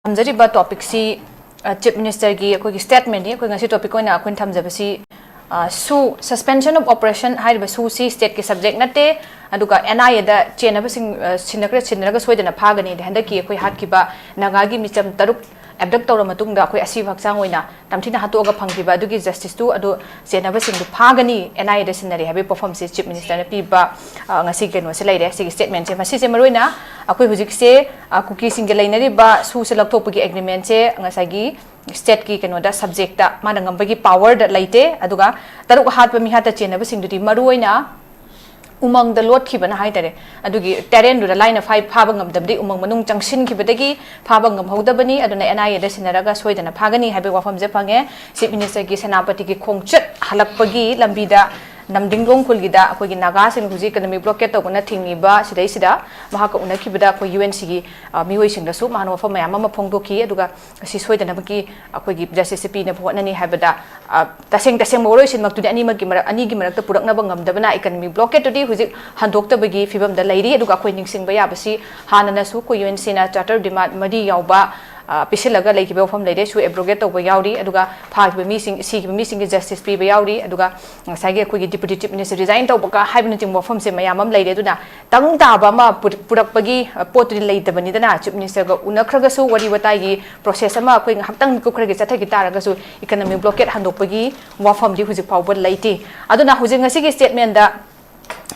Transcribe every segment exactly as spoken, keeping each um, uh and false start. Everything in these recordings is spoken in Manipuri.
ꯊꯝꯖꯔꯤꯕ ꯇꯣꯄꯤꯛꯁꯤ ꯆꯤꯐ ꯃꯤꯅꯤꯁꯇꯔꯒꯤ ꯑꯩꯈꯣꯏꯒꯤ ꯁ꯭ꯇꯦꯠꯃꯦꯟꯅꯤ꯫ ꯑꯩꯈꯣꯏ ꯉꯁꯤ ꯇꯣꯄꯤꯛ ꯑꯣꯏꯅ ꯑꯩꯈꯣꯏꯅ ꯊꯝꯖꯕꯁꯤ ꯁꯨ, ꯁꯁꯄꯦꯟꯁꯟ ꯑꯣꯐ ꯑꯣꯄꯔꯦꯁꯟ ꯍꯥꯏꯔꯤꯕ ꯁꯨꯁꯤ ꯁ꯭ꯇꯦꯠꯀꯤ ꯁꯕꯖꯦꯛ ꯅꯠꯇꯦ꯫ ꯑꯗꯨꯒ ꯑꯦꯟ ꯑꯥꯏ ꯑꯦꯗ ꯆꯦꯟꯅꯕꯁꯤꯡ ꯁꯤꯟꯅꯈ꯭ꯔ ꯁꯤꯟꯅꯔꯒ ꯁꯣꯏꯗꯅ ꯐꯥꯒꯅꯤꯗꯤ ꯍꯟꯗꯛꯀꯤ ꯑꯩꯈꯣꯏ ꯍꯥꯠꯈꯤꯕ ꯅꯥꯒꯥꯒꯤ ꯃꯤꯆꯝ ꯇꯔꯨꯛ ꯑꯦꯕꯗꯛ ꯇꯧꯔ ꯃꯇꯨꯡꯗ ꯑꯩꯈꯣꯏ ꯑꯁꯤꯕ ꯍꯛꯆꯥꯡ ꯑꯣꯏꯅ ꯇꯝꯊꯤꯅ ꯍꯥꯠꯇꯣꯛꯑꯒ ꯐꯪꯈꯤꯕ ꯑꯗꯨꯒꯤ ꯖꯁꯇꯤꯁꯇꯨ ꯑꯗꯨ ꯆꯦꯟꯅꯕꯁꯤꯡꯗꯨ ꯐꯥꯒꯅꯤ, ꯑꯦꯟ ꯑꯥꯏ ꯑꯦꯗ ꯁꯤꯟꯅꯔꯦ ꯍꯥꯏꯕꯒꯤ ꯄꯣꯠꯐꯝꯁꯤ ꯆꯤꯐ ꯃꯤꯅꯤꯁꯇꯔꯅ ꯄꯤꯕ ꯉꯁꯤ ꯀꯩꯅꯣꯁꯦ ꯂꯩꯔꯦ꯫ ꯁꯤꯒꯤ ꯁ꯭ꯇꯦꯠꯃꯦꯟꯁꯦ ꯃꯁꯤꯁꯦ ꯃꯔꯨꯑꯣꯏꯅ ꯑꯩꯈꯣꯏ ꯍꯧꯖꯤꯛꯁꯦ ꯀꯨꯀꯤꯁꯤꯡꯒ ꯂꯩꯅꯔꯤꯕ ꯁꯨꯁꯦ ꯂꯧꯊꯣꯛꯄꯒꯤ ꯑꯦꯒ꯭ꯔꯤꯃꯦꯟꯁꯦ ꯉꯁꯥꯏꯒꯤ ꯁ꯭ꯇꯦꯠꯀꯤ ꯀꯩꯅꯣꯗ ꯁꯕꯖꯦꯛꯇ ꯃꯥꯅ ꯉꯝꯕꯒꯤ ꯄꯥꯋꯔꯗ ꯂꯩꯇꯦ꯫ ꯑꯗꯨꯒ ꯇꯔꯨꯛ ꯍꯥꯠꯄ ꯃꯤꯍꯥꯠꯇ ꯆꯦꯟꯅꯕꯁꯤꯡꯗꯨꯗꯤ ꯃꯔꯨꯑꯣꯏꯅ ꯎꯃꯪꯗ ꯂꯣꯠꯈꯤꯕꯅ ꯍꯥꯏꯇꯥꯔꯦ꯫ ꯑꯗꯨꯒꯤ ꯇꯦꯔꯦꯟꯗꯨꯗ ꯂꯥꯏꯅ ꯐꯥꯕ ꯉꯝꯗꯕꯗꯒꯤ ꯎꯃꯪ ꯃꯅꯨꯡ ꯆꯪꯁꯤꯟꯈꯤꯕꯗꯒꯤ ꯐꯥꯕ ꯉꯝꯍꯧꯗꯕꯅꯤ꯫ ꯑꯗꯨꯅ ꯑꯦꯟ ꯑꯥꯏ ꯑꯦꯗ ꯁꯤꯟꯅꯔꯒ ꯁꯣꯏꯗꯅ ꯐꯥꯒꯅꯤ ꯍꯥꯏꯕꯒꯤ ꯋꯥꯐꯝꯁꯦ ꯐꯪꯉꯦ꯫ ꯆꯤꯐ ꯃꯤꯅꯤꯁꯇꯔꯒꯤ ꯁꯦꯅꯥꯄꯇꯤꯒꯤ ꯈꯣꯡꯆꯠ ꯍꯜꯂꯛꯄꯒꯤ ꯂꯝꯕꯤꯗ ꯅꯝꯗꯤꯡꯂꯣꯡ ꯈꯨꯜꯒꯤꯗ ꯑꯩꯈꯣꯏꯒꯤ ꯅꯥꯒꯥꯁꯤꯡ ꯍꯧꯖꯤꯛ ꯏꯀꯅꯃꯤꯛ ꯕ꯭ꯂꯣꯀꯦꯠ ꯇꯧꯗꯨꯅ ꯊꯤꯡꯉꯤꯕ ꯁꯤꯗꯩꯁꯤꯗ ꯃꯍꯥꯛꯀ ꯎꯅꯈꯤꯕꯗ ꯑꯩꯈꯣꯏ ꯌꯨ ꯑꯦꯟ ꯁꯤꯒꯤ ꯃꯤꯑꯣꯏꯁꯤꯡꯗꯁꯨ ꯃꯍꯥꯛꯅ ꯋꯥꯐꯝ ꯃꯌꯥꯝ ꯑꯃ ꯐꯣꯡꯗꯣꯛꯈꯤ꯫ ꯑꯗꯨꯒ ꯑꯁꯤ ꯁꯣꯏꯗꯅꯕꯒꯤ ꯑꯩꯈꯣꯏꯒꯤ ꯖꯁꯇꯤꯁꯁꯦ ꯄꯤꯅꯕ ꯍꯣꯠꯅꯅꯤ ꯍꯥꯏꯕꯗ ꯇꯁꯦꯡ ꯇꯁꯦꯡꯕ ꯋꯥꯔꯣꯏꯁꯤꯟꯃꯛꯇꯨꯗꯤ ꯑꯅꯤꯃꯛꯀꯤ ꯃꯔꯛ ꯑꯅꯤꯒꯤ ꯃꯔꯛꯇ ꯄꯨꯔꯛꯅꯕ ꯉꯝꯗꯕꯅ ꯏꯀꯅꯃꯤꯛ ꯕ꯭ꯂꯣꯀꯦꯠꯇꯨꯗꯤ ꯍꯧꯖꯤꯛ ꯍꯟꯗꯣꯛꯇꯕꯒꯤ ꯐꯤꯕꯝꯗ ꯂꯩꯔꯤ꯫ ꯑꯗꯨꯒ ꯑꯩꯈꯣꯏ ꯅꯤꯡꯁꯤꯡꯕ ꯌꯥꯕꯁꯤ ꯍꯥꯟꯅꯅꯁꯨ ꯑꯩꯈꯣꯏ ꯌꯨ ꯑꯦꯟ ꯁꯤꯅ ꯆꯥꯔꯇꯔ ꯗꯤꯃꯥꯟ ꯃꯔꯤ ꯌꯥꯎꯕ ꯄꯤꯁꯤꯜꯂꯒ ꯂꯩꯈꯤꯕ ꯋꯥꯐꯝ ꯂꯩꯔꯦ꯫ ꯁꯨ ꯑꯦꯕ꯭ꯔꯣꯒꯦꯠ ꯇꯧꯕ ꯌꯥꯎꯔꯤ꯫ ꯑꯗꯨꯒ ꯐꯥꯈꯤꯕ ꯃꯤꯁꯤꯡ, ꯁꯤꯈꯤꯕ ꯃꯤꯁꯤꯡꯒꯤ ꯖꯁꯇꯤꯁ ꯄꯤꯕ ꯌꯥꯎꯔꯤ꯫ ꯑꯗꯨꯒ ꯉꯁꯥꯏꯒꯤ ꯑꯩꯈꯣꯏꯒꯤ ꯗꯤꯄꯨꯇꯤ ꯆꯤꯐ ꯃꯤꯅꯤꯁꯇꯔ ꯔꯤꯖꯥꯏꯟ ꯇꯧꯕꯒ ꯍꯥꯏꯕꯅꯆꯤꯡꯕ ꯋꯥꯐꯝꯁꯦ ꯃꯌꯥꯝ ꯑꯃ ꯂꯩꯔꯦ꯫ ꯑꯗꯨꯅ ꯇꯪ ꯇꯥꯕ ꯑꯃ ꯄꯨꯔꯛꯄꯒꯤ ꯄꯣꯠꯇꯨꯗꯤ ꯂꯩꯇꯕꯅꯤꯗꯅ꯫ ꯆꯤꯐ ꯃꯤꯅꯤꯁꯇꯔꯒ ꯎꯅꯈ꯭ꯔꯒꯁꯨ ꯋꯥꯔꯤ ꯋꯥꯇꯥꯏꯒꯤ ꯄ꯭ꯔꯣꯁꯦꯁ ꯑꯃ ꯑꯩꯈꯣꯏ ꯉꯥꯏꯍꯥꯛꯇꯪ ꯃꯤꯀꯨꯞ ꯈꯔꯒꯤ ꯆꯠꯊꯈꯤ ꯇꯥꯔꯒꯁꯨ ꯏꯀꯅꯃꯤꯛ ꯕ꯭ꯂꯣꯀꯦꯠ ꯍꯟꯗꯣꯛꯄꯒꯤ ꯋꯥꯐꯝꯗꯤ ꯍꯧꯖꯤꯛ ꯐꯥꯎꯕ ꯂꯩꯇꯦ꯫ ꯑꯗꯨꯅ ꯍꯧꯖꯤꯛ ꯉꯁꯤꯒꯤ ꯁ꯭ꯇꯦꯠꯃꯦꯟꯗ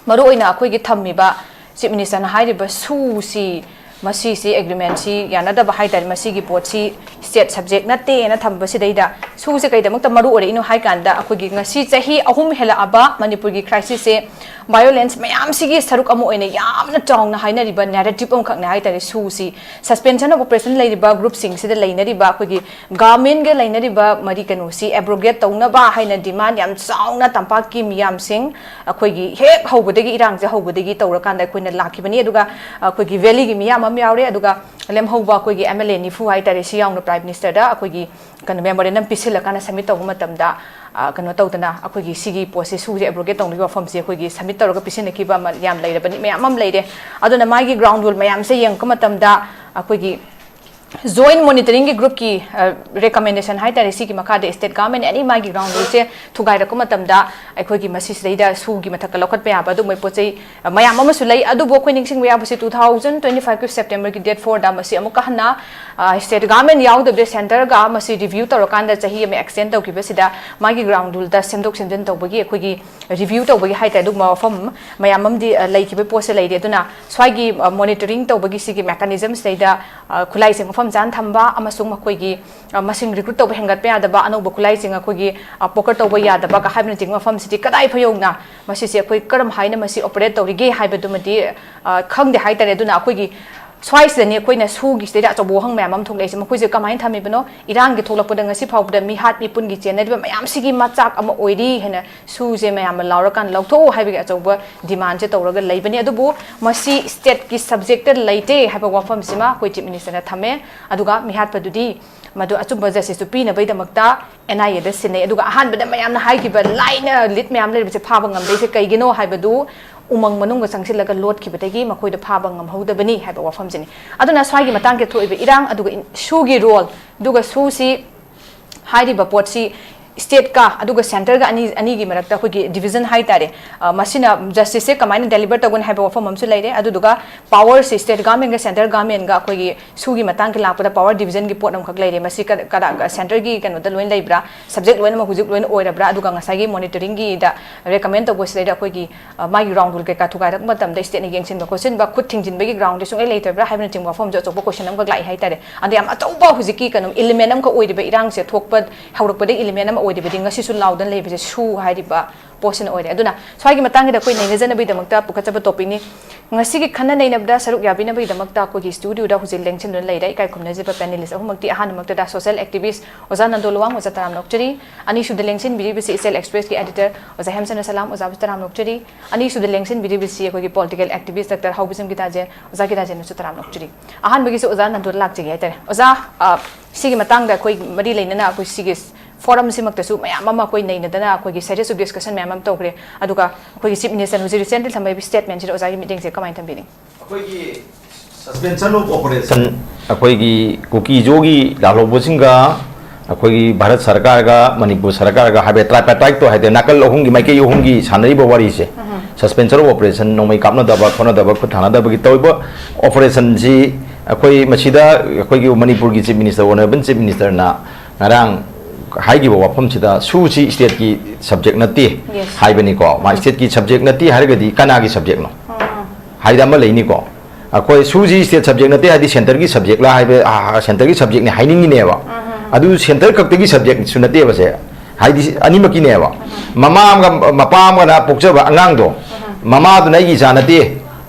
ꯃꯔꯨꯑꯣꯏꯅ ꯑꯩꯈꯣꯏꯒꯤ ꯊꯝꯃꯤꯕ ꯆꯤꯐ ꯃꯤꯅꯤꯁꯇꯔꯅ ꯍꯥꯏꯔꯤꯕ ꯁꯨꯁꯤ ꯃꯁꯤꯁꯤ, ꯑꯦꯒ꯭ꯔꯤꯃꯦꯟꯁꯤ ꯌꯥꯅꯗꯕ ꯍꯥꯏ ꯇꯥꯔꯦ, ꯃꯁꯤꯒꯤ ꯄꯣꯠꯁꯤ ꯁ꯭ꯇꯦꯠ ꯁꯕꯖꯦꯛ ꯅꯠꯇꯦꯅ ꯊꯝꯕꯁꯤꯗꯩꯗ, ꯁꯨꯁꯦ ꯀꯩꯗꯃꯛꯇ ꯃꯔꯨ ꯑꯣꯏꯔꯛꯏꯅꯣ ꯍꯥꯏ ꯀꯥꯟꯗ, ꯑꯩꯈꯣꯏꯒꯤ ꯉꯁꯤ ꯆꯍꯤ ꯑꯍꯨꯝ ꯍꯦꯜꯂꯛꯑꯕ ꯃꯅꯤꯄꯨꯔꯒꯤ ꯀ꯭ꯔꯥꯏꯁꯤꯁꯁꯦ, ꯚꯥꯏꯑꯣꯂꯦꯟꯁ ꯃꯌꯥꯝꯁꯤꯒꯤ ꯁꯔꯨꯛ ꯑꯃ ꯑꯣꯏꯅ ꯌꯥꯝꯅ ꯆꯥꯎꯅ ꯍꯥꯏꯅꯔꯤꯕ ꯅꯦꯔꯦꯇꯤꯞ ꯑꯃꯈꯛꯅꯦ ꯍꯥꯏ ꯇꯥꯔꯦ꯫ ꯁꯨꯁꯤ, suspension of operation ꯂꯩꯔꯤꯕ ꯒ꯭ꯔꯨꯞꯁꯤꯡꯁꯤꯗ ꯂꯩꯅꯔꯤꯕ, ꯑꯩꯈꯣꯏꯒꯤ ꯒꯚꯔꯟꯃꯦꯟꯒ ꯂꯩꯅꯔꯤꯕ ꯃꯔꯤ ꯀꯩꯅꯣꯁꯤ ꯑꯦꯕ꯭ꯔꯣꯒꯦꯠ ꯇꯧꯅꯕ ꯍꯥꯏꯅ ꯗꯤꯃꯥꯟ ꯌꯥꯝ ꯆꯥꯎꯅ ꯇꯝꯄꯥꯛꯀꯤ ꯃꯤꯌꯥꯝꯁꯤꯡ, ꯑꯩꯈꯣꯏꯒꯤ ꯍꯦꯛ ꯍꯧꯕꯗꯒꯤ, ꯏꯔꯥꯡꯁꯦ ꯍꯧꯕꯗꯒꯤ ꯇꯧꯔꯀꯥꯟꯗ ꯑꯩꯈꯣꯏꯅ ꯂꯥꯛꯈꯤꯕꯅꯤ꯫ ꯑꯗꯨꯒ ꯑꯩꯈꯣꯏꯒꯤ ꯚꯦꯂꯤꯒꯤ ꯃꯤꯌꯥꯝ ꯑꯃ ꯌꯥꯎꯔꯦ, ꯑꯗꯨꯒ ꯂꯦꯝꯍꯧꯕ ꯑꯩꯈꯣꯏꯒꯤ ꯑꯦꯝ ꯑꯦꯜ ꯑꯦ ꯅꯤꯐꯨ ꯍꯥꯏ ꯇꯥꯔꯦ, ꯁꯤ ꯌꯥꯎꯅ ꯄ꯭ꯔꯥꯏꯝ ꯃꯤꯅꯤꯁꯇꯔꯗ ꯑꯩꯈꯣꯏꯒꯤ ꯀꯩꯅꯣ, ꯃꯦꯃꯣꯔꯦꯟꯗꯝ ꯄꯤꯁꯤꯜꯂꯀꯥꯟꯗ ꯁꯕꯃꯤꯠ ꯇꯧꯕ ꯃꯇꯝꯗ, ꯑ, ꯀꯩꯅꯣ ꯇꯧꯗꯅ, ꯑꯩꯈꯣꯏꯒꯤ ꯁꯤꯒꯤ ꯄꯣꯠꯁꯦ, ꯁꯨꯁꯦ ꯑꯦꯕ꯭ꯔꯣꯒꯦꯠ ꯇꯧꯅꯕꯒꯤ ꯋꯥꯐꯝꯁꯦ ꯑꯩꯈꯣꯏꯒꯤ ꯁꯕꯃꯤꯠ ꯇꯧꯔꯒ ꯄꯤꯁꯤꯟꯅꯈꯤꯕ ꯑꯃ ꯌꯥꯝ ꯂꯩꯔꯕꯅꯤ, ꯃꯌꯥꯝ ꯑꯃ ꯂꯩꯔꯦ꯫ ꯑꯗꯨꯅ ꯃꯥꯒꯤ ꯒ꯭ꯔꯥꯎꯟ ꯔꯨꯜ ꯃꯌꯥꯝꯁꯦ ꯌꯦꯡꯉꯛꯄ ꯃꯇꯝꯗ, ꯑꯩꯈꯣꯏꯒꯤ ꯖꯣꯏꯟ ꯃꯣꯅꯤꯇꯔꯤꯡꯒꯤ ꯒ꯭ꯔꯨꯞꯀꯤ, ꯑ, ꯔꯦꯀꯃꯦꯟꯗꯦꯁꯟ ꯍꯥꯏ ꯇꯥꯔꯦ, ꯁꯤꯒꯤ ꯃꯈꯥꯗ ꯁ꯭ꯇꯦꯠ ꯒꯚꯔꯟꯃꯦꯟ ꯑꯦꯅꯤ ꯃꯥꯒꯤ ꯒ꯭ꯔꯥꯎꯟ ꯔꯨꯜꯁꯦ ꯊꯨꯒꯥꯏꯔꯛꯄ ꯃꯇꯝꯗ, ꯑꯩꯈꯣꯏꯒꯤ ꯃꯁꯤꯁꯤꯗꯩꯗ ꯁꯨꯒꯤ ꯃꯊꯛꯇ ꯂꯧꯈꯠꯄ ꯌꯥꯕ ꯑꯗꯨꯒꯨꯝꯕ ꯄꯣꯠ ꯆꯩ, ꯑ, ꯃꯌꯥꯝ ꯑꯃꯁꯨ ꯂꯩ꯫ ꯑꯗꯨꯕꯨ ꯑꯩꯈꯣꯏ ꯅꯤꯡꯁꯤꯡꯕ ꯌꯥꯕꯁꯤ, two thousand twenty five ꯀꯤ September ꯒꯤ date four ꯗ ꯃꯁꯤ ꯑꯃꯨꯛꯀ ꯍꯟꯅ, ꯑ, ꯁ꯭ꯇꯦꯠ ꯒꯚꯔꯟꯃꯦꯟ ꯌꯥꯎꯗꯕꯤꯗ ꯁꯦꯟꯇꯔꯒ ꯃꯁꯤ ꯔꯤꯚ꯭ꯌꯨ ꯇꯧꯔꯀꯥꯟꯗ ꯆꯍꯤ ꯑꯃ ꯑꯦꯛꯁꯇꯦꯟ ꯇꯧꯈꯤꯕꯁꯤꯗ, ꯃꯥꯒꯤ ꯒ꯭ꯔꯥꯎꯟ ꯔꯨꯜꯗ ꯁꯦꯝꯗꯣꯛ ꯁꯦꯝꯖꯤꯟ ꯇꯧꯕꯒꯤ, ꯑꯩꯈꯣꯏꯒꯤ ꯔꯤꯚ꯭ꯌꯨ ꯇꯧꯕꯒꯤ ꯍꯥꯏ ꯇꯥꯔꯦ, ꯑꯗꯨꯒꯨꯝꯕ ꯋꯥꯐꯝ ꯃꯌꯥꯝ ꯑꯃꯗꯤ, ꯑ, ꯂꯩꯈꯤꯕꯒꯤ ꯄꯣꯠꯁꯦ ꯂꯩꯔꯤ꯫ ꯑꯗꯨꯅ ꯁ꯭ꯋꯥꯏꯒꯤ, ꯑ, ꯃꯣꯅꯤꯇꯔꯤꯡ ꯇꯧꯕꯒꯤ ꯁꯤꯒꯤ ꯃꯦꯀꯥꯅꯤꯖꯝꯁꯤꯗꯩꯗ, ꯑ, ꯈꯨꯠꯂꯥꯏꯁꯤꯡ ꯃꯐꯝ ꯆꯥꯅ ꯊꯝꯕ ꯑꯃꯁꯨꯡ ꯃꯈꯣꯏꯒꯤ, ꯑ, ꯃꯁꯤꯡ ꯔꯤꯀ꯭ꯔꯨꯠ ꯇꯧꯕ ꯍꯦꯟꯒꯠꯄ ꯌꯥꯗꯕ, ꯑꯅꯧꯕ ꯈꯨꯠꯂꯥꯏꯁꯤꯡ ꯑꯩꯈꯣꯏꯒꯤ, ꯑ, ꯄꯣꯀꯔ ꯇꯧꯕ ꯌꯥꯗꯕꯒ ꯍꯥꯏꯕꯅꯆꯤꯡꯕ ꯃꯐꯝꯁꯤꯗꯤ ꯀꯗꯥꯏ ꯐꯥꯎ ꯌꯧꯅ ꯃꯁꯤꯁꯦ ꯑꯩꯈꯣꯏ ꯀꯔꯝ ꯍꯥꯏꯅ ꯃꯁꯤ ꯑꯣꯄꯔꯦꯠ ꯇꯧꯔꯤꯒꯦ ꯍꯥꯏꯕꯗꯨꯃꯗꯤ, ꯑ, ꯈꯪꯗꯦ ꯍꯥꯏ ꯇꯥꯔꯦ꯫ ꯑꯗꯨꯅ ꯑꯩꯈꯣꯏꯒꯤ ꯁ꯭ꯋꯥꯏꯁꯤꯗꯅꯤ ꯑꯩꯈꯣꯏꯅ ꯁꯨꯒꯤꯁꯤꯗꯩꯗ ꯑꯆꯧꯕ ꯋꯥꯍꯪ ꯃꯌꯥꯝ ꯑꯃ ꯊꯣꯛꯂꯛꯏꯁꯦ꯫ ꯃꯈꯣꯏꯁꯦ ꯀꯃꯥꯏꯅ ꯊꯝꯃꯤꯕꯅꯣ? ꯏꯔꯥꯡꯒꯤ ꯊꯣꯛꯂꯛꯄꯗ ꯉꯁꯤ ꯐꯥꯎꯕꯗ ꯃꯤꯍꯥꯠ ꯃꯤꯄꯨꯟꯒꯤ ꯆꯦꯟꯅꯔꯤꯕ ꯃꯌꯥꯝꯁꯤꯒꯤ ꯃꯆꯥꯛ ꯑꯃ ꯑꯣꯏꯔꯤ ꯍꯥꯏꯅ ꯁꯨꯁꯦ ꯃꯌꯥꯝꯅ ꯂꯥꯎꯔꯀꯥꯟꯗ ꯂꯧꯊꯣꯛꯎ ꯍꯥꯏꯕꯒꯤ ꯑꯆꯧꯕ ꯗꯤꯃꯥꯟꯁꯦ ꯇꯧꯔꯒ ꯂꯩꯕꯅꯤ꯫ ꯑꯗꯨꯕꯨ ꯃꯁꯤ ꯁ꯭ꯇꯦꯠꯀꯤ ꯁꯕꯖꯦꯛꯇ ꯂꯩꯇꯦ ꯍꯥꯏꯕ ꯋꯥꯐꯝꯁꯤꯃ ꯑꯩꯈꯣꯏ ꯆꯤꯐ ꯃꯤꯅꯤꯁꯇꯔꯅ ꯊꯝꯃꯦ꯫ ꯑꯗꯨꯒ ꯃꯤꯍꯥꯠꯄꯗꯨꯗꯤ ꯃꯗꯨ ꯑꯆꯨꯝꯕ ꯖꯁꯇꯤꯁꯇꯨ ꯄꯤꯅꯕꯒꯤꯗꯃꯛꯇ ꯑꯦꯟ ꯑꯥꯏ ꯑꯦꯗ ꯁꯤꯟꯅꯩ꯫ ꯑꯗꯨꯒ ꯑꯍꯥꯟꯕꯗ ꯃꯌꯥꯝꯅ ꯍꯥꯏꯈꯤꯕ ꯂꯥꯏꯅ ꯂꯤꯗ ꯃꯌꯥꯝ ꯂꯩꯔꯤꯕꯁꯦ ꯐꯥꯕ ꯉꯝꯗ꯭ꯔꯤꯁꯦ ꯀꯩꯒꯤꯅꯣ ꯍꯥꯏꯕꯗꯨ ꯎꯃꯪ ꯃꯅꯨꯡꯗ ꯆꯪꯁꯤꯜꯂꯒ ꯂꯣꯠꯈꯤꯕꯗꯒꯤ ꯃꯈꯣꯏꯗꯣ ꯐꯥꯕ ꯉꯝꯍꯧꯗꯕꯅꯤ ꯍꯥꯏꯕ ꯋꯥꯐꯝꯁꯤꯅꯤ꯫ ꯑꯗꯨꯅ ꯁ꯭ꯋꯥꯏꯒꯤ ꯃꯇꯥꯡꯗ ꯊꯣꯛꯏꯕ ꯏꯔꯥꯡ, ꯑꯗꯨꯒ ꯏꯟ-, ꯁꯨꯒꯤ ꯔꯣꯜ, ꯑꯗꯨꯒ ꯁꯨꯁꯤ ꯍꯥꯏꯔꯤꯕ ꯄꯣꯠꯁꯤ ꯁ꯭ꯇꯦꯠꯀ ꯑꯗꯨꯒ ꯁꯦꯟꯇꯔꯒ ꯑꯅꯤ ꯑꯅꯤꯒꯤ ꯃꯔꯛꯇ ꯑꯩꯈꯣꯏꯒꯤ ꯗꯤꯕꯤꯖꯟ ꯍꯥꯏꯇꯥꯔꯦ, ꯑ, ꯃꯁꯤꯅ ꯖꯁꯇꯤꯁꯁꯦ ꯀꯃꯥꯏꯅ ꯗꯦꯂꯤꯚꯔ ꯇꯧꯒꯅꯤ ꯍꯥꯏꯕ ꯋꯥꯐꯝ ꯑꯃꯁꯨ ꯂꯩꯔꯦ꯫ ꯑꯗꯨꯗꯨꯒ ꯄꯥꯋꯔꯁꯦ ꯁ꯭ꯇꯦꯠ ꯒꯚꯔꯟꯃꯦꯟꯒ ꯁꯦꯟꯇꯔ ꯒꯚꯔꯟꯃꯦꯟꯒ ꯑꯩꯈꯣꯏꯒꯤ ꯁꯨꯒꯤ ꯃꯇꯥꯡꯒꯤ ꯂꯥꯛꯄꯗ ꯄꯥꯋꯔ ꯗꯤꯕꯤꯖꯟꯒꯤ ꯄꯣꯠ ꯑꯃꯈꯛ ꯂꯩꯔꯦ꯫ ꯃꯁꯤ ꯀꯗꯥ ꯁꯦꯟꯇꯔꯒꯤ ꯀꯩꯅꯣꯗ ꯂꯣꯏꯅ ꯂꯩꯕ꯭ꯔꯥ, ꯁꯕꯖꯦꯛ ꯂꯣꯏꯅꯃꯛ ꯍꯧꯖꯤꯛ ꯂꯣꯏꯅ ꯑꯣꯏꯔꯕ꯭ꯔꯥ? ꯑꯗꯨꯒ ꯉꯁꯥꯏꯒꯤ ꯃꯣꯅꯤꯇꯔꯤꯡꯒꯤꯗ ꯔꯦꯀꯃꯦꯟ ꯇꯧꯕꯁꯤꯗꯩꯗ ꯑꯩꯈꯣꯏꯒꯤ, ꯑ, ꯃꯥꯒꯤ ꯔꯥꯎꯟ ꯔꯨꯜ ꯀꯩꯀꯥ ꯊꯨꯒꯥꯏꯔꯛꯄ ꯃꯇꯝꯗ ꯁ꯭ꯇꯦꯠꯅ ꯌꯦꯡꯁꯤꯟꯕ ꯈꯣꯠꯆꯤꯟꯕ, ꯈꯨꯠ ꯊꯤꯡꯖꯤꯟꯕꯒꯤ ꯒ꯭ꯔꯥꯎꯟꯗꯤ ꯁꯨꯡꯂꯩ ꯂꯩꯇꯕ꯭ꯔꯥ ꯍꯥꯏꯕꯅꯆꯤꯡꯕ ꯋꯥꯐꯝꯁꯨ ꯑꯆꯧꯕ ꯀꯣꯏꯁꯟ ꯑꯃꯈꯛ ꯂꯥꯛꯏ ꯍꯥꯏꯇꯥꯔꯦ꯫ ꯑꯗ ꯌꯥꯝ ꯑꯆꯧꯕ ꯍꯧꯖꯤꯛꯀꯤ ꯀꯩꯅꯣ ꯏꯂꯤꯃꯦꯟ ꯑꯃꯈꯛ ꯑꯣꯏꯔꯤꯕ ꯏꯔꯥꯡꯁꯦ ꯊꯣꯛꯄ ꯍꯧꯔꯛꯄꯗ ꯏꯂꯤꯃꯦꯟ ꯑꯃ ꯑꯣꯏꯔꯤꯕꯗꯤ ꯉꯁꯤꯁꯨ ꯂꯥꯎꯗꯅ ꯂꯩꯕꯁꯦ ꯁꯨ ꯍꯥꯏꯔꯤꯕ ꯄꯣꯠꯁꯤꯅ ꯑꯣꯏꯔꯦ꯫ ꯑꯗꯨꯅ ꯁ꯭ꯋꯥꯏꯒꯤ ꯃꯇꯥꯡꯁꯤꯗ ꯑꯩꯈꯣꯏ ꯅꯩꯅꯖꯅꯕꯒꯤꯗꯃꯛꯇ ꯄꯨꯈꯠꯆꯕ ꯇꯣꯄꯤꯛꯅꯤ꯫ ꯉꯁꯤꯒꯤ ꯈꯟꯅ ꯅꯩꯅꯕꯗ ꯁꯔꯨꯛ ꯌꯥꯕꯤꯅꯕꯒꯤꯗꯃꯛꯇ ꯑꯩꯈꯣꯏꯒꯤ ꯁ꯭ꯇꯨꯗꯤꯑꯣꯗ ꯍꯧꯖꯤꯛ ꯂꯦꯡꯁꯤꯟꯗꯨꯅ ꯂꯩꯔꯦ ꯏꯀꯥꯏ ꯈꯨꯝꯅꯖꯕ ꯄꯦꯅꯦꯂꯤꯁ ꯑꯍꯨꯝꯃꯛꯇꯤ꯫ ꯑꯍꯥꯟꯕꯃꯛꯇꯗ ꯁꯣꯁꯤꯌꯦꯜ ꯑꯦꯛꯇꯤꯚꯤꯁ꯭ꯠ ꯑꯣꯖꯥ ꯅꯟꯗꯣ ꯂꯨꯋꯥꯡ, ꯑꯣꯖꯥ ꯇꯔꯥꯝꯅ ꯑꯣꯛꯆꯔꯤ꯫ ꯑꯅꯤꯁꯨꯕꯗ ꯂꯦꯡꯁꯤꯟꯕꯤꯔꯤꯕꯁꯤ ꯏꯆꯦꯜ ꯑꯦꯛꯁꯄ꯭ꯔꯦꯁꯀꯤ ꯑꯦꯗꯤꯇꯔ ꯑꯣꯖꯥ ꯍꯦꯝꯆꯟꯗ꯭ꯔ ꯁꯂꯥꯝ, ꯑꯣꯖꯥꯕꯨꯁꯨ ꯇꯔꯥꯝꯅ ꯑꯣꯛꯆꯔꯤ꯫ ꯑꯅꯤꯁꯨꯕꯗ ꯂꯦꯡꯁꯤꯟꯕꯤꯔꯤꯕꯁꯤ ꯑꯩꯈꯣꯏꯒꯤ ꯄꯣꯂꯤꯇꯤꯀꯦꯜ ꯑꯦꯛꯇꯤꯚꯤꯁ꯭ꯠ ꯗꯥꯛꯇꯔ ꯍꯥꯎꯕꯤꯖꯝ ꯒꯤꯇꯥꯖꯦꯟ, ꯑꯣꯖꯥ ꯒꯤꯇꯥꯖꯦꯟꯕꯨꯁꯨ ꯇꯔꯥꯝꯅ ꯑꯣꯛꯆꯔꯤ꯫ ꯑꯍꯥꯟꯕꯒꯤꯁꯨ ꯑꯣꯖꯥ ꯅꯟꯗꯣꯗ ꯂꯥꯛꯆꯒꯦ ꯍꯥꯏꯇꯥꯔꯦ꯫ ꯑꯣꯖꯥ, ꯑ, ꯁꯤꯒꯤ ꯃꯇꯥꯡꯗ ꯑꯩꯈꯣꯏ ꯃꯔꯤ ꯂꯩꯅꯅ ꯑꯩꯈꯣꯏ ꯁꯤꯒꯤ ꯐꯣꯔꯝꯁꯤꯃꯛꯇꯁꯨ ꯃꯌꯥꯝ ꯑꯃ ꯑꯩꯈꯣꯏ ꯅꯩꯅꯗꯅ ꯑꯩꯈꯣꯏꯒꯤ series of discussion ꯃꯌꯥꯝ ꯑꯃ ꯇꯧꯈ꯭ꯔꯦ꯫ ꯑꯗꯨꯒ ꯑꯩꯈꯣꯏꯒꯤ ꯆꯤꯐ ꯃꯤꯅꯤꯁꯇꯔꯅ ꯍꯧꯖꯤꯛ ꯔꯤꯁꯦꯟꯠꯂꯤ ꯊꯝꯃꯛꯏꯕ ꯁ꯭ꯇꯦꯠꯃꯦꯟꯁꯤꯗ ꯑꯣꯖꯥꯒꯤ ꯃꯤꯠꯌꯦꯡꯁꯦ ꯀꯃꯥꯏꯅ ꯊꯝꯕꯤꯅꯤꯡꯉꯤ? ꯑꯩꯈꯣꯏꯒꯤ suspension of operation, ꯑꯩꯈꯣꯏꯒꯤ ꯀꯨꯀꯤ ꯖꯣꯒꯤ ꯂꯥꯜꯍꯧꯕꯁꯤꯡꯒ ꯑꯩꯈꯣꯏꯒꯤ ꯚꯥꯔꯠ ꯁꯔꯀꯥꯔꯒ ꯃꯅꯤꯄꯨꯔ ꯁꯔꯀꯥꯔꯒ ꯍꯥꯏꯕ tripartite ꯇꯣ ꯍꯥꯏꯗꯤ ꯅꯥꯀꯜ ꯑꯍꯨꯝꯒꯤ ꯃꯥꯏꯀꯩ ꯑꯍꯨꯝꯒꯤ ꯁꯥꯟꯅꯔꯤꯕ ꯋꯥꯔꯤꯁꯦ, suspension of operation, ꯅꯣꯡꯃꯩ ꯀꯥꯞꯅꯗꯕ ꯈꯣꯠꯅꯗꯕ ꯈꯨꯠ ꯊꯥꯅꯗꯕꯒꯤ ꯇꯧꯔꯤꯕ operationꯁꯤ ꯑꯩꯈꯣꯏ ꯃꯁꯤꯗ ꯑꯩꯈꯣꯏꯒꯤ ꯃꯅꯤꯄꯨꯔꯒꯤ ꯆꯤꯐ ꯃꯤꯅꯤꯁꯇꯔ, ꯑꯣꯅꯔꯦꯕꯜ ꯆꯤꯐ ꯃꯤꯅꯤꯁꯇꯔꯅ ꯉꯔꯥꯡ ꯍꯥꯏꯈꯤꯕ ꯋꯥꯐꯝꯁꯤꯗ ꯁꯨꯁꯤ ꯁ꯭ꯇꯦꯠꯀꯤ ꯁꯕꯖꯦꯛ ꯅꯠꯇꯦ ꯍꯥꯏꯕꯅꯤꯀꯣ꯫ ꯃꯥ ꯁ꯭ꯇꯦꯠꯀꯤ ꯁꯕꯖꯦꯛ ꯅꯠꯇꯦ ꯍꯥꯏꯔꯒꯗꯤ ꯀꯅꯥꯒꯤ ꯁꯕꯖꯦꯛꯅꯣ ꯍꯥꯏꯗ ꯑꯃ ꯂꯩꯅꯤꯀꯣ꯫ ꯑꯩꯈꯣꯏ ꯁꯨꯁꯤ ꯁ꯭ꯇꯦꯠ ꯁꯕꯖꯦꯛ ꯅꯠꯇꯦ ꯍꯥꯏꯗꯤ ꯁꯦꯟꯇꯔꯒꯤ ꯁꯕꯖꯦꯛꯂꯥ ꯍꯥꯏꯕ, ꯑ, ꯁꯦꯟꯇꯔꯒꯤ ꯁꯕꯖꯦꯛꯅꯤ ꯍꯥꯏꯅꯤꯡꯉꯤꯅꯦꯕ꯫ ꯑꯗꯨ ꯁꯦꯟꯇꯔ ꯈꯛꯇꯒꯤ ꯁꯕꯖꯦꯛꯁꯨ ꯅꯠꯇꯦꯕ ꯁꯦ, ꯍꯥꯏꯗꯤ ꯑꯅꯤꯃꯛꯀꯤꯅꯦꯕ꯫ ꯃꯃꯥ ꯑꯃꯒ ꯃꯄꯥ ꯑꯃꯒꯅ ꯄꯣꯛꯆꯕ ꯑꯉꯥꯡꯗꯣ, ꯃꯃꯥꯗꯨꯅ ꯑꯩꯒꯤ ꯏꯆꯥ ꯅꯠꯇꯦ,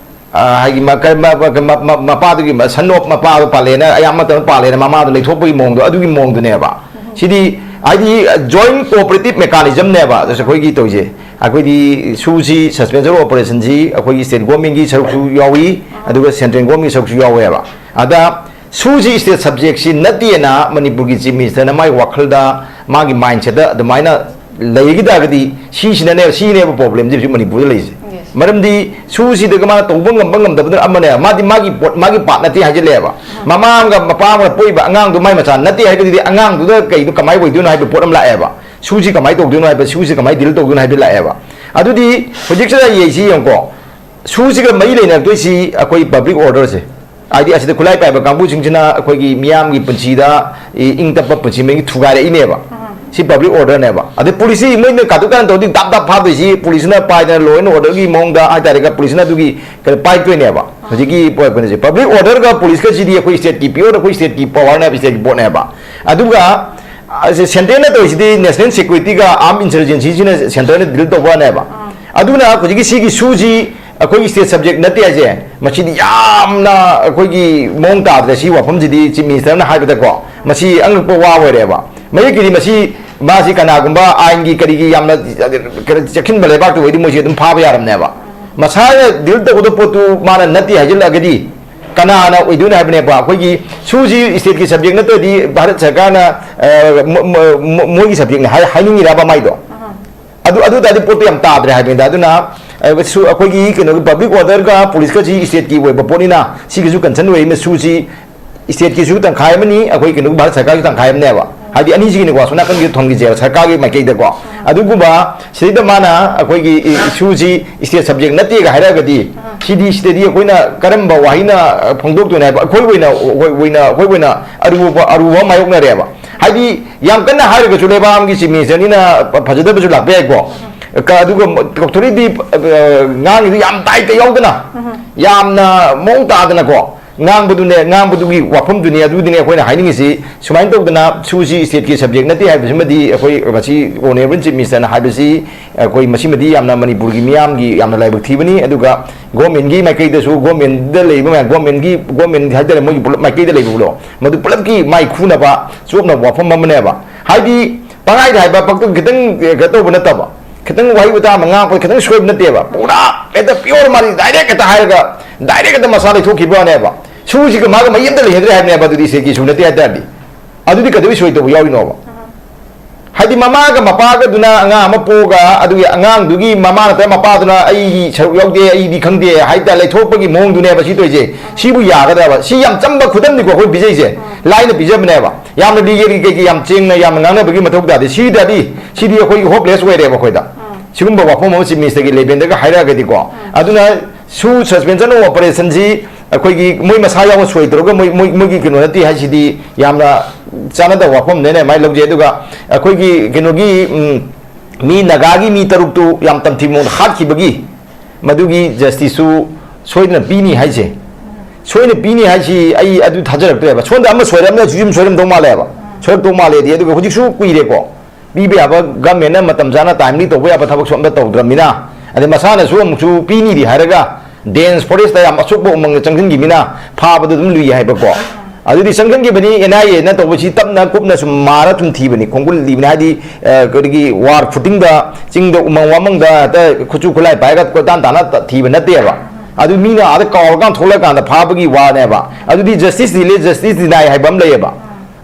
ꯑ, ꯍꯥꯏꯗꯤ ꯃ-, ꯀ-, ꯃ-, ꯃ-, ꯀ-, ꯃ-, ꯃ-, ꯃꯄꯥꯗꯨꯒꯤ ꯃ-, son of ꯃꯄꯥꯗꯣ ꯄꯥꯜꯂꯦꯅ, ꯑꯌꯥꯝꯕ ꯃꯇꯝꯗ ꯄꯥꯜꯂꯦꯅ ꯃꯃꯥꯗꯣ ꯂꯩꯊꯣꯛꯄꯒꯤ ꯃꯑꯣꯡꯗꯣ, ꯑꯗꯨꯒꯤ ꯃꯑꯣꯡꯗꯨꯅꯦꯕ꯫ ꯁꯤꯗꯤ ꯍꯥꯏꯗꯤ joint cooperative mechanismꯅꯦꯕ ꯑꯩꯈꯣꯏꯒꯤ ꯇꯧꯔꯤꯁꯦ꯫ ꯑꯩꯈꯣꯏꯗꯤ ꯁꯨꯁꯤ suspension operationꯁꯤ ꯑꯩꯈꯣꯏꯒꯤ ꯁ꯭ꯇꯦꯠ ꯒꯣꯔꯃꯦꯟꯒꯤ ꯁꯔꯨꯛꯁꯨ ꯌꯥꯎꯏ, ꯑꯗꯨꯒ ꯁꯦꯟꯇ꯭ꯔꯦꯜ ꯒꯣꯔꯃꯦꯟꯒꯤ ꯁꯔꯨꯛꯁꯨ ꯌꯥꯎꯋꯦꯕ꯫ ꯑꯗ ꯁꯨꯁꯤ ꯁ꯭ꯇꯦꯠ ꯁꯕꯖꯦꯛꯁꯤ ꯅꯠꯇꯦꯅ ꯃꯅꯤꯄꯨꯔꯒꯤ ꯆꯤꯐ ꯃꯤꯅꯤꯁꯇꯔꯅ ꯃꯥꯒꯤ ꯋꯥꯈꯜꯗ, ꯃꯥꯒꯤ mindsetꯇ ꯑꯗꯨꯃꯥꯏꯅ ꯂꯩꯈꯤ ꯇꯥꯔꯒꯗꯤ ꯁꯤꯁꯤꯅꯅꯦꯕ, ꯁꯤꯅꯦꯕ problemꯁꯤ ꯍꯧꯖꯤꯛ ꯃꯅꯤꯄꯨꯔꯗ ꯂꯩꯔꯤꯁꯦ꯫ ꯃꯔꯝꯗꯤ ꯁꯨꯁꯤꯗꯒ ꯃꯥꯅ ꯇꯧꯕ ꯉꯝꯕ ꯉꯝꯗꯕꯗꯨꯅ ꯑꯃꯅꯦ, ꯃꯥꯗꯤ ꯃꯥꯒꯤ ꯄꯣꯠ, ꯃꯥꯒꯤ part ꯅꯠꯇꯦ ꯍꯥꯏꯖꯤꯜꯂꯦꯕ꯫ ꯃꯃꯥ ꯑꯃꯒ ꯃꯄꯥ ꯑꯃꯒ ꯄꯣꯛꯏꯕ ꯑꯉꯥꯡꯗꯨ ꯃꯥꯏ ꯃꯆꯥ ꯅꯠꯇꯦ ꯍꯥꯏꯔꯒꯗꯤ ꯑꯉꯥꯡꯗꯨꯗ ꯀꯩꯗꯣ ꯀꯃꯥꯏꯅ ꯑꯣꯏꯗꯣꯏꯅꯣ ꯍꯥꯏꯕ ꯄꯣꯠ ꯑꯃ ꯂꯥꯛꯑꯦꯕ꯫ ꯁꯨꯁꯤ ꯀꯃꯥꯏꯅ ꯇꯧꯗꯣꯏꯅꯣ ꯍꯥꯏꯕ, ꯁꯨꯁꯤ ꯀꯃꯥꯏꯅ ꯗꯤꯜ ꯇꯧꯗꯣꯏꯅꯣ ꯍꯥꯏꯕ ꯂꯥꯛꯑꯦꯕ꯫ ꯑꯗꯨꯗꯤ ꯍꯧꯖꯤꯛꯁꯤꯗ ꯌꯦꯡꯁꯤ, ꯌꯦꯡꯉꯨꯀꯣ, ꯁꯨꯁꯤꯒ ꯃꯔꯤ ꯂꯩꯅꯔꯛꯇꯣꯏꯁꯤ ꯑꯩꯈꯣꯏ ꯄꯕ꯭ꯂꯤꯛ ꯑꯣꯔꯗꯔꯁꯦ, ꯍꯥꯏꯗꯤ ꯑꯁꯤꯗ ꯈꯨꯠꯂꯥꯏ ꯄꯥꯏꯕ ꯀꯥꯡꯕꯨꯁꯤꯡꯁꯤꯅ ꯑꯩꯈꯣꯏꯒꯤ ꯃꯤꯌꯥꯝꯒꯤ ꯄꯨꯟꯁꯤꯗ ꯏ-, ꯏꯪ ꯇꯞꯄ ꯄꯨꯟꯁꯤ ꯃꯍꯤꯡ ꯊꯨꯒꯥꯏꯔꯛꯏꯅꯦꯕ꯫ ꯁꯤ ꯄꯕ꯭ꯂꯤꯛ ꯑꯣꯔꯗꯔꯅꯦꯕ꯫ ꯑꯗꯩ ꯄꯨꯂꯤꯁꯁꯤ ꯃꯣꯏꯅ ꯀꯥꯇꯨ ꯀꯥꯔꯟ ꯇꯧꯔꯗꯤ ꯗꯥꯞ ꯗꯥꯞ ꯐꯥꯗꯣꯏꯁꯤ, ꯄꯨꯂꯤꯁꯁꯤꯅ ꯄꯥꯏꯗꯅ law and orderꯒꯤ ꯃꯑꯣꯡꯗ ꯍꯥꯏꯇꯥꯔꯦꯒ, ꯄꯨꯂꯤꯁꯁꯤꯅ ꯑꯗꯨꯒꯤ ꯀꯩꯅꯣ ꯄꯥꯏꯔꯛꯇꯣꯏꯅꯦꯕ꯫ ꯍꯧꯖꯤꯛꯀꯤ ꯄꯣ-, ꯀꯩꯅꯣꯁꯦ, ꯄꯕ꯭ꯂꯤꯛ ꯑꯣꯔꯗꯔꯒ ꯄꯨꯂꯤꯁꯀꯁꯤꯗꯤ ꯑꯩꯈꯣꯏ stateꯀꯤ pure, ꯑꯩꯈꯣꯏ stateꯀꯤ powerꯅꯦꯕ, stateꯀꯤ ꯄꯣꯠꯅꯦꯕ꯫ ꯑꯗꯨꯒ ꯑꯁꯤ centreꯅ ꯇꯧꯔꯤꯁꯤꯗꯤ national securityꯒ armed insurgencyꯁꯤꯅ centreꯅ deal ꯇꯧꯕꯅꯦꯕ꯫ ꯑꯗꯨꯅ ꯍꯧꯖꯤꯛꯀꯤ ꯁꯤꯒꯤ ꯁꯨꯁꯤ ꯑꯩꯈꯣꯏꯒꯤ state subject ꯅꯠꯇꯦ ꯍꯥꯏꯁꯦ, ꯃꯁꯤꯗꯤ ꯌꯥꯝꯅ ꯑꯩꯈꯣꯏꯒꯤ ꯃꯑꯣꯡ ꯇꯥꯗ꯭ꯔꯦ꯫ ꯁꯤ ꯋꯥꯐꯝꯁꯤꯗꯤ Chief Ministerꯅ ꯍꯥꯏꯕꯗꯀꯣ, ꯃꯁꯤ ꯑꯉꯛꯄ ꯋꯥ ꯑꯣꯏꯔꯦꯕ꯫ ꯃꯌꯦꯛꯀꯤꯗꯤ ꯃꯁꯤ, ꯃꯥꯁꯤ ꯀꯅꯥꯒꯨꯝꯕ ꯑꯥꯏꯟꯒꯤ ꯀꯔꯤꯒꯤ ꯌꯥꯝꯅ ꯀꯩꯅꯣ ꯆꯦꯛꯁꯤꯟꯕ ꯂꯩꯕꯥꯛꯇ ꯑꯣꯏꯗꯤ ꯃꯣꯏꯁꯤ ꯑꯗꯨꯝ ꯐꯥꯕ ꯌꯥꯔꯝꯅꯦꯕ꯫ ꯃꯁꯥꯅ deal ꯇꯧꯒꯗꯕ ꯄꯣꯠꯇꯨ ꯃꯥꯅ ꯅꯠꯇꯦ ꯍꯥꯏꯖꯤꯜꯂꯛꯑꯒꯗꯤ ꯀꯅꯥꯅ ꯑꯣꯏꯗꯣꯏꯅꯣ ꯍꯥꯏꯕꯅꯦꯕ꯫ ꯑꯩꯈꯣꯏꯒꯤ ꯁꯨꯁꯤ stateꯀꯤ subject ꯅꯠꯇ꯭ꯔꯗꯤ ꯚꯥꯔꯠ ꯁꯔꯀꯥꯔꯅ, ꯑ, ꯃ-, ꯃ-, ꯃ-, ꯃꯣꯏꯒꯤ subjectꯅꯤ ꯍꯥꯏ-, ꯍꯥꯏꯅꯤꯡꯉꯤꯔꯕ ꯃꯥꯏꯗꯣ? ꯑꯗꯨ, ꯑꯗꯨ ꯇꯥꯔꯗꯤ ꯄꯣꯠꯇꯣ ꯌꯥꯝ ꯇꯥꯗ꯭ꯔꯦ ꯍꯥꯏꯕꯅꯤꯗ꯫ ꯑꯗꯨꯅ, ꯑ, ꯁꯨ-, ꯑꯩꯈꯣꯏꯒꯤ ꯀꯩꯅꯣꯒꯤ public orderꯒ policeꯀꯁꯤ stateꯀꯤ ꯑꯣꯏꯕ ꯄꯣꯠꯅꯤꯅ ꯁꯤꯒꯤꯁꯨ concern ꯑꯣꯏꯔꯤꯕꯅ ꯁꯨꯁꯤ stateꯀꯤꯁꯨ ꯇꯪꯈꯥꯏ ꯑꯃꯅꯤ, ꯑꯩꯈꯣꯏ ꯀꯩꯅꯣꯒꯤ ꯚꯥꯔꯠ ꯁꯔꯀꯥꯔꯒꯤ ꯇꯪꯈꯥꯏ ꯑꯃꯅꯦꯕ꯫ ꯍꯥꯏꯗꯤ ꯑꯅꯤꯁꯤꯒꯤꯅꯤꯀꯣ, ꯑꯁꯣꯝ ꯅꯥꯀꯟꯒꯤ ꯊꯝꯈꯤꯁꯦꯕ ꯁꯔꯀꯥꯔꯒꯤ ꯃꯥꯏꯀꯩꯗꯀꯣ꯫ ꯑꯗꯨꯒꯨꯝꯕ ꯁꯤꯗꯩꯗ ꯃꯥꯅ ꯑꯩꯈꯣꯏꯒꯤ ꯏ-, ꯁꯨꯁꯤ state subject ꯅꯠꯇꯦꯒ ꯍꯥꯏꯔꯒꯗꯤ, ꯁꯤꯗꯤ, ꯁꯤꯗꯗꯤ ꯑꯩꯈꯣꯏꯅ ꯀꯔꯝꯕ ꯋꯥꯍꯩꯅ, ꯑ, ꯐꯣꯡꯗꯣꯛꯇꯣꯏꯅꯣ ꯍꯥꯏꯕ, ꯑꯩꯈꯣꯏ ꯑꯣꯏꯅ, ꯑꯩꯈꯣꯏ ꯑꯣꯏꯅ, ꯑꯩꯈꯣꯏ ꯑꯣꯏꯅ ꯑꯔꯨꯕ, ꯑꯔꯨꯕ ꯑꯃ ꯃꯥꯌꯣꯛꯅꯔꯦꯕ꯫ ꯍꯥꯏꯗꯤ ꯌꯥꯝ ꯀꯟꯅ ꯍꯥꯏꯔꯒꯁꯨ ꯂꯩꯕꯥꯛ ꯑꯃꯒꯤ Chief Ministerꯅꯤꯅ ꯐꯖꯗꯕꯁꯨ ꯂꯥꯛꯄ ꯌꯥꯏꯀꯣ꯫ ꯀ-, ꯑꯗꯨꯒ ꯊꯣꯔꯤꯗꯤ, ꯑ, ꯉꯥꯡꯉꯤꯗꯨ ꯌꯥꯝ ꯇꯥꯏꯠꯇ ꯌꯥꯎꯗꯅ, ꯌꯥꯝꯅ ꯃꯑꯣꯡ ꯇꯥꯗꯅꯀꯣ꯫ ꯉꯥꯡꯕꯗꯨꯅꯦ, ꯉꯥꯡꯕꯗꯨꯒꯤ ꯋꯥꯐꯝꯗꯨꯅꯤ, ꯑꯗꯨꯗꯤꯅꯦ ꯑꯩꯈꯣꯏꯅ ꯍꯥꯏꯅꯤꯡꯉꯤꯁꯤ꯫ ꯁꯨꯃꯥꯏꯅ ꯇꯧꯗꯅ ꯁꯨꯁꯤ stateꯀꯤ subject ꯅꯠꯇꯦ ꯍꯥꯏꯕꯁꯤꯃꯗꯤ ꯑꯩꯈꯣꯏ ꯃꯁꯤ Honourable Chief Ministerꯅ ꯍꯥꯏꯕꯁꯤ ꯑꯩꯈꯣꯏ ꯃꯁꯤꯃꯗꯤ ꯌꯥꯝꯅ ꯃꯅꯤꯄꯨꯔꯒꯤ ꯃꯤꯌꯥꯝꯒꯤ ꯌꯥꯝꯅ ꯂꯥꯏꯕꯛ ꯊꯤꯕꯅꯤ꯫ ꯑꯗꯨꯒ governmentꯀꯤ ꯃꯥꯏꯀꯩꯗꯁꯨ, governmentꯗ ꯂꯩꯔꯤꯕ ꯃꯌꯥꯝ, governmentꯀꯤ, government ꯍꯥꯏꯇꯥꯔꯦ, ꯃꯣꯏꯒꯤ ꯄꯨꯂꯞ ꯃꯥꯏꯀꯩꯗ ꯂꯩꯕꯗꯣ, ꯃꯗꯨ ꯄꯨꯂꯞꯀꯤ ꯃꯥꯏ ꯈꯨꯅꯕ ꯆꯣꯞꯅꯕ ꯋꯥꯐꯝ ꯑꯃꯅꯦꯕ꯫ ꯍꯥꯏꯗꯤ ꯄꯪꯍꯥꯏꯗ ꯍꯥꯏꯕ, ꯄꯛꯇ ꯈꯤꯇꯪ, ꯑꯦ, ꯀꯩꯅꯣ ꯇꯧꯕ ꯅꯠꯇꯕ, ꯈꯤꯇꯪ ꯋꯥꯍꯩ ꯋꯥꯇꯥ ꯑꯃ ꯉꯥꯡꯉꯛꯄꯗ ꯈꯤꯇꯪ ꯁꯣꯏꯕ ꯅꯠꯇꯦꯕ, ꯄꯨꯔꯥ ꯍꯦꯛꯇ pure ꯃꯥꯗꯤ direct ꯍꯦꯛꯇ ꯍꯥꯏꯔꯒ direct ꯍꯦꯛꯇ ꯃꯁꯥ ꯂꯩꯊꯣꯛꯈꯤꯕꯅꯦꯕ꯫ ꯁꯨꯁꯤꯒ ꯃꯥꯒ ꯃꯔꯤ ꯑꯝꯇ ꯂꯩꯅꯗ꯭ꯔꯦ ꯍꯥꯏꯕꯅꯦꯕ꯫ ꯑꯗꯨꯗꯤ ꯁꯤꯒꯤ ꯁꯨ ꯅꯠꯇꯦ ꯍꯥꯏ ꯇꯥꯔꯗꯤ, ꯑꯗꯨꯗꯤ ꯀꯩꯗꯧꯕꯩ ꯁꯣꯏ ꯇꯧꯕ ꯌꯥꯎꯔꯤꯅꯣꯕ? ꯍꯥꯏꯗꯤ ꯃꯃꯥꯒ ꯃꯄꯥꯒꯗꯨꯅ ꯑꯉꯥꯡ ꯑꯃ ꯄꯣꯛꯑꯒ, ꯑꯗꯨꯒꯤ ꯑꯉꯥꯡꯗꯨꯒꯤ ꯃꯃꯥ ꯅꯠꯇ꯭ꯔꯒ ꯃꯄꯥꯗꯨꯅ "ꯑꯩꯒꯤ ꯁꯔꯨꯛ ꯌꯥꯎꯗꯦ, ꯑꯩꯗꯤ ꯈꯪꯗꯦ" ꯍꯥꯏꯇꯥꯔꯦ, ꯂꯩꯊꯣꯛꯄꯒꯤ ꯃꯑꯣꯡꯗꯨꯅꯦꯕ ꯁꯤ ꯇꯧꯔꯤꯁꯦ꯫ ꯁꯤꯕꯨ ꯌꯥꯒꯗ꯭ꯔꯕ? ꯁꯤ ꯌꯥꯝ ꯆꯝꯕ ꯈꯨꯗꯝꯅꯤꯀꯣ ꯑꯩꯈꯣꯏ ꯄꯤꯖꯩꯁꯦ, ꯂꯥꯏꯅ ꯄꯤꯖꯕꯅꯦꯕ꯫ ꯌꯥꯝꯅ ꯂꯤꯒꯦꯜꯒꯤ ꯀꯩꯒꯤ ꯌꯥꯝ ꯆꯦꯡꯅ ꯌꯥꯝꯅ ꯉꯥꯡꯅꯕꯒꯤ ꯃꯊꯧ ꯇꯥꯗꯦ꯫ ꯁꯤꯗꯗꯤ, ꯁꯤꯗꯤ ꯑꯩꯈꯣꯏꯒꯤ ꯍꯣꯞꯂꯦꯁ ꯑꯣꯏꯔꯦꯕ ꯑꯩꯈꯣꯏꯗ꯫ ꯁꯤꯒꯨꯝꯕ ꯋꯥꯐꯝ ꯑꯃ ꯆꯤꯐ ꯃꯤꯅꯤꯁꯇꯔꯒꯤ ꯂꯦꯚꯦꯜꯗꯒ ꯍꯥꯏꯔꯛꯑꯒꯗꯤꯀꯣ꯫ ꯑꯗꯨꯅ ꯁꯨ ꯁꯁꯄꯦꯟꯁꯟ ꯑꯣꯐ ꯑꯣꯄꯔꯦꯁꯟꯁꯤ ꯑꯩꯈꯣꯏꯒꯤ ꯃꯣꯏ ꯃꯁꯥ ꯌꯥꯎꯅ ꯁꯣꯏ ꯇꯧꯔꯒ ꯃꯣꯏ, ꯃꯣꯏ, ꯃꯣꯏꯒꯤ ꯀꯩꯅꯣ ꯅꯠꯇꯦ ꯍꯥꯏꯁꯤꯗꯤ ꯌꯥꯝꯅ ꯆꯥꯟꯅꯗꯕ ꯋꯥꯐꯝꯅꯦꯅ ꯑꯗꯨꯃꯥꯏꯅ ꯂꯧꯖꯩ꯫ ꯑꯗꯨꯒ ꯑꯩꯈꯣꯏꯒꯤ ꯀꯩꯅꯣꯒꯤ, ꯎꯝ, ꯃꯤ ꯅꯥꯒꯥꯒꯤ ꯃꯤ ꯇꯔꯨꯛꯇꯨ ꯌꯥꯝ ꯇꯝꯊꯤꯕ ꯃꯑꯣꯡꯗ ꯍꯥꯠꯈꯤꯕꯒꯤ ꯃꯗꯨꯒꯤ ꯖꯁꯇꯤꯁꯁꯨ ꯁꯣꯏꯗꯅ ꯄꯤꯅꯤ ꯍꯥꯏꯁꯦ, ꯁꯣꯏꯗꯅ ꯄꯤꯅꯤ ꯍꯥꯏꯁꯤ ꯑꯩ ꯑꯗꯨ ꯊꯥꯖꯔꯛꯇ꯭ꯔꯦꯕ꯫ ꯁꯣꯝꯗ ꯑꯃ ꯁꯣꯏꯔꯦ, ꯑꯃꯅꯁꯨ ꯌꯨꯝ ꯁꯣꯏꯔꯝꯗꯧ ꯃꯥꯜꯂꯦꯕ, ꯁꯣꯏꯔꯛꯇꯧ ꯃꯥꯜꯂꯦꯗꯤ꯫ ꯑꯗꯨꯒ ꯍꯧꯖꯤꯛꯁꯨ ꯀꯨꯏꯔꯦꯀꯣ, ꯄꯤꯕ ꯌꯥꯕ ꯒꯃꯦꯟꯅ ꯃꯇꯝ ꯆꯥꯅ ꯇꯥꯏꯝꯂꯤ ꯇꯧꯕ ꯌꯥꯕ ꯊꯕꯛꯁꯨ ꯑꯝꯇ ꯇꯧꯗ꯭ꯔꯕꯅꯤꯅ, ꯑꯗꯩ ꯃꯁꯥꯅꯁꯨ ꯑꯃꯨꯛꯁꯨ ꯄꯤꯅꯤꯗꯤ ꯍꯥꯏꯔꯒ ꯗꯦꯟꯁ ꯐꯣꯔꯦꯁꯇ ꯌꯥꯝ ꯑꯆꯨꯞꯄ ꯎꯃꯪꯗ ꯆꯪꯁꯤꯟꯈꯤꯕꯅꯤꯅ ꯐꯥꯕꯗꯨ ꯑꯗꯨꯝ ꯂꯨꯏ ꯍꯥꯏꯕꯀꯣ꯫ ꯑꯗꯨꯗꯤ ꯆꯪꯁꯤꯟꯈꯤꯕꯅꯤ, ꯑꯦꯟ ꯑꯥꯏ ꯑꯦꯅ ꯇꯧꯕꯁꯤ ꯇꯞꯅ ꯀꯨꯞꯅ ꯁꯨꯝ ꯃꯥꯔ ꯁꯨꯝ ꯊꯤꯕꯅꯤ, ꯈꯣꯡꯒꯨꯜ ꯂꯤꯕꯅꯤ꯫ ꯍꯥꯏꯗꯤ, ꯑ, ꯀꯔꯤꯒꯤ ꯋꯥꯔ ꯐꯨꯇꯤꯡꯗ ꯆꯤꯡꯗ ꯎꯃꯪ ꯋꯥꯃꯪꯗ ꯍꯦꯛꯇ ꯈꯨꯠꯁꯨ ꯈꯨꯠꯂꯥꯏ ꯄꯥꯏꯔꯒ ꯀꯣꯏꯇꯥꯟ ꯇꯥꯟꯅ ꯊꯤꯕ ꯅꯠꯇꯦꯕ꯫ ꯑꯗꯨ ꯃꯤꯅ ꯑꯥꯗ ꯀꯥꯎꯔꯀꯥꯟ ꯊꯣꯛꯂꯛꯀꯥꯟꯗ ꯐꯥꯕꯒꯤ ꯋꯥꯅꯦꯕ꯫ ꯑꯗꯨꯗꯤ ꯖꯁꯇꯤꯁ ꯗꯤꯂꯦ, ꯖꯁꯇꯤꯁ ꯗꯤꯅꯥꯏ ꯍꯥꯏꯕ ꯑꯃ ꯂꯩꯌꯦꯕ꯫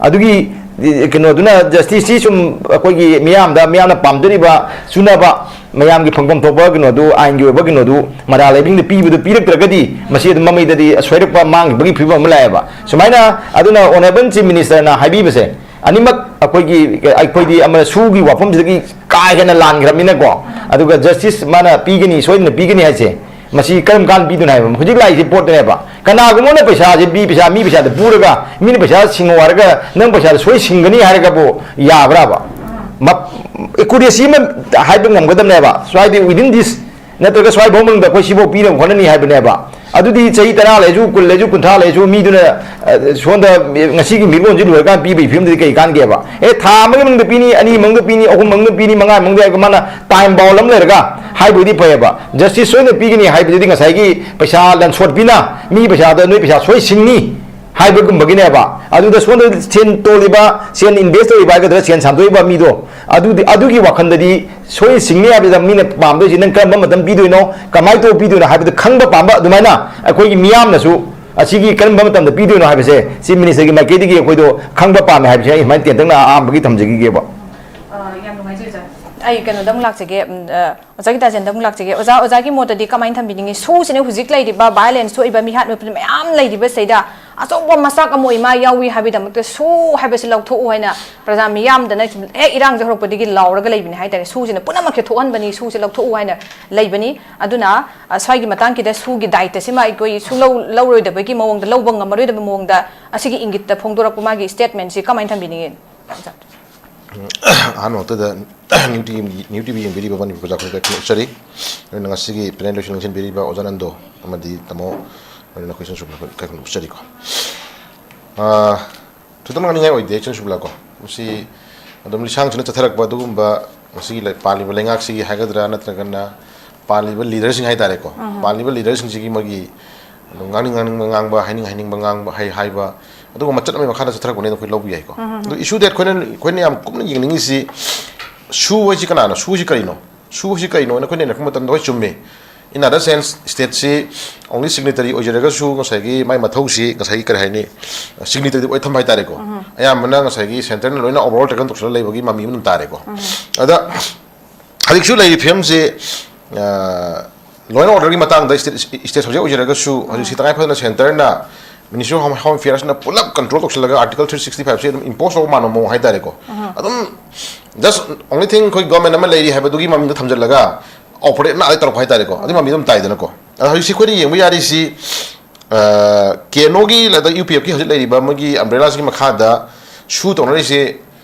ꯑꯗꯨꯒꯤ, ꯑꯦ, ꯀꯩꯅꯣꯗꯨꯅ ꯖꯁꯇꯤꯁꯁꯤ ꯁꯨꯝ ꯑꯩꯈꯣꯏꯒꯤ ꯃꯤꯌꯥꯝꯗ, ꯃꯤꯌꯥꯝꯅ ꯄꯥꯝꯖꯔꯤꯕ ꯆꯨꯅꯕ ꯃꯌꯥꯝꯒꯤ ꯐꯪꯐꯝ ꯊꯣꯛꯄ ꯀꯩꯅꯣꯗꯨ, ꯑꯥꯏꯟꯒꯤ ꯑꯣꯏꯕ ꯀꯩꯅꯣꯗꯨ ꯃꯔꯥꯜ ꯂꯩꯕꯁꯤꯡꯗ ꯄꯤꯕꯗꯨ ꯄꯤꯔꯛꯇ꯭ꯔꯒꯗꯤ ꯃꯁꯤ ꯑꯗꯨꯝ ꯃꯃꯩꯗꯗꯤ ꯁꯣꯏꯔꯛꯄ ꯃꯥꯡꯈꯤꯕꯒꯤ ꯐꯤꯕꯝ ꯑꯃ ꯂꯥꯛꯑꯦꯕ꯫ ꯁꯨꯃꯥꯏꯅ ꯑꯗꯨꯅ ꯑꯣꯅꯔꯦꯕꯜ ꯆꯤꯐ ꯃꯤꯅꯤꯁꯇꯔꯅ ꯍꯥꯏꯕꯤꯕꯁꯦ ꯑꯅꯤꯃꯛ ꯑꯩꯈꯣꯏꯒꯤ, ꯑꯩꯈꯣꯏꯗꯤ ꯑꯃꯅ ꯁꯨꯒꯤ ꯋꯥꯐꯝꯁꯤꯗꯒꯤ ꯀꯥ ꯍꯦꯟꯅ ꯂꯥꯟꯈ꯭ꯔꯕꯅꯤꯅꯀꯣ, ꯑꯗꯨꯒ ꯖꯁꯇꯤꯁ ꯃꯥꯅ ꯄꯤꯒꯅꯤ, ꯁꯣꯏꯗꯅ ꯄꯤꯒꯅꯤ ꯍꯥꯏꯁꯦ ꯃꯁꯤ ꯀꯔꯝ ꯀꯥꯟꯗ ꯄꯤꯗꯣꯏꯅꯣ ꯍꯥꯏꯕ ꯍꯧꯖꯤꯛ ꯂꯥꯛꯏꯁꯦ ꯄꯣꯠꯇꯨꯅꯦꯕ꯫ ꯀꯅꯥꯒꯨꯝꯕꯅ ꯄꯩꯁꯥꯁꯦ ꯄꯤ, ꯄꯩꯁꯥ, ꯃꯤ ꯄꯩꯁꯥꯗ ꯄꯨꯔꯒ ꯃꯤꯅ ꯄꯩꯁꯥ ꯁꯤꯡꯉꯣ ꯍꯥꯏꯔꯒ ꯅꯪ ꯄꯩꯁꯥꯗ ꯁꯣꯏ ꯁꯤꯡꯒꯅꯤ ꯍꯥꯏꯔꯒꯕꯨ ꯌꯥꯕ꯭ꯔꯥꯕ? ꯃ-, ꯑꯦꯀꯨꯔꯦꯁꯤ ꯑꯃ ꯍꯥꯏꯕ ꯉꯝꯒꯗꯕꯅꯦꯕ꯫ ꯁ꯭ꯋꯥꯏꯗ within this ꯅꯠꯇ꯭ꯔꯒ ꯁ꯭ꯋꯥꯏꯐꯥꯎ ꯃꯅꯨꯡꯗ ꯑꯩꯈꯣꯏ ꯁꯤꯐꯥꯎ ꯄꯤꯅꯕ ꯍꯣꯠꯅꯅꯤ ꯍꯥꯏꯕꯅꯦꯕ꯫ ꯑꯗꯨꯗꯤ ꯆꯍꯤ ꯇꯔꯥ ꯂꯩꯔꯁꯨ, ꯀꯨꯟ ꯂꯩꯔꯁꯨ, ꯀꯨꯟꯊ꯭ꯔꯥ ꯂꯩꯔꯁꯨ, ꯃꯤꯗꯨꯅ, ꯑ, ꯁꯣꯝꯗ ꯉꯁꯤꯒꯤ ꯃꯤꯔꯣꯟꯁꯤ ꯂꯣꯏꯔꯀꯥꯟꯗ ꯄꯤꯕꯒꯤ ꯐꯤꯕꯝꯗꯨꯗꯤ ꯀꯩ ꯀꯥꯟꯒꯦꯕ? ꯑꯦ, ꯊꯥ ꯑꯃꯒꯤ ꯃꯅꯨꯡꯗ ꯄꯤꯅꯤ, ꯑꯅꯤ ꯃꯅꯨꯡꯗ ꯄꯤꯅꯤ, ꯑꯍꯨꯝ ꯃꯅꯨꯡꯗ ꯄꯤꯅꯤ, ꯃꯉꯥ ꯃꯅꯨꯡꯗ ꯍꯥꯏꯔꯒ ꯃꯥꯅ ꯇꯥꯏꯝ ꯕꯥꯎꯟ ꯑꯃ ꯂꯩꯔꯒ ꯍꯥꯏꯕꯗꯤ ꯐꯩꯌꯦꯕ꯫ ꯖꯁꯇꯤꯁ ꯁꯣꯏꯅ ꯄꯤꯒꯅꯤ ꯍꯥꯏꯕꯗꯨꯗꯤ ꯉꯁꯥꯏꯒꯤ ꯄꯩꯁꯥ ꯂꯟꯁꯣꯠꯄꯤꯅ ꯃꯤ ꯄꯩꯁꯥꯗ ꯅꯣꯏ ꯄꯩꯁꯥ ꯁꯣꯏ ꯁꯤꯡꯅꯤ ꯍꯥꯏꯕꯒꯨꯝꯕꯒꯤꯅꯦꯕ꯫ ꯑꯗꯨꯗ ꯁꯣꯝꯗ ꯁꯦꯟ ꯇꯣꯜꯂꯤꯕ, ꯁꯦꯟ ꯏꯟꯚꯦꯁ ꯇꯧꯔꯤꯕ ꯍꯥꯏꯒꯗ꯭ꯔꯥ, ꯁꯦꯟ ꯁꯥꯟꯗꯣꯛꯏꯕ ꯃꯤꯗꯣ, ꯑꯗꯨꯗꯤ, ꯑꯗꯨꯒꯤ ꯋꯥꯈꯜꯗꯗꯤ ꯁꯣꯏ ꯁꯤꯡꯅꯤ ꯍꯥꯏꯕꯗ ꯃꯤꯅ ꯄꯥꯝꯗꯣꯏꯁꯤ ꯅꯪ ꯀꯔꯝꯕ ꯃꯇꯝ ꯄꯤꯗꯣꯏꯅꯣ, ꯀꯃꯥꯏꯅ ꯇꯧꯔ ꯄꯤꯗꯣꯏꯅꯣ ꯍꯥꯏꯕꯗꯨ ꯈꯪꯕ ꯄꯥꯝꯕ꯫ ꯑꯗꯨꯃꯥꯏꯅ ꯑꯩꯈꯣꯏꯒꯤ ꯃꯤꯌꯥꯝꯅꯁꯨ ꯑꯁꯤꯒꯤ ꯀꯔꯝꯕ ꯃꯇꯝꯗ ꯄꯤꯗꯣꯏꯅꯣ ꯍꯥꯏꯕꯁꯦ ꯆꯤꯐ ꯃꯤꯅꯤꯁꯇꯔꯒꯤ ꯃꯥꯏꯀꯩꯗꯒꯤ ꯑꯩꯈꯣꯏꯗꯣ ꯈꯪꯕ ꯄꯥꯝꯃꯦ ꯍꯥꯏꯕꯁꯦ ꯑꯩ ꯁꯨꯃꯥꯏꯅ ꯇꯦꯟꯇꯛꯅ ꯑꯍꯥꯟꯕꯒꯤ ꯊꯝꯖꯈꯤꯒꯦꯕ꯫ ꯑ, ꯌꯥꯝ ꯅꯨꯡꯉꯥꯏꯖꯩ, ꯑꯣꯖꯥ꯫ ꯑꯩ ꯀꯩꯅꯣꯗ ꯑꯃꯨꯛ ꯂꯥꯛꯆꯒꯦ, ꯎꯝ, ꯑ, ꯑꯣꯖꯥꯒꯤ ꯇꯥꯖꯦꯟꯗ ꯑꯃꯨꯛ ꯂꯥꯛꯆꯒꯦ꯫ ꯑꯣꯖꯥ, ꯑꯣꯖꯥꯒꯤ ꯃꯣꯠꯇꯗꯤ ꯀꯃꯥꯏꯅ ꯊꯝꯕꯤꯅꯤꯡꯉꯤ? ꯁꯨꯁꯤꯅ ꯍꯧꯖꯤꯛ ꯂꯩꯔꯤꯕ violence ꯊꯣꯛꯏꯕ, ꯃꯤꯍꯥꯠ ꯃꯤꯄꯨꯟ ꯃꯌꯥꯝ ꯂꯩꯔꯤꯕꯁꯤꯗ ꯑꯆꯧꯕ ꯃꯆꯥꯛ ꯑꯃ ꯑꯣꯏ ꯃꯥ ꯌꯥꯎꯏ ꯍꯥꯏꯕꯒꯤꯗꯃꯛꯇ ꯁꯨ ꯍꯥꯏꯕꯁꯤ ꯂꯧꯊꯣꯛꯎ ꯍꯥꯏꯅ ꯄ꯭ꯔꯖꯥ ꯃꯤꯌꯥꯝꯗꯅ ꯍꯦꯛ ꯏꯔꯥꯡꯁꯦ ꯍꯧꯔꯛꯄꯗꯒꯤ ꯂꯥꯎꯔꯒ ꯂꯩꯕꯅꯤ ꯍꯥꯏꯇꯥꯔꯦ꯫ ꯁꯨꯁꯤꯅ ꯄꯨꯝꯅꯃꯛꯁꯦ ꯊꯣꯛꯍꯟꯕꯅꯤ, ꯁꯨꯁꯦ ꯂꯧꯊꯣꯛꯎ ꯍꯥꯏꯅ ꯂꯩꯕꯅꯤ꯫ ꯑꯗꯨꯅ, ꯑ, ꯁ꯭ꯋꯥꯏꯒꯤ ꯃꯇꯥꯡꯁꯤꯗ ꯁꯨꯒꯤ ꯗꯥꯏꯇꯁꯤꯃ ꯑꯩꯈꯣꯏ ꯁꯨꯡꯂꯧ ꯂꯧꯔꯣꯏꯗꯕꯒꯤ ꯃꯑꯣꯡꯗ, ꯂꯧꯕ ꯉꯝꯃꯔꯣꯏꯗꯕ ꯃꯑꯣꯡꯗ ꯑꯁꯤꯒꯤ ꯏꯪꯒꯤꯠꯇ ꯐꯣꯡꯗꯣꯔꯛꯄ ꯃꯥꯒꯤ ꯁ꯭ꯇꯦꯠꯃꯦꯟꯁꯤ ꯀꯃꯥꯏꯅ ꯊꯝꯕꯤꯅꯤꯡꯉꯤ? ꯑꯍꯥꯟꯕ ꯃꯛꯇꯗ news T V, news T V ꯌꯦꯡꯕꯤꯔꯤꯕ ꯃꯅꯤꯄꯨꯔ ꯄ꯭ꯔꯖꯥ ꯈꯨꯗꯤꯡꯃꯛ ꯐꯣꯡꯗꯣꯛꯆꯔꯤ꯫ ꯑꯗꯨꯅ ꯉꯁꯤꯒꯤ ꯄꯦꯅꯦꯜ ꯂꯣꯏꯁꯤꯟ ꯂꯣꯏꯁꯤꯟꯕꯤꯔꯤꯕ ꯑꯣꯖꯥ ꯅꯟꯗꯣ ꯑꯃꯗꯤ ꯇꯥꯃꯣ, ꯑꯗꯨꯅ ꯑꯩꯈꯣꯏ ꯁꯨꯝ ꯏꯀꯥꯏ ꯈꯨꯝꯅꯕ ꯐꯣꯡꯗꯣꯛꯆꯔꯤꯀꯣ꯫ ꯑꯥ, ꯊꯣꯏꯗꯣꯛꯅ ꯉꯥꯡꯅꯤꯡꯉꯥꯏ ꯑꯣꯏꯗꯦ ꯏꯆꯟ ꯁꯨꯕꯂꯥ ꯀꯣ꯫ ꯃꯁꯤ ꯑꯗꯨꯝ ꯂꯤꯁꯥꯡꯁꯤꯠꯅ ꯆꯠꯊꯔꯛꯄ ꯑꯗꯨꯒꯨꯝꯕ ꯉꯁꯤꯒꯤ ꯂꯩ-, ꯄꯥꯜꯂꯤꯕ ꯂꯩꯉꯥꯛꯁꯤꯒꯤ ꯍꯥꯏꯒꯗ꯭ꯔꯥ, ꯅꯠꯇ꯭ꯔꯒꯅ ꯄꯥꯜꯂꯤꯕ ꯂꯤꯗꯔꯁꯤꯡ ꯍꯥꯏꯇꯥꯔꯦꯀꯣ, ꯄꯥꯜꯂꯤꯕ ꯂꯤꯗꯔꯁꯤꯡꯁꯤꯒꯤ ꯃꯣꯏꯒꯤ ꯑꯗꯨꯝ ꯉꯥꯡꯅꯤꯡ ꯉꯥꯡꯅꯤꯡꯕ ꯉꯥꯡꯕ, ꯍꯥꯏꯅꯤꯡ ꯍꯥꯏꯅꯤꯡꯕ ꯉꯥꯡꯕ, ꯍꯥꯏ ꯍꯥꯏꯕ, ꯑꯗꯨꯒꯨꯝꯕ ꯃꯆꯠ ꯑꯃꯒꯤ ꯃꯈꯥꯗ ꯆꯠꯊꯔꯛꯄꯅꯦꯅ ꯑꯩꯈꯣꯏ ꯂꯧꯕ ꯌꯥꯏꯀꯣ꯫ ꯑꯗꯨ ꯏꯁꯨ ꯗꯦꯠ ꯑꯩꯈꯣꯏꯅ, ꯑꯩꯈꯣꯏꯅ ꯌꯥꯝ ꯀꯨꯞꯅ ꯌꯦꯡꯅꯤꯡꯉꯤꯁꯤ, ꯁꯨ ꯍꯥꯏꯁꯤ ꯀꯅꯥꯅꯣ? ꯁꯨ ꯍꯥꯏꯁꯤ ꯀꯔꯤꯅꯣ? ꯁꯨ ꯍꯥꯏꯁꯤ ꯀꯔꯤꯅꯣ ꯍꯥꯏꯅ ꯑꯩꯈꯣꯏꯅ ꯌꯦꯡꯉꯛꯄ ꯃꯇꯝꯗ, ꯍꯣꯏ, ꯆꯨꯝꯃꯤ꯫ In other sense, ꯁ꯭ꯇꯦꯠꯁꯤ only signatory ꯑꯣꯏꯖꯔꯒꯁꯨ ꯉꯁꯥꯏꯒꯤ ꯃꯥꯏ ꯃꯊꯧꯁꯤ ꯉꯁꯥꯏꯒꯤ ꯀꯔꯤ ꯍꯥꯏꯅꯤ, ꯁꯤꯒꯅꯦꯇꯔꯗꯤ ꯑꯣꯏ ꯊꯝꯕ ꯍꯥꯏꯇꯥꯔꯦꯀꯣ꯫ ꯑꯌꯥꯝꯕꯅ ꯉꯁꯥꯏꯒꯤ ꯁꯦꯟꯇꯔꯅ ꯂꯣꯏꯅ ꯑꯣꯚꯔꯑꯣꯜ ꯇꯦꯀꯟ ꯇꯧꯁꯜꯂ ꯂꯩꯕꯒꯤ ꯃꯃꯤ ꯑꯃ ꯑꯗꯨꯝ ꯇꯥꯔꯦꯀꯣ꯫ ꯑꯗ ꯍꯧꯖꯤꯛꯁꯨ ꯂꯩꯔꯤꯕ ꯐꯤꯕꯝꯁꯤ, ꯑ, ꯂꯣ ꯑꯦꯟ ꯑꯣꯔꯗꯔꯒꯤ ꯃꯇꯥꯡꯗ ꯁ꯭ꯇꯦꯠ, ꯁ꯭ꯇꯦꯠ ꯁꯕꯖꯦꯛ ꯑꯣꯏꯖꯔꯒꯁꯨ, ꯍꯧꯖꯤꯛꯁꯤ ꯇꯉꯥꯏ ꯐꯗꯅ ꯁꯦꯟꯇꯔꯅ, Ministry of Home Affairsꯅ ꯄꯨꯂꯞ ꯀꯟꯇ꯭ꯔꯣꯜ ꯇꯧꯁꯤꯜꯂꯒ Article three sixty fiveꯁꯤ ꯑꯗꯨꯝ ꯏꯝꯄꯣꯁ ꯇꯧꯕ ꯃꯥꯟꯕ ꯃꯑꯣꯡ ꯍꯥꯏꯇꯥꯔꯦꯀꯣ꯫ ꯑꯗꯨꯝ just only thing ꯑꯩꯈꯣꯏ ꯒꯣꯔꯃꯦꯟ ꯑꯃ ꯂꯩꯔꯤ ꯍꯥꯏꯕꯗꯨꯒꯤ ꯃꯃꯤꯡꯗ ꯊꯝꯖꯤꯜꯂꯒ ꯑꯣꯄꯔꯦꯠꯅ ꯑꯗꯩ ꯇꯧꯔꯛꯄ ꯍꯥꯏꯇꯥꯔꯦꯀꯣ꯫ ꯑꯗꯨꯒꯤ ꯃꯃꯤ ꯑꯗꯨꯝ ꯇꯥꯏꯗꯅꯀꯣ꯫ ꯑꯗꯣ ꯍꯧꯖꯤꯛꯁꯤ ꯑꯩꯈꯣꯏꯅ ꯌꯦꯡꯕ ꯌꯥꯔꯤꯁꯤ, ꯑ, ꯀꯦꯅꯣꯒꯤ, ꯑꯗ ꯌꯨ ꯄꯤ ꯑꯦꯐꯀꯤ ꯍꯧꯖꯤꯛ ꯂꯩꯔꯤꯕ ꯃꯣꯏꯒꯤ ꯑꯝꯕ꯭ꯔꯦꯂꯥꯁꯤꯒꯤ ꯃꯈꯥꯗ ꯁꯨ ꯇꯧꯅꯔꯤꯁꯦ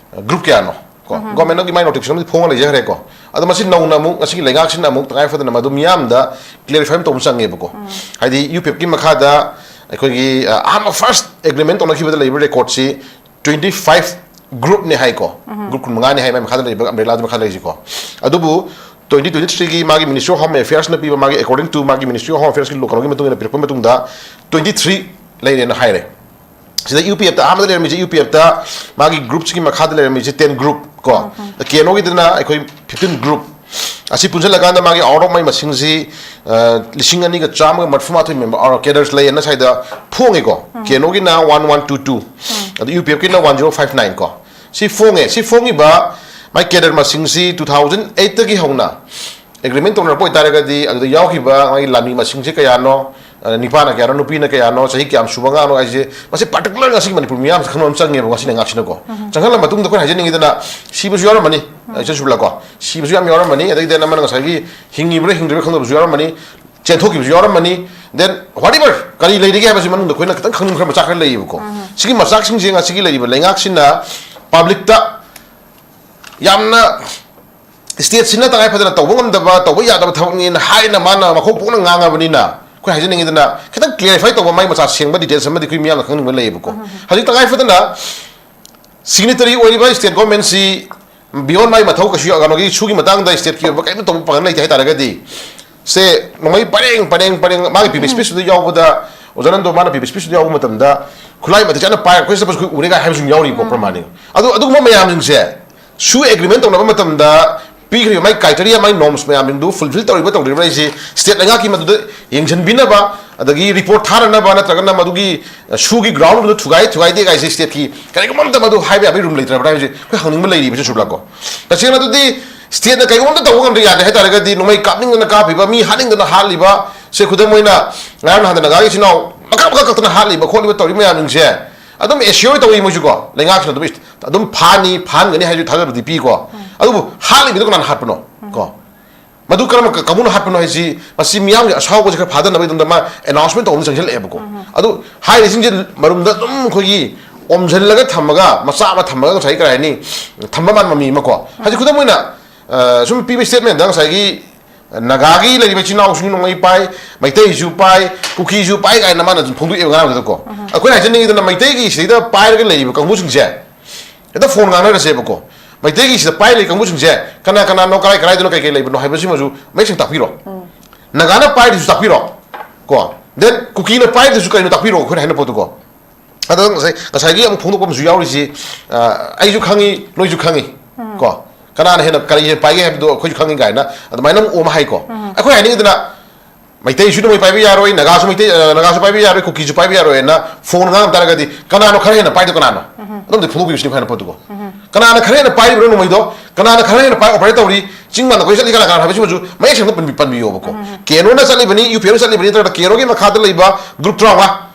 ꯒ꯭ꯔꯨꯞ ꯀꯌꯥꯅꯣ ꯀꯣ? ꯒꯣꯔꯃꯦꯟꯒꯤ ꯃꯥꯏ ꯅꯣꯇꯤꯐꯤꯀꯦꯁꯟ ꯑꯃꯗꯤ ꯐꯣꯡꯉ ꯂꯩꯖꯈ꯭ꯔꯦꯀꯣ꯫ ꯑꯗꯣ ꯃꯁꯤ ꯅꯧꯅ ꯑꯃꯨꯛ ꯉꯁꯤꯒꯤ ꯂꯩꯉꯥꯛꯁꯤꯅ ꯑꯃꯨꯛ ꯇꯉꯥꯏ ꯐꯗꯅ ꯃꯗꯨ ꯃꯤꯌꯥꯝꯗ ꯀ꯭ꯂꯦꯔꯤꯐꯥꯏ ꯑꯃ ꯇꯧꯕ ꯆꯪꯉꯦꯕꯀꯣ꯫ ꯍꯥꯏꯗꯤ ꯌꯨ ꯄꯤ ꯑꯦꯐꯀꯤ ꯃꯈꯥꯗ ꯑꯩꯈꯣꯏꯒꯤ, ꯑ, ꯑꯍꯥꯟꯕ ꯐꯥꯔꯁ ꯑꯦꯒ꯭ꯔꯤꯃꯦꯟ ꯇꯧꯅꯈꯤꯕꯗ ꯂꯩꯕ ꯔꯦꯀꯣꯔꯠꯁꯤ twenty five ꯒ꯭ꯔꯨꯞꯅꯦ ꯍꯥꯏꯀꯣ꯫ ꯒ꯭ꯔꯨꯞ ꯀꯨꯟꯃꯉꯥꯅꯤ ꯍꯥꯏ ꯃꯥꯏ ꯃꯈꯥꯗ ꯂꯩꯕ, ꯑꯝꯕ꯭ꯔꯦꯂꯥꯗꯨ ꯃꯈꯥꯗ ꯂꯩꯔꯤꯁꯤꯀꯣ꯫ ꯑꯗꯨꯕꯨ twenty twenty threeꯒꯤ ꯃꯥꯒꯤ Ministry of Home Affairsꯅ ꯄꯤꯕ ꯃꯥꯒꯤ, according to ꯃꯥꯒꯤ Ministry of Home Affairsꯀꯤ ꯀꯩꯅꯣꯒꯤ ꯃꯇꯨꯡ ꯏꯟꯅ ꯄꯤꯔꯛꯄ ꯃꯇꯨꯡꯗ twenty three ꯂꯩꯔꯦꯅ ꯍꯥꯏꯔꯦ꯫ ꯁꯤꯗ ꯌꯨ ꯄꯤ ꯑꯦꯐꯇ ꯑꯍꯥꯟꯕꯗ ꯂꯩꯔꯝꯃꯤꯁꯦ, ꯌꯨ ꯄꯤ ꯑꯦꯐꯇ ꯃꯥꯒꯤ ꯒ꯭ꯔꯨꯞꯁꯤꯒꯤ ꯃꯈꯥꯗ ꯂꯩꯔꯝꯃꯤꯁꯦ ten ꯒ꯭ꯔꯨꯞ ꯀꯣ꯫ ꯀꯦꯅꯣꯒꯤꯗꯅ ꯑꯩꯈꯣꯏ fifteen ꯒ꯭ꯔꯨꯞ꯫ ꯑꯁꯤ ꯄꯨꯟꯁꯤꯜꯂꯀꯥꯟꯗ ꯃꯥꯒꯤ ꯑꯥꯎꯠ ꯑꯣꯐ ꯃꯥꯏ ꯃꯁꯤꯡꯁꯤ, ꯑ, ꯂꯤꯁꯤꯡ ꯑꯅꯤꯒ ꯆꯥꯝꯃꯒ ꯃꯔꯤꯐꯨ ꯃꯥꯊꯣꯏ ꯃꯦꯝꯕꯔ, ꯑ, ꯀꯦꯗꯔꯁ ꯂꯩꯌꯦꯅ ꯁ꯭ꯋꯥꯏꯗ ꯐꯣꯡꯉꯤꯀꯣ꯫ ꯀꯦꯅꯣꯒꯤꯅ one one two two, ꯑꯗ ꯌꯨ ꯄꯤ ꯑꯦꯐꯀꯤꯅ one zero five nine ꯀꯣ꯫ ꯁꯤ ꯐꯣꯡꯉꯦ꯫ ꯁꯤ ꯐꯣꯡꯉꯤꯕ ꯃꯥꯏ ꯀꯦꯗꯔ ꯃꯁꯤꯡꯁꯤ two thousand eightꯇꯒꯤ ꯍꯧꯅ ꯑꯦꯒ꯭ꯔꯤꯃꯦꯟ ꯇꯧꯅꯔꯛꯄ ꯑꯣꯏꯇꯥꯔꯒꯗꯤ ꯑꯗꯨꯗ ꯌꯥꯎꯈꯤꯕ ꯃꯥꯒꯤ ꯂꯥꯟꯃꯤ ꯃꯁꯤꯡꯁꯦ ꯀꯌꯥꯅꯣ, ꯑ, ꯅꯤꯄꯥꯅ ꯀꯌꯥꯅꯣ, ꯅꯨꯄꯤꯅ ꯀꯌꯥꯅꯣ, ꯆꯍꯤ ꯀꯌꯥꯝ ꯁꯨꯕ ꯑꯉꯥꯡꯅꯣ ꯍꯥꯏꯁꯦ, ꯃꯁꯤ particular ꯉꯁꯤꯒꯤ ꯃꯅꯤꯄꯨꯔ ꯃꯤꯌꯥꯝꯁꯦ ꯈꯪꯕ ꯑꯃ ꯆꯪꯉꯦꯕ, ꯉꯁꯤ ꯂꯩꯉꯥꯛꯁꯤꯅꯀꯣ꯫ ꯆꯪꯍꯜꯂ ꯃꯇꯨꯡꯗ ꯑꯩꯈꯣꯏꯅ ꯍꯥꯏꯖꯅꯤꯡꯉꯤꯗꯅ, ꯁꯤꯕꯁꯨ ꯌꯥꯎꯔꯝꯃꯅꯤ, ꯏꯆꯟ ꯁꯨꯕꯂꯥꯀꯣ, ꯁꯤꯕꯁꯨ ꯌꯥꯝ ꯌꯥꯎꯔꯝꯃꯅꯤ, ꯑꯗꯒꯤ then ꯑꯃꯅ ꯉꯁꯥꯏꯒꯤ ꯍꯤꯡꯉꯤꯕ꯭ꯔꯥ ꯍꯤꯡꯗ꯭ꯔꯤꯕ꯭ꯔꯥ ꯈꯪꯗꯕꯁꯨ ꯌꯥꯎꯔꯝꯃꯅꯤ, ꯆꯦꯟꯊꯣꯛꯈꯤꯕꯁꯨ ꯌꯥꯎꯔꯝꯃꯅꯤ, then whatever ꯀꯔꯤ ꯂꯩꯔꯤꯒꯦ ꯍꯥꯏꯕꯁꯤ ꯃꯅꯨꯡꯗ ꯑꯩꯈꯣꯏꯅ ꯈꯤꯇꯪ ꯈꯪꯅꯤꯡꯕ ꯈꯔ ꯃꯆꯥꯛ ꯈꯔ ꯂꯩꯌꯦꯕꯀꯣ꯫ ꯁꯤꯒꯤ ꯃꯆꯥꯛꯁꯤꯡꯁꯦ ꯉꯁꯤꯒꯤ ꯂꯩꯔꯤꯕ ꯂꯩꯉꯥꯛꯁꯤꯅ publicꯇ ꯌꯥꯝꯅ stateꯁꯤꯅ ꯇꯉꯥꯏ ꯐꯗꯅ ꯇꯧꯕ ꯉꯝꯗꯕ, ꯇꯧꯕ ꯌꯥꯗꯕ ꯊꯕꯛꯅꯤꯅ ꯍꯥꯏꯅ ꯃꯥꯅ ꯃꯈꯣꯡ ꯄꯣꯛꯅ ꯉꯥꯡꯉꯕꯅꯤꯅ, ꯑꯩꯈꯣꯏ ꯍꯥꯏꯖꯅꯤꯡꯉꯤꯗꯅ, ꯈꯤꯇꯪ clarify ꯇꯧꯕ, ꯃꯥꯏ ꯃꯆꯥ ꯁꯦꯡꯕ details ꯑꯃꯗꯤ ꯑꯩꯈꯣꯏ ꯃꯤꯌꯥꯝꯅ ꯈꯪꯅꯤꯡꯕ ꯂꯩꯌꯦꯕꯀꯣ꯫ ꯍꯧꯖꯤꯛ ꯇꯉꯥꯏ ꯐꯗꯅ signatory ꯑꯣꯏꯔꯤꯕ state governmentꯁꯤ beyond ꯃꯥꯏ ꯃꯊꯧ ꯀꯩꯁꯨ ꯌꯥꯎ-, ꯀꯩꯅꯣꯒꯤ issue ꯒꯤ ꯃꯇꯥꯡꯗ stateꯀꯤ ꯑꯣꯏꯕ ꯀꯔꯤꯝꯇ ꯇꯧꯕ ꯄꯥꯡꯒꯜ ꯂꯩꯇꯦ ꯍꯥꯏꯇꯥꯔꯒꯗꯤ, ꯁꯦ ꯅꯣꯡꯃꯩ ꯄꯔꯦꯡ ꯄꯔꯦꯡ ꯄꯔꯦꯡ ꯃꯥꯒꯤ previous speechꯇꯨꯗ ꯌꯥꯎꯕꯗ, ꯑꯣꯖꯥ ꯅꯟꯗꯣ ꯃꯥꯅ previous speechꯇꯨꯗ ꯌꯥꯎꯕ ꯃꯇꯝꯗ ꯈꯨꯠꯂꯥꯏ ꯃꯇꯤꯛ ꯆꯥꯅ ꯄꯥꯏꯔꯒ ꯑꯩꯈꯣꯏ ꯆꯠꯄꯁꯨ ꯑꯩꯈꯣꯏ ꯎꯔꯦ ꯀꯥꯏ ꯍꯥꯏꯕꯁꯨ ꯌꯥꯎꯔꯤꯀꯣ꯫ ꯄ꯭ꯔꯃꯥꯟꯅꯤ꯫ ꯑꯗꯨ, ꯑꯗꯨꯒꯨꯝꯕ ꯃꯌꯥꯝꯁꯤꯡꯁꯦ SoO agreement ꯇꯧꯅꯕ ꯃꯇꯝꯗ ꯄꯤꯈ꯭ꯔꯤꯕ ꯃꯥꯏ criteria, ꯃꯥꯏ norms ꯃꯌꯥꯝꯁꯤꯡꯗꯨ fulfil ꯇꯧꯔꯤꯕ꯭ꯔꯥ ꯇꯧꯗ꯭ꯔꯤꯕ꯭ꯔꯥ ꯍꯥꯏꯁꯤ state ꯂꯩꯉꯥꯛꯀꯤ ꯃꯗꯨꯗ ꯌꯦꯡꯁꯤꯟꯕꯤꯅꯕ, ꯑꯗꯒꯤ report ꯊꯥꯅꯅꯕ, ꯅꯠꯇ꯭ꯔꯒꯅ ꯃꯗꯨꯒꯤ SoOꯒꯤ groundꯗꯨ ꯊꯨꯒꯥꯏ ꯊꯨꯒꯥꯏꯗꯦ ꯀꯥꯏꯁꯤ stateꯀꯤ ꯀꯔꯤꯒꯨꯝꯕ ꯑꯝꯇ ꯃꯗꯨ ꯍꯥꯏꯕ ꯌꯥꯕꯒꯤ room ꯂꯩꯇ꯭ꯔꯕ꯭ꯔꯥ ꯍꯥꯏꯕꯁꯤ ꯑꯩꯈꯣꯏ ꯍꯪꯅꯤꯡꯕ ꯂꯩꯔꯤꯕꯁꯤ ꯁꯨꯕ꯭ꯔꯥꯀꯣ꯫ ꯇꯁꯦꯡꯅ ꯑꯗꯨꯗꯤ stateꯅ ꯀꯔꯤꯒꯨꯝꯕ ꯑꯝꯇ ꯇꯧꯕ ꯉꯝꯗ꯭ꯔ ꯌꯥꯗꯦ ꯍꯥꯏꯇꯥꯔꯒꯗꯤ, ꯅꯣꯡꯃꯩ ꯀꯥꯞꯅꯤꯡꯗꯅ ꯀꯥꯞꯄꯤꯕ, ꯃꯤ ꯍꯥꯠꯅꯤꯡꯗꯅ ꯍꯥꯠꯂꯤꯕ, ꯁꯦ ꯈꯨꯗꯝ ꯑꯣꯏꯅ ꯉꯔꯥꯡ ꯅꯍꯥꯟꯗ ꯅꯥꯒꯥꯒꯤ ꯏꯆꯤꯟ ꯏꯅꯥꯎ ꯃꯀꯛ ꯃꯀꯛ ꯀꯛꯇꯅ ꯍꯥꯠꯂꯤꯕ ꯈꯣꯠꯂꯤꯕ ꯇꯧꯔꯤꯕ ꯃꯌꯥꯝꯁꯤꯡꯁꯦ ꯑꯗꯨꯝ assure ꯇꯧꯏ ꯃꯣꯏꯁꯨꯀꯣ꯫ ꯂꯩꯉꯥꯛꯁꯤꯅ ꯑꯗꯨꯝ ꯑꯗꯨꯝ ꯐꯥꯅꯤ, ꯐꯥꯍꯟꯒꯅꯤ ꯍꯥꯏꯁꯨ ꯊꯥꯖꯕꯗꯤ ꯄꯤꯀꯣ꯫ ꯑꯗꯨꯕꯨ ꯍꯥꯠꯂꯤꯕꯗꯣ ꯀꯅꯥꯅ ꯍꯥꯠꯄꯅꯣ? ꯀꯣ꯫ ꯃꯗꯨ ꯀꯔꯝꯕ ꯀ-, ꯀꯥꯡꯕꯨꯅ ꯍꯥꯠꯄꯅꯣ ꯍꯥꯏꯁꯤ, ꯃꯁꯤ ꯃꯤꯌꯥꯝꯒꯤ ꯑꯁꯥꯎꯕꯁꯦ ꯈꯔ ꯐꯥꯗꯅꯕꯒꯤꯗꯃꯛꯇ ꯃꯥ announcement ꯇꯧꯕ ꯑꯃ ꯆꯪꯁꯤꯜꯂꯛꯑꯦꯕꯀꯣ꯫ ꯑꯗꯨ ꯍꯥꯏꯔꯤꯁꯤꯡꯁꯦ ꯃꯔꯨꯝꯗ ꯑꯗꯨꯝ ꯑꯩꯈꯣꯏꯒꯤ ꯑꯣꯝꯁꯤꯜꯂꯒ ꯊꯝꯃꯒ, ꯃꯆꯥ ꯑꯃ ꯊꯝꯃꯒ, ꯉꯁꯥꯏ ꯀꯔꯤ ꯍꯥꯏꯅꯤ, ꯊꯝꯕ ꯃꯥꯟꯕ ꯃꯤ ꯑꯃꯀꯣ꯫ ꯍꯧꯖꯤꯛ ꯈꯨꯗꯝ ꯑꯣꯏꯅ, ꯑ, ꯁꯨꯝ ꯄꯤꯕ statementꯗ ꯉꯁꯥꯏꯒꯤ ꯅꯥꯒꯥꯒꯤ ꯂꯩꯔꯤꯕ ꯏꯆꯤꯟ ꯏꯅꯥꯎꯁꯤꯡ ꯅꯣꯡꯃꯩ ꯄꯥꯏ, ꯃꯩꯇꯩꯁꯨ ꯄꯥꯏ, ꯀꯨꯀꯤꯁꯨ ꯄꯥꯏ ꯀꯥꯏꯅ ꯃꯥꯅ ꯑꯗꯨꯝ ꯐꯣꯡꯗꯣꯛꯑꯦꯕ ꯉꯔꯥꯡꯗꯨꯗꯀꯣ꯫ ꯑꯩꯈꯣꯏꯅ ꯍꯥꯏꯖꯅꯤꯡꯉꯤꯗꯅ, ꯃꯩꯇꯩꯒꯤ ꯁꯤꯗꯩꯗ ꯄꯥꯏꯔꯒ ꯂꯩꯔꯤꯕ ꯀꯥꯡꯕꯨꯁꯤꯡꯁꯦ, ꯍꯦꯛꯇ phone ꯉꯥꯡꯅꯔꯁꯦꯕꯀꯣ꯫ ꯃꯩꯇꯩꯒꯤ ꯁꯤꯗ ꯄꯥꯏ ꯂꯩ ꯀꯥꯡꯕꯨꯁꯤꯡꯁꯦ ꯀꯅꯥ ꯀꯅꯥꯅꯣ, ꯀꯔꯥꯏ ꯀꯔꯥꯏꯗꯅꯣ, ꯀꯩ ꯀꯩ ꯂꯩꯕꯅꯣ ꯍꯥꯏꯕꯁꯤꯃꯁꯨ ꯃꯌꯦꯛ ꯁꯦꯡꯅ ꯇꯥꯛꯄꯤꯔꯣ꯫ ꯅꯥꯒꯥꯅ ꯄꯥꯏꯔꯤꯁꯨ ꯇꯥꯛꯄꯤꯔꯣ ꯀꯣ꯫ Then ꯀꯨꯀꯤꯅ ꯄꯥꯏꯔꯤꯗꯨꯁꯨ ꯀꯩꯅꯣ ꯇꯥꯛꯄꯤꯔꯣ, ꯑꯩꯈꯣꯏꯅ ꯍꯥꯏꯅ ꯄꯣꯠꯇꯨꯀꯣ꯫ ꯑꯗꯣ ꯉꯁꯥꯏ, ꯉꯁꯥꯏꯒꯤ ꯑꯃꯨꯛ ꯐꯣꯡꯗꯣꯛꯄ ꯑꯃꯁꯨ ꯌꯥꯎꯔꯤꯁꯤ, ꯑ, ꯑꯩꯁꯨ ꯈꯪꯉꯤ, ꯅꯣꯏꯁꯨ ꯈꯪꯉꯤ ꯀꯣ꯫ ꯀꯅꯥꯅ ꯍꯦꯟꯅ, ꯀꯔꯤ ꯍꯦꯟꯅ ꯄꯥꯏꯒꯦ ꯍꯥꯏꯕꯗꯣ ꯑꯩꯈꯣꯏꯁꯨ ꯈꯪꯉꯤ ꯀꯥꯏꯅ ꯑꯗꯨꯃꯥꯏꯅ ꯑꯃꯨꯛ ꯑꯃ ꯍꯥꯏꯀꯣ꯫ ꯑꯩꯈꯣꯏ ꯍꯥꯏꯅꯤꯡꯉꯤꯗꯅ, ꯃꯩꯇꯩꯁꯨ ꯅꯣꯡꯃꯩ ꯄꯥꯏꯕ ꯌꯥꯔꯣꯏ, ꯅꯥꯒꯥꯁꯨ ꯃꯩꯇꯩ, ꯑ, ꯅꯥꯒꯥꯁꯨ ꯄꯥꯏꯕ ꯌꯥꯔꯣꯏ, ꯀꯨꯀꯤꯁꯨ ꯄꯥꯏꯕ ꯌꯥꯔꯣꯏꯅ phone ꯉꯥꯡꯉꯝ ꯇꯥꯔꯒꯗꯤ, ꯀꯅꯥꯅꯣ ꯈꯔ ꯍꯦꯟꯅ ꯄꯥꯏꯗꯣ ꯀꯅꯥꯅꯣ? ꯑꯗꯨꯝꯗꯤ ꯐꯣꯡꯗꯣꯛꯄꯤꯕꯁꯤꯅꯤ ꯐꯅ ꯄꯣꯠꯇꯨꯀꯣ꯫ ꯀꯅꯥꯅ ꯈꯔ ꯍꯦꯟꯅ ꯄꯥꯏꯔꯤꯕꯅꯣ ꯅꯣꯡꯃꯩꯗꯣ? ꯀꯅꯥꯅ ꯈꯔ ꯍꯦꯟꯅ ꯄꯥꯏ operate ꯇꯧꯔꯤ? ꯆꯤꯡ ꯃꯥꯟꯗ ꯑꯩꯈꯣꯏ ꯆꯠꯂꯤ ꯀꯅꯥ ꯀꯅꯥ ꯍꯥꯏꯕꯁꯤꯃꯁꯨ ꯃꯌꯦꯛ ꯁꯦꯡꯅ ꯄꯟꯕꯤ-, ꯄꯟꯕꯤꯌꯣꯕꯀꯣ꯫ ꯎꯝ꯫ ꯀꯦ ꯑꯦꯟ ꯑꯣꯅ ꯆꯠꯂꯤꯕꯅꯤ, ꯌꯨ ꯄꯤ ꯑꯦꯐꯅ ꯆꯠꯂꯤꯕꯅꯤ, ꯅꯠꯇ꯭ꯔꯒ ꯀꯦ ꯑꯦꯟ ꯑꯣꯒꯤ ꯃꯈꯥꯗ ꯂꯩꯕ ꯒ꯭ꯔꯨꯞ ꯇꯔꯥꯃꯉꯥ,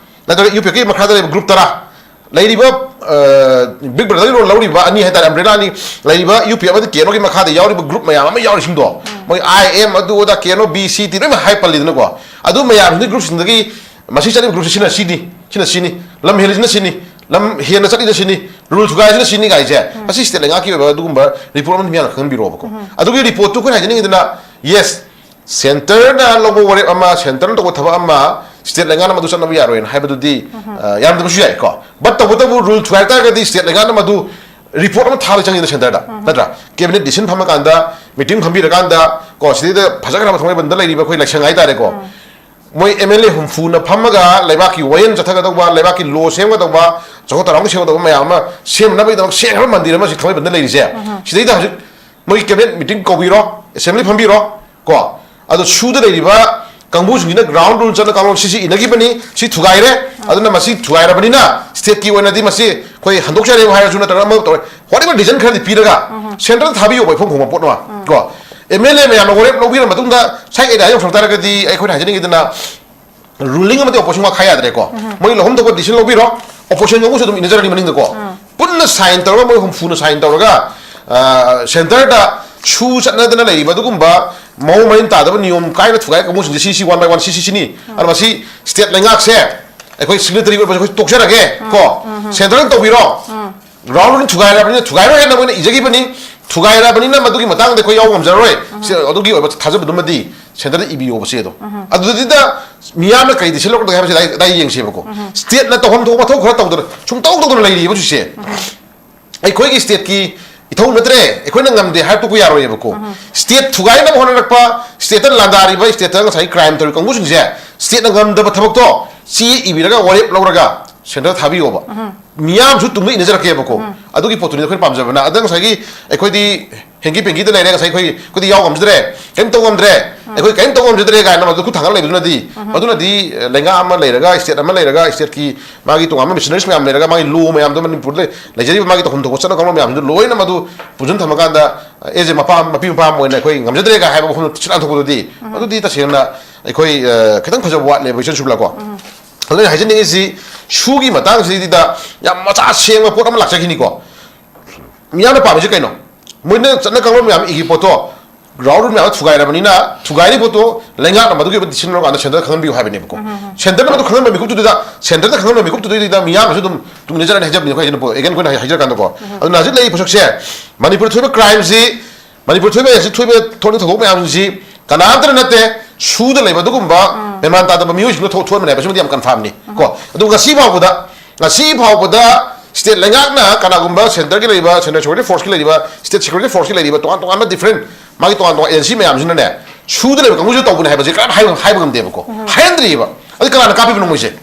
ꯅꯠꯇ꯭ꯔꯒ ꯌꯨ ꯄꯤ ꯑꯦꯐꯀꯤ ꯃꯈꯥꯗ ꯂꯩꯕ ꯒ꯭ꯔꯨꯞ ꯇꯔꯥ, ꯂꯩꯔꯤꯕ, ꯑ, ꯕꯤꯛ ꯕ꯭ꯔꯗꯔꯒꯤ ꯔꯣꯜ ꯂꯧꯔꯤꯕ ꯑꯅꯤ ꯍꯥꯏꯇꯥꯔꯦ, ꯑꯝꯕ꯭ꯔꯦꯂꯥ ꯑꯅꯤ ꯂꯩꯔꯤꯕ ꯌꯨ ꯄꯤ ꯑꯦꯐ ꯑꯃꯗꯤ ꯀꯦ ꯑꯦꯟ ꯑꯣꯒꯤ ꯃꯈꯥꯗ ꯌꯥꯎꯔꯤꯕ ꯒ꯭ꯔꯨꯞ ꯃꯌꯥꯝ ꯑꯃ ꯌꯥꯎꯔꯤꯁꯤꯡꯗꯣ, ꯎꯝ꯫ ꯃꯣꯏ ꯑꯥꯏ ꯑꯦꯝ, ꯑꯗꯨ ꯑꯗꯥ, ꯀꯦ N O, B C T ꯂꯣꯏꯅꯃꯛ ꯍꯥꯏ ꯄꯜꯂꯤꯗꯅꯀꯣ꯫ ꯑꯗꯨ ꯃꯌꯥꯝꯁꯤꯡꯗꯨꯒꯤ ꯒ꯭ꯔꯨꯞꯁꯤꯡꯗꯒꯤ ꯃꯁꯤ ꯆꯠꯂꯤꯕ ꯒ꯭ꯔꯨꯞꯁꯤ ꯁꯤꯅ ꯁꯤꯅꯤ, ꯁꯤꯅ ꯁꯤꯅꯤ, ꯂꯝ ꯍꯦꯜꯂꯤꯁꯤꯅ ꯁꯤꯅꯤ, ꯂꯝ ꯍꯦꯟꯅ ꯆꯠꯂꯤꯁꯤꯅ ꯁꯤꯅꯤ, ꯔꯨꯜ ꯊꯨꯒꯥꯏꯔꯤꯁꯤꯅ ꯁꯤꯅꯤ ꯀꯥꯏꯁꯦ, ꯎꯝ꯫ ꯃꯁꯤ ꯁ꯭ꯇꯦꯠ ꯂꯩꯉꯥꯛꯀꯤ ꯑꯣꯏꯕ ꯑꯗꯨꯒꯨꯝꯕ ꯔꯤꯄꯣꯔꯠ ꯑꯃ ꯃꯤꯌꯥꯝꯅ ꯈꯪꯍꯟꯕꯤꯔꯛꯑꯣꯕꯀꯣ꯫ ꯎꯝ꯫ ꯑꯗꯨꯒꯤ ꯔꯤꯄꯣꯔꯠꯇꯨ ꯑꯩꯈꯣꯏꯅ ꯍꯥꯏꯖꯅꯤꯡꯉꯤꯗꯨꯅ, ꯌꯦꯁ, ꯁꯦꯟꯇꯔꯅ ꯂꯧꯕ ꯋꯥꯔꯦꯞ ꯑꯃ, ꯁꯦꯟꯇꯔꯅ ꯇꯧꯕ ꯊꯕꯛ ꯑꯃ ꯁ꯭ꯇꯦꯠ ꯂꯩꯉꯥꯛꯅ ꯃꯗꯨ ꯆꯠꯅꯕ ꯌꯥꯔꯣꯏꯅ ꯍꯥꯏꯕꯗꯨꯗꯤ, ꯎꯝ꯫ ꯑ, ꯌꯥꯔꯝꯗꯕꯁꯨ ꯌꯥꯏꯀꯣ꯫ ꯕꯠ ꯇꯧꯕꯇꯕꯨ ꯔꯨꯜ ꯊꯨꯒꯥꯏ ꯇꯥꯔꯒꯗꯤ ꯁ꯭ꯇꯦꯠ ꯂꯩꯉꯥꯛꯅ ꯃꯗꯨ ꯔꯤꯄꯣꯔꯠ ꯑꯃ ꯊꯥꯕ ꯆꯪꯉꯤꯗꯅ ꯁꯦꯟꯇꯔꯗ, ꯎꯝ꯫ ꯅꯠꯇ꯭ꯔꯥ? ꯀꯦꯕꯤꯅꯦꯠ ꯗꯤꯁꯤꯖꯟ ꯐꯝꯃꯀꯥꯟꯗ, ꯃꯤꯇꯤꯡ ꯐꯝꯕꯤꯔꯀꯥꯟꯗ, ꯀꯣ, ꯁꯤꯗꯩꯗ ꯐꯖꯈ꯭ꯔꯕ ꯊꯥꯡꯃꯩꯕꯟꯗ ꯂꯩꯔꯤꯕ ꯑꯩꯈꯣꯏ ꯂꯥꯏꯁꯪ ꯍꯥꯏꯇꯥꯔꯦꯀꯣ, ꯎꯝ꯫ ꯃꯣꯏ ꯑꯦꯝ ꯑꯦꯜ ꯑꯦ ꯍꯨꯝꯐꯨꯅ ꯐꯝꯃꯒ ꯂꯩꯕꯥꯛꯀꯤ ꯋꯥꯌꯦꯜ ꯆꯠꯊꯒꯗꯧꯕ, ꯂꯩꯕꯥꯛꯀꯤ ꯂꯣ ꯁꯦꯝꯒꯗꯧꯕ, ꯆꯥꯎꯈꯠ ꯊꯧꯔꯥꯡ ꯁꯦꯝꯒꯗꯧꯕ ꯃꯌꯥꯝ ꯑꯃ ꯁꯦꯝꯅꯕꯒꯤꯗꯃꯛ ꯁꯦꯝꯈ꯭ꯔꯕ ꯃꯟꯗꯤꯔ ꯑꯃ ꯁꯤ ꯊꯥꯡꯃꯩꯕꯟꯗ ꯂꯩꯔꯤꯁꯦ꯫ ꯎꯝ꯫ ꯁꯤꯗꯩꯗ ꯍꯧꯖꯤꯛ ꯃꯣꯏꯒꯤ ꯀꯦꯕꯤꯅꯦꯠ ꯃꯤꯇꯤꯡ ꯀꯧꯕꯤꯔꯣ, ꯑꯦꯁꯦꯝꯕ꯭ꯂꯤ ꯐꯝꯕꯤꯔꯣ, ꯀꯣ, ꯑꯗꯣ ꯁꯨꯗ ꯂꯩꯔꯤꯕ ꯀꯥꯡꯕꯨꯁꯤꯡꯁꯤꯅ ꯒ꯭ꯔꯥꯎꯟ ꯔꯨꯜ ꯆꯠꯅ ꯀꯥꯡꯂꯣꯟ ꯁꯤꯁꯤ ꯏꯅꯈꯤꯕꯅꯤ, ꯁꯤ ꯊꯨꯒꯥꯏꯔꯦ, ꯑꯗꯨꯅ ꯃꯁꯤ ꯊꯨꯒꯥꯏꯔꯕꯅꯤꯅ ꯁ꯭ꯇꯦꯠꯀꯤ ꯑꯣꯏꯅꯗꯤ ꯃꯁꯤ ꯑꯩꯈꯣꯏ ꯍꯟꯗꯣꯛꯆꯔꯦ ꯍꯥꯏꯔꯁꯨ ꯅꯠꯇ꯭ꯔꯒ ꯑꯃ ꯇꯧꯔꯦ, whatever reason ꯈꯔꯗꯤ ꯄꯤꯔꯒ ꯎꯝ꯫ ꯁꯦꯟꯇꯔꯗ ꯊꯥꯕꯤꯌꯣꯕ ꯏꯐꯣꯡ ꯐꯣꯡꯕ ꯄꯣꯠ ꯑꯃ, ꯎꯝ꯫ ꯀꯣ, ꯑꯦꯝ ꯑꯦꯜ ꯑꯦ ꯃꯌꯥꯝꯅ ꯋꯥꯔꯦꯞ ꯂꯧꯕꯤꯔ ꯃꯇꯨꯡꯗ ꯁ꯭ꯋꯥꯏ ꯑꯦꯔꯤꯌꯥ ꯌꯧꯁꯤꯜꯂꯛ ꯇꯥꯔꯒꯗꯤ ꯑꯩꯈꯣꯏꯅ ꯍꯥꯏꯖꯅꯤꯡꯉꯤꯗꯅ ꯔꯨꯂꯤꯡ ꯑꯃꯗꯤ ꯑꯣꯄꯣꯖꯤꯁꯟ ꯋꯥꯈꯥ ꯌꯥꯗ꯭ꯔꯦꯀꯣ꯫ ꯎꯝ꯫ ꯃꯣꯏ ꯂꯧꯐꯝ ꯊꯣꯛꯄ ꯗꯤꯁꯤꯖꯟ ꯂꯧꯕꯤꯔꯣ, ꯑꯣꯄꯣꯖꯤꯁꯟ ꯀꯥꯡꯕꯨꯁꯨ ꯑꯗꯨꯝ ꯏꯟꯅꯖꯔꯅꯤ ꯃꯅꯤꯡꯗꯀꯣ꯫ ꯎꯝ꯫ ꯄꯨꯟꯅ ꯁꯥꯏꯟ ꯇꯧꯔꯒ ꯃꯣꯏ ꯍꯨꯝꯐꯨꯅ ꯁꯥꯏꯟ ꯇꯧꯔꯒ, ꯑ, ꯁꯦꯟꯇꯔꯗ ꯁꯨ ꯆꯠꯅꯗꯅ ꯂꯩꯔꯤꯕ ꯑꯗꯨꯒꯨꯝꯕ ꯃꯑꯣꯡ ꯃꯔꯤꯟ ꯇꯥꯗꯕ ꯅꯤꯌꯣꯝ ꯀꯥꯏꯅ ꯊꯨꯒꯥꯏ ꯀꯥꯡꯕꯨꯁꯤꯡꯁꯦ ꯁꯤ, ꯁꯤ ꯋꯥꯟ ꯕꯥꯏ ꯋꯥꯟ ꯁꯤ, ꯁꯤ, ꯁꯤꯅꯤ꯫ ꯎꯝ꯫ ꯑꯗꯣ ꯃꯁꯤ ꯁ꯭ꯇꯦꯠ ꯂꯩꯉꯥꯛꯁꯦ ꯑꯩꯈꯣꯏ ꯁꯤꯒꯅꯦꯇꯔꯤ ꯑꯣꯏꯕꯁꯦ ꯑꯩꯈꯣꯏ ꯇꯣꯛꯆꯔꯒꯦ ꯀꯣ꯫ ꯎꯝ, ꯎꯝ꯫ ꯁꯦꯟꯇꯔꯅ ꯇꯧꯕꯤꯔꯣ꯫ ꯎꯝ꯫ ꯒ꯭ꯔꯥꯎꯟ ꯔꯨꯜ ꯊꯨꯒꯥꯏꯔꯕꯅꯤꯅ, ꯊꯨꯒꯥꯏꯔꯣꯏ ꯍꯥꯏꯅ ꯃꯣꯏꯅ ꯏꯖꯈꯤꯕꯅꯤ, ꯊꯨꯒꯥꯏꯔꯕꯅꯤꯅ ꯃꯗꯨꯒꯤ ꯃꯇꯥꯡꯗ ꯑꯩꯈꯣꯏ ꯌꯥꯎꯕ ꯉꯝꯖꯔꯔꯣꯏ꯫ ꯎꯝ꯫ ꯁꯤ, ꯑꯗꯨꯒꯤ ꯑꯣꯏꯕ ꯊꯥꯖꯕꯗꯨꯃꯗꯤ ꯁꯦꯟꯇꯔꯗ ꯏꯕꯤꯌꯣꯕ ꯆꯦꯗꯣ꯫ ꯎꯝ꯫ ꯑꯗꯨꯗꯨꯗ ꯃꯤꯌꯥꯝꯅ ꯀꯩꯗ ꯁꯤꯜꯂꯛꯀꯗꯒꯦ ꯍꯥꯏꯕꯁꯤ ꯑꯗꯥꯏ, ꯑꯗꯥꯏ ꯌꯦꯡꯁꯦꯕꯀꯣ꯫ ꯎꯝ꯫ ꯁ꯭ꯇꯦꯠꯅ ꯇꯧꯐꯝ ꯊꯣꯛꯄ ꯃꯊꯧ ꯈꯔ ꯇꯧꯗꯅ ꯁꯨꯝ ꯇꯧ ꯇꯧꯗꯅ ꯂꯩꯔꯤꯕ ꯍꯧꯖꯤꯛꯁꯦ꯫ ꯎꯝ꯫ ꯑꯩꯈꯣꯏꯒꯤ ꯁ꯭ꯇꯦꯠꯀꯤ ꯏꯊꯧ ꯅꯠꯇ꯭ꯔꯦ, ꯑꯩꯈꯣꯏꯅ ꯉꯝꯗꯦ ꯍꯥꯏꯔ ꯇꯣꯛꯄ ꯌꯥꯔꯣꯏꯌꯦꯕꯀꯣ꯫ ꯎꯝ꯫ ꯁ꯭ꯇꯦꯠ ꯊꯨꯒꯥꯏꯅꯕ ꯍꯣꯠꯅꯔꯛꯄ, ꯁ꯭ꯇꯦꯠꯇ ꯂꯥꯟꯗꯥꯔꯤꯕ, ꯁ꯭ꯇꯦꯠꯇ ꯉꯁꯥꯏ ꯀ꯭ꯔꯥꯏꯝ ꯇꯧꯔꯤ ꯀꯥꯡꯕꯨꯁꯤꯡꯁꯦ ꯁ꯭ꯇꯦꯠꯅ ꯉꯝꯗꯕ ꯊꯕꯛꯇꯣ ꯆꯦ ꯏꯕꯤꯔꯒ ꯋꯥꯔꯦꯞ ꯂꯧꯔꯒ ꯁꯦꯟꯇꯔ ꯊꯥꯕꯤꯌꯣꯕ꯫ ꯎꯝ꯫ ꯃꯤꯌꯥꯝꯁꯨ ꯇꯨꯡꯗ ꯏꯟꯅꯖꯔꯛꯀꯦꯕꯀꯣ꯫ ꯎꯝ꯫ ꯑꯗꯨꯒꯤ ꯄꯣꯠꯇꯨꯅꯤ ꯑꯩꯈꯣꯏꯅ ꯄꯥꯝꯖꯕꯅ꯫ ꯑꯗ ꯉꯁꯥꯏꯒꯤ ꯑꯩꯈꯣꯏꯗꯤ ꯍꯦꯡꯀꯤ ꯄꯦꯡꯀꯤꯗ ꯂꯩꯔꯦ, ꯉꯁꯥꯏ ꯑꯩꯈꯣꯏ, ꯑꯩꯈꯣꯏꯗꯤ ꯌꯥꯎ ꯉꯝꯖꯗ꯭ꯔꯦ, ꯀꯔꯤꯝ ꯇꯧ ꯉꯝꯗ꯭ꯔꯦ, ꯎꯝ꯫ ꯑꯩꯈꯣꯏ ꯀꯔꯤꯝ ꯇꯧ ꯉꯝꯖꯗ꯭ꯔꯦ ꯀꯥꯏꯅ ꯃꯗꯨ ꯈꯨꯠ ꯊꯥꯡꯒꯠ ꯂꯩꯕꯗꯨꯅꯗꯤ, ꯎꯝ꯫ ꯃꯗꯨꯅꯗꯤ, ꯑ, ꯂꯩꯉꯥꯛ ꯑꯃ ꯂꯩꯔꯒ, ꯁ꯭ꯇꯦꯠ ꯑꯃ ꯂꯩꯔꯒ, ꯁ꯭ꯇꯦꯠꯀꯤ ꯃꯥꯒꯤ ꯇꯣꯉꯥꯟꯕ ꯃꯤꯁꯅꯔꯤꯁ ꯃꯌꯥꯝ ꯂꯩꯔꯒ, ꯃꯥꯒꯤ ꯂꯣ ꯃꯌꯥꯝꯗꯣ, ꯃꯅꯤꯄꯨꯔꯗ ꯂꯩ-, ꯂꯩꯖꯔꯤꯕ ꯃꯥꯒꯤ ꯇꯧꯐꯝ ꯊꯣꯛꯄ ꯆꯠꯅ ꯀꯥꯡꯂꯣꯟ ꯃꯌꯥꯝꯗꯨ ꯂꯣꯏꯅ ꯃꯗꯨ ꯄꯨꯟꯁꯤꯟ ꯊꯝꯃꯀꯥꯟꯗ, ꯑꯦꯁ ꯑꯦ ꯃꯄꯥ, ꯃꯄꯤ ꯃꯄꯥ ꯑꯃ ꯑꯣꯏꯅ ꯑꯩꯈꯣꯏ ꯉꯝꯖꯗ꯭ꯔꯦꯒ ꯍꯥꯏꯕ ꯋꯥꯐꯝꯗꯣ ꯁꯤꯠ ꯂꯥꯟꯊꯣꯛꯄꯗꯨꯗꯤ, ꯑꯗꯨꯗꯤ ꯇꯁꯦꯡꯅ ꯑꯩꯈꯣꯏ, ꯑ, ꯈꯤꯇꯪ ꯐꯖꯕ ꯋꯥꯠꯂꯦꯕ, ꯏꯆꯟ ꯁꯨꯕꯂꯥ ꯀꯣ꯫ ꯑꯗꯨꯅ ꯑꯩꯅ ꯍꯥꯏꯖꯅꯤꯡꯉꯤꯁꯤ, ꯁꯨꯒꯤ ꯃꯇꯥꯡꯁꯤꯗꯩꯗ ꯌꯥꯝ ꯃꯆꯥ ꯁꯦꯡꯕ ꯄꯣꯠ ꯑꯃ ꯂꯥꯛꯆꯈꯤꯅꯤꯀꯣ꯫ ꯃꯤꯌꯥꯝꯅ ꯄꯥꯝꯃꯤꯁꯦ ꯀꯩꯅꯣ? ꯃꯣꯏꯅ ꯆꯠꯅ ꯀꯥꯡꯂꯣꯟ ꯃꯌꯥꯝ ꯏꯒꯤ ꯄꯣꯠꯇꯣ, ꯒ꯭ꯔꯥꯎꯟ ꯔꯨꯜ ꯃꯌꯥꯝ ꯊꯨꯒꯥꯏꯔꯕꯅꯤꯅ, ꯊꯨꯒꯥꯏꯔꯤ ꯄꯣꯠꯇꯣ ꯂꯩꯉꯥꯛꯅ ꯃꯗꯨꯒꯤ ꯑꯣꯏꯕ decision ꯂꯧꯔꯀꯥꯟꯗ ꯁꯦꯟꯇꯔꯗ ꯈꯪꯍꯟꯕꯤꯌꯨ ꯍꯥꯏꯕꯅꯦꯕꯀꯣ꯫ ꯁꯦꯟꯇꯔꯅ ꯃꯗꯨ ꯈꯪꯍꯟꯕ ꯃꯤꯀꯨꯞꯇꯨꯗ, ꯁꯦꯟꯇꯔꯗ ꯈꯪꯍꯟꯕ ꯃꯤꯀꯨꯞꯇꯨꯗꯩꯗꯨꯗ ꯃꯤꯌꯥꯝꯅꯁꯨ ꯑꯗꯨꯝ ꯇꯨꯡ ꯏꯟꯖꯔꯅꯤ ꯍꯥꯏꯖꯕꯅꯤ, ꯑꯩꯈꯣꯏ ꯍꯥꯏꯖꯅ ꯄꯣ-, again ꯑꯩꯈꯣꯏꯅ ꯍꯥꯏ-, ꯍꯥꯏꯖꯔꯀꯥꯟꯗꯀꯣ꯫ ꯑꯗꯨꯅ ꯍꯧꯖꯤꯛ ꯂꯩꯔꯤꯕ ꯄꯣꯠꯁꯛꯁꯦ, ꯃꯅꯤꯄꯨꯔꯗ ꯊꯣꯛꯏꯕ crimeꯁꯤ, ꯃꯅꯤꯄꯨꯔ ꯊꯣꯛꯏꯕ, ꯍꯧꯖꯤꯛ ꯊꯣꯛꯏꯕ ꯊꯣꯛꯅꯤꯡ ꯊꯧꯗꯣꯛ ꯃꯌꯥꯝꯁꯤ ꯀꯅꯥꯝꯇꯅ ꯅꯠꯇꯦ, ꯁꯨꯗ ꯂꯩꯕ ꯑꯗꯨꯒꯨꯝꯕ ꯃꯦꯃꯥꯟ ꯇꯥꯗꯕ ꯃꯤꯑꯣꯏꯁꯤꯡꯅ ꯊꯣꯛ-, ꯊꯣꯛꯍꯟꯕꯅꯦ ꯍꯥꯏꯕꯁꯤꯃꯗꯤ ꯌꯥꯝ confirmꯅꯤ ꯀꯣ꯫ ꯑꯗꯨ ꯉꯁꯤ ꯐꯥꯎꯕꯗ, ꯉꯁꯤ ꯐꯥꯎꯕꯗ state ꯂꯩꯉꯥꯛꯅ ꯀꯅꯥꯒꯨꯝꯕ centreꯒꯤ ꯂꯩꯔꯤꯕ, central security forceꯀꯤ ꯂꯩꯔꯤꯕ, state security forceꯀꯤ ꯂꯩꯔꯤꯕ, ꯇꯣꯉꯥꯟ ꯇꯣꯉꯥꯟꯕ different, ꯃꯥꯒꯤ ꯇꯣꯉꯥꯟ ꯇꯣꯉꯥꯟ agency ꯃꯌꯥꯝꯁꯤꯅꯅꯦ, ꯁꯨꯗ ꯂꯩꯕ ꯀꯥꯡꯕꯨꯁꯤꯗ ꯇꯧꯕꯅꯦ ꯍꯥꯏꯕꯁꯦ ꯀꯅꯥꯝ ꯍꯥꯏꯕ, ꯍꯥꯏꯕ ꯉꯝꯗꯦꯕꯀꯣ꯫ ꯍꯥꯏꯍꯟꯗ꯭ꯔꯤꯑꯕ꯫ ꯑꯗꯨ ꯀꯅꯥꯅ ꯀꯥꯞꯄꯤꯕꯅꯣ ꯃꯣꯏꯁꯦ?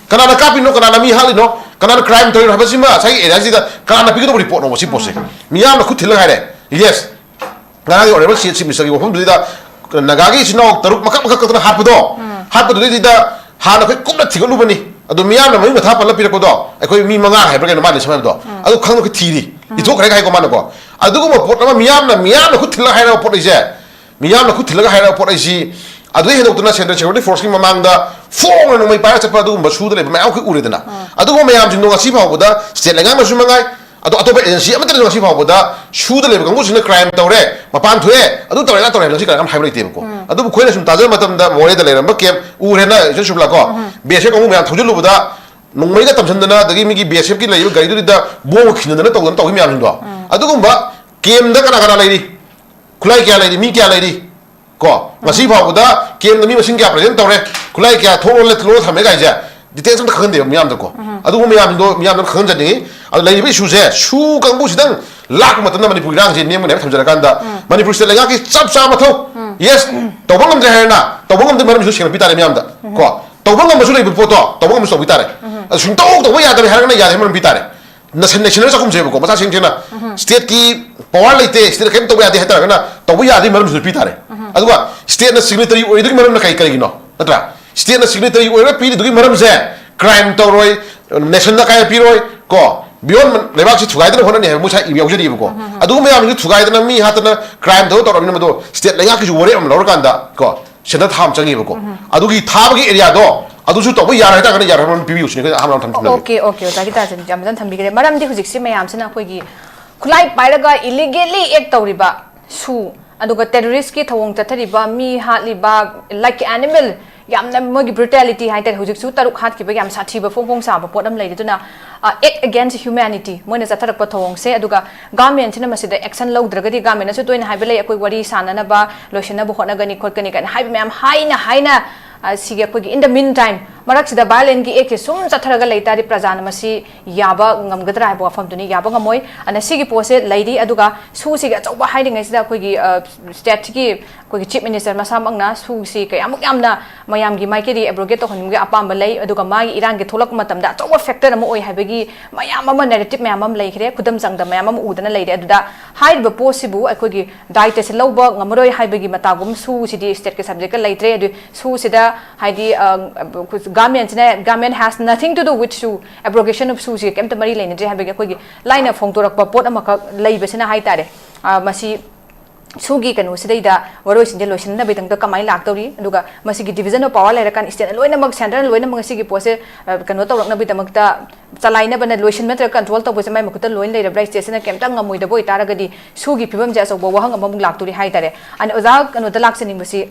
ꯀꯅꯥꯅ ꯀꯥꯞꯄꯤꯅꯣ? ꯀꯅꯥꯅ ꯃꯤ ꯍꯥꯠꯂꯤꯅꯣ? ꯀꯅꯥꯅ crime ꯇꯧꯔꯤꯅꯣ ꯍꯥꯏꯕꯁꯤꯃ ꯉꯁꯥꯏꯒꯤ areaꯁꯤꯗ ꯀꯅꯥꯅ ꯄꯤꯒꯗꯧꯕ reportꯅꯣꯕ ꯁꯤ ꯄꯣꯠꯁꯦ? ꯃꯤꯌꯥꯝꯅ ꯈꯨꯠ ꯊꯤꯜꯂꯒ ꯍꯥꯏꯔꯦ, yes, ꯉꯔꯥꯡꯒꯤ honourable chief ministerꯒꯤ ꯋꯥꯐꯝꯗꯨꯗ ꯅꯥꯒꯥꯒꯤ ꯏꯆꯤꯟ ꯏꯅꯥꯎ ꯇꯔꯨꯛ ꯃꯀꯛ ꯃꯀꯛ ꯀꯛꯇꯅ ꯍꯥꯠꯄꯗꯣ, ꯍꯥꯠꯄꯗꯨꯗꯩꯗꯨꯗ ꯍꯥꯟꯅ ꯑꯩꯈꯣꯏ ꯀꯨꯞꯅ ꯊꯤꯒꯠꯂꯨꯕꯅꯤ꯫ ꯑꯗꯣ ꯃꯤꯌꯥꯝꯅ ꯃꯃꯤꯡ ꯃꯊꯥ ꯄꯜꯂ ꯄꯤꯔꯛꯄꯗꯣ ꯑꯩꯈꯣꯏ ꯃꯤ ꯃꯉꯥ ꯍꯥꯏꯕ꯭ꯔꯥ ꯀꯩꯅꯣ ꯃꯥꯅ ꯁꯝ ꯍꯥꯏꯕꯗꯣ, ꯑꯗꯨ ꯈꯪꯗꯣꯛꯀꯤ ꯊꯤꯔꯤ, ꯏꯊꯣꯛꯈ꯭ꯔꯦꯒ ꯍꯥꯏꯀꯣ ꯃꯥꯅꯀꯣ꯫ ꯑꯗꯨꯒꯨꯝꯕ ꯄꯣꯠ ꯑꯃ ꯃꯤꯌꯥꯝꯅ, ꯃꯤꯌꯥꯝꯅ ꯈꯨꯠ ꯊꯤꯜꯂꯒ ꯍꯥꯏꯔꯕ ꯄꯣꯠ ꯑꯩꯁꯦ, ꯃꯤꯌꯥꯝꯅ ꯈꯨꯠ ꯊꯤꯜꯂꯒ ꯍꯥꯏꯔꯕ ꯄꯣꯠ ꯑꯩꯁꯤ, ꯑꯗꯨꯗꯩ ꯍꯦꯟꯗꯣꯛꯇꯅ central security forceꯀꯤ ꯃꯃꯥꯡꯗ ꯐꯣꯡꯅ ꯅꯣꯡꯃꯩ ꯄꯥꯏꯔꯒ ꯆꯠꯄ ꯑꯗꯨꯒꯨꯝꯕ ꯁꯨꯗ ꯂꯩꯕ ꯃꯌꯥꯝ ꯑꯩꯈꯣꯏ ꯎꯔꯦꯗꯅ꯫ ꯑꯗꯨꯒꯨꯝꯕ ꯃꯌꯥꯝꯁꯤꯡꯗꯣ ꯉꯁꯤ ꯐꯥꯎꯕꯗ state ꯂꯩꯉꯥꯛꯅꯁꯨ ꯃꯉꯥꯏ, ꯑꯗꯣ ꯑꯇꯣꯞꯄ agency ꯑꯃꯠꯇꯅꯁꯨ ꯉꯁꯤ ꯐꯥꯎꯕꯗ ꯁꯨꯗ ꯂꯩꯕ ꯀꯥꯡꯕꯨꯁꯤꯅ crime ꯇꯧꯔꯦ, ꯃꯄꯥꯟ ꯊꯣꯛꯑꯦ, ꯑꯗꯨ ꯇꯧꯔꯦ, ꯑꯗꯥ ꯇꯧꯔꯦ ꯍꯥꯏꯕ ꯉꯁꯤ ꯀꯅꯥꯝ ꯍꯥꯏꯕ ꯂꯩꯇꯦꯕꯀꯣ꯫ ꯑꯗꯨꯕꯨ ꯑꯩꯈꯣꯏꯅ ꯁꯨꯝ ꯇꯥꯖꯕ ꯃꯇꯝꯗ ꯃꯣꯔꯦꯗ ꯂꯩꯔꯝꯕ camp ꯎꯔꯦꯅ ꯏꯆꯟ ꯁꯨꯕꯂꯥ ꯀꯣ, ꯕꯤ ꯑꯦꯁ ꯑꯦꯐ ꯀꯥꯡꯕꯨ ꯃꯌꯥꯝ ꯊꯧꯖꯤꯜꯂꯨꯕꯗ ꯅꯣꯡꯃꯩꯒ ꯇꯝꯁꯤꯟꯗꯅ, ꯑꯗꯒꯤ ꯃꯤꯒꯤ ꯕꯤ ꯑꯦꯁ ꯑꯦꯐꯀꯤ ꯂꯩꯔꯤꯕ ꯒꯥꯔꯤꯗꯨꯗ ꯕꯣꯝꯒ ꯈꯤꯟꯗꯅ ꯇꯧꯗꯅ ꯇꯧꯈꯤꯕ ꯃꯌꯥꯝꯁꯤꯡꯗꯣ, ꯑꯗꯨꯒꯨꯝꯕ campꯇ ꯀꯅꯥ ꯀꯅꯥ ꯂꯩꯔꯤ? ꯈꯨꯠꯂꯥꯏ ꯀꯌꯥ ꯂꯩꯔꯤ? ꯃꯤ ꯀꯌꯥ ꯂꯩꯔꯤ? ꯀꯣ, ꯉꯁꯤ ꯐꯥꯎꯕꯗ campꯇ ꯃꯤ ꯃꯁꯤꯡ ꯀꯌꯥ present ꯇꯧꯔꯦ, ꯈꯨꯠꯂꯥꯏ ꯀꯌꯥ ꯊꯣꯛ ꯂꯣꯜꯂꯦ, ꯂꯣꯜꯂ ꯊꯝꯃꯦ ꯀꯥꯏꯁꯦ details ꯑꯝꯇ ꯈꯪꯍꯟꯗꯦꯕ ꯃꯤꯌꯥꯝꯗꯀꯣ꯫ ꯑꯗꯨꯒꯨꯝꯕ ꯃꯌꯥꯝꯗꯣ ꯃꯤꯌꯥꯝꯗ ꯈꯪꯍꯟꯖꯅꯤꯡꯉꯤ꯫ ꯑꯗꯣ ꯂꯩꯔꯤꯕ issueꯁꯦ ꯁꯨ ꯀꯥꯡꯕꯨꯁꯤꯗꯪ ꯂꯥꯛꯄ ꯃꯇꯝꯗ ꯃꯅꯤꯄꯨꯔ ꯏꯔꯥꯡꯁꯦ ꯅꯦꯝꯒꯅꯦꯕ ꯊꯝꯖꯔꯀꯥꯟꯗ, ꯃꯅꯤꯄꯨꯔꯁꯤꯗ ꯂꯩꯉꯥꯛꯀꯤ ꯆꯞ ꯆꯥꯕ ꯃꯊꯧ, yes, ꯇꯧꯕ ꯉꯝꯗ꯭ꯔꯦ ꯍꯥꯏꯔꯅ ꯇꯧꯕ ꯉꯝꯗꯕ ꯃꯔꯝꯁꯨ ꯁꯦꯡꯅ ꯄꯤ ꯇꯥꯔꯦ ꯃꯤꯌꯥꯝꯗ꯫ ꯀꯣ, ꯇꯧꯕ ꯉꯝꯕꯁꯨ ꯂꯩꯕ ꯄꯣꯠꯇꯣ ꯇꯧꯕ ꯉꯝꯕꯁꯨ ꯇꯧꯕꯤ ꯇꯥꯔꯦ꯫ ꯑꯗꯨ ꯁꯨꯡꯇꯧ ꯇꯧꯕ ꯌꯥꯗꯕ ꯍꯥꯏꯔꯒꯅ ꯌꯥꯗꯦ ꯍꯥꯏꯕ ꯃꯔꯝ ꯄꯤ ꯇꯥꯔꯦ꯫ ꯅꯁꯟ ꯅꯦꯁꯟꯅꯦꯜ ꯆꯥꯛꯈꯨꯝꯁꯦꯕꯀꯣ, ꯃꯆꯥ ꯁꯦꯡ ꯁꯦꯡꯅ stateꯀꯤ power ꯂꯩꯇꯦ, stateꯅ ꯀꯔꯤꯝ ꯇꯧꯕ ꯌꯥꯗꯦ ꯍꯥꯏꯇꯥꯔꯒꯅ ꯇꯧꯕ ꯌꯥꯗꯦ ꯃꯔꯝꯁꯤꯁꯨ ꯄꯤ ꯇꯥꯔꯦ꯫ ꯑꯗꯨꯒ stateꯅ signatory ꯑꯣꯏꯗꯣꯏꯒꯤ ꯃꯔꯝꯅ ꯀꯔꯤ, ꯀꯔꯤꯒꯤꯅꯣ? ꯅꯠꯇ꯭ꯔꯥ? Stateꯅ signatory ꯑꯣꯏꯔꯒ ꯄꯤꯔꯤꯗꯨꯒꯤ ꯃꯔꯝꯁꯦ crime ꯇꯧꯔꯣꯏ, nationꯗ ꯑꯀꯥꯏꯕ ꯄꯤꯔꯣꯏ ꯀꯣ, ꯕꯤꯌꯣꯟ ꯂꯩꯕꯥꯛꯁꯤ ꯊꯨꯒꯥꯏꯗꯅ ꯍꯣꯠꯅꯅꯤ ꯍꯥꯏꯕ ꯃꯣꯏ ꯁꯥꯏ ꯏꯕ ꯌꯥꯎꯖꯔꯤꯕꯀꯣ꯫ ꯑꯗꯨꯒꯨꯝꯕ ꯃꯌꯥꯝꯁꯤꯡꯗꯨ ꯊꯨꯒꯥꯏꯗꯅ ꯃꯤ ꯍꯥꯠꯇꯅ ꯀ꯭ꯔꯥꯏꯝ ꯇꯧꯔ ꯇꯧꯔꯕꯅꯤꯅ ꯃꯗꯣ ꯁ꯭ꯇꯦꯠ ꯂꯩꯉꯥꯛꯀꯤꯁꯨ ꯋꯥꯔꯦꯞ ꯑꯃ ꯂꯧꯔꯀꯥꯟꯗ ꯀꯣ ꯁꯦꯟꯗ ꯊꯥ ꯑꯃ ꯆꯪꯉꯦꯕꯀꯣ꯫ ꯑꯗꯨꯒꯤ ꯊꯥꯕꯒꯤ ꯑꯦꯔꯤꯌꯥꯗꯣ ꯑꯗꯨꯁꯨ ꯇꯧꯕ ꯌꯥꯔꯣꯏ ꯍꯥꯏꯇꯥꯔꯒꯅ ꯌꯥꯔꯣꯏ ꯍꯥꯏꯕ ꯑꯃ ꯄꯤꯕꯤꯌꯨ ꯁꯤꯅꯤ ꯑꯩꯈꯣꯏꯅ ꯑꯍꯥꯟꯕ ꯊꯝꯖꯒꯦ꯫ ꯑꯣꯀꯦ ꯑꯣꯀꯦ ꯑꯣꯖꯥ ꯒꯤꯇꯥꯆꯟ ꯌꯥꯝ ꯐꯖꯅ ꯊꯝꯕꯤꯈ꯭ꯔꯦ꯫ ꯃꯔꯝꯗꯤ ꯍꯧꯖꯤꯛꯁꯤ ꯃꯌꯥꯝꯁꯤꯅ ꯑꯩꯈꯣꯏꯒꯤ ꯈꯨꯠꯂꯥꯏ ꯄꯥꯏꯔꯒ ꯏꯂꯤꯒꯦꯂꯤ ꯑꯦꯛ ꯇꯧꯔꯤꯕ ꯁꯨ ꯑꯗꯨꯒ ꯇꯦꯔꯣꯔꯤꯁꯀꯤ ꯊꯧꯑꯣꯡ ꯆꯠꯊꯔꯤꯕ ꯃꯤ ꯍꯥꯠꯂꯤꯕ ꯂꯥꯏꯛ ꯑꯦꯅꯤꯃꯦꯜ ꯌꯥꯝꯅ ꯃꯣꯏꯒꯤ ꯕ꯭ꯔꯨꯇꯦꯂꯤꯇꯤ ꯍꯥꯏꯇꯥꯔꯦ꯫ ꯍꯧꯖꯤꯛꯁꯨ ꯇꯔꯨꯛ ꯍꯥꯠꯈꯤꯕ ꯌꯥꯝ ꯁꯥꯊꯤꯕ ꯐꯣꯡ ꯐꯣꯡ ꯁꯥꯕ ꯄꯣꯠ ꯑꯃ ꯂꯩꯔꯤ꯫ ꯑꯗꯨꯅ ꯑꯦꯛ ꯑꯦꯒꯦꯟꯁ ꯍ꯭ꯌꯨꯃꯦꯅꯤꯇꯤ ꯃꯣꯏꯅ ꯆꯠꯊꯔꯛꯄ ꯊꯧꯑꯣꯡꯁꯦ꯫ ꯑꯗꯨꯒ ꯒꯥꯔꯃꯦꯟꯁꯤꯅ ꯃꯁꯤꯗ ꯑꯦꯛꯁꯟ ꯂꯧꯗ꯭ꯔꯒꯗꯤ ꯒꯥꯔꯃꯦꯟꯅꯁꯨ ꯇꯣꯏꯅ ꯍꯥꯏꯕ ꯂꯩ ꯑꯩꯈꯣꯏ ꯋꯥꯔꯤ ꯁꯥꯟꯅꯅꯕ ꯂꯣꯏꯁꯤꯟꯅꯕ ꯍꯣꯠꯅꯒꯅꯤ ꯈꯣꯠꯀꯅꯤ ꯀꯥꯏꯅ ꯍꯥꯏꯕ ꯃꯌꯥꯝ ꯍꯥꯏꯅ ꯍꯥꯏꯅ ꯁꯤꯒꯤ ꯑꯩꯈꯣꯏꯒꯤ in the meantime ꯃꯔꯛꯁꯤꯗ ꯚꯥꯏꯑꯣꯂꯦꯟꯒꯤ ꯑꯦꯛꯁꯦ ꯁꯨꯝ ꯆꯠꯊꯔꯒ ꯂꯩ ꯇꯥꯔꯗꯤ ꯄ꯭ꯔꯖꯥꯅ ꯃꯁꯤ ꯌꯥꯕ ꯉꯝꯒꯗ꯭ꯔꯥ ꯍꯥꯏꯕ ꯋꯥꯐꯝꯗꯨꯅꯤ꯫ ꯌꯥꯕ ꯉꯝꯃꯣꯏ꯫ ꯑꯗꯨꯅ ꯁꯤꯒꯤ ꯄꯣꯠꯁꯦ ꯂꯩꯔꯤ꯫ ꯑꯗꯨꯒ ꯁꯨꯁꯤꯒꯤ ꯑꯆꯧꯕ ꯍꯥꯏꯔꯤꯉꯩꯁꯤꯗ ꯑꯩꯈꯣꯏꯒꯤ ꯁ꯭ꯇꯦꯠꯁꯤꯒꯤ ꯑꯩꯈꯣꯏꯒꯤ ꯆꯤꯐ ꯃꯤꯅꯤꯁꯇꯔ ꯃꯁꯥꯃꯛꯅ ꯁꯨꯁꯤ ꯀꯌꯥꯃꯨꯛ ꯌꯥꯝꯅ ꯃꯌꯥꯝꯒꯤ ꯃꯥꯏꯀꯩꯗꯒꯤ ꯑꯦꯕ꯭ꯔꯣꯒꯦꯠ ꯇꯧꯍꯟꯅꯤꯡꯕꯒꯤ ꯑꯄꯥꯝꯕ ꯂꯩ꯫ ꯑꯗꯨꯒ ꯃꯥꯒꯤ ꯏꯔꯥꯡꯒꯤ ꯊꯣꯛꯂꯛꯄ ꯃꯇꯝꯗ ꯑꯆꯧꯕ ꯐꯦꯛꯇꯔ ꯑꯃ ꯑꯣꯏ ꯍꯥꯏꯕꯒꯤ ꯃꯌꯥꯝ ꯑꯃ ꯅꯦꯔꯦꯇꯤꯞ ꯃꯌꯥꯝ ꯑꯃ ꯂꯩꯈ꯭ꯔꯦ꯫ ꯈꯨꯗꯝ ꯆꯥꯡꯗꯝ ꯃꯌꯥꯝ ꯑꯃ ꯎꯗꯅ ꯂꯩꯔꯦ꯫ ꯑꯗꯨꯗ ꯍꯥꯏꯔꯤꯕ ꯄꯣꯠꯁꯤꯕꯨ ꯑꯩꯈꯣꯏꯒꯤ ꯗꯥꯏꯇꯁꯦ ꯂꯧꯕ ꯉꯝꯃꯔꯣꯏ ꯍꯥꯏꯕꯒꯤ ꯃꯇꯥꯒꯨꯝ ꯁꯨꯁꯤꯗꯤ ꯁ꯭ꯇꯦꯠꯀꯤ ꯁꯕꯖꯦꯛꯇ ꯂꯩꯇ꯭ꯔꯦ꯫ ꯑꯗꯨ ꯁꯨꯁꯤꯗ ꯍꯥꯏꯗꯤ ꯒꯥꯔꯃꯦꯟꯁꯤꯅ government has nothing to do with shoe, abrogation of shoeꯁꯤ ꯀꯩꯝꯇ ꯃꯔꯤ ꯂꯩꯅꯗ꯭ꯔꯦ ꯍꯥꯏꯕꯒꯤ ꯑꯩꯈꯣꯏꯒꯤ ꯂꯥꯏꯅ ꯐꯣꯡꯗꯣꯔꯛꯄ ꯄꯣꯠ ꯑꯃꯈꯛ ꯂꯩꯕꯁꯤꯅ ꯍꯥꯏꯇꯥꯔꯦ꯫ ꯃꯁꯤ ꯁꯨꯒꯤ ꯀꯩꯅꯣꯁꯤꯗꯩꯗ ꯋꯥꯔꯣꯏꯁꯤꯟꯁꯦ ꯂꯣꯏꯁꯤꯟꯅꯕꯒꯤꯗꯃꯛꯇ ꯀꯃꯥꯏꯅ ꯂꯥꯛꯇꯧꯔꯤ? ꯑꯗꯨꯒ ꯃꯁꯤꯒꯤ division of power ꯂꯩꯔꯀꯥꯟꯗ ꯁ꯭ꯇꯦꯠꯅ ꯂꯣꯏꯅꯃꯛ, ꯁꯦꯟꯇꯔꯅ ꯂꯣꯏꯅꯃꯛ ꯁꯤꯒꯤ ꯄꯣꯠꯁꯦ ꯀꯩꯅꯣ ꯇꯧꯔꯛꯅꯕꯒꯤꯗꯃꯛꯇ, ꯆꯂꯥꯏꯅꯕꯅ, ꯂꯣꯏꯁꯤꯟꯕ ꯅꯠꯇ꯭ꯔꯒ ꯀꯟꯇ꯭ꯔꯣꯜ ꯇꯧꯕꯁꯦ ꯃꯥꯏ ꯃꯈꯨꯠꯇ ꯂꯣꯏꯅ ꯂꯩꯔꯕ꯭ꯔꯥ? ꯁ꯭ꯇꯦꯠꯁꯤꯅ ꯀꯩꯝꯇ ꯉꯝꯃꯣꯏꯗꯕ ꯑꯣꯏꯇꯥꯔꯒꯗꯤ ꯁꯨꯒꯤ ꯐꯤꯕꯝꯁꯦ ꯑꯆꯧꯕ ꯋꯥꯍꯪ ꯑꯃꯃꯨꯛ ꯂꯥꯛꯇꯣꯔꯤ ꯍꯥꯏꯇꯥꯔꯦ꯫ ꯑꯣꯖꯥ ꯀꯩꯅꯣꯗ ꯂꯥꯛꯆꯅꯤꯡꯕꯁꯤ,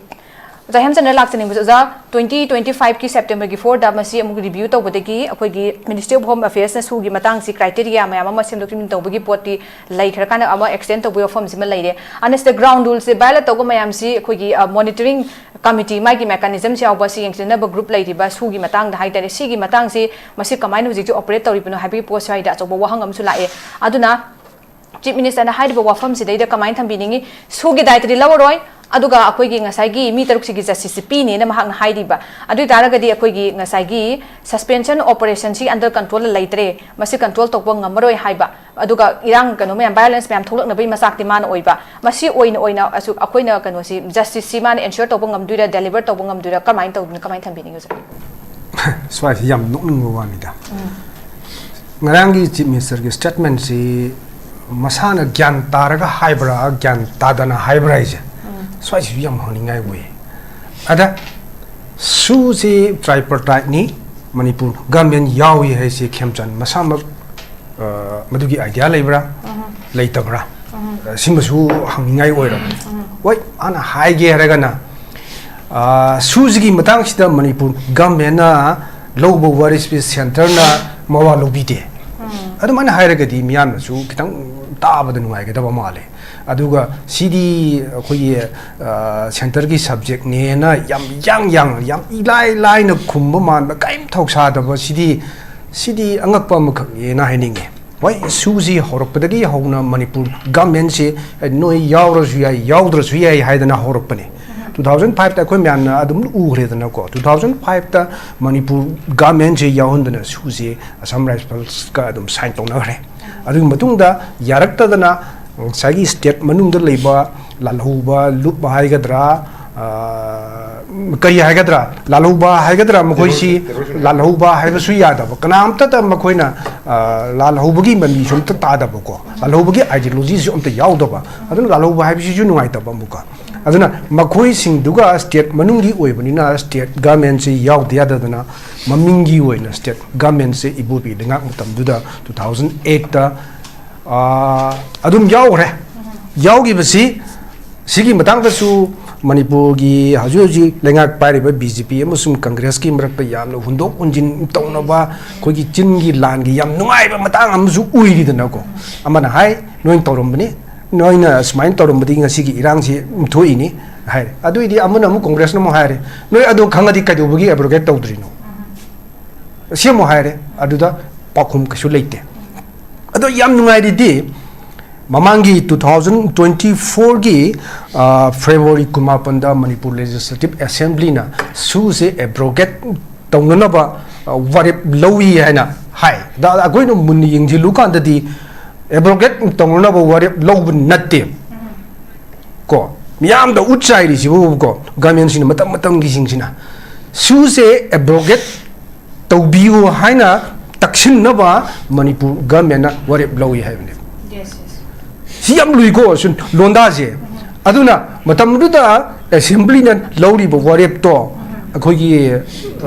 ꯑꯣꯖꯥ ꯍꯦꯝꯆꯟꯗ꯭ꯔ ꯂꯥꯛꯆꯅꯤꯡꯕꯁꯤ, ꯑꯣꯖꯥ, twenty twenty fiveꯀꯤ Septemberꯒꯤ fourꯗ ꯃꯁꯤ ꯑꯃꯨꯛ review ꯇꯧꯕꯗꯒꯤ ꯑꯩꯈꯣꯏꯒꯤ Ministry of Home Affairsꯅ ꯁꯨꯒꯤ ꯃꯇꯥꯡꯁꯤ criteria ꯃꯌꯥꯝ ꯑꯃ ꯁꯦꯝꯗꯣꯛ ꯁꯦꯝꯖꯤꯟ ꯇꯧꯕꯒꯤ ꯄꯣꯠꯇꯤ ꯂꯩꯈ꯭ꯔꯀꯥꯟꯗ ꯑꯃ extend ꯇꯧꯕꯒꯤ ꯋꯥꯐꯝꯁꯤꯃ ꯂꯩꯔꯦ꯫ ꯑꯅ ꯁꯤꯗ ground ruleꯁꯦ violate ꯇꯧꯕ ꯃꯌꯥꯝꯁꯤ ꯑꯩꯈꯣꯏꯒꯤ monitoring committee, ꯃꯥꯒꯤ mechanismꯁꯤ ꯌꯥꯎꯕ, ꯁꯤ ꯌꯦꯡꯁꯤꯟꯅꯕ group ꯂꯩꯔꯤꯕ ꯁꯨꯒꯤ ꯃꯇꯥꯡꯗ ꯍꯥꯏꯇꯥꯔꯦ꯫ ꯁꯤꯒꯤ ꯃꯇꯥꯡꯁꯤ ꯃꯁꯤ ꯀꯃꯥꯏꯅ ꯍꯧꯖꯤꯛ ꯍꯧꯖꯤꯛ operate ꯇꯧꯔꯤꯕꯅꯣ ꯍꯥꯏꯕꯒꯤ ꯄꯣꯠ ꯁ꯭ꯋꯥꯏꯗ ꯑꯆꯧꯕ ꯋꯥꯍꯪ ꯑꯃꯁꯨ ꯂꯥꯛꯑꯦ꯫ ꯑꯗꯨꯅ Chief Ministerꯅ ꯍꯥꯏꯔꯤꯕ ꯋꯥꯐꯝꯁꯤꯗꯩꯗ ꯀꯃꯥꯏꯅ ꯊꯝꯕꯤꯅꯤꯡꯉꯤ? ꯁꯨꯒꯤ ꯗꯥꯏꯇꯗꯤ ꯂꯧꯔꯔꯣꯏ, ꯑꯗꯨꯒ ꯑꯩꯈꯣꯏꯒꯤ ꯉꯁꯥꯏꯒꯤ ꯃꯤ ꯇꯔꯨꯛꯁꯤꯒꯤ justiceꯁꯤ ꯄꯤꯅꯦꯅ ꯃꯍꯥꯛꯅ ꯍꯥꯏꯔꯤꯕ꯫ ꯑꯗꯨ ꯑꯣꯏ ꯇꯥꯔꯒꯗꯤ ꯑꯩꯈꯣꯏꯒꯤ ꯉꯁꯥꯏꯒꯤ suspension operationꯁꯤ under controlꯗ ꯂꯩꯇ꯭ꯔꯦ, ꯃꯁꯤ control ꯇꯧꯕ ꯉꯝꯃꯔꯣꯏ ꯍꯥꯏꯕ, ꯑꯗꯨꯒ ꯏꯔꯥꯡ ꯀꯩꯅꯣ ꯃꯌꯥꯝ, violence ꯃꯌꯥꯝ ꯊꯣꯛꯂꯛꯅꯕꯒꯤ ꯃꯆꯥꯛꯇꯤ ꯃꯥꯅ ꯑꯣꯏꯕ꯫ ꯃꯁꯤ ꯑꯣꯏꯅ ꯑꯣꯏꯅ ꯑꯁꯨꯛ ꯑꯩꯈꯣꯏꯅ ꯀꯩꯅꯣꯁꯤ, justiceꯁꯤ ꯃꯥꯅ ensure ꯇꯧꯕ ꯉꯝꯗꯣꯏꯔꯥ, deliver ꯇꯧꯕ ꯉꯝꯗꯣꯏꯔꯥ, ꯀꯃꯥꯏꯅ ꯇꯧꯕꯅꯣ, ꯀꯃꯥꯏꯅ ꯊꯝꯕꯤꯅꯤꯡꯉꯤ ꯑꯣꯖꯥ? ꯁ꯭ꯋꯥꯏꯁꯤ ꯌꯥꯝ ꯅꯣꯛꯅꯤꯡꯕ ꯋꯥꯅꯤꯗ꯫ ꯉꯔꯥꯡꯒꯤ Chief Minister ꯒꯤ statement ꯁꯤ ꯃꯁꯥꯅ ꯒ꯭ꯌꯥꯟ ꯇꯥꯔꯒ ꯍꯥꯏꯕ꯭ꯔꯥ, ꯒ꯭ꯌꯥꯟ ꯇꯥꯗꯅ ꯍꯥꯏꯕ꯭ꯔꯥ ꯍꯥꯏꯁꯦ, ꯁ꯭ꯋꯥꯏꯁꯤꯁꯨ ꯌꯥꯝ ꯍꯪꯅꯤꯡꯉꯥꯏ ꯑꯣꯏ꯫ ꯑꯗ ꯁꯨꯁꯤ tripartite ꯅꯤ, ꯃꯅꯤꯄꯨꯔ government ꯌꯥꯎꯏ ꯍꯥꯏꯁꯦ ꯈꯦꯝꯆꯥꯟ ꯃꯁꯥꯃꯛ, ꯑ, ꯃꯗꯨꯒꯤ idea ꯂꯩꯕ꯭ꯔꯥ, ꯂꯩꯇꯕ꯭ꯔꯥ? ꯑ, ꯁꯤꯃꯁꯨ ꯍꯪꯅꯤꯡꯉꯥꯏ ꯑꯣꯏꯔꯕꯅꯤ꯫ ꯍꯣꯏ, ꯃꯥꯅ ꯍꯥꯏꯒꯦ ꯍꯥꯏꯔꯒꯅ, ꯑ, ꯁꯨꯁꯤꯒꯤ ꯃꯇꯥꯡꯁꯤꯗ ꯃꯅꯤꯄꯨꯔ government ꯅ ꯂꯧꯕ ꯋꯥꯔꯦꯞꯁꯤ centre ꯅ ꯃꯋꯥ ꯂꯧꯕꯤꯗꯦ꯫ ꯑꯗꯨꯃꯥꯏꯅ ꯍꯥꯏꯔꯒꯗꯤ ꯃꯤꯌꯥꯝꯅꯁꯨ ꯈꯤꯇꯪ ꯇꯥꯕꯗ ꯅꯨꯡꯉꯥꯏꯒꯗꯕ ꯃꯥꯜꯂꯦ꯫ ꯑꯗꯨꯒ ꯁꯤꯗꯤ ꯑꯩꯈꯣꯏꯒꯤ, ꯑ, centre ꯒꯤ subject ꯅꯦꯅ ꯌꯥꯝ ꯌꯥꯡ ꯌꯥꯡꯅ, ꯌꯥꯝ ꯏꯂꯥꯏ ꯂꯥꯏꯅ ꯈꯨꯝꯕ ꯃꯥꯟꯕ, ꯀꯔꯤꯝ ꯊꯧꯁꯥꯗꯕ, ꯁꯤꯗꯤ, ꯁꯤꯗꯤ ꯑꯉꯛꯄ ꯑꯃꯈꯛꯅꯦꯅ ꯍꯥꯏꯅꯤꯡꯉꯦ꯫ ꯍꯣꯏ, ꯁꯨꯁꯤ ꯍꯧꯔꯛꯄꯗꯒꯤ ꯍꯧꯅ ꯃꯅꯤꯄꯨꯔ government ꯁꯦ, "ꯑꯦ, ꯅꯣꯏ ꯌꯥꯎꯔꯁꯨ ꯌꯥꯏ, ꯌꯥꯎꯗ꯭ꯔꯁꯨ ꯌꯥꯏ" ꯍꯥꯏꯗꯅ ꯍꯧꯔꯛꯄꯅꯦ꯫ Two thousand five ꯇ ꯑꯩꯈꯣꯏ ꯃꯌꯥꯝꯅ ꯑꯗꯨꯝ ꯎꯈ꯭ꯔꯦꯗꯅꯀꯣ, two thousand five ꯇ ꯃꯅꯤꯄꯨꯔ government ꯁꯦ ꯌꯥꯎꯍꯟꯗꯅ ꯁꯨꯁꯦ Assam Rifles ꯀ ꯑꯗꯨꯝ sign ꯇꯧꯅꯈ꯭ꯔꯦ꯫ ꯑꯗꯨꯒꯤ ꯃꯇꯨꯡꯗ ꯌꯥꯔꯛꯇꯗꯅ ꯉꯁꯥꯏꯒꯤ state ꯃꯅꯨꯡꯗ ꯂꯩꯕ ꯂꯥꯜꯍꯧꯕ ꯂꯨꯞ ꯍꯥꯏꯒꯗ꯭ꯔꯥ, ꯑ, ꯀꯔꯤ ꯍꯥꯏꯒꯗ꯭ꯔꯥ, ꯂꯥꯜꯍꯧꯕ ꯍꯥꯏꯒꯗ꯭ꯔꯥ, ꯃꯈꯣꯏꯁꯤ ꯂꯥꯜꯍꯧꯕ ꯍꯥꯏꯕꯁꯨ ꯌꯥꯗꯕ, ꯀꯅꯥꯝꯇꯗ ꯃꯈꯣꯏꯅ, ꯑ, ꯂꯥꯜꯍꯧꯕꯒꯤꯁꯨ ꯑꯝꯇ ꯇꯥꯗꯕꯀꯣ, ꯂꯥꯜꯍꯧꯕꯒꯤ ideology ꯁꯨ ꯑꯝꯇ ꯌꯥꯎꯗꯕ꯫ ꯑꯗꯨꯅ ꯂꯥꯜꯍꯧꯕ ꯍꯥꯏꯕꯁꯤꯁꯨ ꯅꯨꯡꯉꯥꯏꯇꯕ ꯑꯃꯨꯛꯀ꯫ ꯑꯗꯨꯅ ꯃꯈꯣꯏꯁꯤꯡꯗꯨꯒ state ꯃꯅꯨꯡꯒꯤ ꯑꯣꯏꯕꯅꯤꯅ state government ꯁꯤ ꯌꯥꯎꯗ ꯌꯥꯗꯗꯅ ꯃꯃꯤꯡꯒꯤ ꯑꯣꯏꯅ state government ꯁꯦ ꯏꯕꯣꯕꯤ ꯂꯩꯉꯥꯛ ꯃꯇꯝꯗꯨꯗ two thousand eight ꯇ, ꯑ, ꯑꯗꯨꯝ ꯌꯥꯎꯈ꯭ꯔꯦ꯫ ꯌꯥꯎꯈꯤꯕꯁꯤ, ꯁꯤꯒꯤ ꯃꯇꯥꯡꯗꯁꯨ ꯃꯅꯤꯄꯨꯔꯒꯤ ꯍꯧꯖꯤꯛ ꯍꯧꯖꯤꯛ ꯂꯩꯉꯥꯛ ꯄꯥꯏꯔꯤꯕ B J P ꯑꯃꯁꯨꯡ Congress ꯀꯤ ꯃꯔꯛꯇ ꯌꯥꯝꯅ ꯍꯨꯟꯗꯣꯛ ꯍꯨꯟꯖꯤꯟ ꯇꯧꯅꯕ, ꯑꯩꯈꯣꯏꯒꯤ ꯆꯤꯟꯒꯤ ꯂꯥꯟꯒꯤ ꯌꯥꯝ ꯅꯨꯡꯉꯥꯏꯕ ꯃꯇꯥꯡ ꯑꯃꯁꯨ ꯑꯣꯏꯔꯤꯗꯅꯀꯣ꯫ ꯑꯃꯅ ꯍꯥꯏ, "ꯅꯣꯏꯅ ꯇꯧꯔꯝꯕꯅꯤ, ꯅꯣꯏꯅ ꯁꯨꯃꯥꯏꯅ ꯇꯧꯔꯝꯕꯗꯒꯤ ꯉꯁꯤꯒꯤ ꯏꯔꯥꯡꯁꯤ ꯊꯣꯛꯏꯅꯤ" ꯍꯥꯏꯔꯦ꯫ ꯑꯗꯨꯏꯗꯤ ꯑꯃꯅ ꯑꯃꯨꯛ, Congress ꯅ ꯑꯃꯨꯛ ꯍꯥꯏꯔꯦ, "ꯅꯣꯏ ꯑꯗꯨ ꯈꯪꯉꯗꯤ ꯀꯩꯗꯧꯕꯒꯤ abrogate ꯇꯧꯗ꯭ꯔꯤꯅꯣ?" ꯁꯤ ꯑꯃꯨꯛ ꯍꯥꯏꯔꯦ꯫ ꯑꯗꯨꯗ ꯄꯥꯎꯈꯨꯝ ꯀꯩꯁꯨ ꯂꯩꯇꯦ꯫ ꯑꯗꯣ ꯌꯥꯝ ꯅꯨꯡꯉꯥꯏꯔꯤꯗꯤ, ꯃꯃꯥꯡꯒꯤ two thousand twenty four ꯒꯤ, ꯑ, February ꯀꯨꯟꯃꯥꯄꯟꯗ ꯃꯅꯤꯄꯨꯔ Legislative Assembly ꯅ ꯁꯨꯁꯦ abrogate ꯇꯧꯅꯅꯕ, ꯑ, ꯋꯥꯔꯦꯞ ꯂꯧꯏ ꯍꯥꯏꯅ ꯍꯥꯏ꯫ ꯑꯗ ꯑꯩꯈꯣꯏꯅ ꯃꯨꯟꯅ ꯌꯦꯡꯁꯤꯜꯂꯨ ꯀꯥꯟꯗꯗꯤ, abrogate ꯇꯧꯅꯅꯕ ꯋꯥꯔꯦꯞ ꯂꯧꯕ ꯅꯠꯇꯦ꯫ ꯀꯣ, ꯃꯤꯌꯥꯝꯗ ꯎꯠ ꯆꯥꯏꯔꯤꯁꯤꯕꯨ ꯀꯣ, government ꯁꯤꯅ ꯃꯇꯝ ꯃꯇꯝꯒꯤꯁꯤꯡꯁꯤꯅ ꯁꯨꯁꯦ abrogate ꯇꯧꯕꯤꯌꯨ ꯍꯥꯏꯅ ꯇꯛꯁꯤꯟꯅꯕ ꯃꯅꯤꯄꯨꯔ ꯒꯚꯔꯟꯃꯦꯟꯅ ꯋꯥꯔꯦꯞ ꯂꯧꯏ ꯍꯥꯏꯕꯅꯦꯕ꯫ ꯁꯤ ꯌꯥꯝ ꯂꯨꯏꯀꯣ ꯁꯨꯝ ꯂꯣꯟꯗꯥꯁꯦ꯫ ꯑꯗꯨꯅ ꯃꯇꯝꯗꯨꯗ ꯑꯦꯁꯦꯝꯕ꯭ꯂꯤꯅ ꯂꯧꯔꯤꯕ ꯋꯥꯔꯦꯞꯇꯣ ꯑꯩꯈꯣꯏꯒꯤ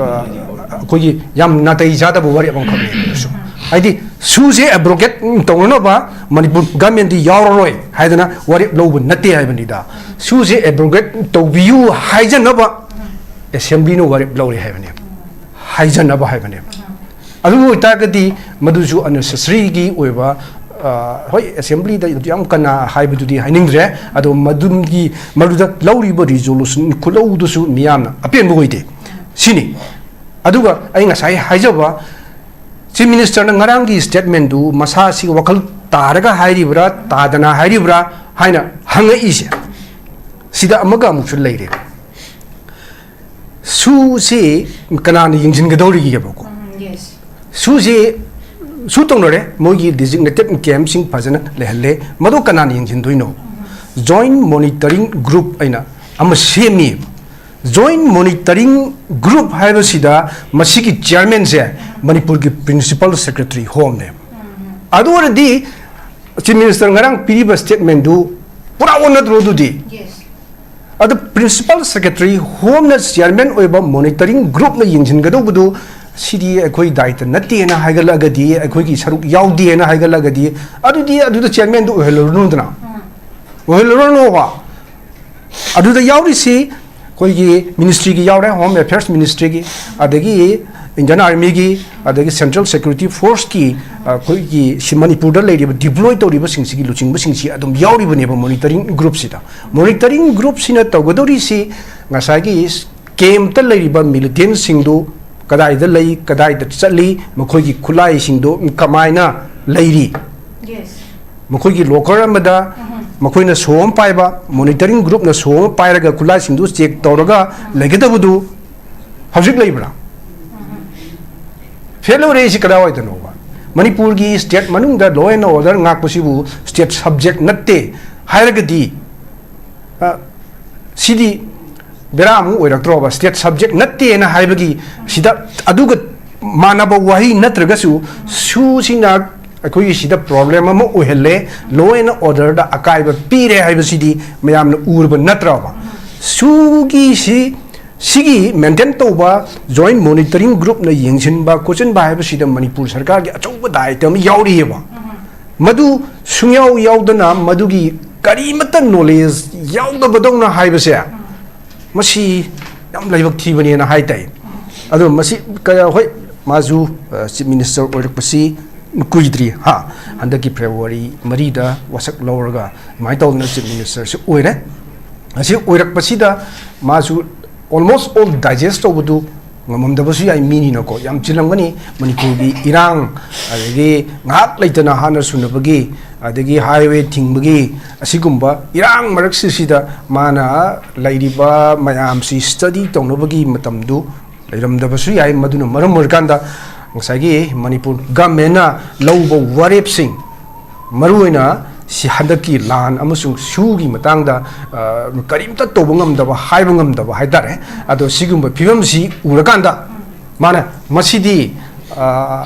ꯑꯩꯈꯣꯏꯒꯤ ꯌꯥꯝ ꯅꯥꯇꯩ ꯆꯥꯗꯕ ꯋꯥꯔꯦꯞ ꯑꯃꯈꯛꯅꯤ꯫ ꯍꯥꯏꯗꯤ ꯁꯨꯁꯦ ꯑꯦꯕ꯭ꯔꯣꯒꯦꯠ ꯇꯧꯅꯅꯕ ꯃꯅꯤꯄꯨꯔ ꯒꯚꯔꯟꯃꯦꯟꯗꯤ ꯌꯥꯎꯔꯔꯣꯏ ꯍꯥꯏꯗꯅ ꯋꯥꯔꯦꯞ ꯂꯧꯕ ꯅꯠꯇꯦ ꯍꯥꯏꯕꯅꯤꯗ꯫ ꯁꯨꯁꯦ ꯑꯦꯕ꯭ꯔꯣꯒꯦꯠ ꯇꯧꯕꯤꯌꯨ ꯍꯥꯏꯖꯅꯕ ꯑꯦꯁꯦꯝꯕ꯭ꯂꯤꯅ ꯋꯥꯔꯦꯞ ꯂꯧꯔꯦ ꯍꯥꯏꯕꯅꯦꯕ꯫ ꯍꯥꯏꯖꯅꯕ ꯍꯥꯏꯕꯅꯦꯕ꯫ ꯑꯗꯨ ꯑꯣꯏꯇꯥꯔꯒꯗꯤ ꯃꯗꯨꯁꯨ ꯑꯟꯅꯦꯁꯦꯁꯔꯤꯒꯤ ꯑꯣꯏꯕ, ꯍꯣꯏ, ꯑꯦꯁꯦꯝꯕ꯭ꯂꯤꯗ ꯌꯥꯝ ꯀꯟꯅ ꯍꯥꯏꯕꯗꯨꯗꯤ ꯍꯥꯏꯅꯤꯡꯗ꯭ꯔꯦ꯫ ꯑꯗꯣ ꯃꯗꯨꯒꯤ ꯃꯗꯨꯗ ꯂꯧꯔꯤꯕ ꯔꯤꯖꯣꯂꯨꯁꯟ ꯈꯨꯠꯂꯧꯗꯨꯁꯨ ꯃꯤꯌꯥꯝꯅ ꯑꯄꯦꯟꯕ ꯑꯣꯏꯗꯦ ꯁꯤꯅꯤ꯫ ꯑꯗꯨꯒ ꯑꯩ ꯉꯁꯥꯏ ꯍꯥꯏꯖꯕ ꯆꯤꯐ ꯃꯤꯅꯤꯁꯇꯔꯅ ꯉꯔꯥꯡꯒꯤ ꯁ꯭ꯇꯦꯠꯃꯦꯟꯗꯨ ꯃꯁꯥꯁꯤ ꯋꯥꯈꯜ ꯇꯥꯔꯒ ꯍꯥꯏꯔꯤꯕ꯭ꯔꯥ, ꯇꯥꯗꯅ ꯍꯥꯏꯔꯤꯕ꯭ꯔꯥ ꯍꯥꯏꯅ ꯍꯪꯉꯛꯏꯁꯦ, ꯁꯤꯗ ꯑꯃꯒ ꯑꯃꯨꯛꯁꯨ ꯂꯩꯔꯦ꯫ ꯁꯨꯁꯤ ꯀꯅꯥꯅ ꯌꯦꯡꯁꯤꯟꯒꯗꯧꯔꯤꯒꯦꯕꯀꯣ? ꯁꯨꯁꯤ ꯁꯨ ꯇꯧꯅꯔꯦ, ꯃꯣꯏꯒꯤ ꯗꯤꯖꯤꯒꯅꯦꯇꯦꯠ ꯀꯦꯝꯁꯤꯡ ꯐꯖꯅ ꯂꯩꯍꯜꯂꯦ꯫ ꯃꯗꯨ ꯀꯅꯥꯅ ꯌꯦꯡꯁꯤꯟꯗꯣꯏꯅꯣ? ꯖꯣꯏꯟ ꯃꯣꯅꯤꯇꯔꯤꯡ ꯒ꯭ꯔꯨꯞ ꯑꯩꯅ ꯑꯃ ꯁꯦꯝꯃꯤ꯫ ꯖꯣꯏꯟ ꯃꯣꯅꯤꯇꯔꯤꯡ ꯒ꯭ꯔꯨꯞ ꯍꯥꯏꯕꯁꯤꯗ ꯃꯁꯤꯒꯤ ꯆꯤꯌꯔꯃꯦꯟꯁꯦ ꯃꯅꯤꯄꯨꯔꯒꯤ ꯄ꯭ꯔꯤꯟꯁꯤꯄꯥꯜ ꯁꯦꯀ꯭ꯔꯦꯇꯔꯤ ꯍꯣꯝꯅꯦꯕ꯫ ꯑꯗꯨ ꯑꯣꯏꯔꯗꯤ ꯆꯤꯐ ꯃꯤꯅꯤꯁꯇꯔ ꯉꯔꯥꯡ ꯄꯤꯔꯤꯕ ꯁ꯭ꯇꯦꯠꯃꯦꯟꯗꯨ ꯄꯨꯔꯥ ꯑꯣꯟꯅꯗ꯭ꯔꯣ ꯑꯗꯨꯗꯤ? ꯑꯗꯨ ꯄ꯭ꯔꯤꯟꯁꯤꯄꯥꯜ ꯁꯦꯀ꯭ꯔꯦꯇꯔꯤ ꯍꯣꯝꯅ ꯆꯤꯌꯔꯃꯦꯟ ꯑꯣꯏꯕ ꯃꯣꯅꯤꯇꯔꯤꯡ ꯒ꯭ꯔꯨꯞꯅ ꯌꯦꯡꯁꯤꯟꯒꯗꯧꯕꯗꯨ ꯁꯤꯗꯤ ꯑꯩꯈꯣꯏ ꯗꯥꯏꯇ ꯅꯠꯇꯦꯅ ꯍꯥꯏꯒꯠꯂꯛꯑꯒꯗꯤ, ꯑꯩꯈꯣꯏꯒꯤ ꯁꯔꯨꯛ ꯌꯥꯎꯗꯦꯅ ꯍꯥꯏꯒꯠꯂꯛꯑꯒꯗꯤ, ꯑꯗꯨꯗꯤ ꯑꯗꯨꯗ ꯆꯤꯌꯔꯃꯦꯟꯗꯨ ꯑꯣꯏꯍꯜꯂꯨꯔꯅꯨꯗꯅ꯫ ꯑꯣꯏꯍꯜꯂꯨꯔꯅꯨꯕ꯫ ꯑꯗꯨꯗ ꯌꯥꯎꯔꯤꯁꯤ ꯑꯩꯈꯣꯏꯒꯤ ꯃꯤꯅꯤꯁꯇ꯭ꯔꯤꯒꯤ ꯌꯥꯎꯔꯦ, ꯍꯣꯝ ꯑꯦꯐꯤꯌꯔꯁ ꯃꯤꯅꯤꯁꯇ꯭ꯔꯤꯒꯤ, ꯑꯗꯒꯤ ꯏꯟꯗꯤꯌꯟ ꯑꯥꯔꯃꯤꯒꯤ, ꯑꯗꯒꯤ ꯁꯦꯟꯇ꯭ꯔꯦꯜ ꯁꯦꯀ꯭ꯌꯨꯔꯤꯇꯤ ꯐꯣꯔꯁꯀꯤ, ꯑꯩꯈꯣꯏꯒꯤ ꯁꯤ ꯃꯅꯤꯄꯨꯔꯗ ꯂꯩꯔꯤꯕ ꯗꯤꯄ꯭ꯂꯣꯏ ꯇꯧꯔꯤꯕꯁꯤꯡꯁꯤꯒꯤ ꯂꯨꯆꯤꯡꯕꯁꯤꯡꯁꯤ ꯑꯗꯨꯝ ꯌꯥꯎꯔꯤꯕꯅꯦꯕ ꯃꯣꯅꯤꯇꯔꯤꯡ ꯒ꯭ꯔꯨꯞꯁꯤꯗ꯫ ꯃꯣꯅꯤꯇꯔꯤꯡ ꯒ꯭ꯔꯨꯞꯁꯤꯅ ꯇꯧꯒꯗꯧꯔꯤꯁꯤ ꯉꯁꯥꯏꯒꯤ ꯀꯦꯝꯞꯇ ꯂꯩꯔꯤꯕ ꯃꯤꯂꯤꯇꯦꯟꯁꯤꯡꯗꯨ ꯀꯗꯥꯏꯗ ꯂꯩ, ꯀꯗꯥꯏꯗ ꯆꯠꯂꯤ, ꯃꯈꯣꯏꯒꯤ ꯈꯨꯠꯂꯥꯏꯁꯤꯡꯗꯨ ꯀꯃꯥꯏꯅ ꯂꯩꯔꯤ, ꯃꯈꯣꯏꯒꯤ ꯂꯣꯀꯔ ꯑꯃꯗ ꯃꯈꯣꯏꯅ ꯁꯣ ꯑꯃ ꯄꯥꯏꯕ, ꯃꯣꯅꯤꯇꯔꯤꯡ ꯒ꯭ꯔꯨꯞꯅ ꯁꯣ ꯑꯃ ꯄꯥꯏꯔꯒ ꯈꯨꯠꯂꯥꯏꯁꯤꯡꯗꯨ ꯆꯦꯛ ꯇꯧꯔꯒ ꯂꯩꯒꯗꯕꯗꯨ ꯍꯧꯖꯤꯛ ꯂꯩꯕ꯭ꯔꯥ? ꯐꯦꯜ ꯑꯣꯏꯔꯛꯏꯁꯤ ꯀꯗꯥꯏꯋꯥꯏꯗꯅꯣꯕ? ꯃꯅꯤꯄꯨꯔꯒꯤ ꯁ꯭ꯇꯦꯠ ꯃꯅꯨꯡꯗ law and order ꯉꯥꯛꯄꯁꯤꯕꯨ ꯁ꯭ꯇꯦꯠ ꯁꯕꯖꯦꯛ ꯅꯠꯇꯦ ꯍꯥꯏꯔꯒꯗꯤ, ꯑ, ꯁꯤꯗꯤ ꯕꯦꯔꯥ ꯑꯃꯨꯛ ꯑꯣꯏꯔꯛꯇ꯭ꯔꯣꯕ? ꯁ꯭ꯇꯦꯠ ꯁꯕꯖꯦꯛ ꯅꯠꯇꯦꯅ ꯍꯥꯏꯕꯒꯤ ꯁꯤꯗ ꯑꯗꯨꯒ ꯃꯥꯟꯅꯕ ꯋꯥꯍꯩ ꯅꯠꯇ꯭ꯔꯒꯁꯨ, ꯁꯨꯁꯤꯅ ꯑꯩꯈꯣꯏꯒꯤ ꯁꯤꯗ problem ꯑꯃ ꯑꯣꯏꯍꯜꯂꯦ, law and orderꯗ ꯑꯀꯥꯏꯕ ꯄꯤꯔꯦ ꯍꯥꯏꯕꯁꯤꯗꯤ ꯃꯌꯥꯝꯅ ꯎꯔꯕ ꯅꯠꯇ꯭ꯔꯕ? ꯁꯨꯒꯤꯁꯤ, ꯁꯤꯒꯤ maintain ꯇꯧꯕ joint monitoring groupꯅ ꯌꯦꯡꯁꯤꯟꯕ ꯈꯣꯠꯆꯤꯟꯕ ꯍꯥꯏꯕꯁꯤꯗ ꯃꯅꯤꯄꯨꯔ ꯁꯔꯀꯥꯔꯒꯤ ꯑꯆꯧꯕ ꯗꯥꯌꯤꯇ꯭ꯕ ꯑꯃ ꯌꯥꯎꯔꯤꯑꯕ꯫ ꯃꯗꯨ ꯁꯨꯡꯌꯥꯎ ꯌꯥꯎꯗꯅ, ꯃꯗꯨꯒꯤ ꯀꯔꯤꯃꯠꯇ knowledge ꯌꯥꯎꯗꯕꯗꯧꯅ ꯍꯥꯏꯕꯁꯦ, ꯃꯁꯤ ꯌꯥꯝ ꯂꯥꯏꯕꯛ ꯊꯤꯕꯅꯦꯅ ꯍꯥꯏ ꯇꯥꯏ꯫ ꯑꯗꯣ ꯃꯁꯤ ꯀꯌꯥ, ꯍꯣꯏ, ꯃꯥꯁꯨ, ꯑ, Chief Minister ꯑꯣꯏꯔꯛꯄꯁꯤ ꯀꯨꯏꯗ꯭ꯔꯤ, ꯍꯥ, ꯍꯟꯗꯛꯀꯤ February ꯃꯔꯤꯗ ꯋꯥꯁꯛ ꯂꯧꯔꯒ ꯑꯗꯨꯃꯥꯏꯅ ꯇꯧꯗꯅ Chief Ministerꯁꯤ ꯑꯣꯏꯔꯦ꯫ ꯑꯁꯤ ꯑꯣꯏꯔꯛꯄꯁꯤꯗ ꯃꯥꯁꯨ almost all digest ꯇꯧꯕꯗꯨ ꯉꯝꯃꯝꯗꯕꯁꯨ ꯌꯥꯏ, ꯃꯤꯅꯤꯅꯀꯣ, ꯌꯥꯝ ꯆꯤꯜꯂꯝꯒꯅꯤ꯫ ꯃꯅꯤꯄꯨꯔꯒꯤ ꯏꯔꯥꯡ, ꯑꯗꯒꯤ ꯉꯥꯏꯍꯥꯛ ꯂꯩꯇꯅ ꯍꯥꯠꯅ ꯁꯨꯅꯕꯒꯤ, ꯑꯗꯒꯤ highway ꯊꯤꯡꯕꯒꯤ, ꯑꯁꯤꯒꯨꯝꯕ ꯏꯔꯥꯡ ꯃꯔꯛꯁꯤꯁꯤꯗ ꯃꯥꯅ ꯂꯩꯔꯤꯕ ꯃꯌꯥꯝꯁꯤ study ꯇꯧꯅꯕꯒꯤ ꯃꯇꯝꯗꯨ ꯂꯩꯔꯝꯗꯕꯁꯨ ꯌꯥꯏ꯫ ꯃꯗꯨꯅ ꯃꯔꯝ ꯑꯣꯏꯔꯀꯥꯟꯗ ꯉꯁꯥꯏꯒꯤ ꯃꯅꯤꯄꯨꯔ governmentꯅ ꯂꯧꯕ ꯋꯥꯔꯦꯞꯁꯤꯡ, ꯃꯔꯨꯑꯣꯏꯅ ꯁꯤ ꯍꯟꯗꯛꯀꯤ ꯂꯥꯟ ꯑꯃꯁꯨꯡ ꯁꯨꯒꯤ ꯃꯇꯥꯡꯗ, ꯑ, ꯀꯔꯤꯝꯇ ꯇꯧꯕ ꯉꯝꯗꯕ, ꯍꯥꯏꯕ ꯉꯝꯗꯕ ꯍꯥꯏꯇꯥꯔꯦ꯫ ꯑꯗꯣ ꯁꯤꯒꯨꯝꯕ ꯐꯤꯕꯝꯁꯤ ꯎꯔꯀꯥꯟꯗ ꯃꯥꯅ ꯃꯁꯤꯗꯤ, ꯑ,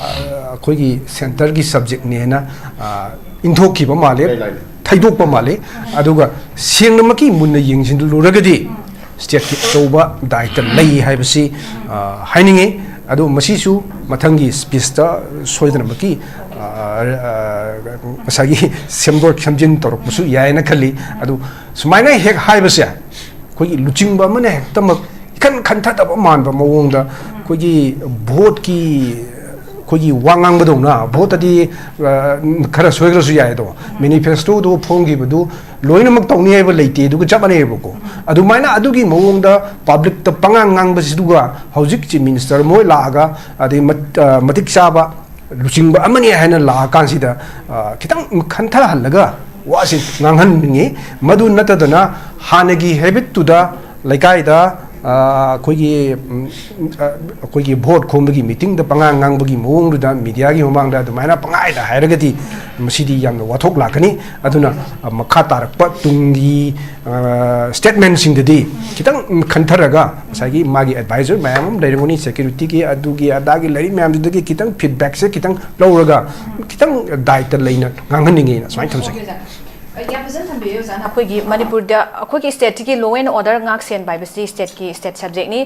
ꯑꯩꯈꯣꯏꯒꯤ centreꯒꯤ subjectꯅꯦꯅ, ꯑ, ꯏꯟꯊꯣꯛꯈꯤꯕ ꯃꯥꯜꯂꯦ, ꯂꯩ, ꯂꯩ, ꯂꯩ꯫ ꯊꯩꯗꯣꯛꯄ ꯃꯥꯜꯂꯦ꯫ ꯑꯗꯨꯒ ꯁꯦꯡꯅꯃꯛꯀꯤ ꯃꯨꯟꯅ ꯌꯦꯡꯁꯤꯜꯂꯨꯔꯒꯗꯤ stateꯀꯤ ꯑꯆꯧꯕ ꯗꯥꯌꯤꯇ꯭ꯕ ꯂꯩ ꯍꯥꯏꯕꯁꯤ, ꯑ, ꯍꯥꯏꯅꯤꯡꯉꯤ꯫ ꯑꯗꯨ ꯃꯁꯤꯁꯨ ꯃꯊꯪꯒꯤ speechꯇ ꯁꯣꯏꯗꯅꯃꯛꯀꯤ, ꯑ, ꯑ, ꯉꯁꯥꯏꯒꯤ ꯁꯦꯝꯗꯣꯛ ꯁꯦꯝꯖꯤꯟ ꯇꯧꯔꯛꯄꯁꯨ ꯌꯥꯏꯅ ꯈꯜꯂꯤ꯫ ꯑꯗꯨ ꯁꯨꯃꯥꯏꯅ ꯍꯦꯛ ꯍꯥꯏꯕꯁꯦ, ꯑꯩꯈꯣꯏꯒꯤ ꯂꯨꯆꯤꯡꯕ ꯑꯃꯅ ꯍꯦꯛꯇꯃꯛ ꯏꯈꯟ ꯈꯟꯊꯗꯕ ꯃꯥꯟꯕ ꯃꯑꯣꯡꯗ, ꯑꯩꯈꯣꯏꯒꯤ voteꯀꯤ, ꯑꯩꯈꯣꯏꯒꯤ ꯋꯥ ꯉꯥꯡꯕꯗꯧꯅ, voteꯇꯗꯤ, ꯑ, ꯈꯔ ꯁꯣꯏꯈ꯭ꯔꯁꯨ ꯌꯥꯏ, ꯑꯗꯣ manifestoꯗꯣ ꯐꯣꯡꯈꯤꯕꯗꯨ ꯂꯣꯏꯅꯃꯛ ꯇꯧꯅꯤ ꯍꯥꯏꯕ ꯂꯩꯇꯦ, ꯑꯗꯨꯒ ꯆꯞ ꯃꯥꯟꯅꯩꯌꯦꯕꯀꯣ꯫ ꯑꯗꯨꯃꯥꯏꯅ ꯑꯗꯨꯒꯤ ꯃꯑꯣꯡꯗ publicꯇ ꯄꯉꯥꯡ ꯉꯥꯡꯕꯁꯤꯗꯨꯒ ꯍꯧꯖꯤꯛ Chief Minister ꯃꯣꯏ ꯂꯥꯛꯑꯒ, ꯑꯗꯩ ꯃꯠ-, ꯑ, ꯃꯇꯤꯛ ꯆꯥꯕ ꯂꯨꯆꯤꯡꯕ ꯑꯃꯅꯤ ꯍꯥꯏꯅ ꯂꯥꯛꯑꯀꯥꯟꯁꯤꯗ, ꯑ, ꯈꯤꯇꯪ ꯈꯟꯊꯍꯜꯂꯒ ꯋꯥꯁꯤ ꯉꯥꯡꯍꯟꯅꯤꯡꯉꯤ꯫ ꯃꯗꯨ ꯅꯠꯇꯗꯅ ꯍꯥꯟꯅꯒꯤ habitꯇꯨꯗ ꯂꯩꯀꯥꯏꯗ, ꯑꯩꯈꯣꯏꯒꯤ ꯑꯩꯈꯣꯏꯒꯤ ꯚꯣꯠ ꯈꯣꯝꯕꯒꯤ ꯃꯤꯇꯤꯡꯗ ꯄꯉꯥꯡ ꯉꯥꯡꯕꯒꯤ ꯃꯑꯣꯡꯗꯨꯗ ꯃꯤꯗꯤꯌꯥꯒꯤ ꯃꯃꯥꯡꯗ ꯑꯗꯨꯃꯥꯏꯅ ꯄꯪꯍꯥꯏꯗ ꯍꯥꯏꯔꯒꯗꯤ ꯃꯁꯤꯗꯤ ꯌꯥꯝꯅ ꯋꯥꯊꯣꯛ ꯂꯥꯛꯀꯅꯤ꯫ ꯑꯗꯨꯅ ꯃꯈꯥ ꯇꯥꯔꯛꯄ ꯇꯨꯡꯒꯤ ꯁ꯭ꯇꯦꯠꯃꯦꯟꯁꯤꯡꯗꯗꯤ ꯈꯤꯇꯪ ꯈꯟꯊꯔꯒ ꯉꯁꯥꯏꯒꯤ ꯃꯥꯒꯤ ꯑꯦꯗꯚꯥꯏꯖꯔ ꯃꯌꯥꯝ ꯑꯃ ꯂꯩꯔꯝꯒꯅꯤ, ꯁꯦꯀ꯭ꯌꯨꯔꯤꯇꯤꯒꯤ, ꯑꯗꯨꯒꯤ ꯑꯗꯥꯒꯤ ꯂꯩꯔꯤ ꯃꯌꯥꯝꯗꯨꯗꯒꯤ ꯈꯤꯇꯪ ꯐꯤꯗꯕꯦꯛꯁꯦ ꯈꯤꯇꯪ ꯂꯧꯔꯒ ꯈꯤꯇꯪ ꯗꯥꯏꯇ ꯂꯩꯅ ꯉꯥꯡꯍꯟꯅꯤꯡꯉꯦꯅ ꯁꯨꯃꯥꯏꯅ ꯊꯝꯖꯒꯦ꯫ ꯌꯥꯝ ꯐꯖꯅ ꯊꯝꯕꯤꯔꯦ ꯑꯣꯖꯥꯅ꯫ ꯑꯩꯈꯣꯏꯒꯤ ꯃꯅꯤꯄꯨꯔꯗ ꯑꯩꯈꯣꯏꯒꯤ ꯁ꯭ꯇꯦꯠꯁꯤꯒꯤ ꯂꯣ ꯑꯦꯟ ꯑꯣꯔꯗꯔ ꯉꯥꯛ ꯁꯦꯟꯕ ꯍꯥꯏꯕꯁꯤ ꯁ꯭ꯇꯦꯠꯀꯤ ꯁ꯭ꯇꯦꯠ ꯁꯕꯖꯦꯛꯅꯤ꯫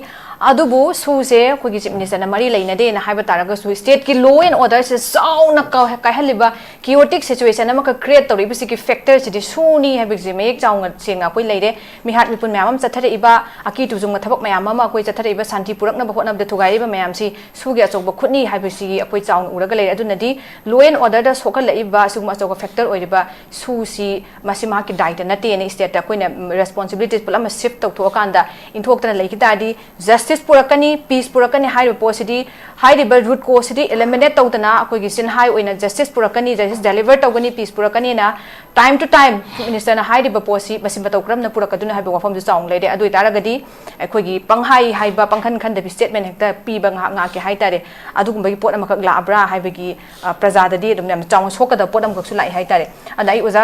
ꯑꯗꯨꯕꯨ ꯁꯨꯁꯦ ꯑꯩꯈꯣꯏꯒꯤ ꯆꯤꯐ ꯃꯤꯅꯤꯁꯇꯔꯅ ꯃꯔꯤ ꯂꯩꯅꯗꯦꯅ ꯍꯥꯏꯕ ꯇꯥꯔꯒꯁꯨ ꯁ꯭ꯇꯦꯠꯀꯤ ꯂꯣ ꯑꯦꯟ ꯑꯣꯔꯗꯔꯁꯦ ꯆꯥꯎꯅ ꯀꯥꯏꯍꯜꯂꯤꯕ ꯀꯤꯌꯣꯇꯤꯛ ꯁꯤꯆꯨꯋꯦꯁꯟ ꯑꯃꯈꯛ ꯀ꯭ꯔꯤꯌꯦꯠ ꯇꯧꯔꯛꯏꯕꯁꯤꯒꯤ ꯐꯦꯛꯇꯔꯁꯤꯗꯤ ꯁꯨꯅꯤ ꯍꯥꯏꯕꯁꯤ ꯃꯌꯦꯛ ꯆꯥꯎꯅ ꯁꯦꯡꯅ ꯑꯩꯈꯣꯏ ꯂꯩꯔꯦ꯫ ꯃꯤꯍꯥꯠ ꯃꯤꯄꯨꯟ ꯃꯌꯥꯝ ꯑꯃ ꯆꯠꯊꯔꯛꯏꯕ, ꯑꯀꯤ ꯇꯨꯖꯨꯡꯕ ꯊꯕꯛ ꯃꯌꯥꯝ ꯑꯃ ꯑꯩꯈꯣꯏ ꯆꯠꯊꯔꯛꯏꯕ, ꯁꯥꯟꯇꯤ ꯄꯨꯔꯛꯅꯕ ꯍꯣꯠꯅꯕꯗ ꯊꯨꯒꯥꯏꯔꯤꯕ ꯃꯌꯥꯝꯁꯤ ꯁꯨꯒꯤ ꯑꯆꯧꯕ ꯈꯨꯠꯅꯤ ꯍꯥꯏꯕꯁꯤ ꯑꯩꯈꯣꯏ ꯆꯥꯎꯅ ꯎꯔꯒ ꯂꯩꯔꯦ꯫ ꯑꯗꯨꯅꯗꯤ ꯂꯣ ꯑꯦꯟ ꯑꯣꯔꯗꯔꯗ ꯁꯣꯛꯍꯜꯂꯛꯏꯕ ꯑꯁꯤꯒꯨꯝꯕ ꯑꯆꯧꯕ ꯐꯦꯛꯇꯔ ꯑꯣꯏꯔꯤꯕ ꯁꯨꯁꯤ ꯃꯁꯤ ꯃꯍꯥꯛꯀꯤ ꯗꯥꯏꯇ ꯅꯠꯇꯦꯅ ꯁ꯭ꯇꯦꯠꯇ ꯑꯩꯈꯣꯏꯅ ꯔꯦꯁꯄꯣꯟꯁꯤꯕꯤꯂꯤꯇꯤꯁ ꯄꯨꯂꯞ ꯑꯃ ꯁꯤꯐ ꯇꯧꯊꯣꯛꯑꯀꯥꯟꯗ ꯏꯟꯊꯣꯛꯇꯅ ꯂꯩꯈꯤ ꯇꯥꯔꯗꯤ ꯖꯁꯇꯤꯁ ꯄꯨꯔꯛꯀꯅꯤ, ꯄꯤꯁ ꯄꯨꯔꯛꯀꯅꯤ ꯍꯥꯏꯔꯤꯕ ꯄꯣꯠꯁꯤꯗꯤ, ꯍꯥꯏꯔꯤꯕ ꯔꯨꯠ ꯀꯣꯁꯁꯤꯗꯤ ꯏꯂꯤꯃꯤꯅꯦꯠ ꯇꯧꯗꯅ ꯑꯩꯈꯣꯏꯒꯤ ꯆꯤꯟꯍꯥꯏ ꯑꯣꯏꯅ ꯖꯁꯇꯤꯁ ꯄꯨꯔꯛꯀꯅꯤ, ꯖꯁꯇꯤꯁ ꯗꯦꯂꯤꯚꯔ ꯇꯧꯒꯅꯤ, ꯄꯤꯁ ꯄꯨꯔꯛꯀꯅꯤꯅ ꯇꯥꯏꯝ ꯇꯨ ꯇꯥꯏꯝ ꯆꯤꯐ ꯃꯤꯅꯤꯁꯇꯔꯅ ꯍꯥꯏꯔꯤꯕ ꯄꯣꯠꯁꯤ ꯃꯁꯤ ꯃꯇꯧ ꯀꯔꯝꯅ ꯄꯨꯔꯛꯀꯗꯣꯏꯅꯣ ꯍꯥꯏꯕ ꯋꯥꯐꯝꯁꯨ ꯆꯥꯎꯅ ꯂꯩꯔꯦ꯫ ꯑꯗꯨ ꯑꯣꯏꯇꯥꯔꯒꯗꯤ ꯑꯩꯈꯣꯏꯒꯤ ꯄꯪꯍꯥꯏ ꯍꯥꯏꯕ, ꯄꯪꯈꯟ ꯈꯟꯗꯕꯤ ꯁ꯭ꯇꯦꯠꯃꯦꯟ ꯍꯦꯛꯇ ꯄꯤꯕ ꯉꯥꯏꯍꯥꯛ ꯉꯥꯏꯍꯥꯛꯀꯤ ꯍꯥꯏꯇꯥꯔꯦ, ꯑꯗꯨꯒꯨꯝꯕꯒꯤ ꯄꯣꯠ ꯑꯃꯈꯛ ꯂꯥꯛꯑꯕ꯭ꯔꯥ ꯍꯥꯏꯕꯒꯤ, ꯑ, ꯄ꯭ꯔꯖꯥꯗꯗꯤ ꯑꯗꯨꯝ ꯌꯥꯝꯅ ꯆꯥꯎꯅ ꯁꯣꯛꯀꯗꯕ ꯄꯣꯠ ꯑꯃꯈꯛꯁꯨ ꯂꯥꯛꯑꯦ ꯍꯥꯏꯇꯥꯔꯦ꯫ ꯑꯗ ꯑꯩ ꯑꯣꯖꯥ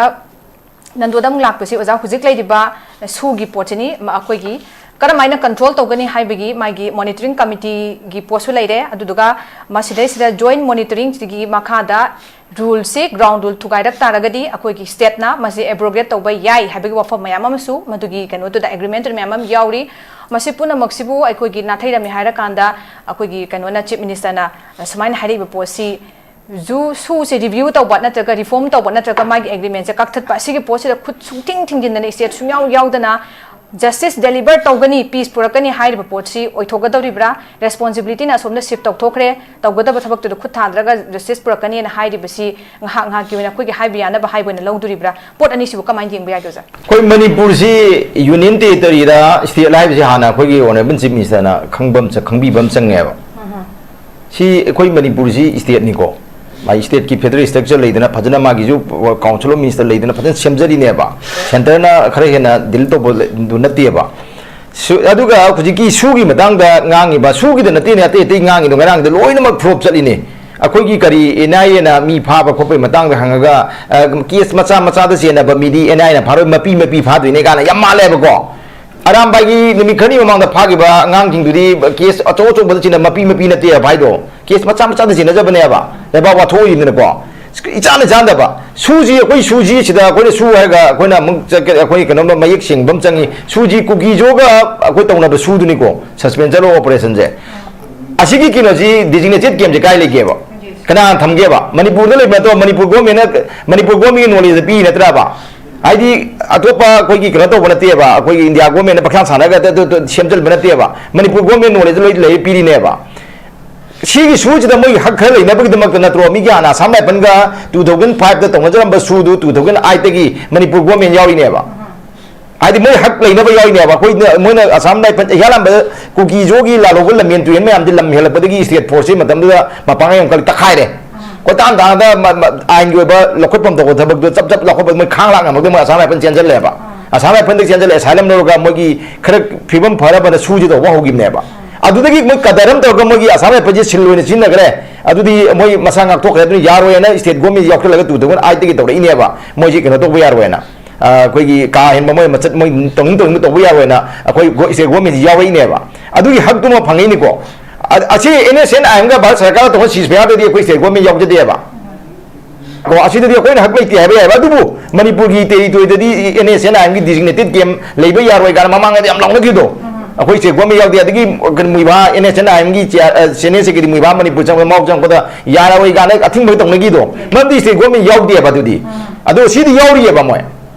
ꯅꯟꯗꯣꯗ ꯑꯃꯨꯛ ꯂꯥꯛꯄꯁꯤ, ꯑꯣꯖꯥ, ꯍꯧꯖꯤꯛ ꯂꯩꯔꯤꯕ ꯁꯨꯒꯤ ꯄꯣꯠꯁꯤꯅꯤ, ꯃ-, ꯑꯩꯈꯣꯏꯒꯤ ꯀꯔꯝꯍꯥꯏꯅ ꯀꯟꯇ꯭ꯔꯣꯜ ꯇꯧꯒꯅꯤ ꯍꯥꯏꯕꯒꯤ ꯃꯥꯒꯤ ꯃꯣꯅꯤꯇꯔꯤꯡ ꯀꯃꯤꯇꯤꯒꯤ ꯄꯣꯠꯁꯨ ꯂꯩꯔꯦ꯫ ꯑꯗꯨꯗꯨꯒ ꯃꯁꯤꯗꯩꯁꯤꯗ ꯖꯣꯏꯟ ꯃꯣꯅꯤꯇꯔꯤꯡꯁꯤꯒꯤ ꯃꯈꯥꯗ ꯔꯨꯜꯁꯤ, ꯒ꯭ꯔꯥꯎꯟ ꯔꯨꯜ ꯊꯨꯒꯥꯏꯔꯛ ꯇꯥꯔꯒꯗꯤ ꯑꯩꯈꯣꯏꯒꯤ ꯁ꯭ꯇꯦꯠꯅ ꯃꯁꯤ ꯑꯦꯕ꯭ꯔꯣꯒꯦꯠ ꯇꯧꯕ ꯌꯥꯏ ꯍꯥꯏꯕꯒꯤ ꯋꯥꯐꯝ ꯃꯌꯥꯝ ꯑꯃꯁꯨ ꯃꯗꯨꯒꯤ ꯀꯩꯅꯣꯗꯨꯗ, ꯑꯦꯒ꯭ꯔꯤꯃꯦꯟꯇꯨꯗ ꯃꯌꯥꯝ ꯑꯃ ꯌꯥꯎꯔꯤ꯫ ꯃꯁꯤ ꯄꯨꯝꯅꯃꯛꯁꯤꯕꯨ ꯑꯩꯈꯣꯏꯒꯤ ꯅꯥꯊꯩꯔꯝꯃꯤ ꯍꯥꯏꯔꯀꯥꯟꯗ ꯑꯩꯈꯣꯏꯒꯤ ꯀꯩꯅꯣꯅ, ꯆꯤꯐ ꯃꯤꯅꯤꯁꯇꯔꯅ ꯁꯨꯃꯥꯏꯅ ꯍꯥꯏꯔꯛꯏꯕ ꯄꯣꯠꯁꯤ, ꯖꯨ ꯁꯨꯁꯦ ꯔꯤꯚ꯭ꯌꯨ ꯇꯧꯕ ꯅꯠꯇ꯭ꯔꯒ ꯔꯤꯐꯣꯔꯝ ꯇꯧꯕ ꯅꯠꯇ꯭ꯔꯒ ꯃꯥꯒꯤ ꯑꯦꯒ꯭ꯔꯤꯃꯦꯟꯁꯦ ꯀꯛꯊꯠꯄ, ꯑꯁꯤꯒꯤ ꯄꯣꯠꯁꯤꯗ ꯈꯨꯠ ꯁꯨꯡꯊꯤꯡ ꯊꯤꯡꯖꯤꯟꯗꯅ, ꯁ꯭ꯇꯦꯠ ꯁꯨꯡꯌꯥꯎ ꯌꯥꯎꯗꯅ ꯖꯁꯇꯤꯁ ꯗꯦꯂꯤꯚꯔ ꯇꯧꯒꯅꯤ, ꯄꯤꯁ ꯄꯨꯔꯛꯀꯅꯤ ꯍꯥꯏꯔꯤꯕ ꯄꯣꯠꯁꯤ ꯑꯣꯏꯊꯣꯛꯀꯗꯧꯔꯤꯕ꯭ꯔꯥ? ꯔꯦꯁꯄꯣꯟꯁꯤꯕꯤꯂꯤꯇꯤꯅ ꯑꯁꯣꯝꯗ ꯁꯤꯐ ꯇꯧꯊꯣꯛꯈ꯭ꯔꯦ, ꯇꯧꯒꯗꯕ ꯊꯕꯛꯇꯨꯗ ꯈꯨꯠ ꯊꯥꯗ꯭ꯔꯒ ꯖꯁꯇꯤꯁ ꯄꯨꯔꯛꯀꯅꯤꯅ ꯍꯥꯏꯔꯤꯕꯁꯤ ꯉꯥꯏꯍꯥꯛ ꯉꯥꯏꯍꯥꯛꯀꯤ ꯑꯣꯏꯅ ꯑꯩꯈꯣꯏꯒꯤ ꯍꯥꯏꯕ ꯌꯥꯅꯕ ꯍꯥꯏꯕ ꯑꯣꯏꯅ ꯂꯧꯗꯣꯔꯤꯕ꯭ꯔꯥ? ꯄꯣꯠ ꯑꯅꯤꯁꯤꯕꯨ ꯀꯃꯥꯏꯅ ꯌꯦꯡꯕ ꯌꯥꯒꯦ, ꯑꯣꯖꯥ? ꯑꯩꯈꯣꯏ ꯃꯅꯤꯄꯨꯔꯁꯤ ꯌꯨꯅꯤꯌꯟ ꯇꯦꯔꯤꯇꯣꯔꯤꯔ ꯁ꯭ꯇꯦꯠ ꯍꯥꯏꯕꯁꯤ ꯍꯥꯟꯅ ꯑꯩꯈꯣꯏꯒꯤ ꯑꯣꯅꯔꯦꯕꯜ ꯆꯤꯐ ꯃꯤꯅꯤꯁꯇꯔꯅ ꯈꯪꯕ ꯑꯃ ꯆ-, ꯈꯪꯕꯤꯕ ꯑꯃ ꯆꯪꯉꯦꯕ꯫ ꯁꯤ ꯑꯩꯈꯣꯏ ꯃꯅꯤꯄꯨꯔꯁꯤ ꯁ꯭ꯇꯦꯠꯅꯤꯀꯣ, ꯃꯥꯒꯤ ꯁ꯭ꯇꯦꯠꯀꯤ ꯐꯦꯗꯔꯦꯜ ꯁ꯭ꯇ꯭ꯔꯛꯆꯔ ꯂꯩꯗꯅ, ꯐꯖꯅ ꯃꯥꯒꯤꯁꯨ ꯀꯥꯎꯟꯁꯤꯜ ꯑꯣꯐ ꯃꯤꯅꯤꯁꯇꯔ ꯂꯩꯗꯅ ꯐꯖꯅ ꯁꯦꯝꯖꯔꯤꯅꯦꯕ꯫ ꯁꯦꯟꯇꯔꯅ ꯈꯔ ꯍꯦꯟꯅ ꯗꯤꯜ ꯇꯧꯕꯗꯨ ꯅꯠꯇꯦꯕ꯫ ꯁꯨ-, ꯑꯗꯨꯒ ꯍꯧꯖꯤꯛꯀꯤ ꯁꯨꯒꯤ ꯃꯇꯥꯡꯗ ꯉꯥꯡꯉꯤꯕ, ꯁꯨꯒꯤꯗ ꯅꯠꯇꯦꯅꯦ, ꯑꯇꯩ ꯑꯇꯩ ꯉꯥꯡꯉꯤꯗꯣ ꯉꯔꯥꯡꯗ ꯂꯣꯏꯅꯃꯛ ꯐ꯭ꯂꯣꯞ ꯆꯠꯂꯤꯅꯦ꯫ ꯑꯩꯈꯣꯏꯒꯤ ꯀꯔꯤ ꯑꯦꯟ ꯑꯥꯏ ꯑꯦꯅ ꯃꯤ ꯐꯥꯕ ꯈꯣꯠꯄꯒꯤ ꯃꯇꯥꯡꯗ ꯍꯪꯉꯒ, ꯑ, ꯀꯦꯁ ꯃꯆꯥ ꯃꯆꯥꯗ ꯆꯦꯟꯅꯕ ꯃꯤꯗꯤ ꯑꯦꯟ ꯑꯥꯏ ꯑꯦꯅ ꯐꯥꯔꯣꯏ, ꯃꯄꯤ ꯃꯄꯤ ꯐꯥꯗꯣꯏꯅꯦ ꯀꯥꯏꯅ ꯌꯥꯝ ꯃꯥꯜꯂꯦꯕꯀꯣ꯫ ꯑꯔꯥꯝꯕꯥꯏꯒꯤ ꯅꯨꯃꯤꯠ ꯈꯔꯅꯤ ꯃꯃꯥꯡꯗ ꯐꯥꯈꯤꯕ ꯑꯉꯥꯡꯁꯤꯡꯗꯨꯗꯤ ꯀꯦꯁ ꯑꯆꯧ ꯑꯆꯧꯕꯗ ꯆꯦꯟꯅ ꯃꯄꯤ ꯃꯄꯤ ꯅꯠꯇꯦꯕ ꯍꯥꯏꯗꯣ, ꯀꯦꯁ ꯃꯆꯥ ꯃꯆꯥꯗ ꯆꯦꯟꯅꯖꯕꯅꯦꯕ, ꯂꯩꯕꯥꯛ ꯋꯥꯊꯣꯛ ꯑꯣꯏꯗꯅꯀꯣ꯫ ꯏꯆꯥꯟꯅ ꯆꯥꯟꯅꯗꯕ꯫ ꯁꯨꯁꯤ ꯑꯩꯈꯣꯏ ꯁꯨꯁꯤ ꯁꯤꯗ ꯑꯩꯈꯣꯏꯅ ꯁꯨ ꯍꯥꯏꯔꯒ ꯑꯩꯈꯣꯏꯅ ꯑꯃꯨꯛ ꯆꯠꯀ-, ꯑꯩꯈꯣꯏ ꯀꯩꯅꯣꯝꯃ ꯃꯌꯦꯛ ꯁꯦꯡꯕ ꯑꯃ ꯆꯪꯉꯤ꯫ ꯁꯨꯁꯤ ꯀꯨꯀꯤꯖꯣꯒ ꯑꯩꯈꯣꯏ ꯇꯧꯅꯕ ꯁꯨꯗꯨꯅꯤꯀꯣ, ꯁꯁꯄꯦꯟ ꯆꯠꯂꯣ ꯑꯣꯄꯔꯦꯁꯟꯁꯦ꯫ ꯑꯁꯤꯒꯤ ꯀꯩꯅꯣꯁꯤ, ꯗꯤꯖꯤꯒꯅꯦꯇꯦꯠ ꯀꯦꯝꯁꯦ ꯀꯥꯏ ꯂꯩꯒꯦꯕ? ꯀꯅꯥꯅ ꯊꯝꯒꯦꯕ? ꯃꯅꯤꯄꯨꯔꯗ ꯂꯩꯕ ꯅꯠꯇ꯭ꯔꯣ? ꯃꯅꯤꯄꯨꯔ ꯒꯣꯔꯃꯦꯟꯅ, ꯃꯅꯤꯄꯨꯔ ꯒꯣꯔꯃꯦꯟꯒꯤ ꯅꯣꯂꯦꯖꯇ ꯄꯤ ꯅꯠꯇ꯭ꯔꯕ? ꯍꯥꯏꯗꯤ ꯑꯇꯣꯞꯄ ꯑꯩꯈꯣꯏꯒꯤ ꯀꯩꯅꯣ ꯇꯧꯕ ꯅꯠꯇꯦꯕ, ꯑꯩꯈꯣꯏꯒꯤ ꯏꯟꯗꯤꯌꯥ ꯒꯣꯔꯃꯦꯟꯅ ꯄꯩꯁꯥ ꯁꯥꯟꯅꯔꯒ ꯑꯗꯨ, ꯑꯗꯨ, ꯑꯗꯨ ꯁꯦꯝꯖꯤꯟꯕ ꯅꯠꯇꯦꯕ, ꯃꯅꯤꯄꯨꯔ ꯒꯣꯔꯃꯦꯟ ꯅꯣꯂꯦꯖꯇ ꯂꯣꯏ ꯂꯩ ꯄꯤꯔꯤꯅꯦꯕ꯫ ꯁꯤꯒꯤ ꯁꯨꯁꯤꯗ ꯃꯣꯏꯒꯤ ꯍꯛ ꯈꯔ ꯂꯩꯅꯕꯒꯤꯗꯃꯛꯇ ꯅꯠꯇ꯭ꯔꯣ? ꯃꯤꯒꯤ ꯍꯥꯟꯅ ꯑꯁꯥꯝ ꯔꯥꯏꯐꯜꯒ ꯇꯨ ꯊꯥꯎꯖꯟ ꯐꯥꯏꯚꯇ ꯇꯧꯅꯖꯔꯝꯕ ꯁꯨꯗꯨ ꯇꯨ ꯊꯥꯎꯖꯟ ꯑꯩꯠꯇꯒꯤ ꯃꯅꯤꯄꯨꯔ ꯒꯣꯔꯃꯦꯟ ꯌꯥꯎꯔꯤꯅꯦꯕ꯫ ꯍꯥꯏꯗꯤ ꯃꯣꯏ ꯍꯛ ꯂꯩꯅꯕ ꯌꯥꯎꯔꯤꯅꯦꯕ꯫ ꯑꯩꯈꯣꯏꯅ, ꯃꯣꯏꯅ ꯑꯁꯥꯝ ꯔꯥꯏꯐꯜ ꯏꯌꯥꯔ ꯂꯥꯟꯕ ꯀꯨꯀꯤꯖꯣꯒꯤ ꯂꯥꯜꯍꯧꯕ ꯂꯝꯃꯦꯟ ꯇꯨꯔꯦꯟ ꯃꯌꯥꯝꯗꯤ ꯂꯝ ꯍꯦꯜꯂꯛꯄꯗꯒꯤ ꯁ꯭ꯇꯦꯠ ꯐꯣꯔꯁꯁꯤ ꯃꯇꯝꯗꯨꯗ ꯃꯄꯥꯡꯒꯜ ꯌꯥꯝ ꯀꯜꯂꯤ, ꯇꯛꯈꯥꯏꯔꯦ꯫ ꯀꯣꯏꯇꯥꯟ ꯇꯥꯟꯅꯗ ꯃ-, ꯃ-, ꯑꯥꯏꯟꯒꯤ ꯑꯣꯏꯕ ꯂꯧꯈꯠꯐꯝ ꯊꯣꯛꯄ ꯊꯕꯛꯇꯣ ꯆꯞ ꯆꯞ ꯂꯧꯈꯠꯄ ꯃꯣꯏ ꯈꯥꯡ ꯂꯥꯛ ꯉꯝꯃꯛꯇꯦ, ꯃꯣꯏ ꯑꯁꯥꯝ ꯔꯥꯏꯐꯜ ꯆꯦꯟꯁꯤꯜꯂꯦꯕ꯫ ꯑꯁꯥꯝ ꯔꯥꯏꯐꯜꯗꯒꯤ ꯆꯦꯟꯁꯤꯜꯂꯦ, ꯑꯦꯁꯥꯏꯂꯝ ꯂꯧꯔꯒ ꯃꯣꯏꯒꯤ ꯈꯔ ꯐꯤꯕꯝ ꯐꯔꯕꯅ ꯁꯨꯁꯤ ꯇꯧꯕ ꯍꯧꯈꯤꯕꯅꯦꯕ꯫ ꯑꯗꯨꯗꯒꯤ ꯃꯣꯏ ꯀꯗꯔ ꯑꯃ ꯇꯧꯔꯒ ꯃꯣꯏꯒꯤ ꯑꯁꯥꯝ ꯔꯥꯏꯐꯜꯁꯦ ꯁꯤꯜ ꯑꯣꯏꯅ ꯁꯤꯖꯤꯟꯅꯈ꯭ꯔꯦ꯫ ꯑꯗꯨꯗꯤ ꯃꯣꯏ ꯃꯁꯥ ꯉꯥꯛꯊꯣꯛꯈ꯭ꯔꯦ, ꯑꯗꯨꯅ ꯌꯥꯔꯣꯏꯅ ꯁ꯭ꯇꯦꯠ ꯒꯣꯔꯃꯦꯟꯁꯤ ꯌꯥꯎꯁꯜꯂꯒ ꯇꯨ ꯊꯥꯎꯖꯟ ꯑꯩꯠꯇꯒꯤ ꯇꯧꯔꯛꯏꯅꯦꯕ꯫ ꯃꯣꯏꯁꯤ ꯀꯩꯅꯣ ꯇꯧꯕ ꯌꯥꯔꯣꯏꯅ, ꯑ, ꯑꯩꯈꯣꯏꯒꯤ ꯀꯥ ꯍꯦꯟꯕ ꯃꯣꯏ ꯃꯆꯠ, ꯃꯣꯏ ꯇꯧꯅꯤꯡ ꯇꯧꯅꯤꯡꯕ ꯇꯧꯕ ꯌꯥꯔꯣꯏꯅ ꯑꯩꯈꯣꯏ ꯒꯣ-, ꯁ꯭ꯇꯦꯠ ꯒꯣꯔꯃꯦꯟꯁꯤ ꯌꯥꯎꯔꯛꯏꯅꯦꯕ꯫ ꯑꯗꯨꯒꯤ ꯍꯛꯇꯨꯃ ꯐꯪꯉꯛꯏꯅꯤꯀꯣ꯫ ꯑ-, ꯑꯁꯤ ꯑꯦꯟ ꯑꯦꯁ ꯑꯦꯟ ꯑꯥꯏ ꯑꯦꯝꯒ ꯚꯥꯔꯠ ꯁꯔꯀꯥꯔꯒ ꯇꯧꯕ ꯁꯤꯁ ꯐꯤꯌꯥꯔꯗꯗꯤ ꯑꯩꯈꯣꯏ ꯁ꯭ꯇꯦꯠ ꯒꯣꯔꯃꯦꯟ ꯌꯥꯎꯖꯗꯦꯕ꯫ ꯀꯣ, ꯑꯁꯤꯗꯗꯤ ꯑꯩꯈꯣꯏꯅ ꯍꯛ ꯂꯩꯇꯦ ꯍꯥꯏꯕ ꯌꯥꯏꯕ, ꯑꯗꯨꯕꯨ ꯃꯅꯤꯄꯨꯔꯒꯤ ꯇꯦꯔꯤꯇꯣꯔꯤꯗꯗꯤ ꯑꯦꯟ ꯑꯦꯁ ꯑꯦꯟ ꯑꯥꯏ ꯑꯦꯝꯒꯤ ꯗꯤꯖꯤꯒꯅꯦꯇꯦꯠ ꯀꯦꯝ ꯂꯩꯕ ꯌꯥꯔꯣꯏ ꯀꯥꯏꯅ ꯃꯃꯥꯡꯗꯗꯤ ꯌꯥꯝ ꯂꯥꯎꯅꯈꯤꯕꯗꯣ꯫ ꯑꯩꯈꯣꯏ ꯁ꯭ꯇꯦꯠ ꯒꯣꯔꯃꯦꯟ ꯌꯥꯎꯗꯦ꯫ ꯑꯗꯒꯤ ꯀꯩꯅꯣ, ꯃꯨꯏꯕꯥ, ꯑꯦꯟ ꯑꯦꯁ ꯑꯦꯟ ꯑꯥꯏ ꯑꯦꯝꯒꯤ ꯆꯤꯌꯥꯔ-, ꯑ, ꯁꯦꯅꯤꯌꯔ ꯁꯦꯀ꯭ꯔꯦꯇꯔꯤ ꯃꯨꯏꯕꯥ ꯃꯅꯤꯄꯨꯔ ꯆꯪꯕ, ꯃꯥꯎ ꯆꯪꯉꯛꯄꯗ ꯌꯥꯔꯣꯏ ꯀꯥꯏꯅ ꯑꯊꯤꯡꯕ ꯇꯧꯅꯈꯤꯗꯣ꯫ ꯃꯔꯝꯗꯤ ꯁ꯭ꯇꯦꯠ ꯒꯣꯔꯃꯦꯟ ꯌꯥꯎꯗꯦꯕ ꯑꯗꯨꯗꯤ꯫ ꯑꯗꯣ ꯁꯤꯗꯤ ꯌꯥꯎꯔꯤꯑꯕ ꯃꯣꯏ꯫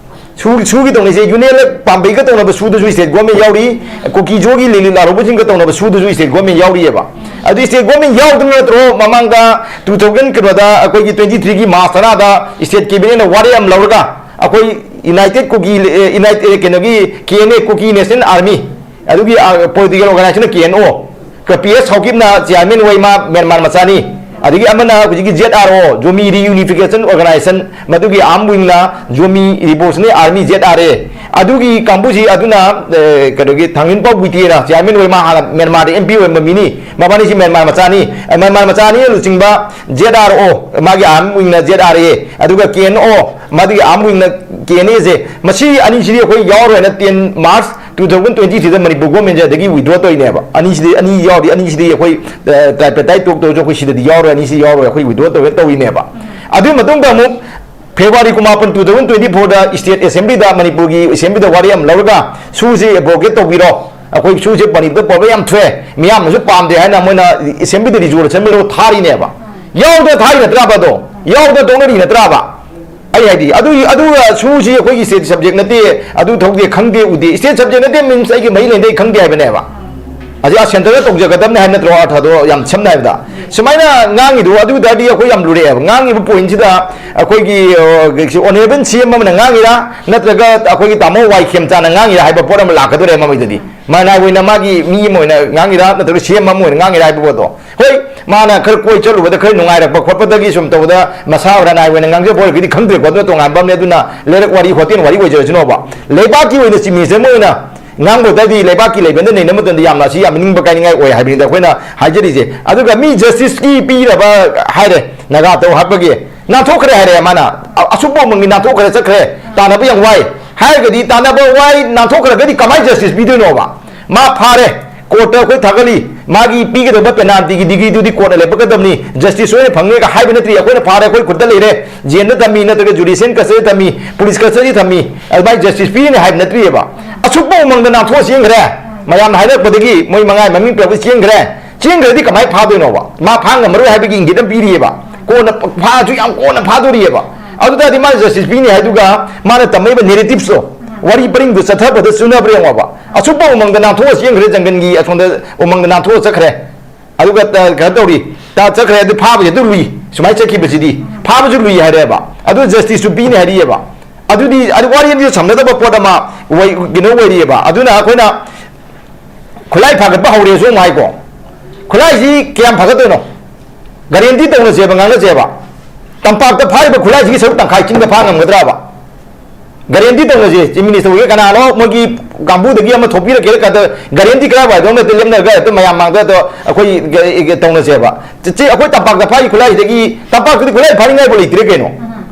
ꯁꯨ-, ꯁꯨꯒꯤ ꯇꯧꯅꯩꯁꯦ, ꯌꯨꯅꯤꯌꯟ ꯄꯥꯝꯕꯩꯒ ꯇꯧꯅꯕ ꯁꯨꯗꯁꯨ ꯁ꯭ꯇꯦꯠ ꯒꯣꯔꯃꯦꯟ ꯌꯥꯎꯔꯤ, ꯀꯨꯀꯤꯖꯣꯒꯤ ꯂꯤꯂꯤꯠ ꯂꯥꯜꯍꯧꯕꯁꯤꯡꯒ ꯇꯧꯅꯕ ꯁꯨꯗꯁꯨ ꯁ꯭ꯇꯦꯠ ꯒꯣꯔꯃꯦꯟ ꯌꯥꯎꯔꯤꯑꯕ꯫ ꯑꯗꯨ ꯁ꯭ꯇꯦꯠ ꯒꯣꯔꯃꯦꯟ ꯌꯥꯎꯗꯅ ꯅꯠꯇ꯭ꯔꯣ ꯃꯃꯥꯡꯗ ꯇꯨ ꯊꯥꯎꯖꯟ ꯀꯩꯅꯣꯗ, ꯑꯩꯈꯣꯏꯒꯤ ꯇ꯭ꯋꯦꯟꯇꯤ ꯊ꯭ꯔꯤꯒꯤ ꯃꯥꯔꯆ ꯇꯔꯥꯗ ꯁ꯭ꯇꯦꯠ ꯀꯦꯕꯤꯅꯦꯠꯅ ꯋꯥꯔꯦꯞ ꯑꯃ ꯂꯧꯔꯒ ꯑꯩꯈꯣꯏ ꯌꯨꯅꯥꯏꯇꯦꯠ ꯀꯨꯀꯤ, ꯑꯦ, ꯌꯨꯅꯥꯏꯠ-, ꯑꯦ, ꯀꯩꯅꯣꯒꯤ ꯀꯦ ꯑꯦꯟ ꯑꯦ, ꯀꯨꯀꯤ ꯅꯦꯁꯅꯦꯜ ꯑꯥꯔꯃꯤ, ꯑꯗꯨꯒꯤ, ꯑ, ꯄꯣꯂꯤꯇꯤꯀꯦꯜ ꯑꯣꯔꯒꯅꯥꯏꯖꯦꯁꯟꯅ ꯀꯦ N O, P S ꯁꯥꯎꯀꯤꯞꯅ chairman ꯑꯣꯏ, ꯃꯥ ꯃ꯭ꯌꯥꯟꯃꯥꯔ ꯃꯆꯥꯅꯤ꯫ ꯑꯗꯒꯤ ꯑꯃꯅ ꯍꯧꯖꯤꯛꯀꯤ ꯖꯦꯠ ꯑꯥꯔ ꯑꯣ, ꯖꯣꯃꯤ ꯔꯤꯌꯨꯅꯤꯐꯤꯀꯦꯁꯟ ꯑꯣꯔꯒꯅꯥꯏꯖꯦꯁꯟ, ꯃꯗꯨꯒꯤ ꯑꯥꯔꯝ ꯋꯤꯡꯅ Zomi revolutionary army, Z R A. ꯑꯗꯨꯒꯤ ꯀꯥꯡꯕꯨꯁꯤ ꯑꯗꯨꯅ, ꯑꯦ, ꯀꯩꯅꯣꯒꯤ ꯊꯥꯡꯂꯤꯟꯄꯥꯎ ꯕꯨꯏꯇꯦꯔ ꯆꯤꯌꯥꯔꯃꯦꯟ ꯑꯣꯏ, ꯃꯥ ꯍꯥꯟꯅ ꯃ꯭ꯌꯥꯟꯃꯥꯔꯗ ꯑꯦꯝ ꯄꯤ ꯑꯣꯏꯔꯝꯕ ꯃꯤꯅꯤ꯫ ꯃꯕꯥꯅꯤꯁꯤ ꯃ꯭ꯌꯥꯟꯃꯥꯔ ꯃꯆꯥꯅꯤ꯫ ꯑꯦ, ꯃ꯭ꯌꯥꯟꯃꯥꯔ ꯃꯆꯥꯅꯤ ꯂꯨꯆꯤꯡꯕ ꯖꯦꯠ ꯑꯥꯔ ꯑꯣ, ꯃꯥꯒꯤ ꯑꯥꯔꯝ ꯋꯤꯡꯅ ꯖꯦꯠ ꯑꯥꯔ ꯑꯦ, ꯑꯗꯨꯒ ꯀꯦ ꯑꯦꯟ ꯑꯣ, ꯃꯗꯨꯒꯤ ꯑꯥꯔꯝ ꯋꯤꯡꯅ ꯀꯦ ꯑꯦꯟ ꯑꯦꯁꯦ, ꯃꯁꯤ ꯑꯅꯤꯁꯤꯗꯤ ꯑꯩꯈꯣꯏ ꯌꯥꯎꯔꯣꯏꯅ ten March two thousand twenty third Manipur ꯒꯣꯔꯃꯦꯟꯁꯦ ꯑꯗꯒꯤ ꯋꯤꯗ꯭ꯔꯣ ꯇꯧꯔꯤꯅꯦꯕ꯫ ꯑꯅꯤꯁꯤꯗꯤ, ꯑꯅꯤ ꯌꯥꯎꯔꯗꯤ ꯑꯅꯤꯁꯤꯗꯤ ꯑꯩꯈꯣꯏ, ꯑ, ꯇ꯭ꯔꯥꯏꯄꯦꯇꯥꯏꯠ ꯇꯣꯛ ꯇꯧꯔꯁꯨ ꯑꯩꯈꯣꯏ ꯁꯤꯗꯗꯤ ꯌꯥꯎꯔꯣꯏ, ꯑꯅꯤꯁꯤꯗꯤ ꯌꯥꯎꯔꯣꯏ, ꯑꯩꯈꯣꯏ ꯋꯤꯗ꯭ꯔꯣ ꯇꯧꯒꯦ ꯇꯧꯔꯤꯅꯦꯕ꯫ ꯑꯗꯨꯒꯤ ꯃꯇꯨꯡꯗ ꯑꯃꯨꯛ ꯐꯦꯕ꯭ꯔꯨꯋꯥꯔꯤ ꯀꯨꯟꯃꯥꯄꯟ, ꯇꯨ ꯊꯥꯎꯖꯟ ꯇ꯭ꯋꯦꯟꯇꯤ ꯐꯣꯔꯗ ꯁ꯭ꯇꯦꯠ ꯑꯦꯁꯦꯝꯕ꯭ꯂꯤꯗ, ꯃꯅꯤꯄꯨꯔꯒꯤ ꯑꯦꯁꯦꯝꯕ꯭ꯂꯤꯗ ꯋꯥꯔꯦꯞ ꯑꯃ ꯂꯧꯔꯒ ꯁꯨꯁꯤ ꯑꯦꯕ꯭ꯔꯣꯒꯦꯠ ꯇꯧꯕꯤꯔꯣ, ꯑꯩꯈꯣꯏ ꯁꯨꯁꯦ ꯃꯅꯤꯄꯨꯔꯗ ꯄ꯭ꯔꯣꯕ꯭ꯂꯦꯝ ꯌꯥꯝ ꯊꯣꯛꯑꯦ, ꯃꯤꯌꯥꯝꯅꯁꯨ ꯄꯥꯝꯗꯦ ꯍꯥꯏꯅ ꯃꯣꯏꯅ ꯑꯦꯁꯦꯝꯕ꯭ꯂꯤꯗ ꯔꯤꯖꯣꯂꯨꯁꯟ ꯑꯃ ꯂꯧꯔ ꯊꯥꯔꯤꯅꯦꯕ꯫ ꯌꯥꯎꯗꯅ ꯊꯥꯔꯤ ꯅꯠꯇ꯭ꯔꯥꯕ ꯑꯗꯣ? ꯌꯥꯎꯗꯅ ꯇꯧꯅꯔꯤ ꯅꯠꯇ꯭ꯔꯥꯕ? ꯑꯩ ꯍꯥꯏꯗꯤ, ꯑꯗꯨ, ꯑꯗꯨꯒ ꯁꯨꯁꯤ ꯑꯩꯈꯣꯏꯒꯤ ꯁ꯭ꯇꯦꯠ ꯁꯕꯖꯦꯛ ꯅꯠꯇꯦ, ꯑꯗꯨ ꯊꯧꯗꯦ, ꯈꯪꯗꯦ, ꯎꯗꯦ꯫ ꯁ꯭ꯇꯦꯠ ꯁꯕꯖꯦꯛ ꯅꯠꯇꯦ means ꯑꯩꯒꯤ ꯃꯔꯤ ꯂꯩꯅꯗꯦ, ꯑꯩ ꯈꯪꯗꯦ ꯍꯥꯏꯕꯅꯦꯕ꯫ ꯑꯁꯤ ꯑꯥ ꯁꯦꯟꯇꯔꯗ ꯇꯧꯖꯒꯗꯕꯅꯦ ꯍꯥꯏꯕ ꯅꯠꯇ꯭ꯔꯣ ꯑꯥꯔꯊꯗꯣ? ꯌꯥꯝ ꯁꯝꯅ ꯍꯥꯏꯕꯗ, ꯁꯨꯃꯥꯏꯅ ꯉꯥꯡꯉꯤꯗꯣ, ꯑꯗꯨ ꯑꯣꯏ ꯇꯥꯔꯗꯤ ꯑꯩꯈꯣꯏ ꯌꯥꯝ ꯂꯨꯔꯛꯑꯦꯕ꯫ ꯉꯥꯡꯉꯤꯕ ꯄꯣꯏꯟꯁꯤꯗ ꯑꯩꯈꯣꯏꯒꯤ, ꯑ, ꯑꯣꯅꯔꯦꯕꯜ ꯁꯤ ꯑꯦꯝ ꯑꯃꯅ ꯉꯥꯡꯉꯤꯔꯥ, ꯅꯠꯇ꯭ꯔꯒ ꯑꯩꯈꯣꯏꯒꯤ ꯇꯥꯃꯣ ꯋꯥꯏ ꯈꯦꯝꯆꯥꯅ ꯉꯥꯡꯉꯤꯔꯥ ꯍꯥꯏꯕ ꯄꯣꯠ ꯑꯃ ꯂꯥꯛꯀꯗꯧꯔꯦ ꯃꯃꯩꯗꯗꯤ꯫ ꯃꯥꯅ ꯑꯣꯏꯅ ꯃꯥꯒꯤ ꯃꯤ ꯑꯃ ꯑꯣꯏꯅ ꯉꯥꯡꯉꯤꯔꯥ, ꯅꯠꯇ꯭ꯔꯒ ꯁꯤ ꯑꯦꯝ ꯑꯃ ꯑꯣꯏꯅ ꯉꯥꯡꯉꯤꯔꯥ ꯍꯥꯏꯕ ꯄꯣꯠꯇꯣ꯫ ꯍꯣꯏ, ꯃꯥꯅ ꯈꯔ ꯀꯣꯏ ꯆꯠꯂꯨꯕꯗ ꯈꯔ ꯅꯨꯡꯉꯥꯏꯔꯛꯄ ꯈꯣꯠꯄꯗꯒꯤ ꯁꯨꯝ ꯇꯧꯕꯗ ꯃꯁꯥ ꯔꯅꯥꯏ ꯑꯣꯏꯅ ꯉꯥꯡꯖꯕ ꯑꯣꯏꯔꯒꯗꯤ ꯈꯪꯗ꯭ꯔꯦꯀꯣ, ꯑꯗꯨꯅ ꯇꯣꯉꯥꯟꯕ ꯑꯃꯅꯤ꯫ ꯑꯗꯨꯅ ꯂꯩꯔꯛ ꯋꯥꯔꯤ, ꯍꯣꯇꯦꯜ ꯋꯥꯔꯤ ꯑꯣꯏꯖꯔꯁꯅꯣꯕ꯫ ꯂꯩꯕꯥꯛꯀꯤ ꯑꯣꯏꯅ ꯆꯤꯞ ꯃꯤꯅꯤꯁꯇꯔ ꯑꯃ ꯑꯣꯏꯅ ꯉꯥꯡꯕ ꯑꯣꯏ ꯇꯥꯔꯗꯤ ꯂꯩꯕꯥꯛꯀꯤ ꯂꯩꯕꯦꯜꯗ ꯅꯩꯅꯕ ꯃꯇꯝꯗ ꯌꯥꯝꯅ ꯑꯁꯤ ꯌꯥꯝ ꯅꯤꯡꯕ ꯀꯥꯏꯅꯤꯡꯉꯥꯏ ꯑꯣꯏ ꯍꯥꯏꯕꯅꯤꯗ ꯑꯩꯈꯣꯏꯅ ꯍꯥꯏꯖꯔꯤꯁꯦ꯫ ꯑꯗꯨꯒ ꯃꯤ ꯖꯁꯇꯤꯁꯀꯤ ꯄꯤꯔꯕ ꯍꯥꯏꯔꯦ, ꯅꯥꯒꯥ ꯇꯧ ꯍꯥꯠꯄꯒꯤ ꯅꯥꯟꯊꯣꯛꯈ꯭ꯔꯦ ꯍꯥꯏꯔꯦ ꯃꯥꯅ, ꯑ-, ꯑꯁꯨꯛ ꯐꯥꯎꯃꯛꯒꯤ ꯅꯥꯟꯊꯣꯛꯈ꯭ꯔꯦ, ꯆꯠꯈ꯭ꯔꯦ, ꯇꯥꯟꯅꯕ ꯌꯥꯝ ꯋꯥꯏ ꯍꯥꯏꯔꯒꯗꯤ, ꯇꯥꯟꯅꯕ ꯋꯥꯏ, ꯅꯥꯟꯊꯣꯛꯈ꯭ꯔꯒꯗꯤ ꯀꯃꯥꯏꯅ ꯖꯁꯇꯤꯁ ꯄꯤꯗꯣꯏꯅꯣꯕ? ꯃꯥ ꯐꯥꯔꯦ, ꯀꯣꯔꯠꯇ ꯑꯩꯈꯣꯏ ꯊꯥꯒꯠꯂꯤ, ꯃꯥꯒꯤ ꯄꯤꯒꯗꯕ ꯄꯦꯅꯥꯜꯇꯤꯒꯤ ꯗꯤꯒ꯭ꯔꯤꯗꯨꯗꯤ ꯀꯣꯔꯠꯅ ꯂꯦꯞꯄꯛꯀꯗꯕꯅꯤ, ꯖꯁꯇꯤꯁ ꯁꯣꯏꯅ ꯐꯪꯅꯤꯒ ꯍꯥꯏꯕ ꯅꯠꯇ꯭ꯔꯤ꯫ ꯑꯩꯈꯣꯏꯅ ꯐꯥꯔꯦ, ꯑꯩꯈꯣꯏ ꯈꯨꯠꯇ ꯂꯩꯔꯦ, ꯖꯦꯜꯗ ꯊꯝꯃꯤ, ꯅꯠꯇ꯭ꯔꯒ ꯖꯨꯗꯤꯁꯤꯌꯦꯜ ꯀꯁꯇꯗꯤꯗ ꯊꯝꯃꯤ, ꯄꯨꯂꯤꯁ ꯀꯁꯇꯗꯤꯗ ꯊꯝꯃꯤ, ꯑꯗꯨꯃꯥꯏꯅ ꯖꯁꯇꯤꯁ ꯄꯤꯔꯤꯅꯤ ꯍꯥꯏꯕ ꯅꯠꯇ꯭ꯔꯤꯑꯕ꯫ ꯑꯁꯨꯛ ꯐꯥꯎ ꯃꯃꯥꯡꯗ ꯅꯥꯟꯊꯣꯛꯑ ꯆꯦꯟꯈ꯭ꯔꯦ, ꯃꯌꯥꯝꯅ ꯍꯥꯏꯅꯔꯛꯄꯗꯒꯤ ꯃꯣꯏ ꯃꯉꯥ ꯃꯃꯤꯡ ꯄꯤꯔꯛꯄ ꯆꯦꯟꯈ꯭ꯔꯦ꯫ ꯆꯦꯟꯈ꯭ꯔꯗꯤ ꯀꯃꯥꯏꯅ ꯐꯥꯗꯣꯏꯅꯣꯕ? ꯃꯥ ꯐꯥ ꯉꯝꯃꯔꯣꯏ ꯍꯥꯏꯕꯒꯤ ꯏꯪꯒꯤꯠ ꯑꯃ ꯄꯤꯔꯤꯑꯕ꯫ ꯀꯣꯟꯅ ꯐꯥꯁꯨ ꯌꯥꯝ ꯀꯣꯟꯅ ꯐꯥꯗꯣꯔꯤꯑꯕ꯫ ꯑꯗꯨ ꯇꯥꯔꯗꯤ ꯃꯥꯅ ꯖꯁꯇꯤꯁ ꯄꯤꯅꯤ ꯍꯥꯏꯗꯨꯒ ꯃꯥꯅ ꯇꯝꯃꯛꯏꯕ ꯅꯦꯔꯦꯇꯤꯞꯁꯇꯣ, ꯋꯥꯔꯤ ꯄꯔꯤꯡꯗꯨ ꯆꯠꯊꯕꯗ ꯆꯨꯅꯕ꯭ꯔꯥ ꯌꯦꯡꯉꯣꯕ꯫ ꯑꯁꯨꯛ ꯐꯥꯎ ꯃꯃꯥꯡꯗ ꯅꯥꯟꯊꯣꯛꯑ ꯆꯦꯟꯈ꯭ꯔꯦ, ꯖꯪꯒꯜꯒꯤ ꯑꯁꯣꯝꯗ ꯎꯃꯪꯗ ꯅꯥꯟꯊꯣꯛꯑ ꯆꯠꯈ꯭ꯔꯦ꯫ ꯑꯗꯨꯒ ꯇ-, ꯀꯩꯅꯣ ꯇꯧꯔꯤ, ꯇ-, ꯆꯠꯈ꯭ꯔꯦ, ꯑꯗꯨ ꯐꯥꯕꯁꯦ ꯑꯗꯨ ꯂꯨꯏ, ꯁꯨꯃꯥꯏꯅ ꯆꯠꯈꯤꯕꯁꯤꯗꯤ ꯐꯥꯕꯁꯨ ꯂꯨꯏ ꯍꯥꯏꯔꯦꯕ꯫ ꯑꯗꯨ ꯖꯁꯇꯤꯁꯁꯨ ꯄꯤꯅꯤ ꯍꯥꯏꯔꯤꯑꯕ꯫ ꯑꯗꯨꯗꯤ, ꯑꯗꯨ ꯋꯥꯔꯤ ꯑꯅꯤꯁꯨ ꯁꯝꯅꯗꯕ ꯄꯣꯠ ꯑꯃ ꯑꯣꯏ-, ꯀꯩꯅꯣ ꯑꯣꯏꯔꯤꯑꯕ꯫ ꯑꯗꯨꯅ ꯑꯩꯈꯣꯏꯅ ꯈꯨꯠꯂꯥꯏ ꯐꯥꯒꯠꯄ ꯍꯧꯔꯦꯁꯨ ꯑꯃꯨꯛ ꯍꯥꯏꯀꯣ꯫ ꯈꯨꯠꯂꯥꯏꯁꯤ ꯀꯌꯥꯝ ꯐꯒꯠꯇꯣꯏꯅꯣ? ꯒꯥꯔꯦꯟꯇꯤ ꯇꯧꯅꯁꯦꯕ, ꯉꯥꯡꯅꯁꯦꯕ꯫ ꯇꯝꯄꯥꯛꯇ ꯐꯥꯔꯤꯕ ꯈꯨꯠꯂꯥꯏꯁꯤꯒꯤ ꯁꯔꯨꯛ ꯇꯪꯈꯥꯏ ꯆꯤꯡꯗ ꯐꯥ ꯉꯝꯒꯗ꯭ꯔꯕ? ꯒꯥꯔꯦꯟꯇꯤ ꯇꯧꯅꯁꯦ꯫ ꯆꯤꯐ ꯃꯤꯅꯤꯁꯇꯔ ꯑꯣꯏꯒꯦ, ꯀꯅꯥꯅꯣ ꯃꯣꯏꯒꯤ ꯀꯥꯡꯕꯨꯗꯒꯤ ꯑꯃ ꯊꯣꯛꯄꯤꯔꯛꯀꯦꯔꯥ, ꯀꯗ-, ꯒꯥꯔꯦꯟꯇꯤ ꯀꯔꯥꯏꯋꯥꯏꯗꯣ ꯑꯃ ꯍꯦꯛꯇ ꯂꯦꯞꯅꯔꯒ ꯍꯦꯛꯇ ꯃꯌꯥꯝ ꯃꯥꯡꯗ ꯍꯦꯛꯇ ꯑꯩꯈꯣꯏ ꯒ-, ꯒ-, ꯇꯧꯅꯁꯦꯕ꯫ ꯆꯦ, ꯆꯦ, ꯑꯩꯈꯣꯏ ꯇꯝꯄꯥꯛꯇ ꯐꯥꯔꯤ ꯈꯨꯠꯂꯥꯏꯁꯤꯗꯒꯤ, ꯇꯝꯄꯥꯛꯇꯗꯤ ꯈꯨꯠꯂꯥꯏ ꯐꯥꯅꯤꯡꯉꯥꯏꯕꯨ ꯂꯩꯇ꯭ꯔꯦ ꯀꯩꯅꯣ꯫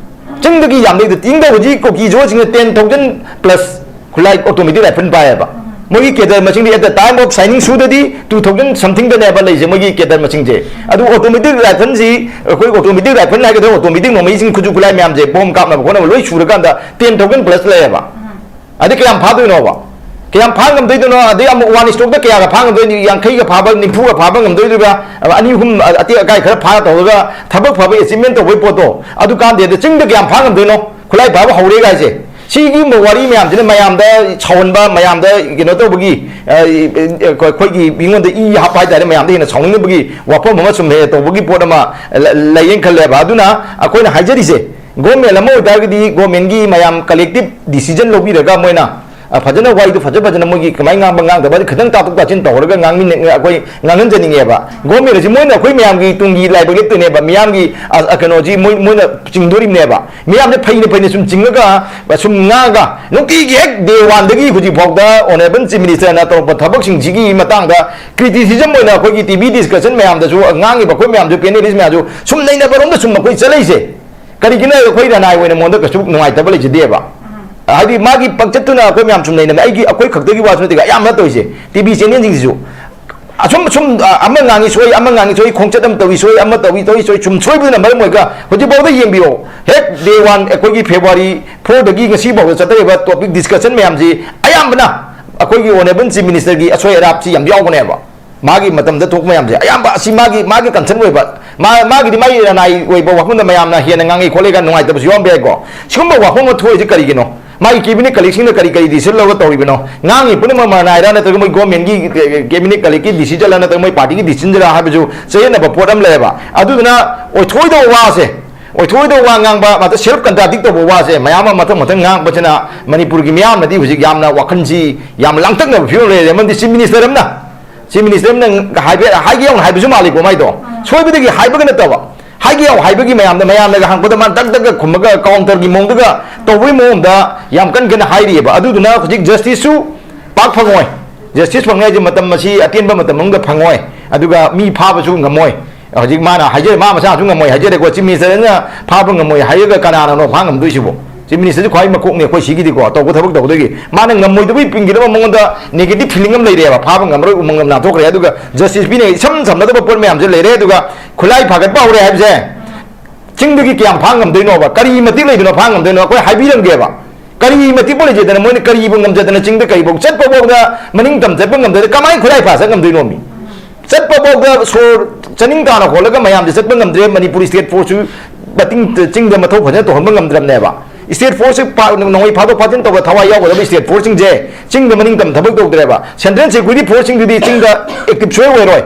ꯆꯤꯡꯗꯒꯤ ꯌꯥꯝ ꯂꯩꯗ, ꯆꯤꯡꯗ ꯍꯧꯖꯤꯛ ꯀꯨꯀꯤ ꯖꯣꯁꯤꯡꯅ ten thousand plus ꯈꯨꯠꯂꯥꯏ automatic rifle ꯄꯥꯏꯌꯦꯕ꯫ ꯃꯣꯏꯒꯤ cadre ꯃꯁꯤꯡꯗꯤ at the time of signing ꯁꯨꯗꯗꯤ two thousand something ꯗꯅꯦꯕ ꯂꯩꯁꯦ, ꯃꯣꯏꯒꯤ cadre ꯃꯁꯤꯡꯁꯦ꯫ ꯑꯗꯨ automatic rifle ꯁꯤ, ꯑꯩꯈꯣꯏ automatic rifle ꯍꯥꯏꯒꯗ꯭ꯔꯥ, automatic ꯅꯣꯡꯃꯩꯁꯤꯡ, ꯈꯨꯠꯁꯨ ꯈꯨꯠꯂꯥꯏ ꯃꯌꯥꯝꯁꯦ, ꯕꯣꯝ ꯀꯥꯞꯅꯕ ꯈꯣꯠꯅꯕ ꯂꯣꯏ ꯁꯨꯔꯀꯥꯟꯗ ten thousand plus ꯂꯩꯌꯦꯕ꯫ ꯑꯗꯩ ꯀꯌꯥꯝ ꯐꯥꯗꯣꯏꯅꯣꯕ? ꯀꯌꯥꯝ ꯐꯥ ꯉꯝꯗꯣꯏꯅꯣ? ꯑꯗꯩ ꯑꯃꯨꯛ one stroke ꯇ ꯀꯌꯥꯒ ꯐꯥ ꯉꯝꯗꯣꯏꯅꯣ? ꯌꯥꯡꯈꯩꯒ ꯐꯥꯕ, ꯅꯤꯐꯨꯒ ꯐꯥꯕ ꯉꯝꯗꯣꯏꯔꯤꯕ꯭ꯔꯥ? ꯑꯅꯤ ꯑꯍꯨꯝ ꯑꯇꯦꯛ ꯑꯀꯥꯏ ꯈꯔ ꯐꯥꯔ ꯇꯧꯔꯒ ꯊꯕꯛ ꯐꯕ achievement ꯇꯧꯕꯒꯤ ꯄꯣꯠꯇꯣ, ꯑꯗꯨ ꯀꯥꯟꯗꯦ꯫ ꯑꯗ ꯆꯤꯡꯗ ꯀꯌꯥꯝ ꯐꯥ ꯉꯝꯗꯣꯏꯅꯣ? ꯈꯨꯠꯂꯥꯏ ꯐꯥꯕ ꯍꯧꯔꯦꯒ ꯍꯥꯏꯁꯦ꯫ ꯁꯤꯒꯨꯝꯕ ꯋꯥꯔꯤ ꯃꯌꯥꯝꯁꯤꯅ ꯃꯌꯥꯝꯗ ꯁꯥꯎꯍꯟꯕ, ꯃꯌꯥꯝꯗ ꯀꯩꯅꯣ ꯇꯧꯕꯒꯤ, ꯑ, ꯑꯩꯈꯣꯏꯒꯤ ꯃꯤꯉꯣꯟꯗ ꯏ ꯍꯥꯞꯄ ꯍꯥꯏꯇꯥꯔꯦ, ꯃꯌꯥꯝꯗ ꯍꯦꯟꯅ ꯁꯥꯎꯅꯤꯡꯅꯕꯒꯤ ꯋꯥꯐꯝ ꯑꯃ ꯁꯨꯝ ꯍꯦꯛ ꯇꯧꯕꯒꯤ ꯄꯣꯠ ꯑꯃ ꯂ-, ꯂꯩꯌꯦꯅ ꯈꯜꯂꯦꯕ꯫ ꯑꯗꯨꯅ ꯑꯩꯈꯣꯏꯅ ꯍꯥꯏꯖꯔꯤꯁꯦ, government ꯑꯃ ꯑꯣꯏꯇꯥꯔꯒꯗꯤ government ꯀꯤ ꯃꯌꯥꯝ collective decision ꯂꯧꯕꯤꯔꯒ ꯃꯣꯏꯅ, ꯑ, ꯐꯖꯅ ꯋꯥꯔꯤꯗꯨ ꯐꯖ ꯐꯖꯅ ꯃꯣꯏꯒꯤ ꯀꯃꯥꯏꯅ ꯉꯥꯡꯕ ꯉꯥꯡꯗꯕ ꯈꯤꯇꯪ ꯇꯥꯊꯣꯛ ꯇꯥꯁꯤꯟ ꯇꯧꯍꯧꯔꯒ ꯉꯥꯡꯃꯤꯟꯅ-, ꯑꯩꯈꯣꯏ ꯉꯥꯡꯍꯟꯖꯅꯤꯡꯉꯦꯕ꯫ Government ꯑꯁꯤ ꯃꯣꯏꯅ ꯑꯩꯈꯣꯏ ꯃꯌꯥꯝꯒꯤ ꯇꯨꯡꯒꯤ ꯂꯥꯏꯕꯛ ꯂꯦꯞꯇꯣꯏꯅꯦꯕ, ꯃꯤꯌꯥꯝꯒꯤ, ꯑ, ꯑ, ꯀꯩꯅꯣꯁꯤ ꯃꯣꯏ, ꯃꯣꯏꯅ ꯆꯤꯡꯗꯣꯔꯤꯕꯅꯦꯕ꯫ ꯃꯤꯌꯥꯝꯁꯦ ꯐꯩꯅ ꯐꯩꯅ ꯁꯨꯝ ꯆꯤꯡꯉꯒ, ꯁꯨꯝ ꯉꯥꯡꯉꯒ, ꯅꯨꯡꯇꯤꯒꯤ ꯍꯦꯛ day one ꯗꯒꯤ ꯍꯧꯖꯤꯛ ꯐꯥꯎꯗ honourable chief minister ꯅ ꯇꯧꯔꯛꯄ ꯊꯕꯛꯁꯤꯡꯁꯤꯒꯤ ꯃꯇꯥꯡꯗ criticism ꯑꯣꯏꯅ ꯑꯩꯈꯣꯏꯒꯤ T V discussion ꯃꯌꯥꯝꯗꯁꯨ ꯉꯥꯡꯉꯤꯕ, ꯑꯩꯈꯣꯏ ꯃꯌꯥꯝꯁꯨ, panelist ꯃꯌꯥꯝꯁꯨ ꯁꯨꯝ ꯅꯩꯅꯕꯔꯣꯝꯗ ꯁꯨꯝ ꯑꯩꯈꯣꯏ ꯆꯠꯂꯛꯏꯁꯦ꯫ ꯀꯔꯤꯒꯤꯅꯣ ꯍꯥꯏꯔꯒ ꯑꯩꯈꯣꯏ ꯔꯅꯥꯏ ꯑꯣꯏꯅ ꯃꯉꯣꯟꯗ ꯀꯩꯁꯨ ꯅꯨꯡꯉꯥꯏꯇꯕ ꯂꯩꯖꯗꯦꯕ꯫ ꯍꯥꯏꯗꯤ ꯃꯥꯒꯤ ꯄꯪꯆꯠꯇꯨꯅ ꯑꯩꯈꯣꯏ ꯃꯌꯥꯝ ꯁꯨꯝ ꯅꯩꯅꯕ, ꯑꯩꯒꯤ, ꯑꯩꯈꯣꯏ ꯈꯛꯇꯒꯤ ꯋꯥꯁꯨ ꯅꯠꯇꯦ, ꯑꯌꯥꯝꯕꯅ ꯇꯧꯔꯤꯁꯦ T V channel ꯁꯤꯡꯁꯤꯁꯨ꯫ ꯑꯁꯨꯝ, ꯁꯨꯝ, ꯑ, ꯑꯃ ꯉꯥꯡꯉꯤ ꯁꯣꯏ, ꯑꯃ ꯉꯥꯡꯉꯤ ꯁꯣꯏ, ꯈꯣꯡꯆꯠ ꯑꯃ ꯇꯧꯏ ꯁꯣꯏ, ꯑꯃ ꯇꯧꯏ, ꯇꯧꯏ ꯁꯣꯏ, ꯁꯨꯝ ꯁꯣꯏꯕꯗꯨꯅ ꯃꯔꯝ ꯑꯣꯏꯔꯒ ꯍꯧꯖꯤꯛꯐꯥꯎꯗ ꯌꯦꯡꯕꯤꯌꯣ꯫ ꯍꯦꯛ day one ꯑꯩꯈꯣꯏꯒꯤ February four ꯗꯒꯤ ꯉꯁꯤ ꯐꯥꯎꯗ ꯆꯠꯊꯔꯤꯕ topic discussion ꯃꯌꯥꯝꯁꯤ ꯑꯌꯥꯝꯕꯅ ꯑꯩꯈꯣꯏꯒꯤ honourable chief minister ꯒꯤ ꯑꯁꯣꯏ ꯑꯔꯥꯞꯁꯤ ꯌꯥꯝ ꯌꯥꯎꯕꯅꯦꯕ꯫ ꯃꯥꯒꯤ ꯃꯇꯝꯗ ꯊꯣꯛꯄ ꯃꯌꯥꯝꯁꯦ ꯑꯌꯥꯝꯕ ꯑꯁꯤ ꯃꯥꯒꯤ, ꯃꯥꯒꯤ concern ꯑꯣꯏꯕ, ꯃꯥ-, ꯃꯥꯒꯤꯗꯤ ꯃꯥꯒꯤ ꯔꯅꯥꯏ ꯑꯣꯏꯕ ꯋꯥꯐꯝꯗ ꯃꯌꯥꯝꯅ ꯍꯦꯟꯅ ꯉꯥꯡꯉꯤ ꯈꯣꯠꯂꯦꯒ ꯅꯨꯡꯉꯥꯏꯇꯕꯁꯨ ꯌꯥꯎꯔꯝꯕ ꯌꯥꯏꯀꯣ꯫ ꯁꯤꯒꯨꯝꯕ ꯋꯥꯐꯝ ꯑꯃ ꯊꯣꯛꯏꯁꯦ ꯀꯔꯤꯒꯤꯅꯣ? ꯃꯥꯒꯤ cabinet colleague ꯁꯤꯡꯅ ꯀꯔꯤ ꯀꯔꯤ decision ꯂꯧꯔꯒ ꯇꯧꯔꯤꯕꯅꯣ? ꯉꯥꯡꯉꯤ ꯄꯨꯝꯅꯃꯛ ꯃꯔꯅꯥꯏꯔ ꯅꯠꯇ꯭ꯔꯒ ꯃꯣꯏ government ꯀꯤ cabinet colleague ꯀꯤ decision ꯂ ꯅꯠꯇ꯭ꯔꯒ ꯃꯣꯏ party ꯒꯤ decision ꯔ ꯍꯥꯏꯕꯁꯨ ꯆꯌꯦꯠꯅꯕ ꯄꯣꯠ ꯑꯃ ꯂꯩꯌꯦꯕ꯫ ꯑꯗꯨꯗꯨꯅ ꯑꯣꯏꯊꯣꯛꯑꯣꯏꯗꯕ ꯋꯥꯁꯦ, ꯑꯣꯏꯊꯣꯛꯑꯣꯏꯗꯕ ꯋꯥ ꯉꯥꯡꯕ, ꯃꯇꯝ self contradict ꯇꯧꯕ ꯋꯥꯁꯦ ꯃꯌꯥꯝ ꯑꯃ ꯃꯊꯪ ꯃꯊꯪ ꯉꯥꯡꯕꯁꯤꯅ ꯃꯅꯤꯄꯨꯔꯒꯤ ꯃꯤꯌꯥꯝꯅꯗꯤ ꯍꯧꯖꯤꯛ ꯌꯥꯝꯅ ꯋꯥꯈꯜꯁꯤ ꯌꯥꯝ ꯂꯥꯡꯇꯛꯅꯕ ꯐꯤꯕꯝ ꯂꯩꯔꯦ꯫ ꯑꯃꯗꯤ chief minister ꯑꯃꯅ, chief minister ꯑꯃꯅ ꯍꯥꯏꯕ-, ꯍꯥꯏꯒꯦ ꯌꯥꯎꯅ ꯍꯥꯏꯕꯁꯨ ꯃꯥꯜꯂꯤꯀꯣ ꯃꯥꯏꯗꯣ꯫ ꯁꯣꯏꯕꯗꯒꯤ ꯍꯥꯏꯕꯒ ꯅꯠꯇꯕ, ꯍꯥꯏꯒꯦ ꯌꯥꯎ ꯍꯥꯏꯕꯒꯤ ꯃꯌꯥꯝꯗ, ꯃꯌꯥꯝꯅꯒ ꯍꯪꯕꯗ ꯃꯥꯅ ꯇꯛ ꯇꯛꯀ ꯈꯨꯝꯃꯒ counter ꯒꯤ ꯃꯑꯣꯡꯗꯒ ꯇꯧꯕꯒꯤ ꯃꯑꯣꯡꯗ ꯌꯥꯝ ꯀꯟ ꯀꯟꯅ ꯍꯥꯏꯔꯤꯑꯕ꯫ ꯑꯗꯨꯗꯨꯅ ꯍꯧꯖꯤꯛ justice ꯁꯨ ꯄꯥꯛ ꯐꯪꯉꯣꯏ꯫ Justice ꯐꯪꯉꯦ ꯍꯥꯏꯁꯦ ꯃꯇꯝ ꯑꯁꯤ ꯑꯇꯦꯟꯕ ꯃꯇꯝ ꯑꯃꯗ ꯐꯪꯉꯣꯏ, ꯑꯗꯨꯒ ꯃꯤ ꯐꯥꯕꯁꯨ ꯉꯝꯃꯣꯏ꯫ ꯍꯧꯖꯤꯛ ꯃꯥꯅ ꯍꯥꯏꯖꯔꯦ, ꯃꯥ ꯃꯁꯥꯅꯁꯨ ꯉꯝꯃꯣꯏ ꯍꯥꯏꯖꯔꯦꯀꯣ꯫ Chief Minister ꯅ ꯐꯥꯕ ꯉꯝꯃꯣꯏ ꯍꯥꯏꯔꯒ ꯀꯅꯥꯅꯅꯣ ꯐꯥ ꯉꯝꯗꯣꯏꯁꯤꯕꯣ? Chief Minister ꯁꯤ ꯈ꯭ꯋꯥꯏ ꯃꯀꯣꯛꯅꯦ ꯑꯩꯈꯣꯏ ꯁꯤꯒꯤꯗꯤꯀꯣ, ꯇꯧꯕ ꯊꯕꯛ ꯇꯧꯕꯗꯒꯤ꯫ ꯃꯥꯅ ꯉꯝꯃꯣꯏꯗꯕꯒꯤ ꯄꯤꯡꯒꯤꯗꯕ ꯃꯉꯣꯟꯗ negative feeling ꯑꯃ ꯂꯩꯔꯦꯕ, ꯐꯥꯕ ꯉꯝꯃꯔꯣꯏ, ꯎꯃꯪ ꯂꯝ ꯅꯥꯟꯊꯣꯛꯈ꯭ꯔꯦ꯫ ꯑꯗꯨꯒ justice ꯄꯤꯅ ꯏꯁꯝ ꯁꯝꯅꯗꯕ ꯄꯣꯠ ꯃꯌꯥꯝꯁꯦ ꯂꯩꯔꯦ꯫ ꯑꯗꯨꯒ ꯈꯨꯠꯂꯥꯏ ꯐꯥꯒꯠꯄ ꯍꯧꯔꯦ ꯍꯥꯏꯕꯁꯦ ꯆꯤꯡꯗꯒꯤ ꯀꯌꯥꯝ ꯐꯥ ꯉꯝꯗꯣꯏꯅꯣꯕ? ꯀꯔꯤ ꯃꯇꯤꯛ ꯂꯩꯗꯣꯏꯅꯣ ꯐꯥ ꯉꯝꯗꯣꯏꯅꯣ? ꯑꯩꯈꯣꯏ ꯍꯥꯏꯕꯤꯔꯝꯒꯦꯕ꯫ ꯀꯔꯤ ꯃꯇꯤꯛꯄꯨ ꯂꯩꯖꯗꯅ ꯃꯣꯏꯅ ꯀꯔꯤꯕꯨ ꯉꯝꯖꯗꯅ ꯆꯤꯡꯗ ꯀꯔꯤꯐꯧ ꯆꯠꯄ ꯐꯥꯎꯗ ꯃꯅꯤꯡ ꯇꯝ ꯆꯠꯄ ꯉꯝꯗꯅ ꯀꯃꯥꯏꯅ ꯈꯨꯠꯂꯥꯏ ꯐꯥ ꯆꯠ ꯉꯝꯗꯣꯏꯅꯣ? ꯃꯤ ꯆꯠꯄ ꯐꯥꯎꯗ ꯁꯣꯔ ꯆꯥꯅꯤꯡ ꯇꯥꯅ ꯍꯣꯜꯂꯒ ꯃꯌꯥꯝꯁꯦ ꯆꯠꯄ ꯉꯝꯗ꯭ꯔꯦ꯫ ꯃꯅꯤꯄꯨꯔ state force ꯁꯨ ꯃꯇꯤꯡ ꯆꯤꯡꯗ ꯃꯊꯧ ꯐꯖꯅ ꯇꯧꯍꯟꯕ ꯉꯝꯗ꯭ꯔꯕꯅꯦꯕ꯫ State force ꯁꯤ ꯄꯥ-, ꯅꯣꯡꯃꯩ ꯐꯥꯗꯣꯛ ꯐꯥꯖꯤꯟ ꯇꯧꯕ ꯊꯋꯥꯏ ꯌꯥꯎꯒꯗꯕ state force ꯁꯤꯡꯁꯦ ꯆꯤꯡꯗ ꯃꯅꯤꯡ ꯇꯝ ꯊꯕꯛ ꯇꯧꯗ꯭ꯔꯦꯕ꯫ Central security force ꯁꯤꯡꯗꯨꯗꯤ ꯆꯤꯡꯗ active ꯁꯨꯡꯑꯣꯏ ꯑꯣꯏꯔꯣꯏ꯫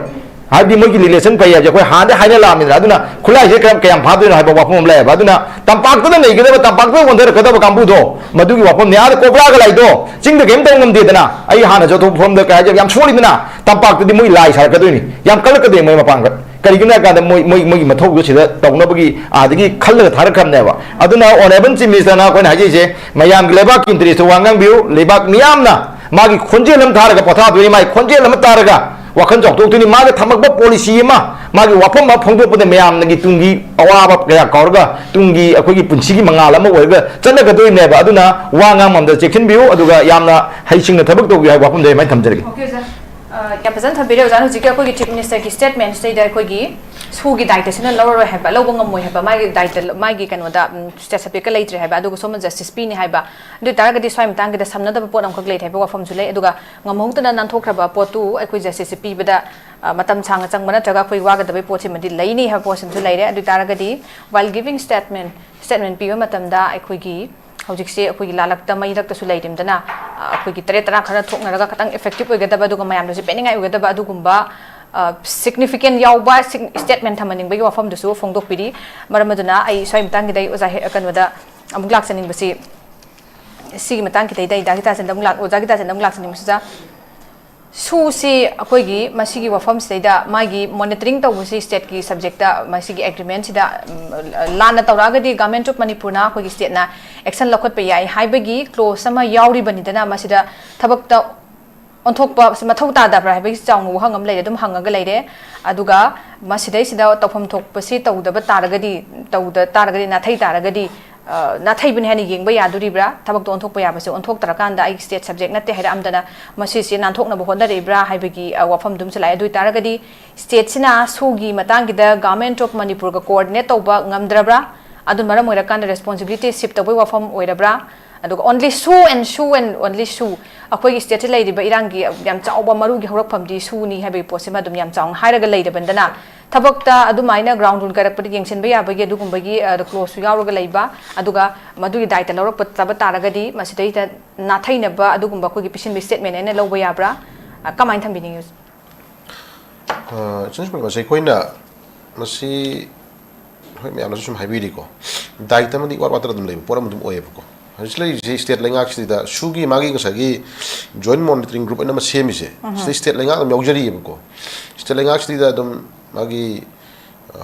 ꯍꯥꯏꯕꯗꯤ ꯃꯣꯏꯒꯤ relation ꯐꯩ ꯍꯥꯏꯕꯁꯦ ꯑꯩꯈꯣꯏ ꯍꯥꯟꯅꯗꯤ ꯍꯥꯏꯅ ꯂꯥꯛꯑꯃꯤꯅ꯫ ꯑꯗꯨꯅ ꯈꯨꯠꯂꯥꯏꯁꯦ ꯀꯌꯥꯝ, ꯀꯌꯥꯝ ꯐꯥꯗꯣꯏꯅꯣ ꯍꯥꯏꯕ ꯋꯥꯐꯝ ꯑꯃ ꯂꯩꯌꯦꯕ꯫ ꯑꯗꯨꯅ ꯇꯝꯄꯥꯛꯇꯨꯗ ꯂꯩꯒꯗꯕ, ꯇꯝꯄꯥꯛꯇꯨꯗ ꯑꯣꯟꯊꯔꯛꯀꯗꯕ ꯀꯥꯡꯕꯨꯗꯣ, ꯃꯗꯨꯒꯤ ꯋꯥꯐꯝꯅꯦ꯫ ꯑꯥꯗ ꯀꯣꯕ꯭ꯔꯥꯒ ꯂꯥꯏꯗꯣ ꯆꯤꯡꯗ ꯀꯔꯤꯝ ꯇꯧ ꯉꯝꯗꯦꯗꯅ꯫ ꯑꯩ ꯍꯥꯟꯅ ꯆꯠꯊꯣꯛꯐꯝꯗ ꯀꯩ ꯍꯥꯏꯖꯔꯦ, ꯌꯥꯝ ꯁꯣꯜꯂꯤꯗꯅ꯫ ꯇꯝꯄꯥꯛꯇꯗꯤ ꯃꯣꯏ ꯂꯥꯏ ꯁꯥꯔꯛꯀꯗꯣꯏꯅꯤ, ꯌꯥꯝ ꯀꯜꯂꯛꯀꯗꯣꯏꯅꯤ ꯃꯣꯏ ꯃꯄꯥꯡꯒꯜ꯫ ꯀꯔꯤꯒꯤꯅꯣ ꯍꯥꯏ ꯀꯥꯟꯗ ꯃꯣꯏ, ꯃꯣꯏ, ꯃꯣꯏꯒꯤ ꯃꯊꯧꯗꯣ ꯁꯤꯗ ꯇꯧꯅꯕꯒꯤ ꯑꯥꯗꯒꯤ ꯈꯜꯂꯒ ꯊꯥꯔꯛꯈ꯭ꯔꯕꯅꯦꯕ꯫ ꯑꯗꯨꯅ Honourable Chief Minister ꯅ ꯑꯩꯈꯣꯏꯅ ꯍꯥꯏꯖꯔꯤꯁꯦ, ꯃꯌꯥꯝꯒꯤ ꯂꯩꯕꯥꯛꯀꯤ interest ꯇ ꯋꯥ ꯉꯥꯡꯕꯤꯌꯨ, ꯂꯩꯕꯥꯛ ꯃꯤꯌꯥꯝꯅ ꯃꯥꯒꯤ ꯈꯣꯟꯖꯦꯜ ꯑꯃ ꯊꯥꯔꯒ ꯄꯣꯊꯥꯗꯣꯏꯅꯤ, ꯃꯥꯒꯤ ꯈꯣꯟꯖꯦꯜ ꯑꯃ ꯇꯥꯔꯒ ꯋꯥꯈꯜ ꯆꯥꯎꯊꯣꯛꯇꯣꯏꯅꯤ꯫ ꯃꯥꯒꯤ ꯊꯝꯃꯛꯄ policy ꯑꯃ, ꯃꯥꯒꯤ ꯋꯥꯐꯝ ꯑꯃ ꯐꯣꯡꯗꯣꯛꯄꯗ ꯃꯌꯥꯝꯅꯒꯤ ꯇꯨꯡꯒꯤ ꯑꯋꯥꯕ ꯀꯌꯥ ꯀꯥꯎꯔꯒ ꯇꯨꯡꯒꯤ ꯑꯩꯈꯣꯏꯒꯤ ꯄꯨꯟꯁꯤꯒꯤ ꯃꯉꯥꯜ ꯑꯃ ꯑꯣꯏꯔꯒ ꯆꯠꯅꯒꯗꯣꯏꯅꯦꯕ꯫ ꯑꯗꯨꯅ ꯋꯥ ꯉꯥꯡꯕꯗ ꯆꯦꯛꯁꯤꯟꯕꯤꯌꯨ, ꯑꯗꯨꯒ ꯌꯥꯝꯅ ꯍꯩꯁꯤꯡꯅ ꯊꯕꯛ ꯇꯧꯕꯤꯌꯨ ꯍꯥꯏꯕ ꯋꯥꯐꯝꯗꯣ ꯑꯩ ꯊꯝꯖꯔꯒꯦ꯫ Okay, ꯑꯣꯖꯥ꯫ ꯑ, ꯌꯥꯝ ꯐꯖꯅ ꯊꯝꯕꯤꯔꯦ ꯑꯣꯖꯥꯅ꯫ ꯍꯧꯖꯤꯛꯀꯤ ꯑꯩꯈꯣꯏꯒꯤ Chief Minister ꯒꯤ statement ꯁꯤꯗꯩꯗ ꯑꯩꯈꯣꯏꯒꯤ ꯁꯨꯒꯤ ꯗꯥꯏꯇ ꯁꯤꯅ ꯂꯧꯔꯔꯣꯏ ꯍꯥꯏꯕ, ꯂꯧꯕ ꯉꯝꯃꯣꯏ ꯍꯥꯏꯕ, ꯃꯥꯒꯤ ꯗꯥꯏꯇ, ꯃꯥꯒꯤ ꯀꯩꯅꯣꯗ, ꯎꯝ, state subject ꯀ ꯂꯩꯇ꯭ꯔꯦ ꯍꯥꯏꯕ, ꯑꯗꯨꯒ ꯁꯣꯝꯅ justice ꯄꯤꯅꯤ ꯍꯥꯏꯕ꯫ ꯑꯗꯨ ꯑꯣꯏꯇꯥꯔꯒꯗꯤ ꯁ꯭ꯋꯥꯏ ꯃꯇꯥꯡꯒꯤꯗ ꯁꯝꯅꯗꯕ ꯄꯣꯠ ꯑꯃꯈꯛ ꯂꯩꯔꯦ ꯍꯥꯏꯕ ꯋꯥꯐꯝꯁꯨ ꯂꯩ꯫ ꯑꯗꯨꯒ ꯉꯝꯍꯧꯗꯅ ꯅꯥꯟꯊꯣꯛꯈ꯭ꯔꯕ ꯄꯣꯠꯇꯨ ꯑꯩꯈꯣꯏ justice ꯁꯦ ꯄꯤꯕꯗ, ꯑ, ꯃꯇꯝ ꯁꯥꯡꯅ ꯆꯪꯕ ꯅꯠꯇ꯭ꯔꯒ ꯑꯩꯈꯣꯏ ꯋꯥꯒꯗꯕꯩ ꯄꯣꯠꯁꯤꯃꯗꯤ ꯂꯩꯅꯤ ꯍꯥꯏꯕ ꯄꯣꯠꯁꯤꯃꯁꯨ ꯂꯩꯔꯦ꯫ ꯑꯗꯨ ꯑꯣꯏꯇꯥꯔꯒꯗꯤ while giving statement, statement ꯄꯤꯕ ꯃꯇꯝꯗ ꯑꯩꯈꯣꯏꯒꯤ ꯍꯧꯖꯤꯛꯁꯦ ꯑꯩꯈꯣꯏꯒꯤ ꯂꯥꯜꯂꯛꯇ ꯃꯩꯔꯛꯇꯁꯨ ꯂꯩꯔꯤꯝꯗꯅ, ꯑ, ꯑꯩꯈꯣꯏꯒꯤ ꯇꯔꯦꯠ ꯇꯔꯥ ꯈꯔ ꯊꯣꯛꯅꯔꯒ ꯈꯇꯪ effective ꯑꯣꯏꯒꯗꯕ, ꯑꯗꯨꯒ ꯃꯌꯥꯝꯗꯁꯨ ꯄꯦꯟꯅꯤꯡꯉꯥꯏ ꯑꯣꯏꯒꯗꯕ ꯑꯗꯨꯒꯨꯝꯕ, ꯑ, significant ꯌꯥꯎꯕ ꯁꯤꯛ-, statement ꯊꯝꯍꯟꯅꯤꯡꯕꯒꯤ ꯋꯥꯐꯝꯗꯨꯁꯨ ꯐꯣꯡꯗꯣꯛꯄꯤꯔꯤ꯫ ꯃꯔꯝ ꯑꯗꯨꯅ ꯑꯩ ꯁ꯭ꯋꯥꯏ ꯃꯇꯥꯡꯒꯤꯗ ꯑꯩ ꯑꯣꯖꯥ ꯍꯦ-, ꯀꯩꯅꯣꯗ ꯑꯃꯨꯛ ꯂꯥꯛꯆꯅꯤꯡꯕꯁꯤ, ꯁꯤꯒꯤ ꯃꯇꯥꯡꯒꯤꯗꯩꯗ ꯑꯩ ꯗꯥ ꯒꯤꯇꯥꯆꯟꯗ ꯑꯃꯨꯛ ꯂꯥꯛ-, ꯑꯣꯖꯥ ꯒꯤꯇꯥꯆꯟꯗ ꯑꯃꯨꯛ ꯂꯥꯛꯆꯅꯤꯡꯕꯁꯤꯗ, ꯁꯨꯁꯤ ꯑꯩꯈꯣꯏꯒꯤ ꯃꯁꯤꯒꯤ ꯋꯥꯐꯝꯁꯤꯗꯩꯗ ꯃꯥꯒꯤ ꯃꯣꯅꯤꯇꯔꯤꯡ ꯇꯧꯕꯁꯤ ꯁ꯭ꯇꯦꯠꯀꯤ ꯁꯕꯖꯦꯛꯇ ꯃꯁꯤꯒꯤ ꯑꯦꯒ꯭ꯔꯤꯃꯦꯟꯁꯤꯗ ꯂꯥꯟꯅ ꯇꯧꯔꯛꯑꯒꯗꯤ ꯒꯃꯦꯟꯠ ꯑꯣꯐ ꯃꯅꯤꯄꯨꯔꯅ ꯑꯩꯈꯣꯏꯒꯤ ꯁ꯭ꯇꯦꯠꯅ ꯑꯦꯛꯁꯟ ꯂꯧꯈꯠꯄ ꯌꯥꯏ ꯍꯥꯏꯕꯒꯤ ꯀ꯭ꯂꯣꯖ ꯑꯃ ꯌꯥꯎꯔꯤꯕꯅꯤꯗꯅ ꯃꯁꯤꯗ ꯊꯕꯛꯇ ꯑꯣꯟꯊꯣꯛꯄ ꯃꯊꯧ ꯇꯥꯗꯕ꯭ꯔꯥ ꯍꯥꯏꯕꯒꯤ ꯆꯥꯎꯅ ꯋꯥꯍꯪ ꯑꯃ ꯂꯩꯔꯦ, ꯑꯗꯨꯝ ꯍꯪꯉꯒ ꯂꯩꯔꯦ꯫ ꯑꯗꯨꯒ ꯃꯁꯤꯗꯩꯁꯤꯗ ꯇꯧꯐꯝ ꯊꯣꯛꯄꯁꯤ ꯇꯧꯗꯕ ꯇꯥꯔꯒꯗꯤ, ꯇꯧꯗ ꯇꯥꯔꯒꯗꯤ, ꯅꯥꯊꯩ ꯇꯥꯔꯒꯗꯤ, ꯅꯥꯊꯩꯕꯅꯤ ꯍꯥꯏꯅ ꯌꯦꯡꯕ ꯌꯥꯗꯣꯔꯤꯕ꯭ꯔꯥ? ꯊꯕꯛꯇꯣ ꯑꯣꯟꯊꯣꯛꯄ ꯌꯥꯕꯁꯦ ꯑꯣꯟꯊꯣꯛꯇ꯭ꯔꯀꯥꯟꯗ ꯑꯩꯒꯤ ꯁ꯭ꯇꯦꯠ ꯁꯕꯖꯦꯛ ꯅꯠꯇꯦ ꯍꯥꯏꯔꯛꯑꯝꯗꯅ ꯃꯁꯤꯁꯦ ꯅꯥꯟꯊꯣꯛꯅꯕ ꯍꯣꯠꯅꯔꯛꯏꯕ꯭ꯔꯥ ꯍꯥꯏꯕꯒꯤ ꯋꯥꯐꯝꯗꯨꯝꯁꯨ ꯂꯥꯛꯑꯦ꯫ ꯑꯗꯨ ꯑꯣꯏꯇꯥꯔꯒꯗꯤ ꯁ꯭ꯇꯦꯠꯁꯤꯅ ꯁꯨꯒꯤ ꯃꯇꯥꯡꯒꯤꯗ ꯒꯃꯦꯟꯠ ꯑꯣꯐ ꯃꯅꯤꯄꯨꯔꯒ ꯀꯣꯑꯣꯔꯗꯤꯅꯦꯠ ꯇꯧꯕ ꯉꯝꯗ꯭ꯔꯕ꯭ꯔꯥ? ꯑꯗꯨꯅ ꯃꯔꯝ ꯑꯣꯏꯔꯀꯥꯟꯗ ꯔꯦꯁꯄꯣꯟꯁꯤꯕꯤꯂꯤꯇꯤ ꯁꯤꯞ ꯇꯧꯕꯒꯤ ꯋꯥꯐꯝ ꯑꯣꯏꯔꯕ꯭ꯔꯥ? ꯑꯗꯨꯒ only ꯁꯨ and ꯁꯨ and only ꯁꯨ, ꯑꯩꯈꯣꯏꯒꯤ ꯁ꯭ꯇꯦꯠꯁꯤ ꯂꯩꯔꯤꯕ ꯏꯔꯥꯡꯒꯤ ꯌꯥꯝ ꯆꯥꯎꯕ ꯃꯔꯨꯒꯤ ꯍꯧꯔꯛꯐꯝꯗꯤ ꯁꯨꯅꯤ ꯍꯥꯏꯕꯒꯤ ꯄꯣꯠꯁꯤꯃ ꯑꯗꯨꯝ ꯌꯥꯝ ꯆꯥꯎꯅ ꯍꯥꯏꯔꯒ ꯂꯩꯔꯕꯅꯤꯅ ꯊꯕꯛꯇ ꯑꯗꯨꯃꯥꯏꯅ ꯒ꯭ꯔꯥꯎꯟ ꯔꯨꯜ ꯀꯥꯏꯔꯛꯄꯗ ꯌꯦꯡꯁꯤꯟꯕ ꯌꯥꯕꯒꯤ ꯑꯗꯨꯒꯨꯝꯕꯒꯤ ꯀ꯭ꯂꯣꯖꯁꯨ ꯌꯥꯎꯔꯒ ꯂꯩꯕ, ꯑꯗꯨꯒ ꯃꯗꯨꯒꯤ ꯗꯥꯏꯇ ꯂꯧꯔꯛꯄ ꯇꯥꯕ ꯇꯥꯔꯒꯗꯤ ꯃꯁꯤꯗꯩꯗ ꯅꯥꯊꯩꯅꯕ ꯑꯗꯨꯒꯨꯝꯕ ꯑꯩꯈꯣꯏꯒꯤ ꯄꯤꯁꯤꯟꯕ ꯁ꯭ꯇꯦꯠꯃꯦꯟ ꯑꯩꯅ ꯂꯧꯕ ꯌꯥꯕ꯭ꯔꯥ? ꯀꯃꯥꯏꯅ ꯊꯝꯕꯤꯅꯤꯡꯉꯤ? ꯏꯆꯟ ꯁꯨꯃꯥꯏꯅ ꯃꯁꯤ ꯑꯩꯈꯣꯏꯅ ꯃꯁꯤ ꯍꯣꯏ ꯃꯌꯥꯝꯅꯁꯨ ꯁꯨꯝ ꯍꯥꯏꯕꯤꯔꯤꯀꯣ, ꯗꯥꯏꯇ ꯑꯃꯗꯤ ꯋꯥꯠ ꯋꯥꯠꯇꯅ ꯑꯗꯨꯝ ꯂꯩꯕ ꯄꯣꯠ ꯑꯃ ꯑꯗꯨꯝ ꯑꯣꯏꯌꯦꯕꯀꯣ꯫ ꯍꯧꯖꯤꯛ ꯂꯩꯔꯤꯁꯦ ꯁ꯭ꯇꯦꯠ ꯂꯩꯉꯥꯛꯁꯤꯗ ꯁꯨꯒꯤ ꯃꯥꯒꯤ ꯉꯁꯥꯏꯒꯤ ꯖꯣꯏꯟ ꯃꯣꯅꯤꯇꯔꯤꯡ ꯒ꯭ꯔꯨꯞ ꯑꯅ ꯑꯃ ꯁꯦꯝꯃꯤꯁꯦ, ꯁꯤꯗ ꯁ꯭ꯇꯦꯠ ꯂꯩꯉꯥꯛ ꯑꯗꯨꯝ ꯌꯥꯎꯖꯔꯤꯑꯕꯀꯣ꯫ ꯁ꯭ꯇꯦꯠ ꯂꯩꯉꯥꯛꯁꯤꯗ ꯑꯗꯨꯝ ꯃꯥꯒꯤ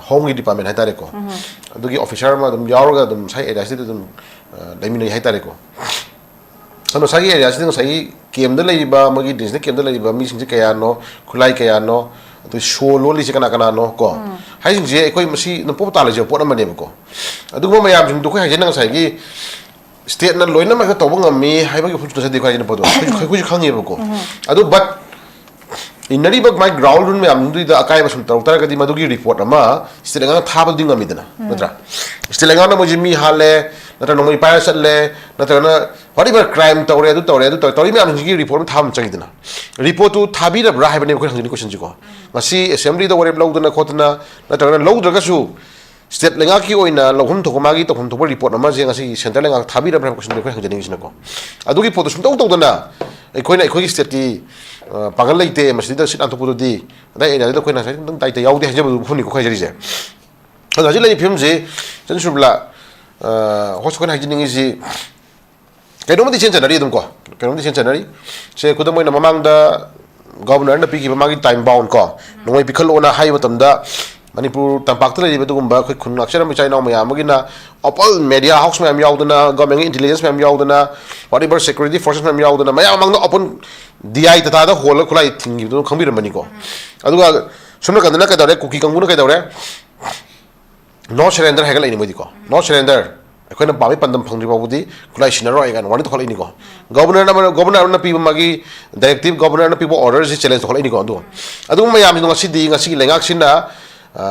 ꯍꯣꯝꯒꯤ ꯗꯤꯄꯥꯔꯠꯃꯦꯟ ꯍꯥꯏꯇꯥꯔꯦꯀꯣ, ꯑꯗꯨꯒꯤ ꯑꯣꯐꯤꯁꯥꯔ ꯑꯃ ꯑꯗꯨꯝ ꯌꯥꯎꯔꯒ ꯑꯗꯨꯝ ꯉꯁꯥꯏ ꯑꯦꯔꯤꯌꯥꯁꯤꯗ ꯑꯗꯨꯝ ꯂꯩꯃꯤꯟꯅꯩ ꯍꯥꯏꯇꯥꯔꯦꯀꯣ꯫ ꯑꯗꯣ ꯉꯁꯥꯏꯒꯤ ꯑꯦꯔꯤꯌꯥꯁꯤꯗ ꯉꯁꯥꯏꯒꯤ ꯀꯦꯝꯗ ꯂꯩꯔꯤꯕ ꯃꯣꯏꯒꯤ ꯗꯤꯁꯇ꯭ꯔꯤꯛ ꯀꯦꯝꯗ ꯂꯩꯔꯤꯕ ꯃꯤꯁꯤꯡꯁꯦ ꯀꯌꯥꯅꯣ, ꯈꯨꯠꯂꯥꯏ ꯀꯌꯥꯅꯣ, ꯑꯗꯨ ꯁꯣ ꯂꯣꯜꯂꯤꯁꯦ ꯀꯅꯥ ꯀꯅꯥꯅꯣ ꯀꯣ, ꯍꯥꯏꯁꯤꯡꯁꯦ ꯑꯩꯈꯣꯏ ꯃꯁꯤ ꯑꯗꯨꯝ ꯄꯣꯞ ꯇꯥ ꯂꯩꯖꯕ ꯄꯣꯠ ꯑꯃꯅꯦꯕꯀꯣ꯫ ꯑꯗꯨꯒꯨꯝꯕ ꯃꯌꯥꯝꯁꯤꯡꯗꯣ ꯑꯩꯈꯣꯏ ꯍꯥꯏꯖꯅ ꯉꯁꯥꯏꯒꯤ ꯁ꯭ꯇꯦꯠꯅ ꯂꯣꯏꯅꯃꯛ ꯍꯦꯛꯇ ꯇꯧꯕ ꯉꯝꯃꯤ ꯍꯥꯏꯕꯒꯤ ꯋꯥꯐꯝꯁꯨ ꯅꯠꯆꯗꯦ ꯑꯩꯈꯣꯏ ꯍꯥꯏꯖꯅ ꯄꯣꯠꯇꯣ ꯑꯩꯈꯣꯏꯁꯨ, ꯑꯩꯈꯣꯏꯁꯨ ꯈꯪꯉꯦꯕꯀꯣ꯫ ꯑꯗꯨ ꯕꯠ ꯏꯟꯅꯔꯤꯕ ꯃꯥꯏ ꯒ꯭ꯔꯥꯎꯟ ꯔꯨꯜ ꯃꯌꯥꯝꯗꯨꯗ ꯑꯀꯥꯏꯕ ꯁꯨꯝ ꯇꯧꯔꯛ ꯇꯥꯔꯒꯗꯤ ꯃꯗꯨꯒꯤ ꯔꯤꯄꯣꯔꯠ ꯑꯃ ꯁ꯭ꯇꯦꯠ ꯂꯩꯉꯥꯛꯅ ꯊꯥꯕꯗꯤ ꯉꯝꯃꯤꯗꯅ, ꯅꯠꯇ꯭ꯔꯥ? ꯁ꯭ꯇꯦꯠ ꯂꯩꯉꯥꯛꯅ ꯃꯣꯏꯁꯦ ꯃꯤ ꯍꯥꯜꯂꯦ, ꯅꯠꯇ꯭ꯔꯒ ꯅꯣꯡꯃꯩ ꯄꯥꯏꯔ ꯆꯠꯂꯦ, ꯅꯠꯇ꯭ꯔꯒꯅ ꯋꯥꯠ ꯏꯚꯔ ꯀ꯭ꯔꯥꯏꯝ ꯇꯧꯔꯦ, ꯑꯗꯨ ꯇꯧꯔꯦ, ꯑꯗꯨ ꯇꯧꯔꯦ, ꯇꯧꯔꯤ ꯃꯌꯥꯝꯁꯤꯡꯁꯤꯒꯤ ꯔꯤꯄꯣꯔꯠ ꯑꯃ ꯊꯥꯕ ꯑꯃ ꯆꯪꯉꯤꯗꯅ꯫ ꯔꯤꯄꯣꯔꯠꯇꯨ ꯊꯥꯕꯤꯔꯕ꯭ꯔꯥ ꯍꯥꯏꯕꯅꯦꯕ ꯑꯩꯈꯣꯏ ꯍꯪꯖꯅꯤꯡꯉꯤ ꯀꯣꯏꯁꯟꯁꯤꯀꯣ꯫ ꯉꯁꯤ ꯑꯦꯁꯦꯝꯕ꯭ꯂꯤꯗ ꯋꯥꯔꯦꯞ ꯂꯧꯗꯅ ꯈꯣꯠꯇꯅ, ꯅꯠꯇ꯭ꯔꯒꯅ ꯂꯧꯗ꯭ꯔꯒꯁꯨ ꯁ꯭ꯇꯦꯠ ꯂꯩꯉꯥꯛꯀꯤ ꯑꯣꯏꯅ ꯂꯧꯐꯝ ꯊꯣꯛꯄ ꯃꯥꯒꯤ ꯇꯧꯐꯝ ꯊꯣꯛꯄ ꯔꯤꯄꯣꯔꯠ ꯑꯃꯁꯦ ꯉꯁꯤ ꯁꯦꯟꯇ꯭ꯔꯦꯜ ꯂꯩꯉꯥꯛ ꯊꯥꯕꯤꯔꯕ꯭ꯔꯥ ꯍꯥꯏꯕ ꯀꯣꯏꯁꯟꯗꯣ ꯑꯩꯈꯣꯏ ꯍꯪꯖꯅꯤꯡꯉꯤꯁꯤꯅꯀꯣ꯫ ꯑꯗꯨꯒꯤ ꯄꯣꯠꯇꯣ ꯁꯨꯝꯇꯧ ꯇꯧꯗꯅ ꯑꯩꯈꯣꯏꯅ ꯑꯩꯈꯣꯏꯒꯤ ꯁ꯭ꯇꯦꯠꯀꯤ ꯄꯥꯡꯒꯜ ꯂꯩꯇꯦ, ꯃꯁꯤꯗ ꯁꯤꯠ ꯅꯥꯟꯊꯣꯛꯄꯗꯨꯗꯤ ꯑꯗꯥꯏ ꯑꯦꯔꯤꯌꯥꯗꯨꯗ ꯑꯩꯈꯣꯏꯅ ꯉꯁꯥꯏ ꯑꯗꯨꯝ ꯗꯥꯏꯇ ꯌꯥꯎꯗꯦ ꯍꯥꯏꯖꯕꯗꯨ ꯃꯐꯝꯅꯤꯀꯣ ꯑꯩꯈꯣꯏ ꯍꯥꯏꯖꯔꯤꯁꯦ꯫ ꯑꯗꯣ ꯍꯧꯖꯤꯛ ꯂꯩꯔꯤꯕ ꯐꯤꯕꯝꯁꯤ ꯏꯆꯟ ꯁꯨꯔꯕꯤꯂꯥ, ꯍꯣꯁ ꯑꯩꯈꯣꯏꯅ ꯍꯥꯏꯖꯅꯤꯡꯉꯤꯁꯤ ꯀꯩꯅꯣꯝꯃꯗꯤ ꯏꯆꯦꯟ ꯆꯟꯅꯔꯤ ꯑꯗꯨꯝ ꯀꯣ, ꯀꯩꯅꯣꯝꯃꯗꯤ ꯏꯆꯦꯟ ꯆꯟꯅꯔꯤ꯫ ꯁꯦ ꯈꯨꯗꯝ ꯑꯣꯏꯅ ꯃꯃꯥꯡꯗ ꯒꯣꯕꯔꯅꯔꯅ ꯄꯤꯈꯤꯕ ꯃꯥꯒꯤ ꯇꯥꯏꯝ ꯕꯥꯎꯟ ꯀꯣ, ꯅꯣꯡꯃꯩ ꯄꯤꯈꯠꯂꯣꯅ ꯍꯥꯏꯕ ꯃꯇꯝꯗ, ꯃꯅꯤꯄꯨꯔ ꯇꯝꯄꯥꯛꯇ ꯂꯩꯔꯤꯕ ꯑꯗꯨꯒꯨꯝꯕ ꯑꯩꯈꯣꯏ ꯈꯨꯟ ꯉꯥꯛꯆꯔꯝꯕ ꯏꯆꯥ ꯏꯅꯥꯎ ꯃꯌꯥꯝ ꯑꯃꯒꯤꯅ ꯑꯣꯄꯜ ꯃꯦꯗꯤꯌꯥ ꯍꯥꯎꯁ ꯃꯌꯥꯝ ꯌꯥꯎꯗꯅ, ꯒꯣꯔꯃꯦꯟꯒꯤ ꯏꯟꯇꯦꯂꯤꯖꯦꯟꯁ ꯃꯌꯥꯝ ꯌꯥꯎꯗꯅ, ꯋꯥꯠ ꯑꯦꯕꯔ ꯁꯦꯀ꯭ꯌꯨꯔꯤꯇꯤ ꯐꯣꯔꯁꯦꯁ ꯃꯌꯥꯝ ꯌꯥꯎꯗꯅ, ꯃꯌꯥꯝ ꯃꯥꯡꯗ ꯑꯣꯄꯟ ꯗꯤ ꯑꯥꯏ ꯇꯇꯥꯗ ꯍꯣꯜꯂꯒ ꯈꯨꯠꯂꯥꯏ ꯊꯤꯡꯈꯤꯕꯗꯨ ꯈꯪꯕꯤꯔꯝꯃꯅꯤꯀꯣ꯫ ꯑꯗꯨꯒ ꯁꯣꯝ ꯅꯥꯀꯟꯗꯅ ꯀꯩꯗꯧꯔꯦ, ꯀꯨꯀꯤ ꯀꯥꯡꯕꯨꯅ ꯀꯩꯗꯧꯔꯦ? ꯅꯣ ꯁꯔꯦꯟꯗꯔ ꯍꯥꯏꯒꯠꯂꯛꯏꯅꯤ ꯃꯣꯏꯗꯤꯀꯣ꯫ ꯅꯣ ꯁꯔꯦꯟꯗꯔ, ꯑꯩꯈꯣꯏꯅ ꯄꯥꯝꯃꯤ ꯄꯥꯟꯗꯝ ꯐꯪꯗ꯭ꯔꯤ ꯐꯥꯎꯕꯗꯤ ꯈꯨꯠꯂꯥꯏ ꯁꯤꯟꯅꯔꯣꯏ ꯀꯥꯏꯅ ꯋꯥꯔꯅꯤꯡ ꯇꯧꯈꯠꯂꯛꯏꯅꯤꯀꯣ꯫ ꯒꯣꯕꯔꯅꯔ ꯑꯃꯅ, ꯒꯣꯕꯔꯅꯔ ꯑꯃꯅ ꯄꯤꯕ ꯃꯥꯒꯤ ꯗꯥꯏꯔꯦꯛꯇꯤꯞ, ꯒꯣꯕꯔꯅꯔꯅ ꯄꯤꯕ ꯑꯣꯔꯗꯔꯁꯤ ꯆꯦꯂꯦꯟꯖ ꯇꯧꯈꯠꯂꯛꯏꯅꯤꯀꯣ꯫ ꯑꯗꯣ ꯑꯗꯨꯒꯨꯝꯕ ꯃꯌꯥꯝꯁꯤꯅꯣ ꯉꯁꯤꯗꯤ, ꯉꯁꯤꯒꯤ ꯂꯩꯉꯥꯛꯁꯤꯅ, ꯑ,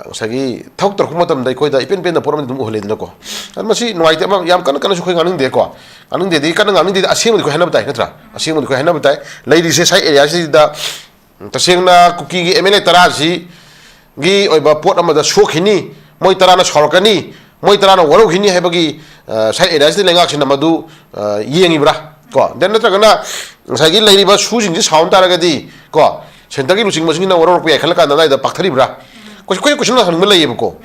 ꯉꯁꯥꯏꯒꯤ ꯊꯕꯛ ꯇꯧꯔꯛꯄ ꯃꯇꯝꯗ ꯑꯩꯈꯣꯏꯗ ꯏꯄꯦꯟ ꯄꯦꯟꯗ ꯄꯣꯠ ꯑꯃꯗꯤ ꯑꯗꯨꯝ ꯑꯣꯏꯍꯜꯂꯦꯗꯅꯀꯣ꯫ ꯑꯗꯨ ꯃꯁꯤ ꯅꯨꯡꯉꯥꯏꯇꯦ, ꯑꯃ ꯌꯥꯝ ꯀꯟꯅ ꯀꯟꯅꯁꯨ ꯑꯩꯈꯣꯏ ꯉꯥꯡꯅꯤꯡꯗꯦꯀꯣ꯫ ꯉꯥꯡꯅꯤꯡꯗꯦꯗꯤ ꯀꯟꯅ ꯉꯥꯡꯅꯤꯡꯗꯦꯗꯤ, ꯑꯁꯦꯡꯕꯗꯤ ꯑꯩꯈꯣꯏ ꯍꯥꯏꯅꯕ ꯇꯥꯏ, ꯅꯠꯇ꯭ꯔꯥ? ꯑꯁꯦꯡꯕꯗꯤ ꯑꯩꯈꯣꯏ ꯍꯥꯏꯅꯕ ꯇꯥꯏ꯫ ꯂꯩꯔꯤꯁꯦ ꯁꯥꯏ ꯑꯦꯔꯤꯌꯥꯁꯤꯗ ꯇꯁꯦꯡꯅ ꯀꯨꯀꯤꯒꯤ ꯑꯦꯝ ꯑꯦꯜ ꯑꯦ ꯇꯔꯥꯁꯤꯒꯤ ꯑꯣꯏꯕ ꯄꯣꯠ ꯑꯃꯗ ꯁꯣꯛꯈꯤꯅꯤ, ꯃꯣꯏ ꯇꯔꯥꯅ ꯁꯥꯎꯔꯛꯀꯅꯤ, ꯃꯣꯏ ꯇꯔꯥꯅ ꯋꯥꯔꯧꯈꯤꯅꯤ ꯍꯥꯏꯕꯒꯤ, ꯑ, ꯁꯥꯏꯠ ꯑꯦꯔꯤꯌꯥꯁꯤꯗ ꯂꯩꯉꯥꯛꯁꯤꯅ ꯃꯗꯨ, ꯑ, ꯌꯦꯡꯉꯤꯕ꯭ꯔꯥ? ꯀꯣ, then ꯅꯠꯇ꯭ꯔꯒꯅ ꯉꯁꯥꯏꯒꯤ ꯂꯩꯔꯤꯕ ꯁꯨꯁꯤꯡꯁꯤ ꯁꯥꯎꯔꯝ ꯇꯥꯔꯒꯗꯤ, ꯀꯣ, ꯁꯦꯟꯇꯔꯒꯤ ꯂꯨꯆꯤꯡꯕꯁꯤꯡꯅ ꯋꯥꯔꯧꯔꯛꯄ ꯌꯥꯏ ꯈꯜꯂ ꯀꯥꯟꯗ ꯑꯗꯨꯋꯥꯏꯗ ꯄꯥꯛꯊꯔꯤꯕ꯭ꯔꯥ? ꯑꯩꯈꯣꯏ, ꯑꯩꯈꯣꯏ ꯀꯣꯏꯁꯟ ꯍꯪꯅꯤꯡꯕ ꯂꯩꯌꯦꯕꯀꯣ꯫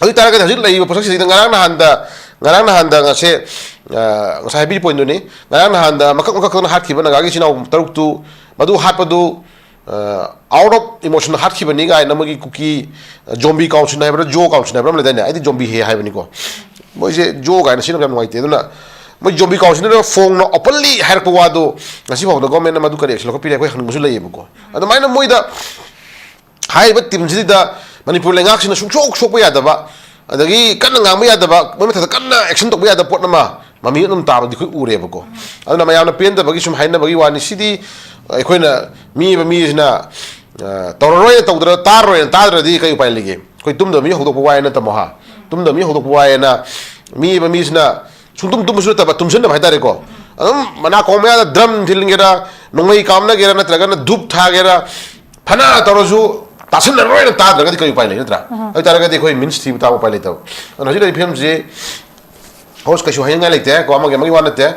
ꯑꯗꯨ ꯑꯣꯏ ꯇꯥꯔꯒꯗꯤ ꯍꯧꯖꯤꯛ ꯂꯩꯔꯤꯕ ꯄꯣꯠꯁꯛꯁꯤꯗ ꯉꯔꯥꯡ ꯅꯍꯥꯟꯗ, ꯉꯔꯥꯡ ꯅꯍꯥꯟꯗ ꯉꯁꯦ, ꯑ, ꯉꯁꯥꯏ ꯍꯥꯏꯕꯤꯔꯤ ꯄꯣꯏꯟꯗꯨꯅꯤ, ꯉꯔꯥꯡ ꯅꯍꯥꯟꯗ ꯃꯀꯛ ꯃꯀꯛ ꯊꯣꯛꯅ ꯍꯥꯠꯈꯤꯕ ꯅꯥꯒꯥꯒꯤ ꯏꯆꯤꯟ ꯏꯅꯥꯎ ꯇꯔꯨꯛꯇꯨ, ꯃꯗꯨ ꯍꯥꯠꯄꯗꯨ, ꯑ, out of emotion ꯍꯥꯠꯈꯤꯕꯅꯤ ꯀꯥꯏꯅ ꯃꯣꯏꯒꯤ ꯀꯨꯀꯤ, ꯑ, ꯖꯣꯝꯕꯤ ꯀꯥꯎꯟꯁꯤꯜ ꯍꯥꯏꯕ꯭ꯔꯥ, ꯖꯣ ꯀꯥꯎꯟꯁꯤꯜ ꯍꯥꯏꯕ꯭ꯔꯥ ꯑꯃ ꯂꯩꯗꯥꯏꯅꯦ? ꯑꯩꯗꯤ ꯖꯣꯝꯕꯤ ꯍꯦ ꯍꯥꯏꯕꯅꯤꯀꯣ꯫ ꯃꯣꯏꯁꯦ ꯖꯣ ꯀꯥꯏꯅ ꯁꯤꯖꯤꯟꯅꯕ ꯌꯥꯝ ꯅꯨꯡꯉꯥꯏꯇꯦ꯫ ꯑꯗꯨꯅ ꯃꯣꯏ ꯖꯣꯝꯕꯤ ꯀꯥꯎꯟꯁꯤꯜꯅ ꯐꯣꯡꯅ openly ꯍꯥꯏꯔꯛꯄ ꯋꯥꯗꯣ ꯉꯁꯤ ꯐꯥꯎꯗ ꯒꯣꯔꯃꯦꯟꯅ ꯃꯗꯨ ꯀꯔꯤ action ꯂꯧꯈꯠꯄꯤꯔꯦ ꯑꯩꯈꯣꯏ ꯍꯪꯅꯤꯡꯕꯁꯨ ꯂꯩꯌꯦꯕꯀꯣ꯫ ꯑꯗꯨꯃꯥꯏꯅ ꯃꯣꯏꯗ ꯍꯥꯏꯔꯤꯕ ꯇꯤꯝꯁꯤꯗ ꯃꯅꯤꯄꯨꯔ ꯂꯩꯉꯥꯛꯁꯤꯅ ꯁꯨꯡꯁꯣꯛ ꯁꯣꯛꯄ ꯌꯥꯗꯕ, ꯑꯗꯒꯤ ꯀꯟꯅ ꯉꯥꯡꯕ ꯌꯥꯗꯕ, ꯃꯣꯏ ꯃꯊꯛꯇ ꯀꯟꯅ action ꯇꯧꯕ ꯌꯥꯗꯕ ꯄꯣꯠ ꯑꯃ ꯃꯃꯤ ꯑꯗꯨꯝ ꯇꯥꯕꯗꯤ ꯑꯩꯈꯣꯏ ꯎꯔꯦꯕꯀꯣ꯫ ꯑꯗꯨꯅ ꯃꯌꯥꯝꯅ ꯄꯦꯟꯗꯕꯒꯤ ꯁꯨꯝ ꯍꯥꯏꯅꯕꯒꯤ ꯋꯥꯅꯤ꯫ ꯁꯤꯗꯤ ꯑꯩꯈꯣꯏꯅ ꯃꯤ ꯑꯃ ꯃꯤꯁꯤꯅ, ꯑ, ꯇꯧꯔꯔꯣꯏꯅ ꯇꯧꯗ꯭ꯔ, ꯇꯥꯔꯔꯣꯏꯅ ꯇꯥꯗ꯭ꯔꯗꯤ ꯀꯩ ꯎꯄꯥꯏ ꯂꯩꯒꯦ? ꯑꯩꯈꯣꯏ ꯇꯨꯝꯗꯕ ꯃꯤ ꯍꯧꯗꯣꯛꯄ ꯋꯥꯏꯅ ꯇꯝꯃꯣ ꯍꯥ? ꯇꯨꯝꯗꯕ ꯃꯤ ꯍꯧꯗꯣꯛꯄ ꯋꯥꯏꯅ ꯃꯤ ꯑꯃ ꯃꯤꯁꯤꯅ ꯁꯨꯡꯇꯨꯝ ꯇꯨꯝꯕꯁꯨ ꯅꯠꯇꯕ, ꯇꯨꯝꯁꯤꯟꯗꯕ ꯍꯥꯏꯇꯥꯔꯦꯀꯣ꯫ ꯑꯗꯨꯝ ꯃꯅꯥ ꯀꯣꯡ ꯃꯌꯥꯗ ꯗ꯭ꯔꯝ ꯊꯤꯟꯒꯦꯔꯥ, ꯅꯣꯡꯃꯩ ꯀꯥꯞꯅꯒꯦꯔꯥ, ꯅꯠꯇ꯭ꯔꯒꯅ ꯙꯨꯞ ꯊꯥꯒꯦꯔꯥ, ꯐꯅ ꯇꯧꯔꯁꯨ ꯇꯥꯁꯤꯟꯅꯔꯣꯏꯅ ꯇꯥꯗ꯭ꯔꯒꯗꯤ ꯀꯩ ꯎꯄꯥꯏ ꯂꯩ, ꯅꯠꯇ꯭ꯔꯥ? ꯑꯗꯨ ꯑꯣꯏꯇꯥꯔꯒꯗꯤ ꯑꯩꯈꯣꯏ ꯃꯤꯟꯁ ꯊꯤꯕ ꯇꯥꯕ ꯎꯄꯥꯏ ꯂꯩꯇꯕ꯫ ꯑꯗꯨꯅ ꯍꯧꯖꯤꯛ ꯂꯩꯔꯤꯕ ꯐꯤꯕꯝꯁꯤ ꯍꯣꯁ ꯀꯩꯁꯨ ꯍꯥꯏꯅꯤꯡꯉꯥꯏ ꯂꯩꯇꯦ ꯀꯣ, ꯑꯃꯒꯤ ꯑꯃꯒꯤ ꯋꯥ ꯅꯠꯇꯦ꯫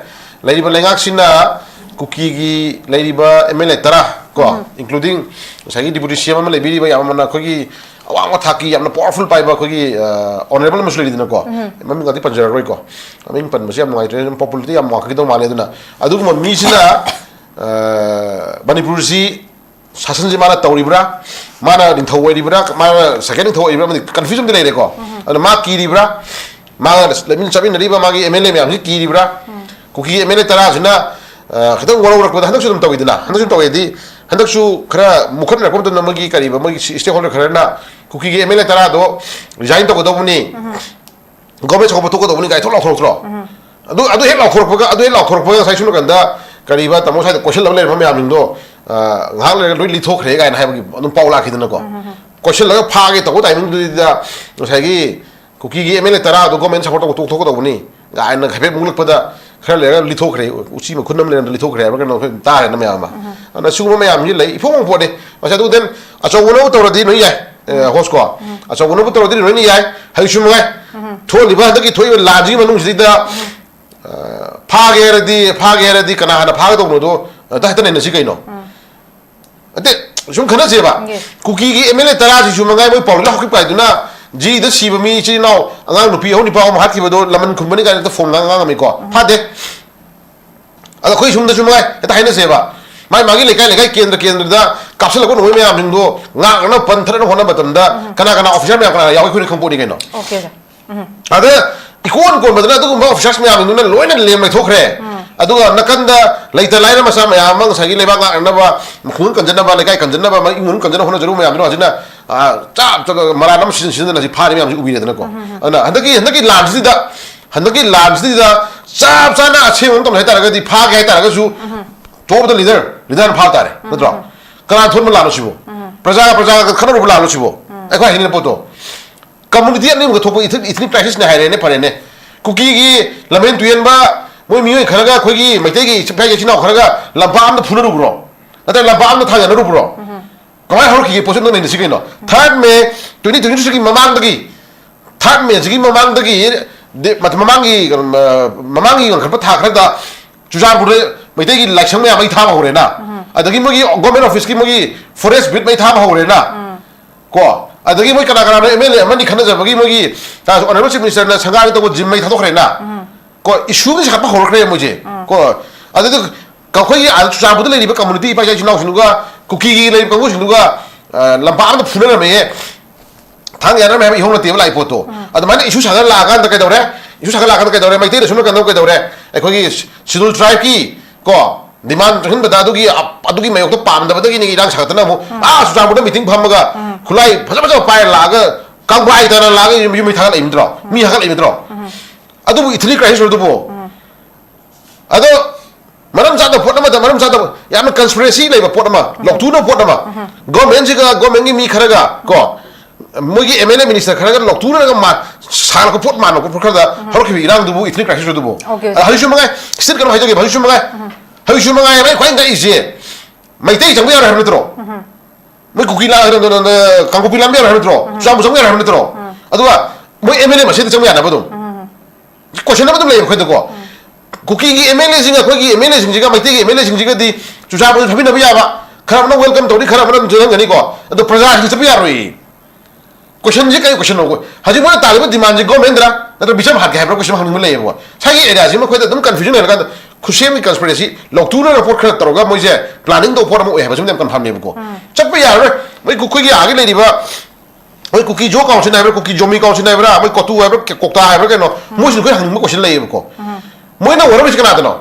ꯂꯩꯔꯤꯕ ꯂꯩꯉꯥꯛꯁꯤꯅ ꯀꯨꯀꯤꯒꯤ ꯂꯩꯔꯤꯕ ꯑꯦꯝ ꯑꯦꯜ ꯑꯦ ꯇꯔꯥ ꯀꯣ, including ꯉꯁꯥꯏꯒꯤ ꯗꯤꯄꯨꯇꯤ ꯁꯤ ꯑꯦꯝ ꯑꯃ ꯂꯩꯕꯤꯔꯤꯕ ꯌꯥꯝ ꯑꯃꯅ ꯑꯩꯈꯣꯏꯒꯤ ꯑꯋꯥꯡꯕ ꯊꯥꯛꯀꯤ ꯌꯥꯝꯅ ꯄꯥꯋꯔꯐꯨꯜ ꯄꯥꯏꯕ ꯑꯩꯈꯣꯏꯒꯤ, ꯑ, ꯑꯣꯅꯔꯦꯕꯜ ꯑꯃꯁꯨ ꯂꯩꯔꯤꯗꯅꯀꯣ, ꯃꯃꯤꯡꯒꯗꯤ ꯄꯟꯖꯔꯔꯣꯏꯀꯣ꯫ ꯃꯃꯤꯡ ꯄꯟꯕꯁꯤ ꯌꯥꯝ ꯅꯨꯡꯉꯥꯏꯇ꯭ꯔꯦ, ꯑꯗꯨꯝ ꯄꯣꯄꯨꯂꯔꯤꯇꯤ ꯌꯥꯝ ꯋꯥꯡꯈꯠꯀꯗꯧ ꯃꯥꯜꯂꯦ꯫ ꯑꯗꯨꯅ ꯑꯗꯨꯒꯨꯝꯕ ꯃꯤꯁꯤꯅ ꯑ, ꯃꯅꯤꯄꯨꯔꯁꯤ ꯁꯥꯁꯟꯁꯤ ꯃꯥꯅ ꯇꯧꯔꯤꯕ꯭ꯔꯥ, ꯃꯥꯅ ꯅꯤꯡꯊꯧ ꯑꯣꯏꯔꯤꯕ꯭ꯔꯥ, ꯃꯥꯅ ꯁꯦꯀꯦꯟ ꯅꯤꯡꯊꯧ ꯑꯣꯏꯔꯤꯕ꯭ꯔꯥ, ꯑꯃꯗꯤ ꯀꯟꯐ꯭ꯌꯨꯖꯟꯗꯤ ꯂꯩꯔꯦꯀꯣ꯫ ꯑꯗꯨꯅ ꯃꯥ ꯀꯤꯔꯤꯕ꯭ꯔꯥ, ꯃꯥꯒ ꯂꯩꯃꯤꯟ ꯆꯠꯃꯤꯟꯅꯔꯤꯕ ꯃꯥꯒꯤ ꯑꯦꯝ ꯑꯦꯜ ꯑꯦ ꯃꯌꯥꯝꯁꯤ ꯀꯤꯔꯤꯕ꯭ꯔꯥ? ꯀꯨꯀꯤꯒꯤ ꯑꯦꯝ ꯑꯦꯜ ꯑꯦ ꯇꯔꯥꯁꯤꯅ, ꯑ, ꯈꯤꯇꯪ ꯋꯥꯔꯧꯔꯛꯄꯗ, ꯍꯟꯗꯛꯁꯨ ꯑꯗꯨꯝ ꯇꯧꯋꯤꯗꯅ, ꯍꯟꯗꯛꯁꯨ ꯇꯧꯋꯦꯗꯤ, ꯍꯟꯗꯛꯁꯨ ꯈꯔ ꯃꯨꯈꯠꯅꯔꯛꯄ ꯃꯇꯝꯗ ꯃꯣꯏꯒꯤ ꯀꯔꯤꯕ, ꯃꯣꯏꯒꯤ ꯁ꯭ꯇꯦꯛ ꯍꯣꯜꯗꯔ ꯈꯔꯅ ꯀꯨꯀꯤꯒꯤ ꯑꯦꯝ ꯑꯦꯜ ꯑꯦ ꯇꯔꯥꯗꯣ ꯔꯤꯖꯥꯏꯟ ꯇꯧꯒꯗꯧꯕꯅꯤ, ꯒꯣꯔꯃꯦꯟ ꯆꯥꯎꯈꯠꯄ ꯊꯣꯛꯀꯗꯧꯕꯅꯤ ꯀꯥꯏ ꯊꯣꯛ ꯂꯥꯎꯊꯣꯔꯛꯇ꯭ꯔꯣ? ꯑꯗꯨ, ꯑꯗꯨ ꯍꯦꯛ ꯂꯥꯎꯊꯣꯔꯛꯄꯒ, ꯑꯗꯨ ꯍꯦꯛ ꯂꯥꯎꯊꯣꯔꯛꯄꯒ ꯉꯁꯥꯏ ꯁꯣꯝ ꯅꯥꯀꯟꯗ ꯀꯔꯤꯕ ꯇꯥꯃꯣ ꯁ꯭ꯋꯥꯏꯗ ꯀꯣꯏꯁꯜꯂꯒ ꯂꯩꯔꯝꯕ ꯃꯌꯥꯝꯁꯤꯡꯗꯣ, ꯑ, ꯉꯥꯏꯍꯥꯛ ꯂꯩꯔꯒ ꯂꯣꯏ ꯂꯤꯊꯣꯛꯈ꯭ꯔꯦ ꯀꯥꯏꯅ ꯍꯥꯏꯕꯒꯤ ꯑꯗꯨꯝ ꯄꯥꯎ ꯂꯥꯛꯈꯤꯗꯅꯀꯣ꯫ ꯀꯣꯏꯁꯜꯂꯒ ꯐꯥꯒꯦ ꯇꯧꯕ ꯇꯥꯏꯃꯤꯡꯗꯨꯗ ꯉꯁꯥꯏꯒꯤ ꯀꯨꯀꯤꯒꯤ ꯑꯦꯝ ꯑꯦꯜ ꯑꯦ ꯇꯔꯥꯗꯣ ꯒꯣꯔꯃꯦꯟ ꯁꯞꯄꯣꯔꯠ ꯇꯧꯕ ꯇꯣꯛꯊꯣꯛꯀꯗꯧꯕꯅꯤ ꯀꯥꯏꯅ ꯍꯥꯏꯐꯦꯠ ꯃꯨꯛꯂꯛꯄꯗ ꯈꯔ ꯂꯩꯔꯒ ꯂꯤꯊꯣꯛꯈ꯭ꯔꯦ, ꯎꯆꯤ ꯃꯈꯨꯟ ꯑꯃ ꯂꯩꯔꯝꯗ ꯂꯤꯊꯣꯛꯈ꯭ꯔꯦ ꯍꯥꯏꯕ꯭ꯔꯥ ꯀꯩꯅꯣ ꯑꯩꯈꯣꯏ ꯇꯥꯔꯦꯅ ꯃꯌꯥꯝ ꯑꯃ꯫ ꯑꯗꯨꯅ ꯁꯤꯒꯨꯝꯕ ꯃꯌꯥꯝꯁꯤ ꯂꯩ, ꯏꯐꯣꯡ ꯐꯣꯡ ꯄꯣꯠꯅꯤ꯫ ꯃꯁꯤ ꯑꯗꯨ then ꯑꯆꯧꯕꯅꯕꯨ ꯇꯧꯔꯗꯤ ꯂꯣꯏ ꯌꯥꯏ, ꯑꯦ, ꯍꯣꯁ ꯀꯣ꯫ ꯑꯆꯧꯕꯅꯕꯨ ꯇꯧꯔꯗꯤ ꯂꯣꯏꯅ ꯌꯥꯏ꯫ ꯍꯧꯖꯤꯛꯁꯨ ꯃꯉꯥꯏ꯫ ꯊꯣꯛꯂꯤꯕ ꯍꯟꯗꯛꯀꯤ ꯊꯣꯛꯏꯕ ꯂꯥꯟꯁꯤꯒꯤ ꯃꯅꯨꯡꯁꯤꯗ, ꯑ, ꯐꯥꯒꯦ ꯍꯥꯏꯔꯗꯤ, ꯐꯥꯒꯦ ꯍꯥꯏꯔꯗꯤ ꯀꯅꯥ ꯍꯥꯟꯅ ꯐꯥꯒꯗꯧꯕꯅꯣꯗꯣ ꯑꯝꯇ ꯍꯦꯛꯇ ꯅꯩꯅꯁꯤ ꯀꯩꯅꯣ꯫ ꯅꯠꯇꯦ, ꯁꯨꯝ ꯈꯟꯅꯁꯦꯕ꯫ ꯌꯦꯁ꯫ ꯀꯨꯀꯤꯒꯤ ꯑꯦꯝ ꯑꯦꯜ ꯑꯦ ꯇꯔꯥꯁꯤꯁꯨ ꯃꯉꯥꯏ ꯃꯣꯏ ꯄꯥꯎꯔꯤꯗ ꯍꯧꯈꯤꯕ ꯀꯥꯏꯗꯨꯅ ꯖꯤꯗ ꯁꯤꯕ ꯃꯤ ꯏꯆꯤꯜ ꯏꯅꯥꯎ ꯑꯉꯥꯡ ꯅꯨꯄꯤ ꯑꯍꯨꯝ ꯅꯤꯄꯥ ꯑꯍꯨꯝ ꯍꯥꯠꯈꯤꯕꯗꯣ ꯂꯃꯟ ꯈꯨꯝꯕꯅꯤ ꯀꯥꯏꯅ ꯍꯦꯛꯇ ꯐꯣꯡ ꯉꯥꯡ ꯉꯥꯡꯉꯝꯃꯤꯀꯣ꯫ ꯐꯥꯗꯦ꯫ ꯑꯗꯣ ꯑꯩꯈꯣꯏ ꯁꯣꯝꯗꯁꯨ ꯃꯉꯥꯏ ꯍꯦꯛꯇ ꯍꯥꯏꯅꯁꯦꯕ꯫ ꯃꯥꯏ ꯃꯥꯒꯤ ꯂꯩꯀꯥꯏ ꯂꯩꯀꯥꯏ, ꯀꯦꯟꯗ꯭ꯔ ꯀꯦꯟꯗ꯭ꯔꯗ ꯀꯥꯞꯁꯤꯜꯂꯛꯄ ꯅꯣꯡꯃꯩ ꯃꯌꯥꯝꯁꯤꯡꯗꯣ ꯉꯥꯛꯅꯅꯕ ꯄꯟꯊꯔꯛꯅꯕ ꯍꯣꯠꯅꯕ ꯃꯇꯝꯗ ꯀꯅꯥ ꯀꯅꯥ ꯑꯣꯐꯤꯁꯥꯔ ꯃꯌꯥꯝ ꯀꯅꯥ ꯌꯥꯎꯏ ꯑꯩꯈꯣꯏꯅ ꯈꯪꯄꯣꯠꯅꯤ ꯀꯩꯅꯣ꯫ ꯑꯣꯀꯦ, ꯁꯥꯔ꯫ ꯑꯗ ꯏꯀꯣꯟ ꯀꯣꯟꯕꯗꯅ ꯑꯗꯨꯒꯨꯝꯕ ꯑꯣꯐꯤꯁꯥꯔꯁ ꯃꯌꯥꯝꯗꯨꯅ ꯂꯣꯏꯅ ꯂꯦꯝ ꯂꯩꯊꯣꯛꯈ꯭ꯔꯦ꯫ ꯑꯗꯨꯒ ꯅꯥꯀꯟꯗ ꯂꯩꯇ ꯂꯥꯏꯔ ꯃꯆꯥ ꯃꯌꯥꯝ ꯑꯃ ꯉꯁꯥꯏꯒꯤ ꯂꯩꯕꯥꯛ ꯉꯥꯛꯅꯅꯕ, ꯈꯨꯡꯒꯪ ꯀꯟꯖꯅꯕ, ꯂꯩꯀꯥꯏ ꯀꯟꯖꯅꯕ, ꯏꯃꯨꯡ ꯃꯅꯨꯡ ꯀꯟꯖꯅꯕ ꯍꯣꯠꯅꯖꯔꯨꯕ ꯃꯌꯥꯝꯗꯨꯅ ꯍꯧꯖꯤꯛꯅ, ꯑ, ꯆꯞ ꯆꯞ ꯃꯔꯥꯟ ꯑꯃ ꯁꯤꯖꯤꯟ ꯁꯤꯖꯤꯟꯅꯗꯅ ꯍꯧꯖꯤꯛ ꯐꯥꯔꯤ ꯃꯌꯥꯝꯁꯤ ꯎꯕꯤꯔꯦꯗꯅꯀꯣ꯫ ꯑꯗꯨꯅ ꯍꯟꯗꯛꯀꯤ, ꯍꯟꯗꯛꯀꯤ ꯂꯥꯟꯁꯤꯗ, ꯍꯟꯗꯛꯀꯤ ꯂꯥꯟꯁꯤꯗ ꯆꯞ ꯆꯥꯅ ꯑꯁꯦꯡꯕ ꯑꯃ ꯇꯧꯅꯤ ꯍꯥꯏꯇꯥꯔꯒꯗꯤ, ꯐꯥꯒꯦ ꯍꯥꯏꯇꯥꯔꯒꯁꯨ, top of the leader, leaderꯅ ꯐꯥ ꯇꯥꯔꯦ, ꯅꯠꯇ꯭ꯔꯣ? ꯀꯅꯥ ꯊꯣꯟꯕ ꯂꯥꯟꯅꯣ ꯁꯤꯕꯣ? ꯄ꯭ꯔꯖꯥꯒ ꯄ꯭ꯔꯖꯥꯒ ꯈꯠꯅꯔꯨꯕ ꯂꯥꯟꯅꯣ ꯁꯤꯕꯣ? ꯑꯩꯈꯣꯏ ꯍꯥꯏꯅꯤꯡꯉꯤꯕ ꯄꯣꯠꯇꯣ꯫ ꯀꯝꯃꯨꯅꯤꯇꯤ ꯑꯅꯤꯃꯛ ꯊꯣꯛꯄ ꯏꯊꯅꯤꯛ ꯀ꯭ꯔꯥꯏꯁꯤꯁꯅꯦ ꯍꯥꯏꯔꯦꯅꯦ, ꯐꯔꯦꯅꯦ꯫ ꯀꯨꯀꯤꯒꯤ ꯂꯝꯍꯦꯟ ꯇꯨꯍꯦꯟꯕ ꯃꯣꯏ ꯃꯤꯑꯣꯏ ꯈꯔꯒ ꯑꯩꯈꯣꯏꯒꯤ ꯃꯩꯇꯩꯒꯤ ꯏꯆꯤꯟ ꯏꯆꯤꯟ ꯏꯅꯥꯎ ꯈꯔꯒ ꯂꯝꯄꯥꯛ ꯑꯃꯗ ꯐꯨꯅꯔꯨꯕ꯭ꯔꯣ? ꯅꯠꯇ꯭ꯔꯒ ꯂꯝꯄꯥꯛ ꯑꯃꯗ ꯊꯥꯡꯖꯅꯔꯨꯕ꯭ꯔꯣ? ꯀꯃꯥꯏꯅ ꯍꯧꯔꯛꯈꯤꯒꯦ ꯄꯣꯠꯁꯦ ꯑꯝꯇ ꯅꯩꯅꯁꯤ ꯀꯩꯅꯣ? Third May twenty twenty-three ꯒꯤ ꯃꯃꯥꯡꯗꯒꯤ, third May ꯁꯤꯒꯤ ꯃꯃꯥꯡꯗꯒꯤ, ꯗꯤ-, ꯃꯃꯥꯡꯒꯤ, ꯀꯩꯅꯣ, ꯃꯃꯥꯡꯒꯤ ꯉꯟꯈꯠꯄ ꯊꯥ ꯈꯔꯗ ꯆꯨꯔꯆꯥꯟꯄꯨꯔꯗ ꯃꯩꯇꯩꯒꯤ ꯂꯥꯏꯁꯪ ꯃꯌꯥꯝ ꯃꯩ ꯊꯥꯕ ꯍꯧꯔꯦꯅ, ꯑꯗꯒꯤ ꯃꯣꯏꯒꯤ ꯒꯣꯔꯃꯦꯟ ꯑꯣꯐꯤꯁꯀꯤ ꯃꯣꯏꯒꯤ ꯐꯣꯔꯦꯁ ꯕꯤꯠ ꯃꯩ ꯊꯥꯕ ꯍꯧꯔꯦꯅ, ꯀꯣ, ꯑꯗꯒꯤ ꯃꯣꯏ ꯀꯅꯥ ꯀꯅꯥꯅꯣ ꯑꯦꯝ ꯑꯦꯜ ꯑꯦ ꯑꯃꯅꯤ ꯈꯟꯅꯖꯕꯒꯤ ꯃꯣꯏꯒꯤ ꯑꯣꯅꯔꯦꯕꯜ ꯆꯤꯐ ꯃꯤꯅꯤꯁꯇꯔꯅ ꯁꯪꯒꯥꯏꯗ ꯇꯧꯕ ꯖꯤꯝ ꯃꯩ ꯊꯥꯗꯣꯛꯈ꯭ꯔꯦꯅ, ꯀꯣ, ꯏꯁꯨꯒꯤ ꯁꯥꯒꯠꯄ ꯍꯧꯔꯛꯈ꯭ꯔꯦ ꯃꯣꯏꯁꯦ, ꯀꯣ, ꯑꯗꯨꯗ ꯑꯩꯈꯣꯏꯒꯤ ꯑꯥꯗ ꯆꯨꯔꯆꯥꯟꯄꯨꯔꯗ ꯂꯩꯔꯤꯕ ꯀꯝꯃꯨꯅꯤꯇꯤ ꯏꯄꯥ ꯏꯆꯥ ꯏꯆꯤꯟ ꯏꯅꯥꯎꯁꯤꯡꯗꯨꯒ, ꯀꯨꯀꯤꯒꯤ ꯂꯩꯔꯤꯕ ꯀꯥꯡꯕꯨꯁꯤꯡꯗꯨꯒ, ꯑ, ꯂꯝꯄꯥꯛ ꯑꯃꯗ ꯐꯨꯅꯔꯝꯃꯦꯌꯦ꯫ ꯊꯥꯡ ꯌꯥꯅꯔꯝꯃꯦ ꯍꯥꯏꯕ ꯏꯍꯧ ꯅꯠꯇꯦꯕ ꯂꯥꯛꯏ ꯄꯣꯠꯇꯣ꯫ ꯎꯝ꯫ ꯑꯗꯨꯃꯥꯏꯅ ꯏꯁꯨ ꯁꯥꯒꯠ ꯂꯥꯛꯑꯀꯥꯟꯗ ꯀꯩꯗꯧꯔꯦ? ꯏꯁꯨ ꯁꯥꯒꯠ ꯂꯥꯛꯑꯀꯥꯟꯗ ꯀꯩꯗꯧꯔꯦ? ꯃꯩꯇꯩꯗ ꯁꯨꯝ ꯀꯩꯅꯣ ꯀꯩꯗꯧꯔꯦ? ꯑꯩꯈꯣꯏꯒꯤ ꯁꯤꯗꯨꯜ ꯇ꯭ꯔꯥꯏꯕꯀꯤ, ꯀꯣ, ꯗꯤꯃꯥꯟ ꯆꯪꯍꯟꯕꯗ ꯑꯗꯨꯒꯤ, ꯑꯗꯨꯒꯤ ꯃꯥꯌꯣꯛꯇ ꯄꯥꯝꯗꯕꯗꯒꯤꯅꯤ ꯏꯔꯥꯡ ꯁꯥꯒꯠꯇꯅ ꯑꯃꯨꯛ, ꯎꯝ꯫ ꯑꯥ, ꯆꯨꯔꯆꯥꯟꯄꯨꯔꯗ ꯃꯤꯇꯤꯡ ꯐꯝꯃꯒ, ꯎꯝ꯫ ꯈꯨꯠꯂꯥꯏ ꯐꯖ ꯐꯖꯕ ꯄꯥꯏꯔ ꯂꯥꯛꯑꯒ, ꯀꯥꯡꯕꯥꯏ ꯇꯥꯅ ꯂꯥꯛꯑꯒ ꯌꯨꯝ, ꯌꯨꯝ ꯃꯩ ꯊꯥꯒꯠꯂꯛꯏ ꯅꯠꯇ꯭ꯔꯣ? ꯃꯤ ꯍꯥꯠꯀꯠꯂꯛꯏ ꯅꯠꯇ꯭ꯔꯣ? ꯎꯝ꯫ ꯑꯗꯨꯕꯨ ethnic crisis ꯑꯣꯏꯗꯨꯕꯨ꯫ ꯎꯝ꯫ ꯑꯗꯣ ꯃꯔꯝ ꯆꯥꯗꯕ ꯄꯣꯠ ꯑꯃꯗ ꯃꯔꯝ ꯆꯥꯗꯕ, ꯌꯥꯝꯅ conspiracy ꯂꯩꯕ ꯄꯣꯠ ꯑꯃ, ꯎꯝ꯫ ꯂꯧꯊꯣꯛꯅꯕ ꯄꯣꯠ ꯑꯃ, ꯎꯝ꯫ Governmentꯁꯤꯒ governmentꯀꯤ ꯃꯤ ꯈꯔꯒ, ꯀꯣ, ꯃꯣꯏꯒꯤ MLA minister ꯈꯔꯒ ꯂꯧꯊꯣꯛꯅꯔꯒ ꯃꯥ-, ꯁꯥꯒꯠꯂꯛꯄ ꯄꯣꯠ ꯃꯥꯟꯕ ꯄꯣꯠ ꯈꯔꯗ ꯎꯝ꯫ ꯍꯧꯔꯛꯈꯤꯕ ꯏꯔꯥꯡꯗꯨꯕꯨ ethnic crisis ꯑꯣꯏꯗꯨꯕꯨ꯫ Okay, okay. ꯑꯗ ꯍꯧꯖꯤꯛꯁꯨ ꯃꯉꯥꯏ, state ꯀꯩꯅꯣ ꯍꯥꯏꯖꯒꯦꯕ, ꯍꯧꯖꯤꯛꯁꯨ ꯃꯉꯥꯏ, ꯎꯝ꯫ ꯍꯧꯖꯤꯛꯁꯨ ꯃꯉꯥꯏ, ꯑꯩ ꯈ꯭ꯋꯥꯏ ꯉꯛꯏꯁꯦ, ꯃꯩꯇꯩ ꯆꯪꯕ ꯌꯥꯔꯣꯏ ꯍꯥꯏꯕ ꯅꯠꯇ꯭ꯔꯣ? ꯎꯝ꯫ ꯃꯣꯏ ꯀꯨꯀꯤ ꯂꯥ-, ꯀꯩꯅꯣ, ꯀꯥꯡꯄꯣꯛꯄꯤ ꯂꯥꯟꯕ ꯌꯥꯔꯣꯏ ꯍꯥꯏꯕ ꯅꯠꯇ꯭ꯔꯣ? ꯎꯝ꯫ ꯆꯨꯔꯆꯥꯟꯄꯨꯔ ꯆꯪꯕ ꯌꯥꯔꯣꯏ ꯍꯥꯏꯕ ꯅꯠꯇ꯭ꯔꯣ? ꯎꯝ꯫ ꯑꯗꯨꯒ ꯃꯣꯏ MLA ꯃꯁꯦꯟꯗꯤ ꯆꯪꯕ ꯌꯥꯅꯕ ꯑꯗꯨꯝ꯫ ꯎꯝ꯫ Question ꯑꯃ ꯑꯗꯨꯝ ꯂꯩꯌꯦꯕ ꯑꯩꯈꯣꯏꯗꯀꯣ꯫ ꯎꯝ꯫ ꯀꯨꯀꯤꯒꯤ MLAꯁꯤꯡ, ꯑꯩꯈꯣꯏꯒꯤ MLAꯁꯤꯡꯁꯤꯒ, ꯃꯩꯇꯩꯒꯤ MLAꯁꯤꯡꯁꯤꯒꯗꯤ ꯆꯨꯔꯆꯥꯟꯄꯨꯔꯗ ꯐꯝꯃꯤꯟꯅꯕ ꯌꯥꯕ, ꯈꯔ ꯑꯃꯅ welcome ꯇꯧꯅꯤ, ꯈꯔ ꯑꯃꯅ ꯑꯗꯨꯝ ꯆꯪꯍꯟꯒꯅꯤꯀꯣ꯫ ꯑꯗꯣ ꯄ꯭ꯔꯖꯥꯁꯤꯡ ꯆꯠꯄ ꯌꯥꯔꯣꯏꯌꯦ꯫ Questionꯁꯤ ꯀꯔꯤ question ꯅꯣ? ꯍꯧꯖꯤꯛ ꯃꯣꯏꯅ ꯇꯥꯜꯂꯤꯕ demandꯁꯤ governmentꯔ ꯅꯠꯇ꯭ꯔ ꯃꯤꯆꯝ ꯍꯥꯠꯀꯦ ꯍꯥꯏꯕ꯭ꯔꯥ question ꯍꯪꯅꯤꯡꯕ ꯂꯩꯌꯦꯕꯀꯣ꯫ ꯁ꯭ꯋꯥꯏꯒꯤ areaꯁꯤ ꯃꯈꯣꯏꯗ ꯑꯗꯨꯝ confusion ꯂꯩꯔꯀꯥꯟꯗ ꯈꯨꯠꯁꯦꯝꯒꯤ conspiracy ꯂꯧꯊꯣꯛꯅꯔꯒ ꯄꯣꯠ ꯈꯔ ꯇꯧꯔꯒ ꯃꯣꯏꯁꯦ planning ꯇꯧꯕ ꯄꯣꯠ ꯑꯃ ꯑꯣꯏ ꯍꯥꯏꯕꯁꯤꯃꯗꯤ ꯌꯥꯝ confirmꯅꯦꯕꯀꯣ꯫ ꯎꯝ꯫ ꯆꯠꯄ ꯌꯥꯔꯔꯣꯏ꯫ ꯃꯣꯏ ꯀꯨ-, ꯑꯩꯈꯣꯏꯒꯤ ꯑꯥꯒꯤ ꯂꯩꯔꯤꯕ, ꯃꯣꯏ ꯀꯨꯀꯤ ꯖꯣ council ꯍꯥꯏꯕ꯭ꯔꯥ, ꯀꯨꯀꯤ ꯖꯣꯃꯤ council ꯍꯥꯏꯕ꯭ꯔꯥ, ꯃꯣꯏ ꯀꯣꯇꯨ ꯍꯥꯏꯕ꯭ꯔꯥ, ꯀꯦ-, ꯀꯣꯛꯇꯥ ꯍꯥꯏꯕ꯭ꯔꯥ ꯀꯩꯅꯣ, ꯎꯝ꯫ ꯃꯣꯏꯁꯤꯡ ꯑꯩꯈꯣꯏ ꯍꯪꯅꯤꯡꯕ question ꯂꯩꯌꯦꯕꯀꯣ꯫ ꯎꯝ꯫ ꯃꯣꯏꯅ ꯑꯣꯏꯔꯝꯃꯤꯁꯤ ꯀꯅꯥꯗꯅꯣ?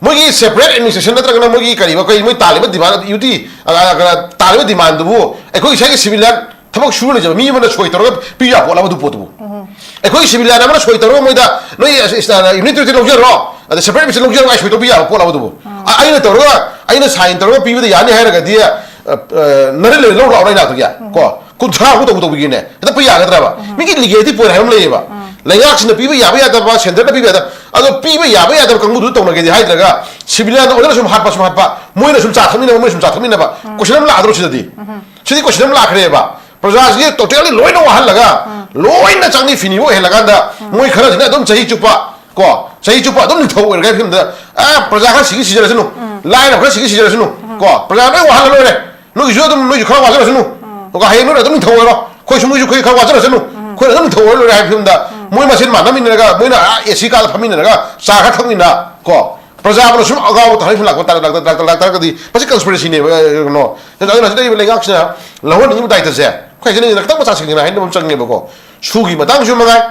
ꯃꯣꯏꯒꯤ separate administration ꯅꯠꯇ꯭ꯔꯒꯅ ꯃꯣꯏꯒꯤ ꯀꯔꯤꯕ, ꯀꯩ, ꯃꯣꯏ ꯇꯥꯜꯂꯤꯕ demand, ꯌꯨꯇꯤ, ꯑ, ꯑ, ꯀ-, ꯇꯥꯜꯂꯤꯕ demandꯗꯨꯕꯨ ꯑꯩꯈꯣꯏ ꯏꯁꯥꯒꯤ civilian ꯊꯕꯛ ꯁꯨꯔ ꯂꯩꯖꯕ ꯃꯤ ꯑꯃꯅ ꯁꯣꯏ ꯇꯧꯔꯒ ꯄꯤ ꯌꯥꯕ ꯄꯣꯠꯂꯕ ꯑꯗꯨ ꯄꯣꯠꯇꯨꯕꯨ? ꯎꯝ꯫ ꯑꯩꯈꯣꯏꯒꯤ civilian ꯑꯃꯅ ꯁꯣꯏ ꯇꯧꯔꯒ ꯃꯣꯏꯗ ꯅꯣꯏ ꯑꯁ, ꯑꯁ, unit duty ꯂꯧꯖꯔꯣ, ꯑꯗ separate administration ꯂꯧꯖꯔꯣ ꯍꯥꯏ ꯁꯣꯏ ꯇꯧꯕ ꯌꯥꯕ ꯄꯣꯠꯂꯕ ꯑꯗꯨꯕꯨ? ꯎꯝ꯫ ꯑ-, ꯑꯩꯅ ꯇꯧꯔꯒ, ꯑꯩꯅ sign ꯇꯧꯔꯒ ꯄꯤꯕꯗ ꯌꯥꯅꯤ ꯍꯥꯏꯔꯒꯗꯤ, ꯑ, ꯑ, ꯅꯔꯦꯟ ꯂꯩꯔꯦ ꯂꯧ ꯂꯥꯛꯑꯣ ꯅꯣꯏ ꯅꯥꯛꯇꯒꯤ꯫ ꯎꯝ꯫ ꯀꯣ? ꯀꯨꯟꯊ꯭ꯔꯥ ꯃꯨꯛ ꯇꯧ ꯇꯧꯕꯤꯒꯦꯅꯦ꯫ ꯍꯦꯛꯇ ꯄꯤ ꯌꯥꯒꯗ꯭ꯔꯕ? ꯎꯝ꯫ ꯃꯤꯒꯤ legality point ꯍꯥꯏꯕ ꯑꯃ ꯂꯩꯌꯦꯕ꯫ ꯎꯝ꯫ ꯂꯩꯉꯥꯛꯁꯤꯅ ꯄꯤꯕ ꯌꯥꯕ ꯌꯥꯗꯕ, centreꯅ ꯄꯤꯕ ꯌꯥꯗꯕ, ꯑꯗꯣ ꯄꯤꯕ ꯌꯥꯕ ꯌꯥꯗꯕ ꯀꯥꯡꯕꯨꯗꯨ ꯇꯧꯅꯒꯦꯗꯤ ꯍꯥꯏꯗ꯭ꯔꯒ, civilianꯗ ꯑꯣꯏꯅ ꯁꯨꯝ ꯍꯥꯠꯄ, ꯁꯨꯝ ꯍꯥꯠꯄ, ꯃꯣꯏꯅ ꯁꯨꯝ ꯆꯥ ꯊꯛꯃꯤꯟꯅꯕ, ꯃꯣꯏꯅ ꯁꯨꯝ ꯆꯥ ꯊꯛꯃꯤꯟꯅꯕ, ꯎꯝ꯫ Question ꯑꯃ ꯂꯥꯛꯑꯗ꯭ꯔꯣ ꯁꯤꯗꯗꯤ? ꯎꯝ꯫ ꯁꯤꯗꯤ question ꯑꯃ ꯂꯥꯛꯈ꯭ꯔꯦꯕ꯫ ꯄ꯭ꯔꯖꯥꯁꯤꯒꯤ totally ꯂꯣꯏꯅ ꯋꯥꯍꯜꯂꯒ, ꯎꯝ꯫ ꯂꯣꯏꯅ ꯆꯪꯅꯤ ꯐꯤꯅꯤꯕ ꯑꯣꯏꯍꯜꯂꯀꯥꯟꯗ, ꯎꯝ꯫ ꯃꯣꯏ ꯈꯔꯁꯤꯅ ꯑꯗꯨꯝ ꯆꯍꯤ ꯆꯨꯞꯄ, ꯀꯣ, ꯆꯍꯤ ꯆꯨꯞꯄ ꯑꯗꯨꯝ ꯅꯤꯡꯊꯧ ꯑꯣꯏꯔꯒ ꯐꯤꯕꯝꯗ, ꯑ, ꯄ꯭ꯔꯖꯥ ꯈꯔ ꯁꯤꯒꯤ ꯁꯤꯖꯔꯁꯅꯨ, ꯎꯝ꯫ ꯂꯥꯏꯔꯕ ꯈꯔ ꯁꯤꯒꯤ ꯁꯤꯖꯔꯁꯅꯨ, ꯎꯝ꯫ ꯀꯣ, ꯄ꯭ꯔꯖꯥ ꯂꯣꯏ ꯋꯥꯍꯜꯂ ꯂꯣꯏꯔꯦ꯫ ꯅꯣꯏꯒꯤꯁꯨ ꯑꯗꯨꯝ, ꯅꯣꯏꯁꯨ ꯈꯔ ꯋꯥꯖꯔꯁꯅꯨ꯫ ꯎꯝ꯫ ꯑꯗꯨꯒ ꯍꯌꯦꯡ ꯅꯣꯏꯅ ꯑꯗꯨꯝ ꯅꯤꯡꯊꯧ ꯑꯣꯏꯔꯣ꯫ ꯑꯩꯈꯣꯏꯁꯨ, ꯅꯣꯏꯁꯨ, ꯑꯩꯈꯣꯏ ꯈꯔ ꯋꯥꯖꯔꯁꯅꯨ꯫ ꯎꯝ꯫ ꯑꯩꯈꯣꯏꯅ ꯑꯗꯨꯝ ꯅꯤꯡꯊꯧ ꯑꯣꯏꯔ ꯂꯣꯏꯔꯦ ꯍꯥꯏꯕ ꯐꯤꯕꯝꯗ, ꯎꯝ꯫ ꯃꯣꯏ ꯃꯁꯦꯟ ꯃꯥꯟꯅꯃꯤꯟꯅꯔꯒ, ꯃꯣꯏꯅ, ꯑꯥ, AC ꯀꯥꯗ ꯐꯝꯃꯤꯟꯅꯔꯒ ꯆꯥ ꯈꯔ ꯊꯛꯃꯤꯟꯅ, ꯀꯣ, ꯄ꯭ꯔꯖꯥ ꯑꯃꯅ ꯁꯨꯝ ꯑꯒꯥꯎꯕ ꯊꯥꯔꯣꯏ ꯁꯨꯝ ꯂꯥꯛꯄ ꯇꯥꯔꯦ, ꯂꯥꯛꯇ-, ꯂꯥꯛꯇ-, ꯂꯥꯛꯇꯥꯔꯒꯗꯤ ꯃꯁꯤ conspiracyꯅꯦꯕ, ꯀꯩꯅꯣ꯫ ꯑꯗꯨꯅ ꯍꯧꯖꯤꯛ ꯂꯩꯔꯤꯕ ꯂꯩꯉꯥꯛꯁꯤꯅ ꯂꯧꯍꯟꯅꯤꯡꯉꯤꯕ ꯗꯥꯏꯇꯁꯦ ꯑꯩꯈꯣꯏ ꯍꯥꯏꯖꯅꯤꯡꯉꯤꯁꯤꯅ ꯈꯤꯇꯪ ꯃꯆꯥ ꯁꯤꯡꯅ ꯍꯥꯏꯅꯕ ꯑꯃ ꯆꯪꯉꯦꯕꯀꯣ꯫ ꯁꯨꯒꯤ ꯃꯇꯥꯡꯁꯨ ꯃꯉꯥꯏ,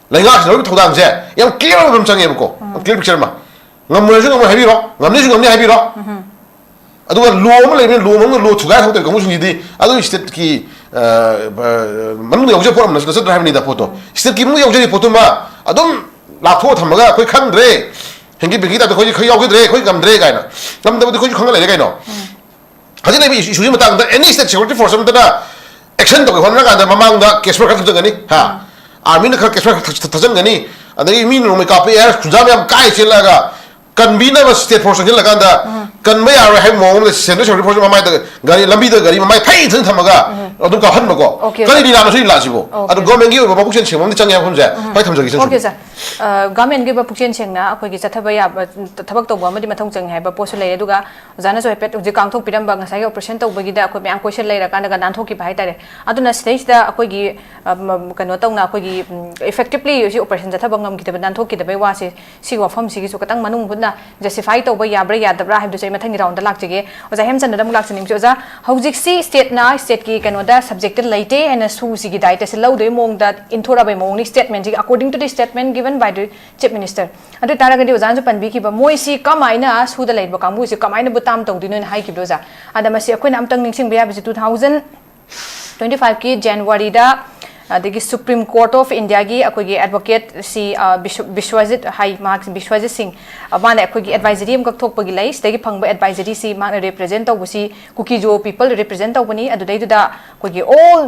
ꯂꯩꯉꯥꯛꯁꯤꯅ ꯂꯧꯔꯤꯕ ꯊꯧꯗꯥꯡꯁꯦ ꯌꯥꯝ clear ꯑꯣꯏꯕ ꯑꯃ ꯆꯪꯉꯦꯕꯀꯣ꯫ ꯌꯥꯝ clear picture ꯑꯃ꯫ ꯉꯝꯃꯣꯏꯁꯨ ꯉꯝꯃꯣꯏ ꯍꯥꯏꯕꯤꯔꯣ, ꯉꯝꯅꯤꯁꯨ ꯉꯝꯅꯤ ꯍꯥꯏꯕꯤꯔꯣ꯫ ꯑꯗꯨꯒ law ꯑꯃ ꯂꯩꯕꯅꯤ, law ꯃꯅꯨꯡꯗ law ꯊꯨꯒꯥꯏ ꯊꯣꯛꯇꯕ ꯀꯥꯡꯕꯨꯁꯤꯡꯁꯤꯗꯤ ꯑꯗꯨ stateꯀꯤ, ꯑ, ꯑ, ꯃꯅꯨꯡꯗ ꯌꯥꯎꯖꯕ ꯄꯣꯠ ꯑꯃ ꯅꯠꯇ꯭ꯔꯥ ꯍꯥꯏꯕꯅꯤꯗ ꯄꯣꯠꯇꯣ꯫ Stateꯀꯤ ꯃꯅꯨꯡꯗ ꯌꯥꯎꯖꯔꯤꯕ ꯄꯣꯠꯇꯨꯃ ꯑꯗꯨꯝ ꯂꯥꯞꯊꯣꯛꯑ ꯊꯝꯃꯒ ꯑꯩꯈꯣꯏ ꯈꯪꯗ꯭ꯔꯦ, ꯍꯦꯡꯀꯤ ꯄꯦꯡꯀꯤ ꯇꯥꯏꯞꯇ ꯑꯩꯈꯣꯏ, ꯑꯩꯈꯣꯏ ꯌꯥꯎꯈꯤꯗ꯭ꯔꯦ, ꯑꯩꯈꯣꯏ ꯉꯝꯗ꯭ꯔꯦ ꯀꯥꯏꯅ꯫ ꯉꯝꯗꯕꯗꯤ ꯑꯩꯈꯣꯏꯁꯨ ꯈꯪꯉ ꯂꯩꯔꯦ ꯀꯩꯅꯣ꯫ ꯍꯧꯖꯤꯛ ꯂꯩꯕ issue, issueꯁꯤ ꯃꯇꯥꯡꯗ any state security force ꯑꯃꯠꯇꯅ action ꯇꯧꯒꯦ ꯍꯣꯠꯅꯔꯀꯥꯟꯗ ꯃꯃꯥꯡꯗ case file ꯈꯔ ꯊꯥꯖꯤꯟꯒꯅꯤ, ꯍꯥ? Armyꯅ ꯈꯔ case file ꯈꯔ ꯊꯥ-, ꯊꯥꯖꯤꯟꯒꯅꯤ, ꯑꯗꯒꯤ ꯃꯤ ꯅꯣꯡꯃꯩ ꯀꯥꯞꯄ, air ꯈꯨꯟꯖꯥ ꯃꯌꯥꯝ ꯀꯥꯏ ꯆꯦꯜꯂꯛꯑꯒ ꯀꯟꯕꯤꯅꯕ state force ꯆꯪꯁꯤꯜꯂꯀꯥꯟꯗ ꯀꯟꯕ ꯌꯥꯔꯣꯏ ꯍꯥꯏꯕ ꯃꯑꯣꯡ ꯑꯃꯗ central security force ꯃꯃꯥꯏꯗ ꯒꯥꯔꯤ, ꯂꯝꯕꯤꯗ ꯒꯥꯔꯤ ꯃꯃꯥꯏ ꯐꯩ ꯊꯟ ꯊꯝꯃꯒ ꯑꯗꯨꯝ ꯀꯥꯞꯍꯟꯕꯀꯣ꯫ Okay, ꯀꯔꯤ okay. ꯂꯤꯂꯥꯅꯣ ꯁꯤ ꯂꯤꯂꯥꯁꯤꯕꯣ? Okay. ꯑꯗꯣ governmentꯀꯤ ꯑꯣꯏꯕ ꯃꯄꯨꯛꯆꯦꯜ ꯁꯦꯡꯕ ꯑꯃꯗꯤ ꯆꯪꯉꯦ ꯍꯥꯏꯕ ꯋꯥꯐꯝꯁꯦ꯫ ꯍꯣꯏ, ꯊꯝꯖꯒꯦ, ꯏꯆꯟ ꯁꯨꯝ꯫ Okay, sir. ꯑ, governmentꯀꯤ ꯑꯣꯏꯕ ꯄꯨꯛꯆꯦꯜ ꯁꯦꯡꯅ ꯑꯩꯈꯣꯏꯒꯤ ꯆꯠꯊꯕ ꯌꯥꯕ, ꯊꯕꯛ ꯇꯧꯕ ꯑꯃꯗꯤ ꯃꯊꯧ ꯆꯪꯉꯦ ꯍꯥꯏꯕ ꯄꯣꯠꯁꯨ ꯂꯩ꯫ ꯑꯗꯨꯒ ꯑꯣꯖꯥꯅꯁꯨ ꯍꯥꯏꯐꯦꯠ ꯍꯧꯖꯤꯛ ꯀꯥꯡꯊꯣꯛꯄꯤꯔꯝꯕ ꯉꯁꯥꯏꯒꯤ operation ꯇꯧꯕꯒꯤꯗ ꯑꯩꯈꯣꯏ ꯃꯌꯥꯝ ꯀꯣꯏꯁꯟ ꯂꯩꯔꯀꯥꯟꯗꯒ ꯅꯥꯟꯊꯣꯛꯈꯤꯕ ꯍꯥꯏꯇꯥꯔꯦ꯫ ꯑꯗꯨꯅ ꯁꯤꯗꯩꯁꯤꯗ ꯑꯩꯈꯣꯏꯒꯤ, ꯑ, ꯃ-, ꯀꯩꯅꯣ ꯇꯧꯅ ꯑꯩꯈꯣꯏꯒꯤ, ꯎꯝ, effectively ꯁꯤ operation ꯆꯠꯊꯕ ꯉꯝꯈꯤꯗꯕ, ꯅꯥꯟꯊꯣꯛꯈꯤꯗꯕꯩ ꯋꯥꯁꯦ ꯁꯤꯒꯤ ꯋꯥꯐꯝꯁꯤꯒꯤꯁꯨ ꯈꯤꯇꯪ ꯃꯅꯨꯡ ꯍꯨꯠꯅ justify ꯇꯧꯕ ꯌꯥꯕ꯭ꯔꯥ ꯌꯥꯗꯕ꯭ꯔꯥ ꯍꯥꯏꯕꯗꯨꯁꯨ ꯑꯩ ꯃꯊꯪꯒꯤ roundꯗ ꯂꯥꯛꯆꯒꯦ꯫ ꯑꯣꯖꯥ ꯍꯦꯝꯆꯟꯗ꯭ꯔꯗ ꯑꯃꯨꯛ ꯂꯥꯛꯆꯅꯤꯡꯕꯁꯦ, ꯑꯣꯖꯥ, ꯍꯧꯖꯤꯛꯁꯤ stateꯅ stateꯀꯤ ꯀꯩꯅꯣꯗ subjectꯇ ꯂꯩꯇꯦ ꯍꯥꯏꯅ ꯁꯨꯁꯤꯒꯤ ꯗꯥꯏꯇꯁꯦ ꯂꯧꯗꯣꯏ ꯃꯑꯣꯡꯗ ꯏꯟꯊꯣꯔꯛꯑꯕꯩ ꯃꯑꯣꯡꯅꯤ statementꯁꯤꯒꯤ, according to the statement given by the Chief Minister꯫ ꯑꯗꯨ ꯑꯣꯏꯇꯥꯔꯒꯗꯤ ꯑꯣꯖꯥꯅꯁꯨ ꯄꯟꯕꯤꯈꯤꯕ, ꯃꯣꯏꯁꯤ ꯀꯃꯥꯏꯅ ꯁꯨꯗ ꯂꯩꯔꯤꯕ ꯀꯥꯡꯕꯨꯁꯤ ꯀꯃꯥꯏꯅꯕꯨ term ꯇꯧꯗꯣꯏꯅꯣꯅ ꯍꯥꯏꯈꯤꯕꯗꯣ ꯑꯣꯖꯥ? ꯑꯗ ꯃꯁꯤ ꯑꯩꯈꯣꯏꯅ ꯑꯝꯇꯪ ꯅꯤꯡꯁꯤꯡꯕ ꯌꯥꯕꯁꯤ two thousand twenty fiveꯀꯤ Januaryꯗ ꯑꯗꯒꯤ Supreme Court of Indiaꯒꯤ ꯑꯩꯈꯣꯏꯒꯤ advocate ꯁꯤ, ꯑ, ꯕꯤꯁ꯭ꯋ-, ꯕꯤꯁ꯭ꯋꯖꯤꯠ ꯍꯥꯏ, ꯃꯍꯥꯛꯁꯤ ꯕꯤꯁ꯭ꯋꯖꯤꯠ ꯁꯤꯡ, ꯑ, ꯃꯥꯅ ꯑꯩꯈꯣꯏꯒꯤ advisory ꯑꯃꯈꯛ ꯊꯣꯛꯄꯒꯤ ꯂꯩ꯫ ꯁꯤꯗꯒꯤ ꯐꯪꯕ advisoryꯁꯤ ꯃꯥꯅ represent ꯇꯧꯕꯁꯤ ꯀꯨꯀꯤꯖꯣ people represent ꯇꯧꯕꯅꯤ꯫ ꯑꯗꯨꯗꯩꯗꯨꯗ ꯑꯩꯈꯣꯏꯒꯤ all,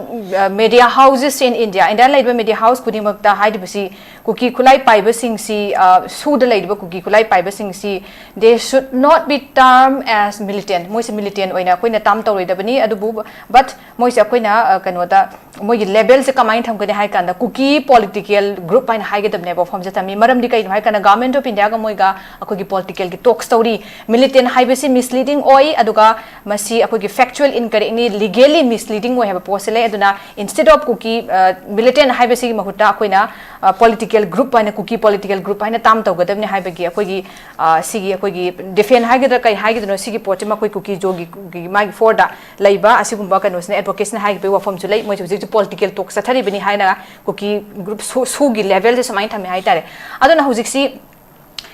ꯑ, media houses in India, Indiaꯗ ꯂꯩꯔꯤꯕ media house ꯈꯨꯗꯤꯡꯃꯛꯇ ꯍꯥꯏꯔꯤꯕꯁꯤ ꯀꯨꯀꯤ ꯈꯨꯠꯂꯥꯏ ꯄꯥꯏꯕꯁꯤꯡꯁꯤ, ꯑ, ꯁꯨꯗ ꯂꯩꯔꯤꯕ ꯀꯨꯀꯤ ꯈꯨꯠꯂꯥꯏ ꯄꯥꯏꯕꯁꯤꯡꯁꯤ, they should not be termed as militant. ꯃꯣꯏꯁꯦ militant ꯑꯣꯏꯅ ꯑꯩꯈꯣꯏꯅ term ꯇꯧꯔꯣꯏꯗꯕꯅꯤ꯫ ꯑꯗꯨꯕꯨ, but ꯃꯣꯏꯁꯦ ꯑꯩꯈꯣꯏꯅ, ꯑ, ꯀꯩꯅꯣꯗ, ꯃꯣꯏꯒꯤ ꯂꯦꯕꯦꯜꯁꯦ ꯀꯃꯥꯏꯅ ꯊꯝꯒꯅꯤ ꯍꯥꯏ ꯀꯥꯟꯗ, ꯀꯨꯀꯤ ꯄꯣꯂꯤꯇꯤꯀꯦꯜ ꯒ꯭ꯔꯨꯞ ꯍꯥꯏꯅ ꯍꯥꯏꯒꯗꯕꯅꯦꯕ, ꯋꯥꯐꯝꯁꯦ ꯊꯝꯃꯤ꯫ ꯃꯔꯝꯗꯤ ꯀꯩꯅꯣ ꯍꯥꯏ ꯀꯥꯟꯗ, ꯒꯚꯔꯟꯃꯦꯟꯠ ꯑꯣꯐ ꯏꯟꯗꯤꯌꯥꯒ ꯃꯣꯏꯒ ꯑꯩꯈꯣꯏꯒꯤ ꯄꯣꯂꯤꯇꯤꯀꯦꯜꯒꯤ ꯇꯣꯛꯁ ꯇꯧꯔꯤ꯫ ꯃꯤꯂꯤꯇꯦꯟ ꯍꯥꯏꯕꯁꯤ ꯃꯤꯁꯂꯤꯗꯤꯡ ꯑꯣꯏ, ꯑꯗꯨꯒ ꯃꯁꯤ ꯑꯩꯈꯣꯏꯒꯤ ꯐꯦꯛꯆꯨꯋꯦꯜ ꯏꯟꯀꯔꯦꯛꯅꯤ, ꯂꯤꯒꯦꯂꯤ ꯃꯤꯁꯂꯤꯗꯤꯡ ꯑꯣꯏ ꯍꯥꯏꯕ ꯄꯣꯠꯁꯦ ꯂꯩ꯫ ꯑꯗꯨꯅ instead of ꯀꯨꯀꯤ, ꯑ, ꯃꯤꯂꯤꯇꯦꯟ ꯍꯥꯏꯕꯁꯤꯒꯤ ꯃꯍꯨꯠꯇ ꯑꯩꯈꯣꯏꯅ, ꯑ, ꯄꯣꯂꯤꯇꯤꯀꯦꯜ ꯒ꯭ꯔꯨꯞ ꯍꯥꯏꯅ, ꯀꯨꯀꯤ ꯄꯣꯂꯤꯇꯤꯀꯦꯜ ꯒ꯭ꯔꯨꯞ ꯍꯥꯏꯅ ꯇꯥꯝ ꯇꯧꯒꯗꯕꯅꯤ ꯍꯥꯏꯕꯒꯤ ꯑꯩꯈꯣꯏꯒꯤ, ꯑ, ꯁꯤꯒꯤ ꯑꯩꯈꯣꯏꯒꯤ ꯗꯤꯐꯦꯟ ꯍꯥꯏꯒꯗ꯭ꯔꯥ ꯀꯩ ꯍꯥꯏꯒꯗꯣꯏꯅꯣ, ꯁꯤꯒꯤ ꯄꯣꯠꯁꯤ ꯃꯈꯣꯏ ꯀꯨꯀꯤ ꯖꯣꯒꯤ, ꯀꯨꯀꯤ ꯃꯥꯒꯤ ꯐꯣꯔꯗ ꯂꯩꯕ ꯑꯁꯤꯒꯨꯝꯕ ꯀꯩꯅꯣꯁꯤꯅ, ꯑꯦꯗꯚꯣꯀꯦꯠꯁꯅ ꯍꯥꯏꯈꯤꯕꯒꯤ ꯋꯥꯐꯝꯁꯨ ꯂꯩ꯫ ꯃꯣꯏꯁꯨ ꯍꯧꯖꯤꯛ ꯍꯧꯖꯤꯛ ꯄꯣꯂꯤꯇꯤꯀꯦꯜ ꯇꯣꯛꯁ ꯆꯠꯊꯔꯤꯕꯅꯤ ꯍꯥꯏꯅ ꯀꯨꯀꯤ ꯒ꯭ꯔꯨꯞ ꯁꯨ-, ꯁꯨꯒꯤ ꯂꯦꯚꯦꯜꯁꯦ ꯁꯨꯃꯥꯏꯅ ꯊꯝꯃꯦ ꯍꯥꯏꯇꯥꯔꯦ꯫ ꯑꯗꯨꯅ ꯍꯧꯖꯤꯛꯁꯤ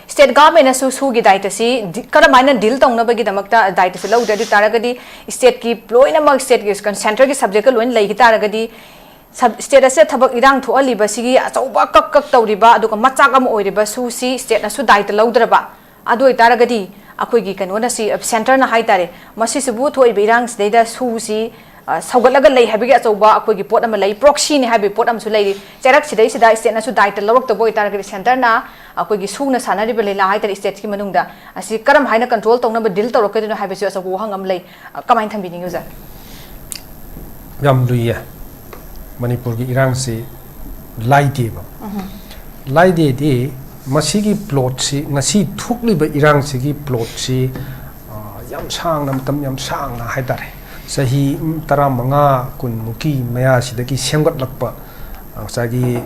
ꯁ꯭ꯇꯦꯠ ꯒꯚꯔꯟꯃꯦꯟꯠꯅꯁꯨ ꯁꯨꯒꯤ ꯗꯥꯏꯇꯁꯤ ꯗꯤ-, ꯀꯔꯝꯍꯥꯏꯅ ꯗꯤꯜ ꯇꯧꯅꯕꯒꯤꯗꯃꯛꯇ ꯗꯥꯏꯇꯁꯤ ꯂꯧꯗ꯭ꯔꯦ꯫ ꯑꯗꯨ ꯇꯥꯔꯒꯗꯤ ꯁ꯭ꯇꯦꯠꯀꯤ ꯂꯣꯏꯅꯃꯛ, ꯁ꯭ꯇꯦꯠꯀꯤ ꯁꯦꯟꯇꯔꯒꯤ ꯁꯕꯖꯦꯛꯀ ꯂꯣꯏꯅ ꯂꯩꯈꯤ ꯇꯥꯔꯒꯗꯤ, ꯁꯕ-, ꯁ꯭ꯇꯦꯠ ꯑꯁꯤꯗ ꯊꯕꯛ ꯏꯔꯥꯡ ꯊꯣꯛꯍꯜꯂꯤꯕꯁꯤꯒꯤ ꯑꯆꯧꯕ ꯀꯛ ꯀꯛ ꯇꯧꯔꯤꯕ, ꯑꯗꯨꯒ ꯃꯆꯥꯛ ꯑꯃ ꯑꯣꯏꯔꯤꯕ ꯁꯨꯁꯤ ꯁ꯭ꯇꯦꯠꯅꯁꯨ ꯗꯥꯏꯇ ꯂꯧꯗ꯭ꯔꯕ, ꯑꯗꯨ ꯑꯣꯏꯇꯥꯔꯒꯗꯤ ꯑꯩꯈꯣꯏꯒꯤ ꯀꯩꯅꯣꯅ ꯁꯤ, ꯁꯦꯟꯇꯔꯅ ꯍꯥꯏꯇꯥꯔꯦ, ꯃꯁꯤꯁꯤꯕꯨ ꯊꯣꯛꯏꯕ ꯏꯔꯥꯡꯁꯤꯗꯩꯗ ꯁꯨꯁꯤ, ꯑ, ꯁꯧꯒꯠꯂꯒ ꯂꯩ ꯍꯥꯏꯕꯒꯤ ꯑꯆꯧꯕ ꯑꯩꯈꯣꯏꯒꯤ ꯄꯣꯠ ꯑꯃ ꯂꯩ, ꯄ꯭ꯔꯣꯛꯁꯤꯅꯤ ꯍꯥꯏꯕꯒꯤ ꯄꯣꯠ ꯑꯃꯁꯨ ꯂꯩꯔꯤ꯫ ꯆꯩꯔꯛꯁꯤꯗꯩꯁꯤꯗ ꯁ꯭ꯇꯦꯠꯅꯁꯨ ꯗꯥꯏꯇ ꯂꯧꯔꯛꯇꯕ ꯑꯣꯏꯇꯥꯔꯒꯗꯤ, ꯁꯦꯟꯇꯔꯅ ꯑꯩꯈꯣꯏꯒꯤ ꯁꯨꯅ ꯁꯥꯟꯅꯔꯤꯕ ꯂꯤꯂꯥ ꯍꯥꯏꯇꯥꯔꯦ, ꯁ꯭ꯇꯦꯠꯀꯤ ꯃꯅꯨꯡꯗ, ꯑꯁꯤ ꯀꯔꯝ ꯍꯥꯏꯅ ꯀꯟꯇ꯭ꯔꯣꯜ ꯇꯧꯅꯕ, ꯗꯤꯜ ꯇꯧꯔꯛꯀꯗꯣꯏꯅꯣ ꯍꯥꯏꯕꯁꯨ ꯑꯆꯧꯕ ꯋꯥꯍꯪ ꯑꯃ ꯂꯩ꯫ ꯑ, ꯀꯃꯥꯏꯅ ꯊꯝꯕꯤꯅꯤꯡꯉꯤ, ꯑꯣꯖꯥ? ꯌꯥꯝ ꯂꯨꯏꯌꯦ꯫ ꯃꯅꯤꯄꯨꯔꯒꯤ ꯏꯔꯥꯡꯁꯤ ꯂꯥꯏꯗꯦꯕ꯫ ꯂꯥꯏꯗꯦꯗꯤ ꯃꯁꯤꯒꯤ ꯄ꯭ꯂꯣꯠꯁꯤ, ꯉꯁꯤ ꯊꯣꯛꯂꯤꯕ ꯏꯔꯥꯡꯁꯤꯒꯤ ꯄ꯭ꯂꯣꯠꯁꯤ, ꯑ, ꯌꯥꯝ ꯁꯥꯡꯅ, ꯃꯇꯝ ꯌꯥꯝ ꯁꯥꯡꯅ ꯍꯥꯏꯇꯥꯔꯦ, ꯆꯍꯤ ꯇꯔꯥꯃꯉꯥ, ꯀꯨꯟꯃꯨꯛꯀꯤ ꯃꯌꯥꯁꯤꯗꯒꯤ ꯁꯦꯝꯒꯠꯂꯛꯄ, ꯑ, ꯉꯁꯥꯏꯒꯤ,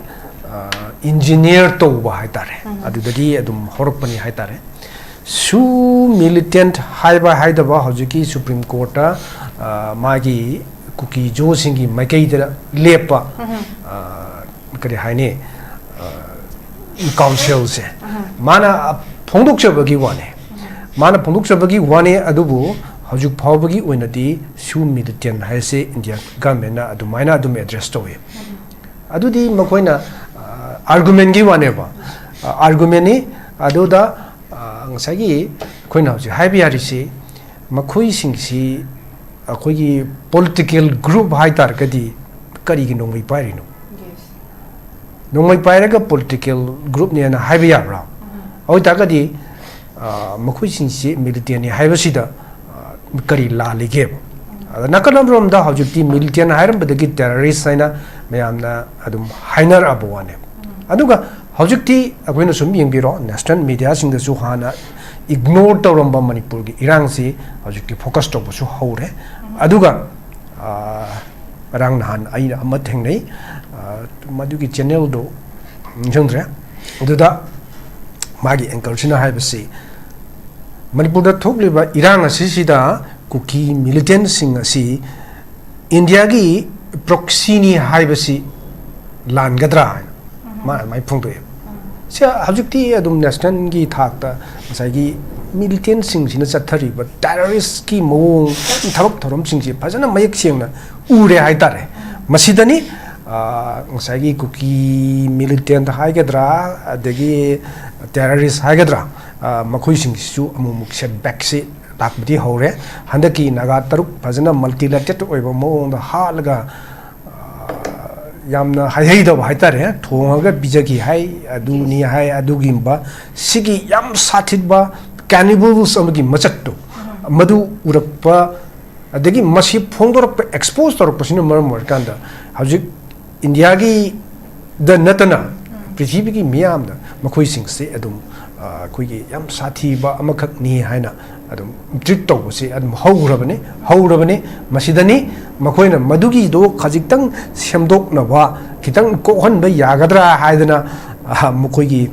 ꯑ, ꯏꯟꯖꯤꯅꯤꯌꯔ ꯇꯧꯕ ꯍꯥꯏꯇꯥꯔꯦ, ꯑꯗꯨꯗꯒꯤ ꯑꯗꯨꯝ ꯍꯧꯔꯛꯄꯅꯤ ꯍꯥꯏꯇꯥꯔꯦ꯫ ꯁꯨ ꯃꯤꯂꯤꯇꯦꯟꯠ ꯍꯥꯏꯕ ꯍꯥꯏꯗꯕ ꯍꯧꯖꯤꯛꯀꯤ ꯁꯨꯄ꯭ꯔꯤꯝ ꯀꯣꯔꯠꯇ, ꯑ, ꯃꯥꯒꯤ ꯀꯨꯀꯤ ꯖꯣꯁꯤꯡꯒꯤ ꯃꯥꯏꯀꯩꯗ ꯂꯦꯞꯄ, ꯑ, ꯀꯔꯤ ꯍꯥꯏꯅꯤ, ꯑ, ꯀꯥꯎꯟꯁꯤꯜꯁꯦ ꯃꯥꯅ ꯐꯣꯡꯗꯣꯛꯆꯕꯒꯤ ꯋꯥꯅꯤ꯫ ꯃꯥꯅ ꯐꯣꯡꯗꯣꯛꯆꯕꯒꯤ ꯋꯥꯅꯤ, ꯑꯗꯨꯕꯨ ꯍꯧꯖꯤꯛ ꯐꯥꯎꯕꯒꯤ ꯑꯣꯏꯅꯗꯤ ꯁꯨ ꯃꯤꯂꯤꯇꯦꯟꯠ ꯍꯥꯏꯁꯦ ꯏꯟꯗꯤꯌꯥ ꯒꯚꯔꯟꯃꯦꯟꯠꯅ ꯑꯗꯨꯃꯥꯏꯅ ꯑꯗꯨꯝ ꯑꯦꯗ꯭ꯔꯦꯁ ꯇꯧꯋꯤ꯫ ꯑꯗꯨꯗꯤ ꯃꯈꯣꯏꯅ, ꯑ, ꯑꯥꯔꯒꯨꯃꯦꯟꯒꯤ ꯋꯥꯅꯦꯕ꯫ ꯑ, ꯑꯥꯔꯒꯨꯃꯦꯟꯅꯤ꯫ ꯑꯗꯨꯗ, ꯑ, ꯉꯁꯥꯏꯒꯤ ꯑꯩꯈꯣꯏꯅ ꯍꯧꯖꯤꯛ ꯍꯥꯏꯕ ꯌꯥꯔꯤꯁꯤ, ꯃꯈꯣꯏꯁꯤꯡꯁꯤ ꯑꯩꯈꯣꯏꯒꯤ ꯄꯣꯂꯤꯇꯤꯀꯦꯜ ꯒ꯭ꯔꯨꯞ ꯍꯥꯏ ꯇꯥꯔꯒꯗꯤ ꯀꯔꯤꯒꯤ ꯅꯣꯡꯃꯩ ꯄꯥꯏꯔꯤꯅꯣ? ꯅꯣꯡꯃꯩ ꯄꯥꯏꯔꯒ ꯄꯣꯂꯤꯇꯤꯀꯦꯜ ꯒ꯭ꯔꯨꯞꯅꯦꯅ ꯍꯥꯏꯕ ꯌꯥꯕ꯭ꯔꯥ? ꯑꯗꯨ ꯑꯣꯏꯇꯥꯔꯒꯗꯤ, ꯑ, ꯃꯈꯣꯏꯁꯤꯡꯁꯤ ꯃꯤꯂꯤꯇꯦꯟꯠꯅꯤ ꯍꯥꯏꯕꯁꯤꯗ, ꯑ, ꯀꯔꯤ ꯂꯥꯜꯂꯤꯒꯦꯕ? ꯑꯗ ꯅꯥꯀꯜ ꯑꯃꯔꯣꯝꯗ ꯍꯧꯖꯤꯛꯇꯤ militant ꯍꯥꯏꯔꯝꯕꯗꯒꯤ terrorist ꯍꯥꯏꯅ ꯃꯌꯥꯝꯅ ꯑꯗꯨꯝ ꯍꯥꯏꯅꯔꯛꯑꯕ ꯋꯥꯅꯦ꯫ ꯑꯗꯨꯒ ꯍꯧꯖꯤꯛꯇꯤ ꯑꯩꯈꯣꯏꯅ ꯁꯨꯝ ꯌꯦꯡꯕꯤꯔꯣ, national mediaꯁꯤꯡꯗꯁꯨ ꯍꯥꯟꯅ ignore ꯇꯧꯔꯝꯕ ꯃꯅꯤꯄꯨꯔꯒꯤ ꯏꯔꯥꯡꯁꯤ ꯍꯧꯖꯤꯛꯇꯤ focus ꯇꯧꯕꯁꯨ ꯍꯧꯔꯦ꯫ ꯑꯗꯨꯒ, ꯑ, ꯉꯔꯥꯡ ꯅꯍꯥꯟ ꯑꯩꯅ ꯑꯃ ꯊꯦꯡꯅꯩ, ꯑ, ꯃꯗꯨꯒꯤ channelꯗꯨ ꯅꯤꯡꯁꯤꯡꯗ꯭ꯔꯦ꯫ ꯑꯗꯨꯗ ꯃꯥꯒꯤ anchorꯁꯤꯅ ꯍꯥꯏꯕꯁꯤ, ꯃꯅꯤꯄꯨꯔꯗ ꯊꯣꯛꯂꯤꯕ ꯏꯔꯥꯡ ꯑꯁꯤꯁꯤꯗ ꯀꯨꯀꯤ militantꯁꯤꯡ ꯑꯁꯤ ꯏꯟꯗꯤꯌꯥꯒꯤ proxyꯅꯤ ꯍꯥꯏꯕꯁꯤ ꯂꯥꯟꯒꯗ꯭ꯔꯥ ꯍꯥꯏꯅ ꯃꯥꯅ ꯑꯗꯨꯃꯥꯏꯅ ꯐꯣꯡꯗꯣꯛꯑꯦ꯫ ꯁꯤ ꯍꯧꯖꯤꯛꯇꯤ ꯑꯗꯨꯝ nationalꯒꯤ ꯊꯥꯛꯇ ꯉꯁꯥꯏꯒꯤ militantꯁꯤꯡꯁꯤꯅ ꯆꯠꯊꯔꯤꯕ terroristꯀꯤ ꯃꯑꯣꯡ, ꯊꯕꯛ ꯊꯧꯔꯝꯁꯤꯡꯁꯤ ꯐꯖꯅ ꯃꯌꯦꯛ ꯁꯦꯡꯅ ꯎꯔꯦ ꯍꯥꯏꯇꯥꯔꯦ꯫ ꯃꯁꯤꯗꯅꯤ, ꯑ, ꯉꯁꯥꯏꯒꯤ ꯀꯨꯀꯤ militant ꯍꯥꯏꯒꯗ꯭ꯔꯥ, ꯑꯗꯒꯤ terrorist ꯍꯥꯏꯒꯗ꯭ꯔꯥ, ꯑ, ꯃꯈꯣꯏꯁꯤꯡꯁꯤꯁꯨ ꯑꯃꯨꯛ ꯑꯃꯨꯛ setbackꯁꯤ ꯂꯥꯛꯄꯗꯤ ꯍꯧꯔꯦ꯫ ꯍꯟꯗꯛꯀꯤ ꯅꯥꯒꯥ ꯇꯔꯨꯛ ꯐꯖꯅ multilateral ꯑꯣꯏꯕ ꯃꯑꯣꯡꯗ ꯍꯥꯠꯂꯒ, ꯑ, ꯌꯥꯝꯅ ꯍꯩꯍꯩꯗꯕ ꯍꯥꯏꯇꯥꯔꯦ, ꯊꯣꯡꯉꯒ ꯄꯤꯖꯈꯤ ꯍꯥꯏ, ꯑꯗꯨꯅꯤ ꯍꯥꯏ, ꯑꯗꯨꯒꯨꯝꯕ ꯁꯤꯒꯤ ꯌꯥꯝ ꯁꯥꯊꯤꯕ cannibals ꯑꯃꯒꯤ ꯃꯆꯠꯇꯣ, ꯃꯗꯨ ꯎꯔꯛꯄ, ꯑꯗꯒꯤ ꯃꯁꯤ ꯐꯣꯡꯗꯣꯔꯛꯄ, expose ꯇꯧꯔꯛꯄꯁꯤꯅ ꯃꯔꯝ ꯑꯣꯏꯔꯀꯥꯟꯗ ꯍꯧꯖꯤꯛ ꯏꯟꯗꯤꯌꯥꯒꯤꯗ ꯅꯠꯇꯅ ꯄ꯭ꯔꯤꯊꯤꯕꯤꯒꯤ ꯃꯤꯌꯥꯝꯗ ꯃꯈꯣꯏꯁꯤꯡꯁꯦ ꯑꯗꯨꯝ, ꯑ, ꯑꯩꯈꯣꯏꯒꯤ ꯌꯥꯝ ꯁꯥꯊꯤꯕ ꯑꯃꯈꯛꯅꯤ ꯍꯥꯏꯅ ꯑꯗꯨꯝ treat ꯇꯧꯕꯁꯦ ꯑꯗꯨꯝ ꯍꯧꯈ꯭ꯔꯕꯅꯤ, ꯍꯧꯔꯕꯅꯤ꯫ ꯃꯁꯤꯗꯅꯤ ꯃꯈꯣꯏꯅ ꯃꯗꯨꯒꯤꯗꯣ ꯈꯖꯤꯛꯇꯪ ꯁꯦꯝꯗꯣꯛꯅꯕ, ꯈꯤꯇꯪ ꯀꯣꯛꯍꯟꯕ ꯌꯥꯒꯗ꯭ꯔꯥ ꯍꯥꯏꯗꯅ, ꯑ, ꯃꯈꯣꯏꯒꯤ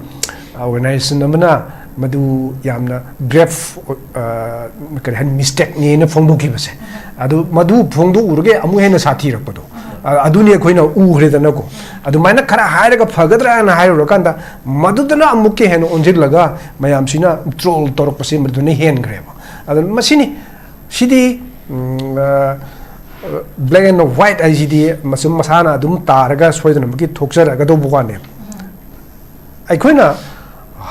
organization ꯑꯃꯅ ꯃꯗꯨ ꯌꯥꯝꯅ grave, ꯑ, ꯀꯔꯤ ꯍꯥꯏꯅꯤ, mistakeꯅꯦꯅ ꯐꯣꯡꯗꯣꯛꯈꯤꯕꯁꯦ꯫ ꯑꯗꯨ ꯃꯗꯨ ꯐꯣꯡꯗꯣꯛꯎꯔꯒ ꯑꯃꯨꯛ ꯍꯦꯟꯅ ꯁꯥꯊꯤꯔꯛꯄꯗꯣ, ꯑ, ꯑꯗꯨꯅꯤ ꯑꯩꯈꯣꯏꯅ ꯎꯈ꯭ꯔꯦꯗꯅꯀꯣ꯫ ꯑꯗꯨꯃꯥꯏꯅ ꯈꯔ ꯍꯥꯏꯔꯒ ꯐꯒꯗ꯭ꯔꯥꯅ ꯍꯥꯏꯔꯨꯔꯀꯥꯟꯗ ꯃꯗꯨꯗꯅ ꯑꯃꯨꯛꯀ ꯍꯦꯟꯅ ꯑꯣꯟꯁꯤꯜꯂꯒ ꯃꯌꯥꯝꯁꯤꯅ troll ꯇꯧꯔꯛꯄꯁꯦ ꯃꯗꯨꯅ ꯍꯦꯟꯈ꯭ꯔꯦꯕ꯫ ꯑꯗꯨ ꯃꯁꯤꯅꯤ, ꯁꯤꯗꯤ, ꯎꯝ, ꯑ, black and white ꯍꯥꯏꯁꯤꯗꯤ ꯃꯁꯨꯝ ꯃꯁꯥꯅ ꯑꯗꯨꯝ ꯇꯥꯔꯒ ꯁꯣꯏꯗꯅꯃꯛꯀꯤ ꯊꯣꯛꯆꯔꯛꯀꯗꯧꯕ ꯋꯥꯅꯦꯕ꯫ ꯑꯩꯈꯣꯏꯅ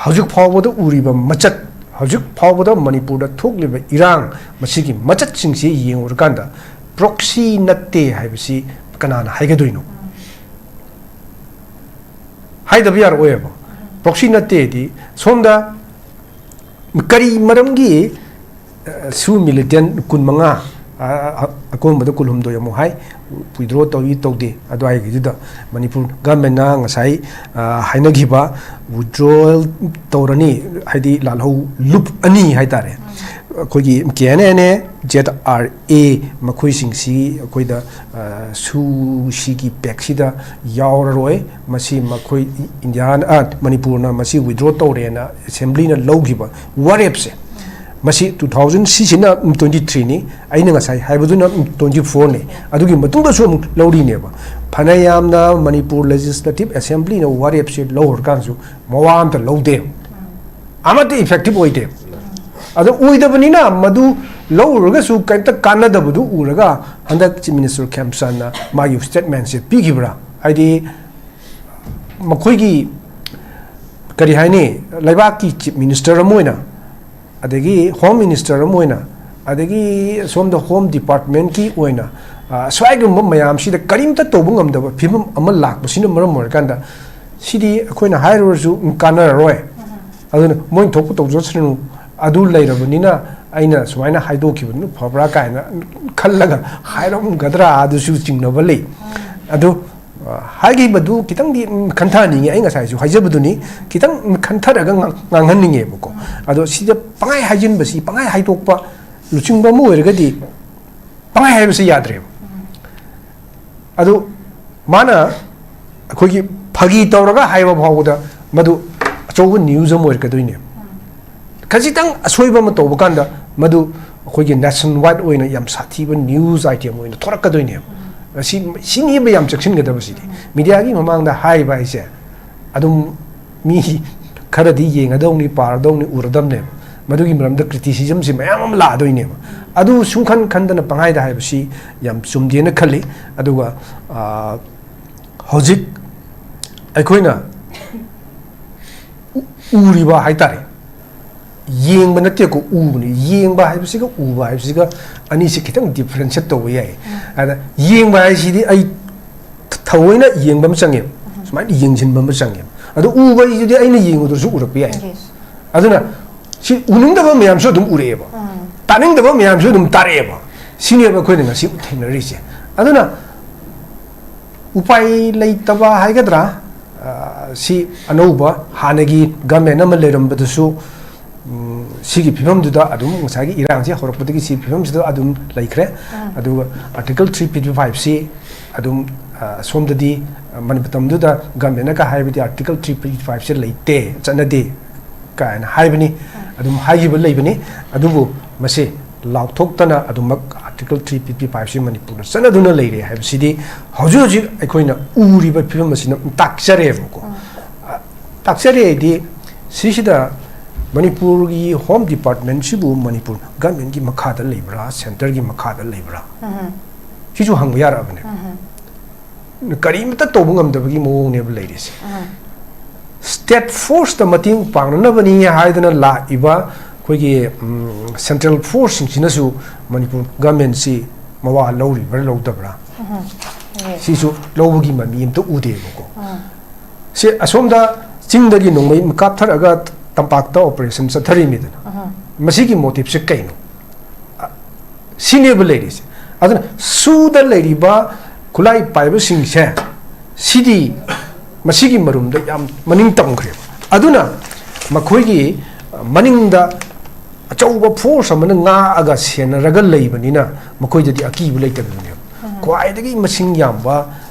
ꯍꯧꯖꯤꯛ ꯐꯥꯎꯕꯗ ꯎꯔꯤꯕ ꯃꯆꯠ, ꯍꯧꯖꯤꯛ ꯐꯥꯎꯕꯗ ꯃꯅꯤꯄꯨꯔꯗ ꯊꯣꯛꯂꯤꯕ ꯏꯔꯥꯡ, ꯃꯁꯤꯒꯤ ꯃꯆꯠꯁꯤꯡꯁꯤ ꯌꯦꯡꯉꯨꯔꯀꯥꯟꯗ proxy ꯅꯠꯇꯦ ꯍꯥꯏꯕꯁꯤ ꯀꯅꯥꯅ ꯍꯥꯏꯒꯗꯣꯏꯅꯣ? ꯍꯥꯏꯗꯕ ꯌꯥꯔꯛꯑꯣꯏꯕ꯫ Proxy ꯅꯠꯇꯦꯗꯤ ꯁꯣꯝꯗ ꯀꯔꯤ ꯃꯔꯝꯒꯤ, ꯑ, ꯁꯨ militant ꯀꯨꯟꯃꯉꯥ ꯑ-, ꯑ-, ꯑꯀꯣꯟꯕꯗ ꯀꯨꯟꯍꯨꯝꯗꯣꯏ ꯑꯃꯨꯛ ꯍꯥꯏ, withdraw ꯇꯧꯏ ꯇꯧꯗꯦ ꯑꯗꯨꯋꯥꯏꯒꯤꯗꯨꯗ꯫ ꯃꯅꯤꯄꯨꯔ ꯒꯚꯔꯟꯃꯦꯟꯅ ꯉꯁꯥꯏ, ꯑ, ꯍꯥꯏꯅꯈꯤꯕ withdrawal ꯇꯧꯔꯅꯤ, ꯍꯥꯏꯗꯤ ꯂꯥꯜꯍꯧ ꯂꯨꯞ ꯑꯅꯤ ꯍꯥꯏꯇꯥꯔꯦ, ꯑꯩꯈꯣꯏꯒꯤ K N N A, Z R A, ꯃꯈꯣꯏꯁꯤꯡꯁꯤ ꯑꯩꯈꯣꯏꯗ, ꯑ, ꯁꯨ ꯁꯤꯒꯤ ꯄꯦꯛꯁꯤꯗ ꯌꯥꯎꯔꯔꯣꯏ꯫ ꯃꯁꯤ ꯃꯈꯣꯏ ꯏꯟꯗꯤꯌꯥꯅ, ꯑ, ꯃꯅꯤꯄꯨꯔꯅ ꯃꯁꯤ withdraw ꯇꯧꯔꯦꯅ ꯑꯦꯁꯦꯝꯕ꯭ꯂꯤꯅ ꯂꯧꯈꯤꯕ ꯋꯥꯔꯦꯞꯁꯦ, ꯃꯁꯤ ꯇꯨ ꯊꯥꯎꯖꯟ, ꯁꯤꯁꯤꯅ ꯇ꯭ꯋꯦꯟꯇꯤ ꯊ꯭ꯔꯤꯅꯤ, ꯑꯩꯅ ꯉꯁꯥꯏ ꯍꯥꯏꯕꯗꯨꯅ ꯇ꯭ꯋꯦꯟꯇꯤ ꯐꯣꯔꯅꯤ꯫ ꯑꯗꯨꯒꯤ ꯃꯇꯨꯡꯗꯁꯨ ꯑꯃꯨꯛ ꯂꯧꯔꯤꯅꯦꯕ꯫ ꯐꯅꯌꯥꯝꯅ ꯃꯅꯤꯄꯨꯔ ꯂꯦꯖꯤꯁꯂꯦꯇꯤꯚ ꯑꯦꯁꯦꯝꯕ꯭ꯂꯤꯅ ꯋꯥꯔꯦꯞꯁꯦ ꯂꯧꯔꯀꯥꯟꯁꯨ ꯃꯋꯥ ꯑꯝꯇ ꯂꯧꯗꯦ, ꯑꯃꯠꯇ ꯏꯐꯦꯛꯇꯤꯚ ꯑꯣꯏꯗꯦ꯫ ꯑꯗꯣ ꯑꯣꯏꯗꯕꯅꯤꯅ ꯃꯗꯨ ꯂꯧꯔꯨꯔꯒꯁꯨ ꯀꯔꯤꯝꯇ ꯀꯥꯟꯅꯗꯕꯗꯨ ꯎꯔꯒ ꯍꯟꯗꯛ ꯆꯤꯐ ꯃꯤꯅꯤꯁꯇꯔ ꯈꯦꯝꯆꯥꯟꯅ ꯃꯥꯒꯤ ꯁ꯭ꯇꯦꯠꯃꯦꯟꯁꯦ ꯄꯤꯈꯤꯕ꯭ꯔꯥ? ꯍꯥꯏꯗꯤ ꯃꯈꯣꯏꯒꯤ, ꯀꯔꯤ ꯍꯥꯏꯅꯤ, ꯂꯩꯕꯥꯛꯀꯤ ꯆꯤꯐ ꯃꯤꯅꯤꯁꯇꯔ ꯑꯃ ꯑꯣꯏꯅ, ꯑꯗꯒꯤ ꯍꯣꯝ ꯃꯤꯅꯤꯁꯇꯔ ꯑꯃ ꯑꯣꯏꯅ, ꯑꯗꯒꯤ ꯁꯣꯝꯗ ꯍꯣꯝ ꯗꯤꯄꯥꯔꯠꯃꯦꯟꯠꯀꯤ ꯑꯣꯏꯅ, ꯑ, ꯁ꯭ꯋꯥꯏꯒꯨꯝꯕ ꯃꯌꯥꯝꯁꯤꯗ ꯀꯔꯤꯝꯇ ꯇꯧꯕ ꯉꯝꯗꯕ ꯐꯤꯕꯝ ꯑꯃ ꯂꯥꯛꯄꯁꯤꯅ ꯃꯔꯝ ꯑꯣꯏꯔꯀꯥꯟꯗ ꯁꯤꯗꯤ ꯑꯩꯈꯣꯏꯅ ꯍꯥꯏꯔꯨꯔꯁꯨ ꯀꯥꯟꯅꯔꯔꯣꯏ꯫ ꯑꯗꯨꯅ ꯃꯣꯏꯅ ꯊꯣꯛꯄ ꯇꯧꯖꯁꯅꯨ, ꯑꯗꯨ ꯂꯩꯔꯕꯅꯤꯅ ꯑꯩꯅ ꯁꯨꯃꯥꯏꯅ ꯍꯥꯏꯗꯣꯛꯈꯤꯕꯗꯨꯅ ꯐꯕ꯭ꯔꯥ ꯀꯥꯏꯅ ꯈꯜꯂꯒ ꯍꯥꯏꯔꯝꯒꯗ꯭ꯔꯥ ꯑꯗꯨꯁꯨ ꯆꯤꯡꯅꯕ ꯂꯩ꯫ ꯑꯗꯨ, ꯑ, ꯍꯥꯏꯈꯤꯕꯗꯨ ꯈꯤꯇꯪꯗꯤ, ꯎꯝ, ꯈꯟꯊꯍꯟꯅꯤꯡꯉꯤ꯫ ꯑꯩ ꯉꯁꯥꯏꯁꯨ ꯍꯥꯏꯖꯕꯗꯨꯅꯤ, ꯈꯤꯇꯪ, ꯎꯝ, ꯈꯟꯊꯔꯒ ꯉꯥꯡ-, ꯉꯥꯡꯍꯟꯅꯤꯡꯉꯦꯕꯀꯣ꯫ ꯑꯗꯣ ꯁꯤꯗ ꯄꯪꯍꯥꯏ ꯍꯥꯏꯖꯤꯟꯕꯁꯤ, ꯄꯪꯍꯥꯏ ꯍꯥꯏꯗꯣꯛꯄ ꯂꯨꯆꯤꯡꯕ ꯑꯃ ꯑꯣꯏꯔꯒꯗꯤ ꯄꯪꯍꯥꯏ ꯍꯥꯏꯕꯁꯤ ꯌꯥꯗ꯭ꯔꯦꯕ꯫ ꯑꯗꯨ ꯃꯥꯅ ꯑꯩꯈꯣꯏꯒꯤ ꯐꯥꯒꯤ ꯇꯧꯔꯒ ꯍꯥꯏꯕ ꯐꯥꯎꯕꯗ ꯃꯗꯨ ꯑꯆꯧꯕ ꯅ꯭ꯌꯨꯁ ꯑꯃ ꯑꯣꯏꯔꯛꯀꯗꯣꯏꯅꯦꯕ꯫ ꯈꯖꯤꯛꯇꯪ ꯑꯁꯣꯏꯕ ꯑꯃ ꯇꯧꯕ ꯀꯥꯟꯗ ꯃꯗꯨ ꯑꯩꯈꯣꯏꯒꯤ ꯅꯦꯁꯟ ꯋꯥꯏꯗ ꯑꯣꯏꯅ ꯌꯥꯝ ꯁꯥꯊꯤꯕ ꯅ꯭ꯌꯨꯁ ꯑꯥꯏꯇꯦꯝ ꯑꯣꯏꯅ ꯊꯣꯔꯛꯀꯗꯣꯏꯅꯦꯕ꯫ ꯁꯤ, ꯁꯤꯅꯦꯕ ꯌꯥꯝ ꯆꯦꯛꯁꯤꯟꯒꯗꯕꯁꯤꯗꯤ꯫ ꯃꯤꯗꯤꯌꯥꯒꯤ ꯃꯃꯥꯡꯗ ꯍꯥꯏꯕ ꯍꯥꯏꯁꯦ ꯑꯗꯨꯝ ꯃꯤ ꯈꯔꯗꯤ ꯌꯦꯡꯒꯗꯧꯅꯤ, ꯄꯥꯔꯗꯧꯅꯤ, ꯎꯔꯗꯧꯅꯦꯕ꯫ ꯃꯗꯨꯒꯤ ꯃꯔꯝꯗ ꯀ꯭ꯔꯤꯇꯤꯁꯤꯖꯝꯁꯤ ꯃꯌꯥꯝ ꯑꯃ ꯂꯥꯛꯑꯗꯣꯏꯅꯦꯕ꯫ ꯑꯗꯨ ꯁꯨꯡꯈꯟ ꯈꯟꯗꯅ ꯄꯪꯍꯥꯏꯗ ꯍꯥꯏꯕꯁꯤ ꯌꯥꯝ ꯆꯨꯝꯗꯦꯅ ꯈꯜꯂꯤ꯫ ꯑꯗꯨꯒ, ꯑ, ꯍꯧꯖꯤꯛ ꯑꯩꯈꯣꯏꯅ ꯎ-, ꯎꯔꯤꯕ ꯍꯥꯏꯇꯥꯔꯦ, ꯌꯦꯡꯕ ꯅꯠꯇꯦꯀꯣ, ꯎꯕꯅꯤ꯫ ꯌꯦꯡꯕ ꯍꯥꯏꯕꯁꯤꯒ ꯎꯕ ꯍꯥꯏꯕꯁꯤꯒ ꯑꯅꯤꯁꯤ ꯈꯤꯇꯪ ꯗꯤꯐ꯭ꯔꯦꯟꯁꯤꯌꯦꯠ ꯇꯧꯕ ꯌꯥꯏ꯫ ꯎꯝ꯫ ꯑꯗ ꯌꯦꯡꯕ ꯍꯥꯏꯁꯤꯗꯤ ꯑꯩ ꯊ-, ꯊꯑꯣꯏꯅ ꯌꯦꯡꯕ ꯑꯃ ꯆꯪꯉꯦꯕ, ꯎꯝ꯫ ꯁꯨꯃꯥꯏꯅ ꯌꯦꯡꯁꯤꯟꯕ ꯑꯃ ꯆꯪꯉꯦꯕ꯫ ꯑꯗꯣ ꯎꯕ ꯍꯥꯏꯁꯤꯗꯤ ꯑꯩꯅ ꯌꯦꯡꯉꯨꯗ꯭ꯔꯁꯨ ꯎꯔꯛꯄ ꯌꯥꯏ꯫ Yes꯫ ꯑꯗꯨꯅ ꯁꯤ ꯎꯅꯤꯡꯗꯕ ꯃꯌꯥꯝꯁꯨ ꯑꯗꯨꯝ ꯎꯔꯛꯑꯦꯕ, ꯎꯝ꯫ ꯇꯥꯅꯤꯡꯗꯕ ꯃꯌꯥꯝꯁꯨ ꯑꯗꯨꯝ ꯇꯥꯔꯛꯑꯦꯕ꯫ ꯁꯤꯅꯦꯕ ꯑꯩꯈꯣꯏꯅ ꯉꯁꯤ ꯊꯦꯡꯅꯔꯤꯁꯦ꯫ ꯑꯗꯨꯅ ꯎꯄꯥꯏ ꯂꯩꯇꯕ ꯍꯥꯏꯒꯗ꯭ꯔꯥ, ꯑ, ꯁꯤ ꯑꯅꯧꯕ ꯍꯥꯟꯅꯒꯤ ꯒꯃꯦꯟ ꯑꯃ ꯂꯩꯔꯝꯕꯗꯨꯁꯨ, ꯎꯝ, ꯁꯤꯒꯤ ꯐꯤꯕꯝꯗꯨꯗ ꯑꯗꯨꯝ ꯉꯁꯥꯏꯒꯤ ꯏꯔꯥꯡꯁꯦ ꯍꯧꯔꯛꯄꯗꯒꯤ ꯁꯤ ꯐꯤꯕꯝꯁꯤꯗ ꯑꯗꯨꯝ ꯂꯩꯈ꯭ꯔꯦ꯫ ꯑꯗꯨꯒ Article three fifty five ꯁꯤ ꯑꯗꯨꯝ, ꯑ, ꯁꯣꯝꯗꯗꯤ, ꯑ, ꯃꯅꯤ-, ꯃꯇꯝꯗꯨꯗ ꯒꯃꯦꯟꯅꯒ ꯍꯥꯏꯕꯗꯤ Article three fifty five ꯁꯦ ꯂꯩꯇꯦ, ꯆꯠꯅꯗꯦ ꯀꯥꯏꯅ ꯍꯥꯏꯕꯅꯤ, ꯑꯗꯨꯝ ꯍꯥꯏꯈꯤꯕ ꯂꯩꯕꯅꯤ꯫ ꯑꯗꯨꯕꯨ ꯃꯁꯤ ꯂꯥꯎꯊꯣꯛꯇꯅ ꯑꯗꯨꯃꯛ Article three fifty five ꯁꯤ ꯃꯅꯤꯄꯨꯔꯗ ꯆꯠꯅꯗꯨꯅ ꯂꯩꯔꯦ ꯍꯥꯏꯕꯁꯤꯗꯤ ꯍꯧꯖꯤꯛ ꯍꯧꯖꯤꯛ ꯑꯩꯈꯣꯏꯅ ꯎꯔꯤꯕ ꯐꯤꯕꯝ ꯑꯁꯤꯅ ꯇꯥꯛꯆꯔꯦꯕꯀꯣ꯫ ꯑ, ꯇꯥꯛꯆꯔꯦ ꯍꯥꯏꯗꯤ ꯁꯤꯁꯤꯗ ꯃꯅꯤꯄꯨꯔꯒꯤ Home Department ꯁꯤꯕꯨ ꯃꯅꯤꯄꯨꯔ ꯒꯃꯦꯟꯒꯤ ꯃꯈꯥꯗ ꯂꯩꯕ꯭ꯔꯥ, centre ꯒꯤ ꯃꯈꯥꯗ ꯂꯩꯕ꯭ꯔꯥ? ꯁꯤꯁꯨ ꯍꯪꯕ ꯌꯥꯔꯛꯑꯕꯅꯦ꯫ ꯀꯔꯤꯃꯇ ꯇꯧꯕ ꯉꯝꯗꯕꯒꯤ ꯃꯑꯣꯡꯅꯦꯕ ꯂꯩꯔꯤꯁꯦ꯫ State force ꯇ ꯃꯇꯦꯡ ꯄꯥꯡꯅꯅꯕꯅꯤ ꯍꯥꯏꯗꯅ ꯂꯥꯛꯏꯕ ꯑꯩꯈꯣꯏꯒꯤ, ꯎꯝ, central force ꯁꯤꯡꯁꯤꯅꯁꯨ ꯃꯅꯤꯄꯨꯔ ꯒꯃꯦꯟꯁꯤ ꯃꯋꯥ ꯂꯧꯔꯤꯕ꯭ꯔꯥ ꯂꯧꯗꯕ꯭ꯔꯥ? ꯁꯤꯁꯨ ꯂꯧꯕꯒꯤ ꯃꯃꯤ ꯑꯝꯇ ꯎꯗꯦꯕꯀꯣ꯫ ꯁꯤ ꯑꯁꯣꯝꯗ ꯆꯤꯡꯗꯒꯤ ꯅꯣꯡꯃꯩ ꯀꯥꯞꯊꯔꯛꯑꯒ ꯇꯝꯄꯥꯛꯇ operation ꯆꯠꯊꯔꯤꯃꯤꯗꯅ꯫ ꯃꯁꯤꯒꯤ motive ꯁꯦ ꯀꯩꯅꯣ? ꯑ, ꯁꯤꯅꯦꯕ ꯂꯩꯔꯤꯁꯦ꯫ ꯑꯗꯨꯅ ꯁꯨꯗ ꯂꯩꯔꯤꯕ ꯈꯨꯠꯂꯥꯏ ꯄꯥꯏꯕꯁꯤꯡꯁꯦ ꯁꯤꯗꯤ ꯃꯁꯤꯒꯤ ꯃꯔꯨꯝꯗ ꯌꯥꯝ ꯃꯅꯤꯡ ꯇꯝꯈ꯭ꯔꯦꯕ꯫ ꯑꯗꯨꯅ ꯃꯈꯣꯏꯒꯤ, ꯑ, ꯃꯅꯤꯡꯗ ꯑꯆꯧꯕ force ꯑꯃꯅ ꯉꯥꯛꯑꯒ ꯁꯦꯟꯅꯔꯒ ꯂꯩꯕꯅꯤꯅ ꯃꯈꯣꯏꯗꯗꯤ ꯑꯀꯤꯕ ꯂꯩꯇꯕꯅꯦꯕ꯫ ꯈ꯭ꯋꯥꯏꯗꯒꯤ ꯃꯁꯤꯡ ꯌꯥꯝꯕ,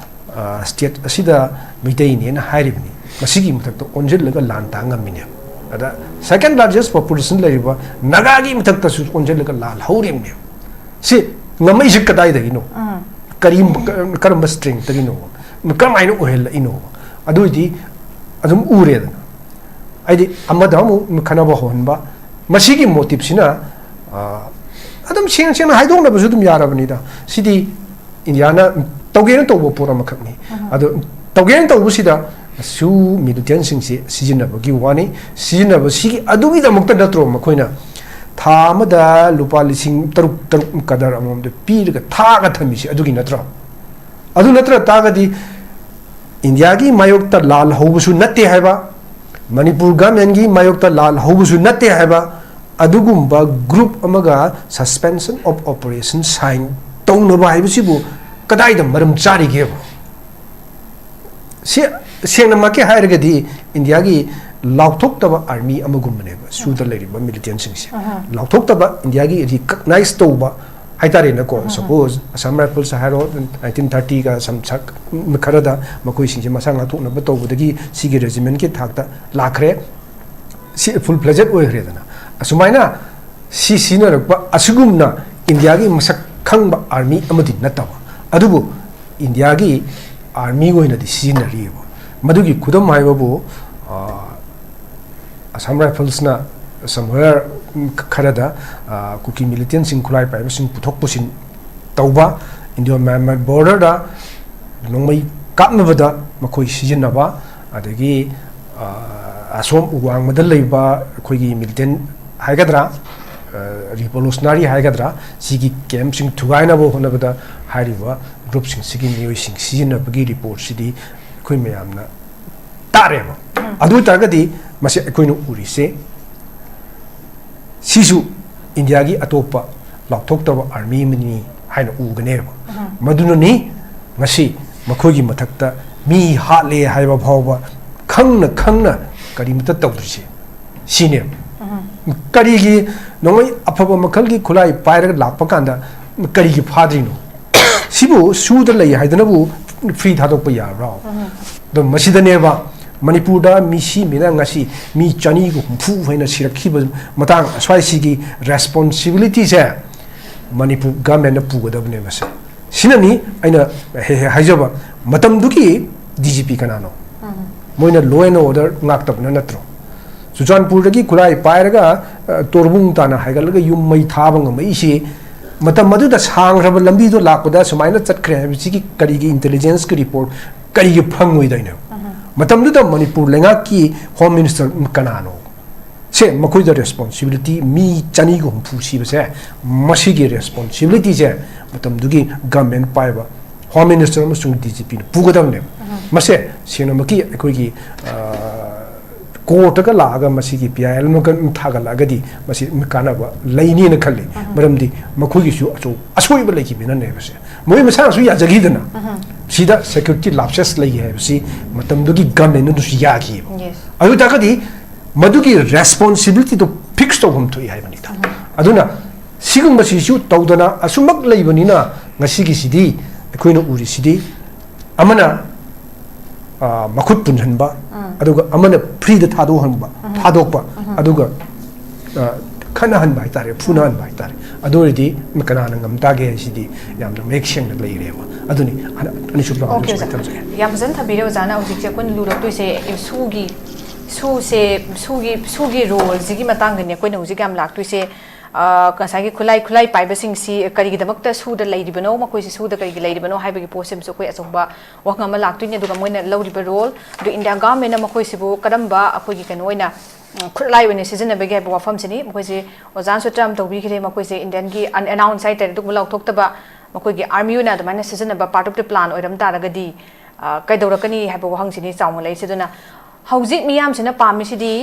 ꯑ, state ꯑꯁꯤꯗ ꯃꯤꯇꯩꯅꯦꯅ ꯍꯥꯏꯔꯤꯕꯅꯤ꯫ ꯃꯁꯤꯒꯤ ꯃꯊꯛꯇ ꯑꯣꯟꯁꯤꯜꯂꯒ ꯂꯥꯟ ꯇꯥꯡ ꯉꯝꯃꯤꯅꯦꯕ꯫ ꯑꯗ second largest population ꯂꯩꯔꯤꯕ ꯅꯥꯒꯥꯒꯤ ꯃꯊꯛꯇꯁꯨ ꯑꯣꯟꯁꯤꯜꯂꯒ ꯂꯥꯜ ꯍꯧꯔꯤꯕꯅꯦꯕ꯫ ꯁꯤ ꯉꯝꯃꯛꯏꯁꯤ ꯀꯗꯥꯏꯗꯒꯤꯅꯣ? ꯀꯔꯤ, ꯀꯔꯝꯕ strength ꯇꯒꯤꯅꯣ? ꯀꯔꯝꯍꯥꯏꯅ ꯑꯣꯏꯍꯜꯂꯛꯏꯅꯣ? ꯑꯗꯨꯏꯗꯤ ꯑꯗꯨꯝ ꯎꯔꯦꯗꯅ꯫ ꯍꯥꯏꯗꯤ ꯑꯃꯗ ꯑꯃꯨꯛ ꯈꯠꯅꯕ ꯍꯧꯍꯟꯕ, ꯃꯁꯤꯒꯤ motive ꯁꯤꯅ, ꯑ, ꯑꯗꯨꯝ ꯁꯦꯡꯅ ꯁꯦꯡꯅ ꯍꯥꯏꯗꯣꯛꯅꯕꯁꯨ ꯑꯗꯨꯝ ꯌꯥꯔꯕꯅꯤꯗ꯫ ꯁꯤꯗꯤ ꯏꯟꯗꯤꯌꯥꯅ ꯇꯧꯒꯦꯅ ꯇꯧꯕ ꯄꯣꯠ ꯑꯃꯈꯛꯅꯤ꯫ ꯑꯗꯣ ꯇꯧꯒꯦꯅ ꯇꯧꯕꯁꯤꯗ ꯁꯨ militant ꯁꯤꯡꯁꯤ ꯁꯤꯖꯤꯟꯅꯕꯒꯤ ꯋꯥꯅꯤ꯫ ꯁꯤꯖꯤꯟꯅꯕꯁꯤꯒꯤ, ꯑꯗꯨꯒꯤꯗꯃꯛꯇ ꯅꯠꯇ꯭ꯔꯣ ꯃꯈꯣꯏꯅ ꯊꯥ ꯑꯃꯗ ꯂꯨꯄꯥ ꯂꯤꯁꯤꯡ ꯇꯔꯨꯛ, ꯇꯔꯨꯛ ꯀꯗꯔ ꯑꯃꯃꯝꯗ ꯄꯤꯔꯒ ꯊꯥꯒ ꯊꯝꯃꯤꯁꯤ ꯑꯗꯨꯒꯤ ꯅꯠꯇ꯭ꯔꯣ? ꯑꯗꯨ ꯅꯠꯇ꯭ꯔ ꯇꯥꯔꯒꯗꯤ ꯏꯟꯗꯤꯌꯥꯒꯤ ꯃꯥꯌꯣꯛꯇ ꯂꯥꯜ ꯍꯧꯕꯁꯨ ꯅꯠꯇꯦ ꯍꯥꯏꯕ, ꯃꯅꯤꯄꯨꯔ government ꯀꯤ ꯃꯥꯌꯣꯛꯇ ꯂꯥꯜ ꯍꯧꯕꯁꯨ ꯅꯠꯇꯦ ꯍꯥꯏꯕ, ꯑꯗꯨꯒꯨꯝꯕ group ꯑꯃꯒ suspension of operation sign ꯇꯧꯅꯕ ꯍꯥꯏꯕꯁꯤꯕꯨ ꯀꯗꯥꯏꯗ ꯃꯔꯝ ꯆꯥꯔꯤꯒꯦꯕ? ꯁꯤ ꯁꯦꯡꯅꯃꯛꯀꯤ ꯍꯥꯏꯔꯒꯗꯤ ꯏꯟꯗꯤꯌꯥꯒꯤ ꯂꯥꯎꯊꯣꯛꯇꯕ army ꯑꯃꯒꯨꯝꯕꯅꯦꯕ ꯁꯨꯗ ꯂꯩꯔꯤꯕ militantꯁꯤꯡꯁꯦ꯫ ꯂꯥꯎꯊꯣꯛꯇꯕ, ꯏꯟꯗꯤꯌꯥꯒꯤ recognize ꯇꯧꯕ ꯍꯥꯏꯇꯥꯔꯦꯅꯦꯀꯣ꯫ Suppose Assam Rifles ꯍꯥꯏꯔꯣ, nineteen thirtyꯒ ꯁꯝ ꯁꯛ ꯈꯔꯗ ꯃꯈꯣꯏꯁꯤꯡꯁꯦ ꯃꯁꯥ ꯉꯥꯛꯊꯣꯛꯅꯕ ꯇꯧꯕꯗꯒꯤ ꯁꯤꯒꯤ regimentꯀꯤ ꯊꯥꯛꯇ ꯂꯥꯛꯈ꯭ꯔꯦ, ꯁꯤ full fledged ꯑꯣꯏꯈ꯭ꯔꯦꯗꯅ꯫ ꯑꯁꯨꯃꯥꯏꯅ ꯁꯤ ꯁꯤꯖꯤꯟꯅꯔꯛꯄ ꯑꯁꯤꯒꯨꯝꯅ ꯏꯟꯗꯤꯌꯥꯒꯤ ꯃꯁꯛ ꯈꯪꯕ army ꯑꯃꯗꯤ ꯅꯠꯇꯕ, ꯑꯗꯨꯕꯨ ꯏꯟꯗꯤꯌꯥꯒꯤ army ꯑꯣꯏꯅꯗꯤ ꯁꯤꯖꯤꯟꯅꯔꯤꯑꯕ꯫ ꯃꯗꯨꯒꯤ ꯈꯨꯗꯝ ꯍꯥꯏꯕꯕꯨ, ꯑ, Assam Riflesꯅ somewhere ꯈꯔꯗ, ꯑ, ꯀꯨꯀꯤ militantꯁꯤꯡ, ꯈꯨꯠꯂꯥꯏ ꯄꯥꯏꯕꯁꯤꯡ ꯄꯨꯊꯣꯛ ꯄꯨꯁꯤꯟ ꯇꯧꯕ, Indo Myanmar borderꯗ ꯅꯣꯡꯃꯩ ꯀꯥꯞꯅꯕꯗ ꯃꯈꯣꯏ ꯁꯤꯖꯤꯟꯅꯕ, ꯑꯗꯒꯤ, ꯑ, ꯑꯁꯣꯝ ꯋꯥꯡꯃꯗ ꯂꯩꯕ ꯑꯩꯈꯣꯏꯒꯤ militant ꯍꯥꯏꯒꯗ꯭ꯔꯥ, ꯑ, revolutionary ꯍꯥꯏꯒꯗ꯭ꯔꯥ, ꯁꯤꯒꯤ campꯁꯤꯡ ꯊꯨꯒꯥꯏꯅꯕ ꯍꯣꯠꯅꯕꯗ ꯍꯥꯏꯔꯤꯕ groupꯁꯤꯡꯁꯤꯒꯤ ꯃꯤꯑꯣꯏꯁꯤꯡ ꯁꯤꯖꯤꯟꯅꯕꯒꯤ reportꯁꯤꯗꯤ ꯑꯩꯈꯣꯏ ꯃꯌꯥꯝꯅ ꯇꯥꯔꯦꯕ꯫ ꯑꯗꯨ ꯑꯣꯏ ꯇꯥꯔꯒꯗꯤ ꯃꯁꯤ ꯑꯩꯈꯣꯏꯅ ꯎꯔꯤꯁꯦ ꯁꯤꯁꯨ ꯏꯟꯗꯤꯌꯥꯒꯤ ꯑꯇꯣꯞꯄ ꯂꯥꯎꯊꯣꯛꯇꯕ army ꯑꯃꯅꯤ ꯍꯥꯏꯅ ꯎꯒꯅꯦꯕ꯫ ꯃꯗꯨꯅꯅꯤ ꯉꯁꯤ ꯃꯈꯣꯏꯒꯤ ꯃꯊꯛꯇ ꯃꯤ ꯍꯥꯠꯂꯦ ꯍꯥꯏꯕ ꯐꯥꯎꯕ ꯈꯪꯅ ꯈꯪꯅ ꯀꯔꯤꯃꯇ ꯇꯧꯗ꯭ꯔꯤꯁꯦ꯫ ꯁꯤꯅꯦꯕ꯫ ꯀꯔꯤꯒꯤ ꯅꯣꯡꯃꯩ ꯑꯐꯕ ꯃꯈꯜꯒꯤ ꯈꯨꯠꯂꯥꯏ ꯄꯥꯏꯔꯒ ꯂꯥꯛꯄ ꯀꯥꯟꯗ ꯀꯔꯤꯒꯤ ꯐꯥꯗ꯭ꯔꯤꯅꯣ? ꯁꯤꯕꯨ ꯁꯨꯗ ꯂꯩ ꯍꯥꯏꯗꯅꯕꯨ free ꯊꯥꯗꯣꯛꯄ ꯌꯥꯕ꯭ꯔꯣ? ꯑꯗꯣ ꯃꯁꯤꯗꯅꯦꯕ ꯃꯅꯤꯄꯨꯔꯗ ꯃꯤꯁꯤ ꯃꯤꯅ ꯉꯁꯤ ꯃꯤ ꯆꯅꯤꯒ ꯍꯨꯝꯐꯨ ꯍꯦꯟꯅ ꯁꯤꯔꯛꯈꯤꯕ ꯃꯇꯥꯡ ꯑꯁ꯭ꯋꯥꯏꯁꯤꯒꯤ responsibilityꯁꯦ ꯃꯅꯤꯄꯨꯔ governmentꯅ ꯄꯨꯒꯗꯕꯅꯦ ꯃꯁꯤ꯫ ꯁꯤꯅꯅꯤ ꯑꯩꯅ ꯍꯦꯛ ꯍꯦꯛ ꯍꯥꯏꯖꯕ, ꯃꯇꯝꯗꯨꯒꯤ D G P ꯀꯅꯥꯅꯣ? ꯃꯣꯏꯅ law and order ꯉꯥꯛꯇꯕꯅ ꯅꯠꯇ꯭ꯔꯣ? ꯆꯨꯔꯆꯥꯟꯄꯨꯔꯗꯒꯤ ꯈꯨꯠꯂꯥꯏ ꯄꯥꯏꯔꯒ, ꯑ, ꯇꯣꯔꯕꯨꯡ ꯇꯥꯅ ꯍꯥꯏꯒꯠꯂꯒ ꯌꯨꯝ ꯃꯩ ꯊꯥꯕ ꯉꯝꯃꯛꯏꯁꯤ, ꯃꯇꯝ ꯑꯗꯨꯗ ꯁꯥꯡꯈ꯭ꯔꯕ ꯂꯝꯕꯤꯗꯣ ꯂꯥꯛꯄꯗ ꯁꯨꯃꯥꯏꯅ ꯆꯠꯈ꯭ꯔꯦ ꯍꯥꯏꯕꯁꯤꯒꯤ ꯀꯔꯤꯒꯤ intelligenceꯀꯤ report ꯀꯔꯤꯒꯤ ꯐꯪꯉꯣꯏꯗꯣꯏꯅꯣ? ꯃꯇꯝꯗꯨꯗ ꯃꯅꯤꯄꯨꯔ ꯂꯩꯉꯥꯛꯀꯤ Home Minister ꯀꯅꯥꯅꯣ? ꯁꯦ, ꯃꯈꯣꯏꯗ responsibility, ꯃꯤ ꯆꯅꯤꯒ ꯍꯨꯝꯐꯨ ꯁꯤꯕꯁꯦ, ꯃꯁꯤꯒꯤ responsibilityꯁꯦ ꯃꯇꯝꯗꯨꯒꯤ government ꯄꯥꯏꯕ Home Minister ꯑꯃꯁꯨꯡ D G Pꯅ ꯄꯨꯒꯗꯕꯅꯦꯕ꯫ ꯃꯁꯦ ꯁꯦꯡꯅꯃꯛꯀꯤ ꯑꯩꯈꯣꯏꯒꯤ, ꯑ, ꯀꯣꯔꯠꯇꯒ ꯂꯥꯛꯑꯒ ꯃꯁꯤꯒꯤ ꯄꯤ ꯑꯥꯏ ꯑꯦꯜ ꯑꯃꯒ ꯊꯥꯒꯠꯂꯛꯑꯒꯗꯤ ꯃꯁꯤ ꯀꯥꯟꯅꯕ ꯂꯩꯅꯤꯅ ꯈꯜꯂꯤ꯫ ꯃꯔꯝꯗꯤ ꯃꯈꯣꯏꯒꯤꯁꯨ ꯑꯆꯧ ꯑꯁꯣꯏꯕ ꯂꯩꯈꯤꯕꯅꯅꯦꯕꯁꯦ꯫ ꯃꯣꯏ ꯃꯁꯥꯅꯁꯨ ꯌꯥꯖꯈꯤꯗꯅ ꯁꯤꯗ ꯁꯦꯀ꯭ꯌꯨꯔꯤꯇꯤ ꯂꯥꯞꯁꯦꯁ ꯂꯩ ꯍꯥꯏꯕꯁꯤ ꯃꯇꯝꯗꯨꯒꯤ ꯒꯚꯔꯟꯃꯦꯟꯠꯅꯁꯨ ꯌꯥꯈꯤꯑꯕ꯫ ꯑꯗꯨ ꯑꯣꯏꯇꯥꯔꯒꯗꯤ ꯃꯗꯨꯒꯤ ꯔꯦꯁꯄꯣꯟꯁꯤꯕꯤꯂꯤꯇꯤꯗꯣ ꯐꯤꯛꯁ ꯇꯧꯐꯝ ꯊꯣꯛꯏ ꯍꯥꯏꯕꯅꯤꯗ꯫ ꯑꯗꯨꯅ ꯁꯤꯒꯨꯝꯕꯁꯤꯁꯨ ꯇꯧꯗꯅ ꯑꯁꯨꯃꯛ ꯂꯩꯕꯅꯤꯅ ꯉꯁꯤꯒꯤꯁꯤꯗꯤ ꯑꯩꯈꯣꯏꯅ ꯎꯔꯤꯁꯤꯗꯤ ꯑꯃꯅ ꯃꯈꯨꯠ ꯄꯨꯟꯁꯤꯟꯕ, ꯑꯗꯨꯒ ꯑꯃꯅ ꯐ꯭ꯔꯤꯗ ꯊꯥꯗꯣꯛꯍꯟꯕ, ꯊꯥꯗꯣꯛꯄ, ꯑꯗꯨꯒ ꯈꯠꯅꯍꯟꯕ ꯍꯥꯏꯇꯥꯔꯦ, ꯐꯨꯅꯍꯟꯕ ꯍꯥꯏꯇꯥꯔꯦ꯫ ꯑꯗꯨ ꯑꯣꯏꯔꯗꯤ ꯀꯅꯥꯅ ꯉꯝ ꯇꯥꯒꯦ ꯍꯥꯏꯁꯤꯗꯤ ꯌꯥꯝꯅ ꯃꯌꯦꯛ ꯁꯦꯡꯅ ꯂꯩꯔꯦꯕ꯫ ꯑꯗꯨꯅꯤ ꯑꯅꯤꯁꯨꯕ ꯂꯥꯎꯟꯗꯨ ꯁꯨꯃꯥꯏꯅ ꯊꯝꯖꯒꯦ꯫ ꯌꯥꯝ ꯐꯖꯅ ꯊꯝꯕꯤꯔꯦ ꯑꯣꯖꯥꯅ꯫ ꯍꯧꯖꯤꯛꯁꯦ ꯑꯩꯈꯣꯏꯅ ꯂꯨꯔꯛꯇꯣꯏꯁꯦ ꯏꯁꯨꯒꯤ, ꯁꯨꯁꯦ, ꯁꯨꯒꯤ, ꯁꯨꯒꯤ ꯔꯣꯜꯁꯤꯒꯤ ꯃꯇꯥꯡꯗꯅꯦ ꯑꯩꯈꯣꯏꯅ ꯍꯧꯖꯤꯛ ꯌꯥꯝ ꯂꯥꯛꯇꯣꯏꯁꯦ꯫ ꯉꯁꯥꯏꯒꯤ ꯈꯨꯠꯂꯥꯏ, ꯈꯨꯠꯂꯥꯏ ꯄꯥꯏꯕꯁꯤꯡꯁꯤ ꯀꯔꯤꯒꯤꯗꯃꯛꯇ ꯁꯨꯗ ꯂꯩꯔꯤꯕꯅꯣ, ꯃꯈꯣꯏꯁꯤ ꯁꯨꯗ ꯀꯔꯤꯒꯤ ꯂꯩꯔꯤꯕꯅꯣ ꯍꯥꯏꯕꯒꯤ ꯄꯣꯠꯁꯤꯃꯁꯨ ꯑꯩꯈꯣꯏ ꯑꯆꯧꯕ ꯋꯥꯍꯪ ꯑꯃ ꯂꯥꯛꯇꯣꯏꯅꯤ꯫ ꯑꯗꯨꯒ ꯃꯣꯏꯅ ꯂꯧꯔꯤꯕ ꯔꯣꯜ, ꯑꯗꯨ ꯏꯟꯗꯤꯌꯥ ꯒꯚꯔꯟꯃꯦꯟꯠꯅ ꯃꯈꯣꯏꯁꯤꯕꯨ ꯀꯔꯝꯕ ꯑꯩꯈꯣꯏꯒꯤ ꯀꯩꯅꯣ ꯑꯣꯏꯅ, ꯎꯝ, ꯈꯨꯠꯂꯥꯏ ꯑꯣꯏꯅ ꯁꯤꯖꯤꯟꯅꯕꯒꯦ ꯍꯥꯏꯕ ꯋꯥꯐꯝꯁꯤꯅꯤ꯫ ꯃꯈꯣꯏꯁꯦ ꯑꯣꯖꯥꯅꯁꯨ ꯇꯔꯝ ꯇꯧꯕꯤꯈ꯭ꯔꯦ, ꯃꯈꯣꯏꯁꯦ ꯏꯟꯗꯤꯌꯥꯟꯒꯤ ꯑꯟ ꯑꯦꯅꯥꯎꯟꯁ ꯍꯥꯏꯇꯥꯔꯦ, ꯑꯗꯨꯒꯨꯝꯕ ꯂꯥꯎꯊꯣꯛꯇꯕ, ꯃꯈꯣꯏꯒꯤ ꯑꯥꯔꯃꯤ ꯑꯣꯏꯅ ꯑꯗꯨꯃꯥꯏꯅ ꯁꯤꯖꯤꯟꯅꯕ part of the plan ꯑꯣꯏꯔꯝ ꯇꯥꯔꯒꯗꯤ, ꯑ, ꯀꯩꯗꯧꯔꯛꯀꯅꯤ ꯍꯥꯏꯕ ꯋꯥꯍꯪꯁꯤꯅꯤ ꯆꯥꯎꯅ ꯂꯩꯔꯤꯁꯦ꯫ ꯑꯗꯨꯅ ꯍꯧꯖꯤꯛ ꯃꯤꯌꯥꯝꯁꯤꯅ ꯄꯥꯝꯃꯤꯁꯤꯗꯤ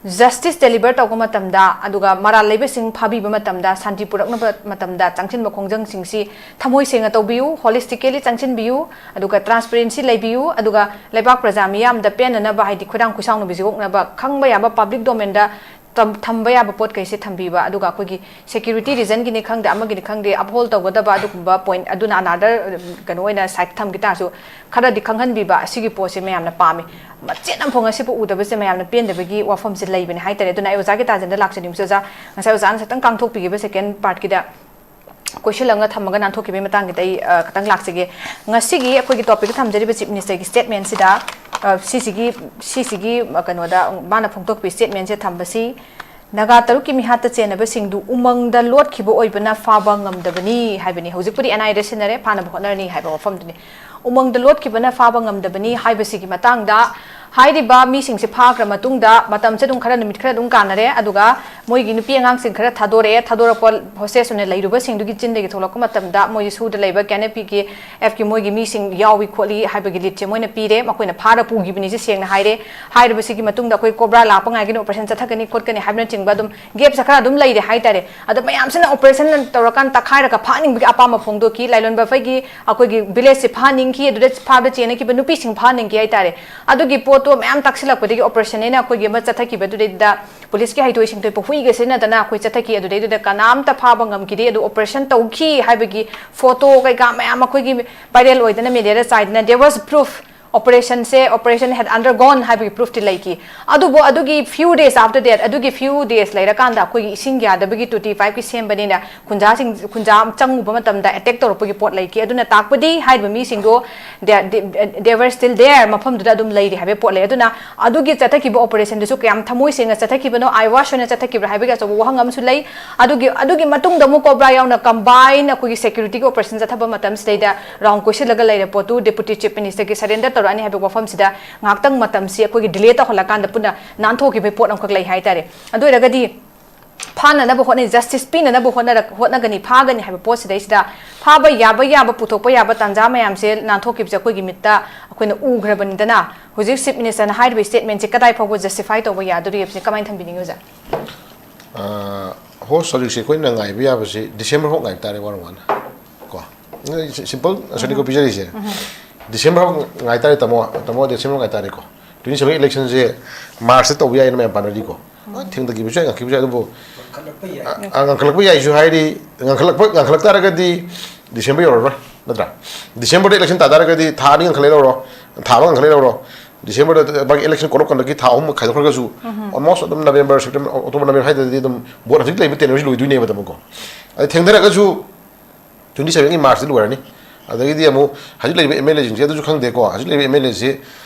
ꯖꯁꯇꯤꯁ ꯗꯦꯂꯤꯚꯔ ꯇꯧꯕ ꯃꯇꯝꯗ, ꯑꯗꯨꯒ ꯃꯔꯥꯜ ꯂꯩꯕꯁꯤꯡ ꯐꯥꯕꯤꯕ ꯃꯇꯝꯗ, ꯁꯥꯟꯇꯤ ꯄꯨꯔꯛꯅꯕ ꯃꯇꯝꯗ ꯆꯪꯁꯤꯟꯕ ꯈꯣꯡꯖꯪꯁꯤꯡꯁꯤ ꯊꯃꯣꯏ ꯁꯦꯡꯅ ꯇꯧꯕꯤꯌꯨ, ꯍꯣꯂꯤꯁꯇꯤꯀꯦꯂꯤ ꯆꯪꯁꯤꯟꯕꯤꯌꯨ, ꯑꯗꯨꯒ ꯇ꯭ꯔꯥꯟꯁꯄꯦꯔꯦꯟꯁꯤ ꯂꯩꯕꯤꯌꯨ, ꯑꯗꯨꯒ ꯂꯩꯕꯥꯛ ꯄ꯭ꯔꯖꯥ ꯃꯤꯌꯥꯝꯗ ꯄꯦꯟꯅꯅꯕ, ꯍꯥꯏꯗꯤ ꯈꯣꯏꯔꯥꯡ ꯈꯣꯏꯁꯥꯎꯅꯕꯁꯤ ꯑꯣꯛꯅꯕ ꯈꯪꯕ ꯌꯥꯕ ꯄꯕ꯭ꯂꯤꯛ ꯗꯣꯃꯦꯟꯗ ꯊꯝ-, ꯊꯝꯕ ꯌꯥꯕ ꯄꯣꯠꯈꯩꯁꯦ ꯊꯝꯕꯤꯕ, ꯑꯗꯨꯒ ꯑꯩꯈꯣꯏꯒꯤ ꯁꯦꯀ꯭ꯌꯨꯔꯤꯇꯤ ꯔꯤꯖꯟꯒꯤꯅꯤ ꯈꯪꯗꯦ, ꯑꯃꯒꯤꯅꯤ ꯈꯪꯗꯦ, ꯑꯞꯍꯣꯜ ꯇꯧꯒꯗꯕ ꯑꯗꯨꯒꯨꯝꯕ ꯄꯣꯏꯟꯠ ꯑꯗꯨꯅ ꯑꯅꯥꯗꯔ, ꯀꯩꯅꯣ ꯑꯣꯏꯅ ꯁꯥꯏꯠ ꯊꯝꯈꯤ ꯇꯥꯔꯁꯨ, ꯈꯔꯗꯤ ꯈꯪꯍꯟꯕꯤꯕ, ꯑꯁꯤꯒꯤ ꯄꯣꯠꯁꯦ ꯃꯌꯥꯝꯅ ꯄꯥꯝꯃꯤ꯫ ꯃꯆꯦꯠ ꯑꯃꯐꯥꯎ ꯉꯁꯤꯐꯥꯎ ꯎꯗꯕꯁꯦ ꯃꯌꯥꯝꯅ ꯄꯦꯟꯗꯕꯒꯤ ꯋꯥꯐꯝꯁꯦ ꯂꯩꯕꯅꯦ ꯍꯥꯏꯇꯥꯔꯦ꯫ ꯑꯗꯨꯅ ꯑꯩ ꯑꯣꯖꯥꯒꯤ ꯇꯥꯖꯦꯟꯗ ꯂꯥꯛꯆꯅꯤꯡꯕꯁꯦ, ꯑꯣꯖꯥ, ꯉꯁꯥꯏ ꯑꯣꯖꯥꯅ ꯈꯤꯇꯪ ꯀꯥꯡꯊꯣꯛꯄꯤꯈꯤꯕ ꯁꯦꯀꯦꯟ ꯄꯥꯔꯠꯀꯤꯗ ꯀꯣꯏꯁꯤꯜꯂꯒ ꯊꯝꯃꯒ ꯅꯥꯟꯊꯣꯛꯈꯤꯕꯒꯤ ꯃꯇꯥꯡꯒꯤꯗ ꯑꯩ, ꯑ, ꯈꯤꯇꯪ ꯂꯥꯛꯆꯒꯦ꯫ ꯉꯁꯤꯒꯤ ꯑꯩꯈꯣꯏꯒꯤ ꯇꯣꯄꯤꯛꯇ ꯊꯝꯖꯔꯤꯕ ꯆꯤꯐ ꯃꯤꯅꯤꯁꯇꯔꯒꯤ ꯁ꯭ꯇꯦꯠꯃꯦꯟꯁꯤꯗ, ꯑ, ꯁꯤꯁꯤꯒꯤ, ꯁꯤꯁꯤꯒꯤ, ꯑ, ꯀꯩꯅꯣꯗ ꯃꯥꯅ ꯐꯣꯡꯗꯣꯛꯄꯤ ꯁ꯭ꯇꯦꯠꯃꯦꯟꯁꯦ ꯊꯝꯕꯁꯤ, ꯅꯥꯒꯥ ꯇꯔꯨꯛꯀꯤ ꯃꯤꯍꯥꯠꯇ ꯆꯦꯟꯅꯕꯁꯤꯡꯗꯨ ꯎꯃꯪꯗ ꯂꯣꯠꯈꯤꯕ ꯑꯣꯏꯕꯅ ꯐꯥꯕ ꯉꯝꯗꯕꯅꯤ ꯍꯥꯏꯕꯅꯤ꯫ ꯍꯧꯖꯤꯛꯄꯨꯗꯤ ꯑꯦꯟ ꯑꯥꯏ ꯑꯦꯗ ꯁꯤꯟꯅꯔꯦ, ꯐꯥꯅꯕ ꯍꯣꯠꯅꯔꯅꯤ ꯍꯥꯏꯕ ꯋꯥꯐꯝꯗꯨꯅꯤ꯫ ꯎꯃꯪꯗ ꯂꯣꯠꯈꯤꯕꯅ ꯐꯥꯕ ꯉꯝꯗꯕꯅꯤ ꯍꯥꯏꯕꯁꯤꯒꯤ ꯃꯇꯥꯡꯗ ꯍꯥꯏꯔꯤꯕ ꯃꯤꯁꯤꯡꯁꯦ ꯐꯥꯈ꯭ꯔ ꯃꯇꯨꯡꯗ ꯃꯇꯝꯁꯦ ꯑꯗꯨꯝ ꯈꯔ, ꯅꯨꯃꯤꯠ ꯈꯔ ꯑꯗꯨꯝ ꯀꯥꯟꯅꯔꯦ꯫ ꯑꯗꯨꯒ ꯃꯣꯏꯒꯤ ꯅꯨꯄꯤ ꯑꯉꯥꯡꯁꯤꯡ ꯈꯔ ꯊꯥꯗꯣꯔꯛꯑꯦ꯫ ꯊꯥꯗꯣꯔꯛꯄ hostage ꯑꯣꯏꯅ ꯂꯩꯔꯨꯕꯁꯤꯡꯗꯨꯒꯤ ꯆꯤꯟꯗꯒꯤ ꯊꯣꯛꯂꯛꯄ ꯃꯇꯝꯗ ꯃꯣꯏꯒꯤ ꯁꯨꯗ ꯂꯩꯕ ꯀꯦ ꯑꯦꯟ ꯑꯦꯐ ꯄꯤꯒꯤ, ꯑꯦꯐꯀꯤ ꯃꯣꯏꯒꯤ ꯃꯤꯁꯤꯡ ꯌꯥꯎꯏ ꯈꯣꯠꯂꯤ ꯍꯥꯏꯕꯒꯤ ꯂꯤꯠꯁꯦ ꯃꯣꯏꯅ ꯄꯤꯔꯦ꯫ ꯃꯈꯣꯏꯅ ꯐꯥꯔ ꯄꯨꯈꯤꯕꯅꯤꯁꯦ ꯁꯦꯡꯅ ꯍꯥꯏꯔꯦ꯫ ꯍꯥꯏꯔꯤꯕꯁꯤꯒꯤ ꯃꯇꯨꯡꯗ ꯑꯩꯈꯣꯏ ꯀꯣꯕ꯭ꯔꯥ ꯂꯥꯛꯄ ꯉꯥꯏꯒꯅꯤ, operation ꯆꯠꯊꯒꯅꯤ ꯈꯣꯠꯀꯅꯤ ꯍꯥꯏꯕꯅꯆꯤꯡꯕ ꯑꯗꯨꯝ gapꯁꯦ ꯈꯔ ꯑꯗꯨꯝ ꯂꯩꯔꯦ ꯍꯥꯏꯇꯥꯔꯦ꯫ ꯑꯗꯣ ꯃꯌꯥꯝꯁꯤꯅ operation ꯇꯧꯔꯀꯥꯟꯗ ꯇꯛꯈꯥꯏꯔꯒ ꯐꯥꯍꯟꯅꯤꯡꯕꯒꯤ ꯑꯄꯥꯝꯕ ꯐꯣꯡꯗꯣꯛꯈꯤ꯫ ꯂꯥꯏꯂꯣꯟꯕ ꯑꯩꯈꯣꯏꯒꯤ, ꯑꯩꯈꯣꯏꯒꯤ villageꯁꯦ ꯐꯥꯍꯟꯅꯤꯡꯈꯤ, ꯑꯗꯨꯗ ꯐꯥꯕꯗ ꯆꯦꯟꯅꯈꯤꯕ ꯅꯨꯄꯤꯁꯤꯡ ꯐꯥꯍꯟꯅꯤꯡꯈꯤ ꯍꯥꯏꯇꯥꯔꯦ꯫ ꯑꯗꯨꯒꯤ ꯄꯣꯠꯇꯣ ꯃꯌꯥꯝ ꯇꯥꯛꯁꯤꯜꯂꯛꯄꯗꯒꯤ operation ꯍꯥꯏꯅ ꯑꯩꯈꯣꯏꯒꯤ ꯑꯃ ꯆꯠꯊꯈꯤꯕꯗꯨꯗꯩꯗꯨꯗ ꯄꯨꯂꯤꯁꯀꯤ ꯍꯩꯊꯣꯏ ꯁꯤꯡꯊꯣꯏꯕ ꯍꯨꯏꯒ ꯁꯤꯖꯤꯟꯅꯗꯅ ꯑꯩꯈꯣꯏ ꯆꯠꯊꯈꯤ꯫ ꯑꯗꯨꯗꯩꯗꯨꯗ ꯀꯅꯥꯝꯇ ꯐꯥꯕ ꯉꯝꯈꯤꯗꯦ꯫ ꯑꯗꯨ operation ꯇꯧꯈꯤ ꯍꯥꯏꯕꯒꯤ photo ꯀꯩꯀꯥ ꯃꯌꯥꯝ ꯑꯩꯈꯣꯏꯒꯤ viral ꯑꯣꯏꯗꯅ mediaꯗ ꯆꯥꯏꯗꯅ, there was proof, operationꯁꯦ, operation had undergone ꯍꯥꯏꯕꯒꯤ proofꯇꯤ ꯂꯩꯈꯤ꯫ ꯑꯗꯨꯕꯨ ꯑꯗꯨꯒꯤ few days after that, ꯑꯗꯨꯒꯤ few days ꯂꯩꯔꯀꯥꯟꯗ ꯑꯩꯈꯣꯏꯒꯤ ꯏꯁꯤꯡ ꯌꯥꯗꯕꯒꯤ ꯇꯣꯇꯤ pipeꯀꯤ ꯁꯦꯝꯕꯅꯤꯅ ꯈꯨꯟꯖꯥꯁꯤꯡ, ꯈꯨꯟꯖꯥ ꯆꯪꯉꯨꯕ ꯃꯇꯝꯗ attack ꯇꯧꯔꯛꯄꯒꯤ ꯄꯣꯠ ꯂꯩꯈꯤ꯫ ꯑꯗꯨꯅ ꯇꯥꯛꯄꯗꯤ ꯍꯥꯏꯔꯤꯕ ꯃꯤꯁꯤꯡꯗꯣ they, they, they were still there, ꯃꯐꯝꯗꯨꯗ ꯑꯗꯨꯝ ꯂꯩꯔꯤ ꯍꯥꯏꯕꯒꯤ ꯄꯣꯠ ꯂꯩ꯫ ꯑꯗꯨꯅ ꯑꯗꯨꯒꯤ ꯆꯠꯊꯈꯤꯕ operationꯗꯨꯁꯨ ꯀꯌꯥꯝ ꯊꯃꯣꯏ ꯁꯦꯡꯅ ꯆꯠꯊꯈꯤꯕꯅꯣ, eye wash ꯑꯣꯏꯅ ꯆꯠꯊꯈꯤꯕ꯭ꯔꯥ ꯍꯥꯏꯕꯒꯤ ꯑꯆꯧꯕ ꯋꯥꯍꯪ ꯑꯃꯁꯨ ꯂꯩ꯫ ꯑꯗꯨꯒꯤ, ꯑꯗꯨꯒꯤ ꯃꯇꯨꯡꯗ ꯑꯃꯨꯛ ꯀꯣꯕ꯭ꯔꯥ ꯌꯥꯎꯅ combine ꯑꯩꯈꯣꯏꯒꯤ securityꯒꯤ operation ꯆꯠꯊꯕ ꯃꯇꯝꯁꯤꯗꯩꯗ round ꯀꯣꯏꯁꯤꯜꯂꯒ ꯂꯩꯔꯦ ꯄꯣꯠꯇꯨ Deputy Chief Ministerꯒꯤ surrender ꯇꯧꯔꯛꯑꯅꯤ ꯍꯥꯏꯕꯒꯤ ꯋꯥꯐꯝꯁꯤꯗ ꯉꯥꯏꯍꯥꯛꯇꯪ ꯃꯇꯝꯁꯤ ꯑꯩꯈꯣꯏꯒꯤ delay ꯇꯧꯍꯜꯂꯀꯥꯟꯗ ꯄꯨꯟꯅ ꯅꯥꯟꯊꯣꯛꯈꯤꯕꯒꯤ ꯄꯣꯠ ꯑꯃꯈꯛ ꯂꯩ ꯍꯥꯏꯇꯥꯔꯦ꯫ ꯑꯗꯨ ꯑꯣꯏꯔꯒꯗꯤ ꯐꯥꯅꯅꯕ ꯍꯣꯠꯅꯩ, justice ꯄꯤꯅꯅꯕ ꯍꯣꯠꯅꯔꯛ-, ꯍꯣꯠꯅꯒꯅꯤ, ꯐꯥꯒꯅꯤ ꯍꯥꯏꯕ ꯄꯣꯠꯁꯤꯗꯩꯁꯤꯗ ꯐꯥꯕ ꯌꯥꯕ, ꯌꯥꯕ ꯄꯨꯊꯣꯛꯄ ꯌꯥꯕ ꯇꯥꯟꯖꯥ ꯃꯌꯥꯝꯁꯦ ꯅꯥꯟꯊꯣꯛꯈꯤꯕꯁꯦ ꯑꯩꯈꯣꯏꯒꯤ ꯃꯤꯠꯇ ꯑꯩꯈꯣꯏꯅ ꯎꯈ꯭ꯔꯕꯅꯤꯗꯅ꯫ ꯍꯧꯖꯤꯛ Chief Ministerꯅ ꯍꯥꯏꯔꯤꯕ statementꯁꯦ ꯀꯗꯥꯏ ꯐꯥꯎꯕ justify ꯇꯧꯕ ꯌꯥꯗꯣꯔꯤ ꯍꯥꯏꯕꯁꯦ ꯀꯃꯥꯏꯅ ꯊꯝꯕꯤꯅꯤꯡꯉꯤ ꯑꯣꯖꯥ? Host ꯍꯧꯖꯤꯛꯁꯦ ꯑꯩꯈꯣꯏꯅ ꯉꯥꯏꯕ ꯌꯥꯕꯁꯤ December ꯐꯥꯎ ꯉꯥꯏꯕ ꯇꯥꯔꯦ, ꯋꯥꯔ ꯋꯥꯟ ꯀꯣ꯫ Simple answerꯅꯤꯀꯣ ꯄꯤꯖꯔꯤꯁꯦ꯫ December ꯐꯥꯎ ꯉꯥꯏ ꯇꯥꯔꯦ ꯇꯥꯃꯣ, ꯇꯥꯃꯣ December ꯐꯥꯎ ꯉꯥꯏ ꯇꯥꯔꯦꯀꯣ꯫ Twenty seven electionꯁꯦ Marchꯇ ꯇꯧꯕ ꯌꯥꯏꯅ ꯃꯌꯥꯝ ꯄꯥꯅꯔꯤꯀꯣ꯫ ꯍꯣꯏ, ꯊꯦꯡꯊꯈꯤꯕꯁꯨ ꯌꯥꯏ, ꯉꯥꯛꯈꯤꯕꯁꯨ ꯌꯥꯏ, ꯑꯗꯨꯕꯨ ꯉꯟꯈꯠꯂꯛꯄ ꯌꯥꯏ꯫ ꯑ, ꯉꯟꯈꯠꯂꯛꯄ ꯌꯥꯏꯁꯨ ꯍꯥꯏꯔꯤ꯫ ꯉꯟꯈꯠꯂꯛꯄ, ꯉꯟꯈꯠꯂꯛ ꯇꯥꯔꯒꯗꯤ December ꯌꯧꯔꯔꯣꯏ, ꯅꯠꯇ꯭ꯔꯥ? Decemberꯗ election ꯇꯥ ꯇꯥꯔꯒꯗꯤ ꯊꯥ ꯑꯅꯤ ꯉꯟꯈꯠꯂꯦ ꯂꯧꯔꯣ, ꯊꯥ ꯑꯃ ꯉꯟꯈꯠꯂꯦ ꯂꯧꯔꯣ, Decemberꯗ ꯃꯥꯒꯤ election ꯀꯧꯔꯛꯀꯥꯟꯗꯒꯤ ꯊꯥ ꯑꯍꯨꯝ ꯈꯥꯏꯗꯣꯛꯈ꯭ꯔꯒꯁꯨ almost ꯑꯗꯨꯝ November, September, October, November ꯍꯥꯏꯗꯗꯤ ꯑꯗꯨꯝ vote ꯍꯧꯖꯤꯛ ꯂꯩꯕ tenure ꯁꯤ ꯂꯣꯏꯗꯣꯏꯅꯦꯕ ꯇꯥꯃꯣꯀꯣ꯫ ꯑꯗꯩ ꯊꯦꯡꯊꯔꯒꯁꯨ twenty sevenꯒꯤ Marchꯇ ꯂꯣꯏꯔꯅꯤ꯫ ꯑꯗꯒꯤꯗꯤ ꯑꯃꯨꯛ ꯍꯧꯖꯤꯛ ꯂꯩꯔꯤꯕ MLAꯁꯤꯡꯁꯦ ꯑꯗꯨꯁꯨ ꯈꯪꯗꯦꯀꯣ꯫ ꯍꯧꯖꯤꯛ ꯂꯩꯔꯤꯕ MLAꯁꯤ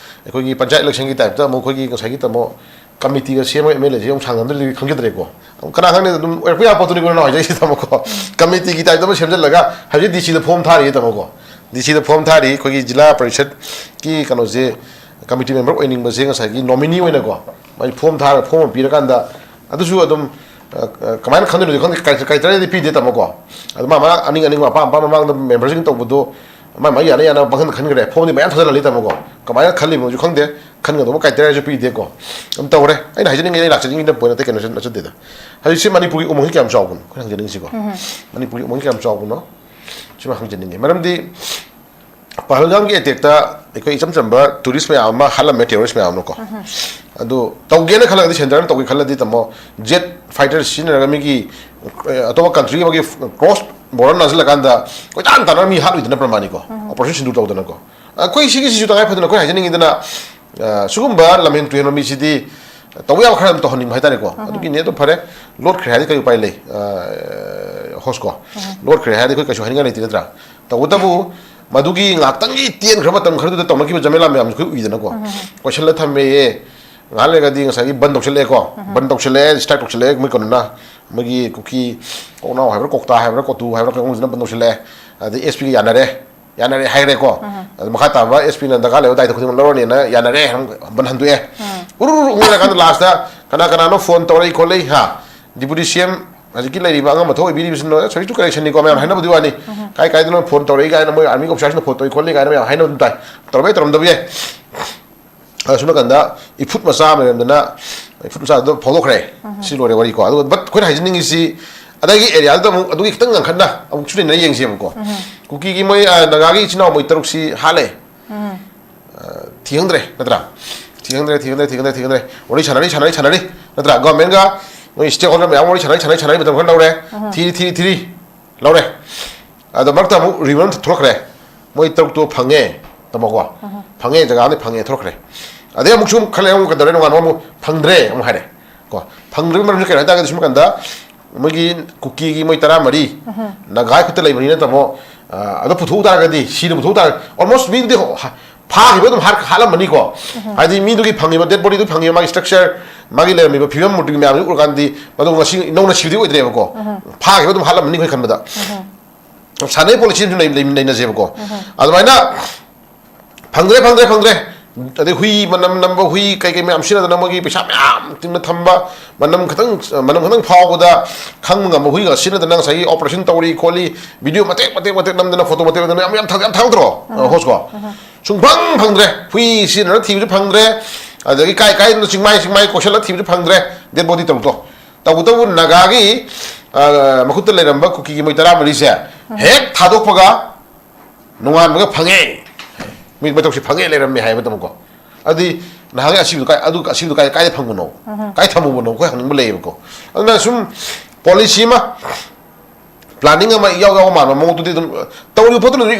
ꯑꯩꯈꯣꯏꯒꯤ ꯄꯟꯆꯥꯌꯠ electionꯒꯤ typeꯇ ꯑꯃꯨꯛ ꯑꯩꯈꯣꯏꯒꯤ ꯉꯁꯥꯏꯒꯤ ꯇꯥꯃꯣ committeeꯒ ꯁꯦꯝꯃꯒ MLAꯁꯤ ꯑꯃꯨꯛ ꯁꯥꯡꯅꯗꯣꯔꯤꯕ ꯈꯪꯖꯗ꯭ꯔꯦꯀꯣ꯫ ꯑꯃꯨꯛ ꯀꯅꯥ ꯈꯪꯅꯤ, ꯑꯗꯨꯝ ꯑꯣꯏꯔꯛꯄ ꯌꯥꯕ ꯄꯣꯠꯇꯨꯅꯤꯀꯣ ꯅꯪꯅ ꯍꯥꯏꯖꯔꯤꯁꯦ ꯇꯥꯃꯣꯀꯣ꯫ Committeeꯒꯤ typeꯇ ꯑꯃ ꯁꯦꯝꯖꯤꯜꯂꯒ ꯍꯧꯖꯤꯛ DCꯗ form ꯊꯥꯔꯤꯌꯦ ꯇꯥꯃꯣꯀꯣ꯫ DCꯗ form ꯊꯥꯔꯤ, ꯑꯩꯈꯣꯏꯒꯤ ꯖꯤꯂꯥ ꯄꯔꯤꯁꯠꯀꯤ ꯀꯩꯅꯣꯁꯦ, ꯀꯃꯤꯇꯤ ꯃꯦꯝꯕꯔ ꯑꯣꯏꯅꯤꯡꯕꯁꯦ ꯉꯁꯥꯏꯒꯤ ꯅꯣꯃꯤꯅꯤ ꯑꯣꯏꯅꯀꯣ, ꯃꯥꯒꯤ ꯐꯣꯝ ꯊꯥꯔꯒ, ꯐꯣꯝ ꯑꯃ ꯄꯤꯔꯀꯥꯟꯗ, ꯑꯗꯨꯁꯨ ꯑꯗꯨꯝ, ꯑ, ꯑ, ꯀꯃꯥꯏꯅ ꯈꯟꯗꯣꯏꯅꯣꯗꯤ ꯈꯪꯗꯦ, ꯀ꯭ꯔꯥꯏ-, ꯀ꯭ꯔꯥꯏꯇꯦꯔꯤꯌꯥꯗꯤ ꯄꯤꯗꯦ, ꯇꯥꯃꯣꯀꯣ꯫ ꯑꯗꯨ ꯃꯥ ꯃꯥꯅ ꯑꯅꯤꯡ ꯑꯅꯤꯡꯕ ꯑꯄꯥꯝ ꯑꯄꯥꯝꯕ ꯃꯃꯥꯡꯗ ꯃꯦꯝꯕꯔꯁꯤꯡ ꯇꯧꯕꯗꯣ ꯃꯥ ꯃꯥ ꯌꯥꯅ ꯌꯥꯅꯕ ꯄꯪꯈꯟ ꯈꯟꯈ꯭ꯔꯦ, ꯐꯣꯝꯗꯤ ꯃꯌꯥꯝ ꯊꯥꯖꯤꯜꯍꯜꯂꯤ, ꯇꯥꯃꯣꯀꯣ꯫ ꯀꯃꯥꯏꯅ ꯈꯜꯂꯤꯕꯅꯣꯁꯨ ꯈꯪꯗꯦ, ꯈꯟꯒꯗꯧꯕ ꯀ꯭ꯔꯥꯏꯇꯦꯔꯤꯌꯥꯁꯨ ꯄꯤꯗꯦꯀꯣ꯫ ꯑꯗꯨꯝ ꯇꯧꯔꯦ꯫ ꯑꯩꯅ ꯍꯥꯏꯖꯅꯤꯡꯉꯤ, ꯑꯩ ꯂꯥꯛꯆꯅꯤꯡꯉꯤꯅ ꯄꯣꯏꯟ ꯑꯇꯩ ꯀꯩꯅꯣ ꯅꯠꯆꯗꯦꯗ꯫ ꯍꯧꯖꯤꯛꯁꯦ ꯃꯅꯤꯄꯨꯔꯒꯤ ꯎꯃꯪꯁꯤ ꯀꯌꯥꯝ ꯆꯥꯎꯕꯅꯣ ꯑꯩꯈꯣꯏꯅ ꯍꯪꯖꯅꯤꯡꯉꯤꯁꯤꯀꯣ꯫ ꯃꯅꯤꯄꯨꯔꯒꯤ ꯎꯃꯪꯁꯤ ꯀꯌꯥꯝ ꯆꯥꯎꯕꯅꯣ, ꯁꯤꯃ ꯍꯪꯖꯅꯤꯡꯉꯤ꯫ ꯃꯔꯝꯗꯤ ꯄꯍꯜꯒꯥꯝꯒꯤ ꯑꯦꯇꯦꯛꯇ ꯑꯩꯈꯣꯏ ꯏꯆꯝ ꯆꯝꯕ ꯇꯨꯔꯤꯁ ꯃꯌꯥꯝ ꯑꯃ ꯍꯥꯠꯂꯝꯃꯦ, ꯇꯦꯔꯣꯔꯤꯁ ꯃꯌꯥꯝ ꯑꯃꯀꯣ꯫ ꯑꯗꯨ ꯇꯧꯒꯦꯅ ꯈꯜꯂꯒꯗꯤ, ꯁꯦꯟꯇꯔꯅ ꯇꯧꯒꯦ ꯈꯜꯂꯗꯤ, ꯇꯥꯃꯣ, ꯖꯦꯠ ꯐꯥꯏꯇꯔ ꯁꯤꯖꯤꯟꯅꯔꯒ ꯃꯤꯒꯤ, ꯑꯦ, ꯑꯇꯣꯞꯄ ꯀꯟꯇ꯭ꯔꯤ ꯑꯃꯒꯤ ꯀ꯭ꯔꯣꯁ ꯕꯣꯔꯗꯔ ꯅꯥꯟꯁꯤꯜꯂꯀꯥꯟꯗ ꯀꯣꯏꯇꯥꯟ ꯇꯥꯟꯅꯔ ꯃꯤ ꯍꯥꯠꯂꯨꯏꯗꯅ ꯄ꯭ꯔꯃꯥꯅꯤꯀꯣ, ꯑꯣꯄꯔꯦꯁꯟ ꯁꯤꯟꯗꯨ ꯇꯧꯗꯅꯀꯣ꯫ ꯑꯩꯈꯣꯏ ꯁꯤꯒꯤꯁꯤꯁꯨ ꯇꯉꯥꯏ ꯐꯗꯅ ꯑꯩꯈꯣꯏ ꯍꯥꯏꯖꯅꯤꯡꯉꯤꯗꯅ, ꯑ, ꯁꯤꯒꯨꯝꯕ ꯂꯝꯍꯦꯟ ꯇꯨꯍꯦꯟꯕ ꯃꯤꯁꯤꯗꯤ ꯇꯧꯕ ꯌꯥꯕ ꯈꯔ ꯑꯗꯨꯝ ꯇꯧꯍꯟꯅꯤꯡꯕ ꯍꯥꯏꯇꯥꯔꯦꯀꯣ꯫ ꯑꯗꯨꯒꯤꯅꯦ꯫ ꯑꯗꯨꯝ ꯐꯔꯦ, ꯂꯣꯠꯈ꯭ꯔꯦ ꯍꯥꯏꯔꯗꯤ ꯀꯔꯤ ꯎꯄꯥꯏ ꯂꯩ? ꯑ, ꯍꯣꯁꯀꯣ, ꯂꯣꯠꯈ꯭ꯔꯦ ꯍꯥꯏꯔꯗꯤ ꯑꯩꯈꯣꯏ ꯀꯩꯁꯨ ꯍꯥꯏꯅꯤꯡꯉꯥꯏ ꯂꯩꯇꯦ, ꯅꯠꯇ꯭ꯔꯥ? ꯇꯧꯕꯇꯕꯨ ꯃꯗꯨꯒꯤ ꯉꯥꯏꯍꯥꯛꯇꯪꯒꯤ ꯇꯦꯟꯈ꯭ꯔꯕ ꯃꯇꯝ ꯈꯔꯗꯨꯗ ꯇꯧꯅꯈꯤꯕ ꯖꯃꯦꯂꯥ ꯃꯌꯥꯝꯁꯨ ꯑꯩꯈꯣꯏ ꯎꯏꯗꯅꯀꯣ꯫ ꯀꯣꯏꯁꯜꯂ ꯊꯝꯃꯦꯌꯦ꯫ ꯉꯥꯏꯍꯥꯛ ꯂꯩꯔꯒꯗꯤ ꯉꯁꯥꯏꯒꯤ ꯕꯟ ꯇꯧꯁꯜꯂꯛꯑꯦꯀꯣ꯫ ꯕꯟ ꯇꯧꯁꯜꯂꯛꯑꯦ, ꯁ꯭ꯇ꯭ꯔꯥꯏꯛ ꯇꯧꯁꯜꯂꯛꯑꯦ ꯃꯣꯏ ꯀꯩꯅꯣꯅ꯫ ꯃꯣꯏꯒꯤ ꯀꯨꯀꯤ ꯀꯣꯛꯅꯥꯎ ꯍꯥꯏꯕ꯭ꯔꯥ, ꯀꯣꯛꯇꯥ ꯍꯥꯏꯕ꯭ꯔꯥ, ꯀꯣꯇꯨ ꯍꯥꯏꯕ꯭ꯔꯥ, ꯀꯩꯅꯣꯁꯤꯅ ꯕꯟ ꯇꯧꯁꯜꯂꯛꯑꯦ꯫ ꯑꯗꯩ ꯑꯦꯁ ꯄꯤꯒ ꯌꯥꯅꯔꯦ, ꯌꯥꯅꯔꯦ ꯍꯥꯏꯔꯦꯀꯣ꯫ ꯑꯗꯨ ꯃꯈꯥ ꯇꯥꯕ ꯑꯦꯁ ꯄꯤꯅ ꯗꯔꯀꯥꯔ ꯂꯩꯕ ꯗꯥꯏꯇ ꯈꯨꯗꯤꯡꯃꯛ ꯂꯧꯔꯅꯤꯅ ꯌꯥꯅꯔꯦ, ꯕꯟ ꯍꯟꯗꯣꯛꯑꯦ꯫ ꯎꯔꯨ ꯎꯔꯨ ꯎꯪꯉ ꯂꯩꯔꯀꯥꯟꯗ ꯂꯥꯁꯇ ꯀꯅꯥ ꯀꯅꯥꯅꯣ ꯐꯣꯟ ꯇꯧꯔꯛꯏ ꯈꯣꯠꯂꯛꯏ, ꯍꯥ? ꯗꯤꯄꯨꯇꯤ ꯁꯤ ꯑꯦꯝ ꯍꯧꯖꯤꯛꯀꯤ ꯂꯩꯔꯤꯕ ꯑꯉꯝꯕ ꯊꯣꯛ ꯑꯣꯏꯕꯤꯔꯤꯕꯁꯤꯅ ꯁꯔꯚꯤꯁ ꯇꯨ ꯀꯔꯦꯛꯁꯟꯅꯤꯀꯣ, ꯃꯌꯥꯝ ꯍꯥꯏꯅꯕꯗꯤ ꯋꯥꯅꯤ꯫ ꯀꯥꯏ ꯀꯥꯏꯗꯅꯣ ꯐꯣꯟ ꯇꯧꯔꯛꯏ ꯀꯥꯏꯅ, ꯃꯣꯏ ꯑꯥꯔꯃꯤ ꯑꯣꯐꯤꯁꯥꯔꯁꯤꯡꯅ ꯐꯣꯟ ꯇꯧꯔꯛꯏ ꯈꯣꯠꯂꯤ ꯀꯥꯏꯅ ꯃꯌꯥꯝ ꯍꯥꯏꯅꯕ ꯑꯗꯨꯝ ꯇꯥꯏ꯫ ꯇꯧꯔꯝꯕ ꯌꯥꯏ, ꯇꯧꯔꯝꯗꯕ ꯌꯥꯏ꯫ ꯑꯁꯨꯝ ꯅꯥꯀꯟꯗ ꯏꯐꯨꯠ ꯃꯆꯥ ꯑꯃ ꯂꯩꯔꯝꯗꯅ, ꯏꯐꯨꯠ ꯃꯆꯥꯗꯨꯗ ꯐꯥꯎꯗꯣꯛꯈ꯭ꯔꯦ꯫ ꯁꯤ ꯂꯣꯏꯔꯦ ꯋꯥꯔꯤꯀꯣ꯫ ꯑꯗꯨꯒ but ꯑꯩꯈꯣꯏꯅ ꯍꯥꯏꯖꯅꯤꯡꯉꯤꯁꯤ, ꯑꯗꯥꯏꯒꯤ ꯑꯦꯔꯤꯌꯥꯗꯨꯗ ꯑꯃꯨꯛ ꯑꯗꯨꯒꯤ ꯈꯤꯇꯪ ꯉꯟꯈꯠꯅ ꯑꯃꯨꯛꯁꯨ ꯂꯩꯅ ꯌꯦꯡꯁꯦꯕꯀꯣ꯫ ꯀꯨꯀꯤꯒꯤ ꯃꯣꯏ, ꯑ, ꯅꯥꯒꯥꯒꯤ ꯏꯆꯤꯟ ꯏꯅꯥꯎ ꯃꯣꯏ ꯇꯔꯨꯛꯁꯤ ꯍꯥꯠꯂꯦ꯫ ꯑ, ꯊꯤꯈꯪꯗ꯭ꯔꯦ, ꯅꯠꯇ꯭ꯔꯥ? ꯊꯤꯈꯪꯗ꯭ꯔꯦ, ꯊꯤꯈꯪꯗ꯭ꯔꯦ, ꯊꯤꯈꯪꯗ꯭ꯔꯦ, ꯊꯤꯈꯪꯗ꯭ꯔꯦ꯫ ꯋꯥꯔꯤ ꯁꯥꯟꯅꯔꯤ, ꯁꯥꯟꯅꯔꯤ, ꯁꯥꯟꯅꯔꯤ, ꯅꯠꯇ꯭ꯔꯥ? ꯒꯣꯔꯃꯦꯟꯒ ꯃꯣꯏ ꯁ꯭ꯇꯦꯛ ꯍꯣꯜꯗꯔ ꯃꯌꯥꯝ ꯋꯥꯔꯤ ꯁꯥꯟꯅꯔꯤ, ꯁꯥꯟꯅꯔꯤ, ꯁꯥꯟꯅꯔꯤ, ꯃꯇꯝ ꯈꯔ ꯂꯧꯔꯦ꯫ ꯊꯤꯔꯤ, ꯊꯤꯔꯤ, ꯊꯤꯔꯤ꯫ ꯂꯧꯔꯦ꯫ ꯑꯗꯣ ꯃꯔꯛꯇ ꯑꯃꯨꯛ ꯔꯤꯃꯟ ꯊꯣꯛꯂꯛꯈ꯭ꯔꯦ꯫ ꯃꯣꯏ ꯇꯔꯨꯛꯇꯣ ꯐꯪꯉꯦ, ꯇꯥꯃꯣꯀꯣ꯫ ꯐꯪꯉꯦ, ꯖꯒꯥ ꯑꯃꯗꯤ ꯐꯪꯉꯦ, ꯊꯣꯛꯂꯛꯈ꯭ꯔꯦ꯫ ꯑꯗꯩ ꯑꯃꯨꯛꯁꯨ ꯑꯃꯨꯛ ꯈꯜꯂꯦ, ꯑꯃꯨꯛ ꯀꯩꯗꯧꯔꯦ, ꯅꯣꯡꯉꯥꯟꯕ ꯑꯃꯨꯛ ꯐꯪꯗ꯭ꯔꯦ ꯑꯃꯨꯛ ꯍꯥꯏꯔꯦ꯫ ꯀꯣ, ꯐꯪꯗ꯭ꯔꯤꯕ ꯃꯔꯝꯁꯤ ꯀꯩꯅꯣ ꯍꯥꯏ ꯇꯥꯔꯒꯗꯤ, ꯁꯨꯝ ꯀꯥꯟꯗ ꯃꯣꯏꯒꯤ ꯀꯨꯀꯤꯒꯤ ꯃꯣꯏ ꯇꯔꯥꯃꯔꯤ ꯅꯥꯒꯥꯒꯤ ꯈꯨꯠꯇ ꯂꯩꯕꯅꯤꯅ, ꯇꯥꯃꯣ, ꯑ, ꯑꯗꯣ ꯄꯨꯊꯣꯛꯎ ꯇꯥꯔꯒꯗꯤ, ꯁꯤꯅ ꯄꯨꯊꯣꯛꯎ ꯇꯥꯔꯒꯗꯤ, almost ꯃꯤꯗꯨꯗꯤ ꯍ-, ꯐꯥꯈꯤꯕ ꯑꯗꯨꯝ ꯍꯥꯠ-, ꯍꯥꯠꯂꯝꯃꯅꯤꯀꯣ꯫ ꯍꯥꯏꯗꯤ ꯃꯤꯗꯨꯒꯤ ꯐꯪꯉꯤꯕ ꯗꯦꯗ ꯕꯣꯗꯤꯗꯨ ꯐꯪꯉꯤꯕ ꯃꯥꯒꯤ ꯁ꯭ꯇ꯭ꯔꯛꯆꯔ, ꯃꯥꯒꯤ ꯂꯩꯔꯝꯃꯤꯕ ꯐꯤꯕꯝ ꯃꯨꯔꯇꯤ ꯃꯌꯥꯝꯗꯨ ꯎꯔꯀꯥꯟꯗꯗꯤ ꯃꯗꯨ ꯉꯁꯤ ꯅꯧꯅ ꯁꯤꯕꯗꯤ ꯑꯣꯏꯗ꯭ꯔꯦꯕꯀꯣ꯫ ꯐꯥꯈꯤꯕ ꯑꯗꯨꯝ ꯍꯥꯠꯂꯝꯃꯅꯤ ꯑꯩꯈꯣꯏ ꯈꯟꯕꯗ꯫ ꯁꯥꯟꯅꯩ ꯄꯣꯂꯤꯁꯤ ꯑꯃꯁꯨ ꯂꯩ-, ꯂꯩ-, ꯂꯩꯅꯖꯩꯕꯀꯣ꯫ ꯑꯗꯨꯃꯥꯏꯅ ꯐꯪꯗ꯭ꯔꯦ, ꯐꯪꯗ꯭ꯔꯦ, ꯐꯪꯗ꯭ꯔꯦ꯫ ꯑꯗꯩ ꯍꯨꯏ ꯃꯅꯝ ꯅꯝꯕ ꯍꯨꯏ ꯀꯩ ꯀꯩ ꯃꯌꯥꯝ ꯁꯤꯖꯤꯟꯅꯗꯅ ꯃꯣꯏꯒꯤ ꯄꯩꯁꯥ ꯃꯌꯥꯝ ꯇꯤꯡꯅ ꯊꯝꯕ, ꯃꯅꯝ ꯈꯤꯇꯪ, ꯃꯅꯝ ꯈꯤꯇꯪ ꯐꯥꯎꯕꯗ ꯈꯪꯕ ꯉꯝꯕ ꯍꯨꯏꯒ ꯁꯤꯖꯤꯟꯅꯗꯅ ꯉꯁꯥꯏꯒꯤ operation ꯇꯧꯔꯤ ꯈꯣꯠꯂꯤ, video ꯃꯇꯦꯛ ꯃꯇꯦꯛ ꯃꯇꯦꯛ ꯅꯝꯗꯅ, photo ꯃꯇꯦꯛ ꯃꯇꯦꯛ ꯅꯝꯗꯅ ꯌꯥꯝ ꯌꯥꯝ ꯊꯥ-, ꯌꯥꯝ ꯊꯥꯒꯠꯇ꯭ꯔꯣ? ꯑ, host ꯀꯣ? ꯁꯨꯡꯐꯪ ꯐꯪꯗ꯭ꯔꯦ꯫ ꯍꯨꯏ ꯁꯤꯖꯤꯟꯅꯔ ꯊꯤꯕꯁꯨ ꯐꯪꯗ꯭ꯔꯦ꯫ ꯑꯗꯒꯤ ꯀꯥꯏ ꯀꯥꯏꯗꯅꯣ ꯆꯤꯡꯃꯥꯏ ꯆꯤꯡꯃꯥꯏ ꯀꯣꯏꯁꯜꯂ ꯊꯤꯕꯁꯨ ꯐꯪꯗ꯭ꯔꯦ꯫ Dead body ꯇꯧꯔꯛꯇꯣ꯫ ꯇꯧꯕꯇꯕꯨ ꯅꯥꯒꯥꯒꯤ, ꯑ, ꯃꯈꯨꯠꯇ ꯂꯩꯔꯝꯕ ꯀꯨꯀꯤꯒꯤ ꯃꯣꯏ ꯇꯔꯥꯃꯔꯤꯁꯦ ꯍꯦꯛ ꯊꯥꯗꯣꯛꯄꯒ ꯅꯣꯡꯉꯥꯟꯕꯒ ꯐꯪꯉꯦ꯫ ꯃꯤ ꯃꯇꯧꯁꯤ ꯐꯪꯉꯦ ꯂꯩꯔꯝꯃꯦ ꯍꯥꯏꯕ ꯃꯇꯝꯗꯀꯣ꯫ ꯑꯗꯨꯗꯤ ꯅꯍꯥꯟꯒꯤ ꯑꯁꯤꯕꯗꯣ ꯀꯥꯏ, ꯑꯗꯨ ꯑꯁꯤꯕꯗꯣ ꯀꯥꯏ, ꯀꯥꯏꯗ ꯐꯪꯕꯅꯣ? ꯀꯥꯏ ꯊꯝꯃꯨꯕꯅꯣ? ꯑꯩꯈꯣꯏ ꯍꯪꯅꯤꯡꯕ ꯂꯩꯌꯦꯕꯀꯣ꯫ ꯑꯗꯨꯅ ꯁꯨꯝ policy ꯑꯃ, planning ꯑꯃ ꯏꯌꯥꯎ ꯌꯥꯎꯕ ꯃꯥꯟꯕ ꯃꯑꯣꯡꯗꯨꯗꯤ ꯑꯗꯨꯝ ꯇꯧꯔꯤꯕ ꯄꯣꯠꯇꯨꯅ ꯅꯣꯏ,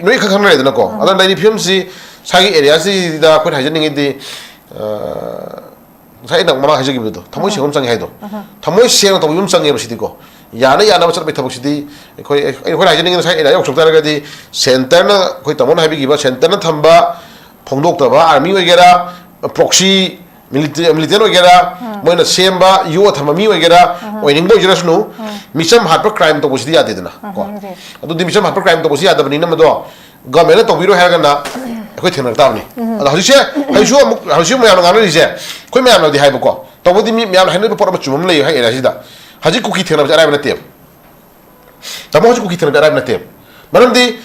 ꯅꯣꯏ ꯈꯪ ꯈꯪꯅꯔꯦꯗꯅꯀꯣ꯫ ꯑꯗꯨꯅ ꯂꯩꯔꯤꯕ ꯐꯤꯕꯝꯁꯤ ꯁ꯭ꯋꯥꯏꯒꯤ area ꯁꯤꯗ ꯑꯩꯈꯣꯏꯅ ꯍꯥꯏꯖꯅꯤꯡꯉꯤꯗꯤ, ꯑ, ꯉꯁꯥꯏ ꯑꯩꯅ ꯃꯃꯥꯡ ꯍꯥꯏꯖꯈꯤꯕꯗꯣ, ꯊꯃꯣꯏ ꯁꯦꯡꯕ ꯑꯃ ꯆꯪꯉꯦ ꯍꯥꯏꯗꯣ꯫ ꯊꯃꯣꯏ ꯁꯦꯡꯅ ꯇꯧꯕꯤꯕ ꯑꯃ ꯆꯪꯉꯦꯕ ꯁꯤꯗꯤꯀꯣ꯫ ꯌꯥꯅ ꯌꯥꯅꯕ ꯆꯠꯄꯒꯤ ꯊꯕꯛꯁꯤꯗꯤ ꯑꯩꯈꯣꯏ, ꯑꯩ-, ꯑꯩꯈꯣꯏꯅ ꯍꯥꯏꯖꯅꯤꯡꯉꯤꯅ ꯉꯁꯥꯏ area ꯌꯧꯁꯤꯜꯂꯛ ꯇꯥꯔꯒꯗꯤ centreꯅ, ꯑꯩꯈꯣꯏ ꯇꯥꯃꯣꯅ ꯍꯥꯏꯕꯤꯈꯤꯕ centreꯅ ꯊꯝꯕ ꯐꯣꯡꯗꯣꯛꯇꯕ army ꯑꯣꯏꯒꯦꯔꯥ, proxy milita-, militant ꯑꯣꯏꯒꯦꯔꯥ, ꯃꯣꯏꯅ ꯁꯦꯝꯕ ꯌꯣꯛꯑ ꯊꯝꯕ ꯃꯤ ꯑꯣꯏꯒꯦꯔꯥ, ꯑꯣꯏꯅꯤꯡꯕ ꯑꯣꯏꯖꯔꯁꯅꯨ, ꯃꯤꯆꯝ ꯍꯥꯠꯄ crime ꯇꯧꯕꯁꯤꯗꯤ ꯌꯥꯗꯦꯗꯅ, ꯀꯣ꯫ ꯑꯗꯨꯗꯤ ꯃꯤꯆꯝ ꯍꯥꯠꯄ crime ꯇꯧꯕꯁꯤ ꯌꯥꯗꯕꯅꯤꯅ ꯃꯗꯣ governmentꯅ ꯇꯧꯕꯤꯔꯣꯏ ꯍꯥꯏꯔꯒꯅ ꯑꯩꯈꯣꯏ ꯊꯦꯡꯅꯔꯛ ꯇꯥꯕꯅꯤ꯫ ꯑꯗꯣ ꯍꯧꯖꯤꯛꯁꯦ, ꯍꯧꯖꯤꯛꯁꯨ ꯑꯃꯨꯛ, ꯍꯧꯖꯤꯛꯁꯨ ꯃꯌꯥꯝꯅ ꯉꯥꯡꯅꯔꯤꯁꯦ, ꯑꯩꯈꯣꯏ ꯃꯌꯥꯝꯅꯗꯤ ꯍꯥꯏꯕꯀꯣ, ꯇꯧꯕꯗꯤ ꯃꯤ ꯃꯌꯥꯝꯅ ꯍꯥꯏꯅꯔꯤꯕ ꯄꯣꯠ ꯑꯃ ꯆꯨꯝꯕ ꯑꯃ ꯂꯩꯌꯦ ꯍꯥꯏ area ꯁꯤꯗ꯫ ꯍꯧꯖꯤꯛ ꯀꯨꯀꯤ ꯊꯦꯡꯅꯕꯁꯦ ꯑꯔꯥꯏꯕ ꯅꯠꯇꯦꯕ꯫ ꯇꯥꯃꯣ, ꯍꯧꯖꯤꯛ ꯀꯨꯀꯤ ꯊꯦꯡꯅꯕꯁꯦ ꯑꯔꯥꯏꯕ ꯅꯠꯇꯦꯕ꯫ ꯃꯔꯝꯗꯤ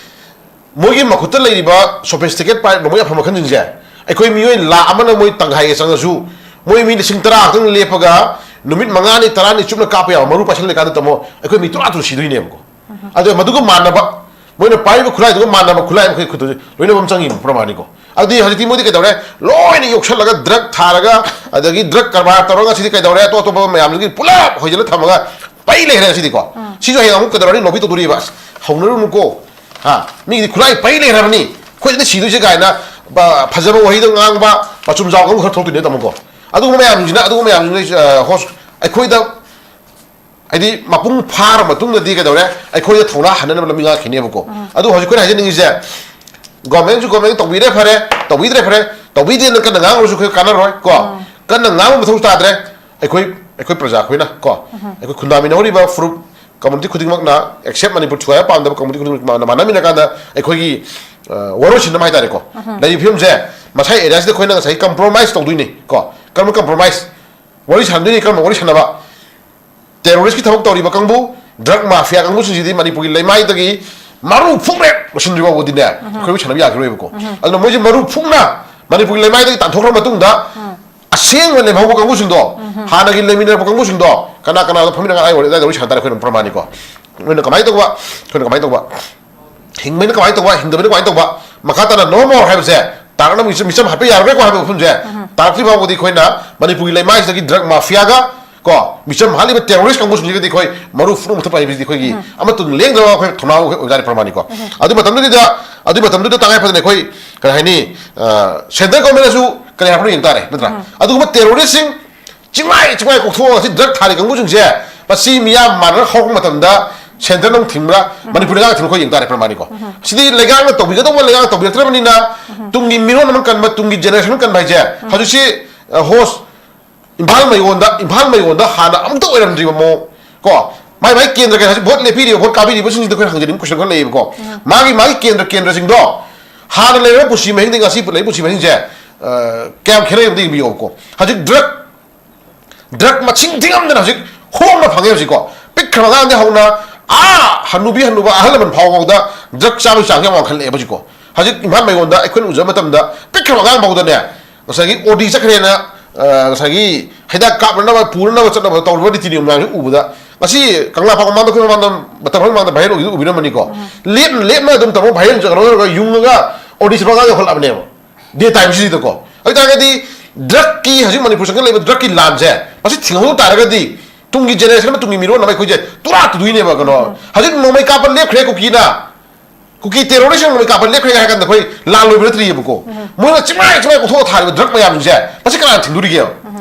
ꯃꯣꯏꯒꯤ ꯃꯈꯨꯠꯇ ꯂꯩꯔꯤꯕ sophisticated ꯄꯥꯏꯔꯤꯕ ꯃꯣꯏ ꯑꯐꯝ ꯃꯈꯜꯁꯤꯡꯁꯦ, ꯑꯩꯈꯣꯏ ꯃꯤꯑꯣꯏ ꯂꯥꯈ ꯑꯃꯅ ꯃꯣꯏ ꯇꯪꯈꯥꯏꯒ ꯆꯪꯉꯁꯨ, ꯃꯣꯏ ꯃꯤ ꯂꯤꯁꯤꯡ ꯇꯔꯥ ꯈꯛꯇꯪ ꯂꯦꯞꯄꯒ ꯅꯨꯃꯤꯠ ꯃꯉꯥꯅꯤ ꯇꯔꯥꯅꯤ ꯆꯨꯞꯅ ꯀꯥꯞꯄ ꯌꯥꯕ ꯃꯔꯨ ꯄꯥꯏꯁꯜꯂꯀꯥꯟꯗ ꯇꯥꯃꯣ, ꯑꯩꯈꯣꯏ ꯃꯤ ꯇꯔꯥ ꯇꯔꯨꯛ ꯁꯤꯗꯣꯏꯅꯦꯕꯀꯣ꯫ ꯑꯗꯣ ꯃꯗꯨꯒ ꯃꯥꯟꯅꯕ, ꯃꯣꯏꯅ ꯄꯥꯏꯔꯤꯕ ꯈꯨꯠꯂꯥꯏꯗꯨꯒ ꯃꯥꯟꯅꯕ ꯈꯨꯠꯂꯥꯏ ꯃꯈꯩ ꯈꯨꯠꯇ ꯂꯣꯏꯅꯃꯛ ꯆꯪꯉꯤꯕ ꯄ꯭ꯔꯃꯥꯅꯤꯀꯣ꯫ ꯑꯗꯨꯗꯤ ꯍꯧꯖꯤꯛꯇꯤ ꯃꯣꯏꯗꯤ ꯀꯩꯗꯧꯔꯦ? ꯂꯣꯏꯅ ꯌꯣꯛꯁꯜꯂꯒ drug ꯊꯥꯔꯒ, ꯑꯗꯒꯤ drug ꯀꯔꯕꯥꯔ ꯇꯧꯔꯒ ꯉꯁꯤꯗꯤ ꯀꯩꯗꯧꯔꯦ? ꯑꯇꯣꯞ ꯑꯇꯣꯞꯄ ꯃꯌꯥꯝꯗꯨꯒꯤ ꯄꯨꯂꯞ ꯍꯣꯏꯖꯤꯜꯂ ꯊꯝꯃꯒ ꯄꯩ ꯂꯩꯈ꯭ꯔꯦ ꯉꯁꯤꯗꯤꯀꯣ꯫ ꯁꯤꯁꯨ ꯍꯌꯦꯡ ꯑꯃꯨꯛ ꯀꯩꯗꯧꯔꯅꯤ? Lobby ꯇꯧꯗꯣꯔꯤꯕ꯫ ꯑꯁ, ꯍꯧꯅꯔꯨꯅꯨꯀꯣ꯫ ꯍꯥ? ꯃꯤꯒꯤꯗꯤ ꯈꯨꯠꯂꯥꯏ ꯄꯩ ꯂꯩꯈ꯭ꯔꯕꯅꯤ, ꯑꯩꯈꯣꯏꯗꯤ ꯁꯤꯗꯣꯏꯁꯦ ꯀꯥꯏꯅ, ꯕ-, ꯐꯖꯕ ꯋꯥꯍꯩꯗ ꯉꯥꯡꯕ, ꯃꯆꯨꯝ ꯖꯥꯎ ꯀꯥꯡꯕꯨ ꯈꯔ ꯊꯣꯛꯇꯣꯏꯅꯦ ꯇꯥꯃꯣꯀꯣ꯫ ꯑꯗꯨꯒꯨꯝꯕ ꯃꯌꯥꯝꯁꯤꯅ, ꯑꯗꯨꯒꯨꯝꯕ ꯃꯌꯥꯝꯁꯤꯅ, ꯑ, host, ꯑꯩꯈꯣꯏꯗ ꯍꯥꯏꯗꯤ ꯃꯄꯨꯡ ꯐꯥꯔ ꯃꯇꯨꯡꯗꯗꯤ ꯀꯩꯗꯧꯔꯦ? ꯑꯩꯈꯣꯏꯗ ꯊꯧꯅꯥ ꯍꯟꯅꯅꯕ ꯂꯝꯕꯤ ꯉꯥꯛꯈꯤꯅꯦꯕꯀꯣ꯫ ꯑꯗꯨ ꯍꯧꯖꯤꯛ ꯑꯩꯈꯣꯏꯅ ꯍꯥꯏꯖꯅꯤꯡꯉꯤꯁꯦ, governmentꯁꯨ government ꯇꯧꯕꯤꯔꯦ ꯐꯔꯦ, ꯇꯧꯕꯤꯗ꯭ꯔꯦ ꯐꯔꯦ, ꯇꯧꯕꯤꯗꯦꯅ ꯀꯟꯅ ꯉꯥꯡꯉꯨꯔꯁꯨ ꯑꯩꯈꯣꯏ ꯀꯥꯟꯅꯔꯣꯏ ꯀꯣ꯫ ꯀꯟꯅ ꯉꯥꯡꯕ ꯃꯊꯧ ꯇꯥꯗ꯭ꯔꯦ꯫ ꯑꯩꯈꯣꯏ, ꯑꯩꯈꯣꯏ ꯄ꯭ꯔꯖꯥ ꯑꯩꯈꯣꯏꯅ ꯀꯣ, ꯑꯩꯈꯣꯏ ꯈꯨꯟꯗꯥꯃꯤꯟꯅꯍꯧꯔꯤꯕ ꯐꯨꯔꯨꯞ community ꯈꯨꯗꯤꯡꯃꯛꯅ, except ꯃꯅꯤꯄꯨꯔ ꯊꯨꯒꯥꯏꯕ ꯄꯥꯝꯗꯕ community ꯈꯨꯗꯤꯡꯃꯛꯅ ꯃꯥꯟꯅꯃꯤꯟꯅ ꯀꯥꯟꯗ ꯑꯩꯈꯣꯏꯒꯤ, ꯑ, ꯋꯥꯔꯣꯏꯁꯤꯟ ꯑꯃ ꯍꯥꯏꯇꯥꯔꯦꯀꯣ, ꯂꯩꯔꯤꯕ ꯐꯤꯕꯝꯁꯦ ꯃꯁꯥꯏ ꯑꯦꯔꯤꯌꯥꯁꯤꯗ ꯑꯩꯈꯣꯏꯅ ꯉꯁꯥꯏ ꯀꯝꯄ꯭ꯔꯣꯃꯥꯏꯁ ꯇꯧꯗꯣꯏꯅꯤ꯫ ꯀꯣ, ꯀꯔꯝꯕ ꯀꯝꯄ꯭ꯔꯣꯃꯥꯏꯁ? ꯋꯥꯔꯤ ꯁꯥꯟꯅꯗꯣꯏꯅꯤ꯫ ꯀꯔꯝꯕ ꯋꯥꯔꯤ ꯁꯥꯟꯅꯕ? ꯇꯦꯔꯣꯔꯤꯁꯀꯤ ꯊꯕꯛ ꯇꯧꯔꯤꯕ ꯀꯥꯡꯕꯨ, ꯗ꯭ꯔꯒ ꯃꯥꯐꯤꯌꯥ ꯀꯥꯡꯕꯨꯁꯤꯡꯁꯤꯗꯤ ꯃꯅꯤꯄꯨꯔꯒꯤ ꯂꯩꯃꯥꯏꯗꯒꯤ ꯃꯔꯨ ꯐꯨꯛꯅ ꯂꯣꯏꯁꯤꯟꯗ꯭ꯔꯤ ꯐꯥꯎꯕꯗꯤꯅꯦ, ꯑꯩꯈꯣꯏ ꯋꯥꯔꯤ ꯁꯥꯟꯅꯕ ꯌꯥꯈꯤꯔꯣꯏꯕꯀꯣ꯫ ꯑꯗꯨꯅ ꯃꯣꯏꯁꯦ ꯃꯔꯨ ꯐꯨꯛꯅ ꯃꯅꯤꯄꯨꯔꯒꯤ ꯂꯩꯃꯥꯏꯗꯒꯤ ꯇꯥꯟꯊꯣꯛꯈ꯭ꯔ ꯃꯇꯨꯡꯗ, ꯑꯁꯦꯡꯕ ꯂꯦꯝꯍꯧꯕ ꯀꯥꯡꯕꯨꯁꯤꯡꯗꯣ, ꯍꯥꯟꯅꯒꯤ ꯂꯩꯃꯤꯟꯅꯔꯛꯄ ꯀꯥꯡꯕꯨꯁꯤꯡꯗꯣ, ꯀꯅꯥ ꯀꯅꯥꯗꯣ ꯐꯝꯃꯤꯟꯅ ꯉꯥꯏ ꯑꯣꯏꯔꯦ, ꯑꯗꯨꯋꯥꯏꯗ ꯋꯥꯔꯤ ꯁꯥꯟꯅ ꯇꯥꯔꯦ ꯑꯩꯈꯣꯏꯅ ꯄ꯭ꯔꯃꯥꯟꯅꯤꯀꯣ꯫ ꯑꯩꯈꯣꯏꯅ ꯀꯃꯥꯏꯅ ꯇꯧꯕ? ꯑꯩꯈꯣꯏꯅ ꯀꯃꯥꯏꯅ ꯇꯧꯕ? ꯍꯤꯡꯕꯅ ꯀꯃꯥꯏꯅ ꯇꯧꯕ? ꯍꯤꯡꯗꯕꯅ ꯀꯃꯥꯏꯅ ꯇꯧꯕ? ꯃꯈꯥ ꯇꯥꯅ no more ꯍꯥꯏꯕꯁꯦ ꯇꯥꯔꯛꯅꯕ ꯃꯤꯆꯝ, ꯃꯤꯆꯝ ꯍꯥꯠꯄ ꯌꯥꯔꯔꯣꯏꯀꯣ ꯍꯥꯏꯕ ꯋꯥꯐꯝꯁꯦ ꯇꯥꯔꯛꯇ꯭ꯔꯤ ꯐꯥꯎꯕꯗꯤ ꯑꯩꯈꯣꯏꯅ ꯃꯅꯤꯄꯨꯔꯒꯤ ꯂꯩꯃꯥꯏꯁꯤꯗꯒꯤ ꯗ꯭ꯔꯒ ꯃꯥꯐꯤꯌꯥꯒ ꯀꯣ, ꯃꯤꯆꯝ ꯍꯥꯠꯂꯤꯕ ꯇꯦꯔꯣꯔꯤꯁ ꯀꯥꯡꯕꯨꯁꯤꯡꯁꯤꯒꯗꯤ ꯑꯩꯈꯣꯏ ꯃꯔꯨ ꯐꯨꯛꯅ ꯃꯨꯊꯠꯄ ꯍꯥꯏꯕꯁꯤꯗꯤ ꯑꯩꯈꯣꯏꯒꯤ ꯑꯃꯠꯇ ꯂꯦꯡꯗꯕ ꯑꯩꯈꯣꯏ ꯊꯧꯅꯥ ꯑꯩꯈꯣꯏ ꯑꯣꯏꯕ ꯇꯥꯔꯦ ꯄ꯭ꯔꯃꯥꯟꯅꯤꯀꯣ꯫ ꯑꯗꯨ ꯃꯇꯝꯗꯨꯗ, ꯑꯗꯨ ꯃꯇꯝꯗꯨꯗ ꯇꯉꯥꯏ ꯐꯗꯅ ꯑꯩꯈꯣꯏ ꯀꯔꯤ ꯍꯥꯏꯅꯤ, ꯁꯦꯟꯇ꯭ꯔ ꯒꯣꯔꯃꯦꯟꯅꯁꯨ ꯀꯔꯤ ꯍꯥꯏꯕꯅꯣ ꯌꯦꯡ ꯇꯥꯔꯦ, ꯅꯠꯇ꯭ꯔꯥ? ꯑꯗꯨꯒꯨꯝꯕ ꯇꯦꯔꯣꯔꯤꯁꯁꯤꯡ ꯆꯤꯡꯃꯥꯏ ꯆꯤꯡꯃꯥꯏ ꯀꯣꯛꯊꯣꯛꯑꯒ ꯁꯤ ꯗ꯭ꯔꯒ ꯊꯥꯔꯤ ꯀꯥꯡꯕꯨꯁꯤꯡꯁꯦ ꯃꯁꯤ ꯃꯤꯌꯥꯝ ꯃꯥꯟꯅꯔ ꯍꯧꯔꯛꯄ ꯃꯇꯝꯗ ꯁꯦꯟꯇꯔꯅ ꯑꯃꯨꯛ ꯊꯤꯡꯕ꯭ꯔꯥ, ꯃꯅꯤꯄꯨꯔ ꯂꯩꯉꯥꯛꯅ ꯊꯤꯡꯕ ꯑꯩꯈꯣꯏ ꯌꯦꯡ ꯇꯥꯔꯦ ꯄ꯭ꯔꯃꯥꯟꯅꯤꯀꯣ꯫ ꯁꯤꯗꯤ ꯂꯩꯉꯥꯛꯅ ꯇꯧꯕꯤꯒꯗꯧꯕ ꯂꯩꯉꯥꯛꯅ ꯇꯧꯕꯤꯔꯛꯇ꯭ꯔꯕꯅꯤꯅ ꯇꯨꯡꯒꯤ ꯃꯤꯔꯣꯟ ꯑꯃ ꯀꯟꯕ, ꯇꯨꯡꯒꯤ ꯖꯦꯅꯦꯔꯦꯁꯟ ꯑꯃ ꯀꯟꯕ ꯍꯥꯏꯁꯦ ꯍꯧꯖꯤꯛꯁꯤ, ꯑ, ꯍꯣꯁ ꯏꯝꯐꯥꯜ ꯃꯌꯣꯟꯗ, ꯏꯝꯐꯥꯜ ꯃꯌꯣꯟꯗ ꯍꯥꯟꯅ ꯑꯃꯨꯛꯇ ꯑꯣꯏꯔꯝꯗ꯭ꯔꯤꯕ ꯃꯑꯣꯡ ꯀꯣ, ꯃꯥꯏ ꯃꯥꯏ ꯀꯦꯟꯗ꯭ꯔ ꯀꯩ ꯍꯧꯖꯤꯛ ꯚꯣꯠ ꯂꯦꯞꯄꯤꯔꯤꯕ, ꯚꯣꯠ ꯀꯥꯕꯤꯔꯤꯕꯁꯤꯡꯁꯤꯗ ꯑꯩꯈꯣꯏꯅ ꯍꯪꯖꯅꯤꯡꯕ ꯀꯣꯏꯁꯟ ꯈꯔ ꯂꯩꯌꯦꯕꯀꯣ꯫ ꯃꯥꯒꯤ ꯃꯥꯒꯤ ꯀꯦꯟꯗ꯭ꯔ ꯀꯦꯟꯗ꯭ꯔꯁꯤꯡꯗꯣ ꯍꯥꯟꯅ ꯂꯩꯔꯝꯕ ꯄꯨꯟꯁꯤ ꯃꯍꯤꯡꯗꯒꯤ ꯉꯁꯤ ꯂꯩꯔꯤꯕ ꯄꯨꯟꯁꯤ ꯃꯍꯤꯡꯁꯦ, ꯑ, ꯀꯌꯥꯝ ꯈꯦꯠꯅꯩ ꯑꯝꯇ ꯌꯦꯡꯕꯤꯌꯣꯕꯀꯣ꯫ ꯍꯧꯖꯤꯛ ꯗ꯭ꯔꯒ ꯗ꯭ꯔꯒ ꯃꯁꯤꯡ ꯊꯤꯉꯝꯗꯅ ꯍꯧꯖꯤꯛ ꯍꯣꯡꯅ ꯐꯪꯉꯦ ꯍꯧꯖꯤꯛꯀꯣ꯫ ꯄꯤꯛꯈ꯭ꯔꯕ ꯑꯉꯥꯡꯗꯒꯤ ꯍꯧꯅ ꯑꯥ ꯍꯅꯨꯕꯤ ꯍꯅꯨꯕ ꯑꯍꯜ ꯂꯃꯟ ꯐꯥꯎꯕꯗ ꯗ꯭ꯔꯒ ꯆꯥꯕꯒꯤ ꯆꯥꯡꯁꯦ ꯌꯥꯝ ꯋꯥꯡꯈꯠꯂꯛꯑꯦꯕ ꯍꯧꯖꯤꯛꯀꯣ꯫ ꯍꯧꯖꯤꯛ ꯏꯝꯐꯥꯜ ꯃꯌꯣꯟꯗ ꯑꯩꯈꯣꯏꯅ ꯎꯖꯕ ꯃꯇꯝꯗ ꯄꯤꯛꯈ꯭ꯔꯕ ꯑꯉꯥꯡ ꯐꯥꯎꯗꯅꯦ ꯉꯁꯥꯏꯒꯤ ꯑꯣ ꯗꯤ ꯆꯠꯈ꯭ꯔꯦꯅ, ꯑ, ꯉꯁꯥꯏꯒꯤ ꯍꯤꯗꯥꯛ ꯀꯥꯞꯅꯅꯕ ꯄꯨꯅꯅꯕ ꯆꯠꯅꯕ ꯇꯧꯔꯤꯕ ꯅꯤꯇꯤ ꯅꯤꯌꯣꯝ ꯃꯌꯥꯝꯁꯦ ꯎꯕꯗ ꯉꯁꯤ ꯀꯪꯂꯥ ꯐꯥꯎ ꯃꯃꯥꯡꯗ ꯑꯩꯈꯣꯏ ꯃꯃꯥꯡꯗ ꯃꯇꯝ ꯈꯔ ꯃꯃꯥꯡꯗ ꯚꯥꯏꯔꯦꯜ ꯑꯣꯏꯈꯤꯕꯗꯨ ꯎꯕꯤꯔꯝꯃꯅꯤꯀꯣ꯫ ꯂꯦꯞꯅ ꯂꯦꯞꯅ ꯑꯗꯨꯝ ꯇꯧꯔꯒ ꯚꯥꯏꯔꯦꯜ ꯆꯠꯈ꯭ꯔꯒ ꯌꯨꯡꯉꯒ ꯑꯣ ꯗꯤ ꯆꯠꯄ ꯑꯉꯥꯡ ꯌꯧꯈꯠꯂꯛꯑꯕꯅꯦꯕ꯫ ꯗꯦ ꯇꯥꯏꯝꯁꯤꯗꯀꯣ꯫ ꯑꯗꯨ ꯑꯣꯏꯇꯥꯔꯒꯗꯤ ꯗ꯭ꯔꯒꯀꯤ, ꯍꯧꯖꯤꯛ ꯃꯅꯤꯄꯨꯔ ꯆꯪꯁꯤꯜꯂꯛꯏꯕ ꯗ꯭ꯔꯒꯀꯤ ꯂꯥꯟꯁꯦ ꯃꯁꯤ ꯊꯤꯡꯍꯧ ꯇꯥꯔꯒꯗꯤ ꯇꯨꯡꯒꯤ ꯖꯦꯅꯦꯔꯦꯁꯟ ꯑꯃ, ꯇꯨꯡꯒꯤ ꯃꯤꯔꯣꯟ ꯑꯃ ꯑꯩꯈꯣꯏꯁꯦ ꯇꯨꯔꯥ ꯇꯨꯗꯣꯏꯅꯦꯕ꯫ ꯀꯩꯅꯣ, ꯍꯧꯖꯤꯛ ꯅꯣꯡꯃꯩ ꯀꯥꯞꯄ ꯂꯦꯞꯈ꯭ꯔꯦ ꯀꯨꯀꯤꯅ, ꯀꯨꯀꯤ ꯇꯦꯔꯣꯔꯤꯁ ꯅꯣꯡꯃꯩ ꯀꯥꯞꯄ ꯂꯦꯞꯈ꯭ꯔꯦ ꯍꯥꯏ ꯀꯥꯟꯗ ꯑꯩꯈꯣꯏ ꯂꯥꯟ ꯂꯣꯏꯕ ꯅꯠꯇ꯭ꯔꯤꯑꯕꯀꯣ꯫ ꯃꯣꯏꯅ ꯆꯤꯡꯃꯥꯏ ꯆꯤꯡꯃꯥꯏ ꯀꯣꯛꯊꯣꯛꯑ ꯊꯥꯔꯤꯕ ꯗ꯭ꯔꯒ ꯃꯌꯥꯝꯁꯤꯡꯁꯦ ꯃꯁꯤ ꯀꯅꯥꯅ ꯊꯤꯡꯗꯣꯔꯤꯒꯦꯕ?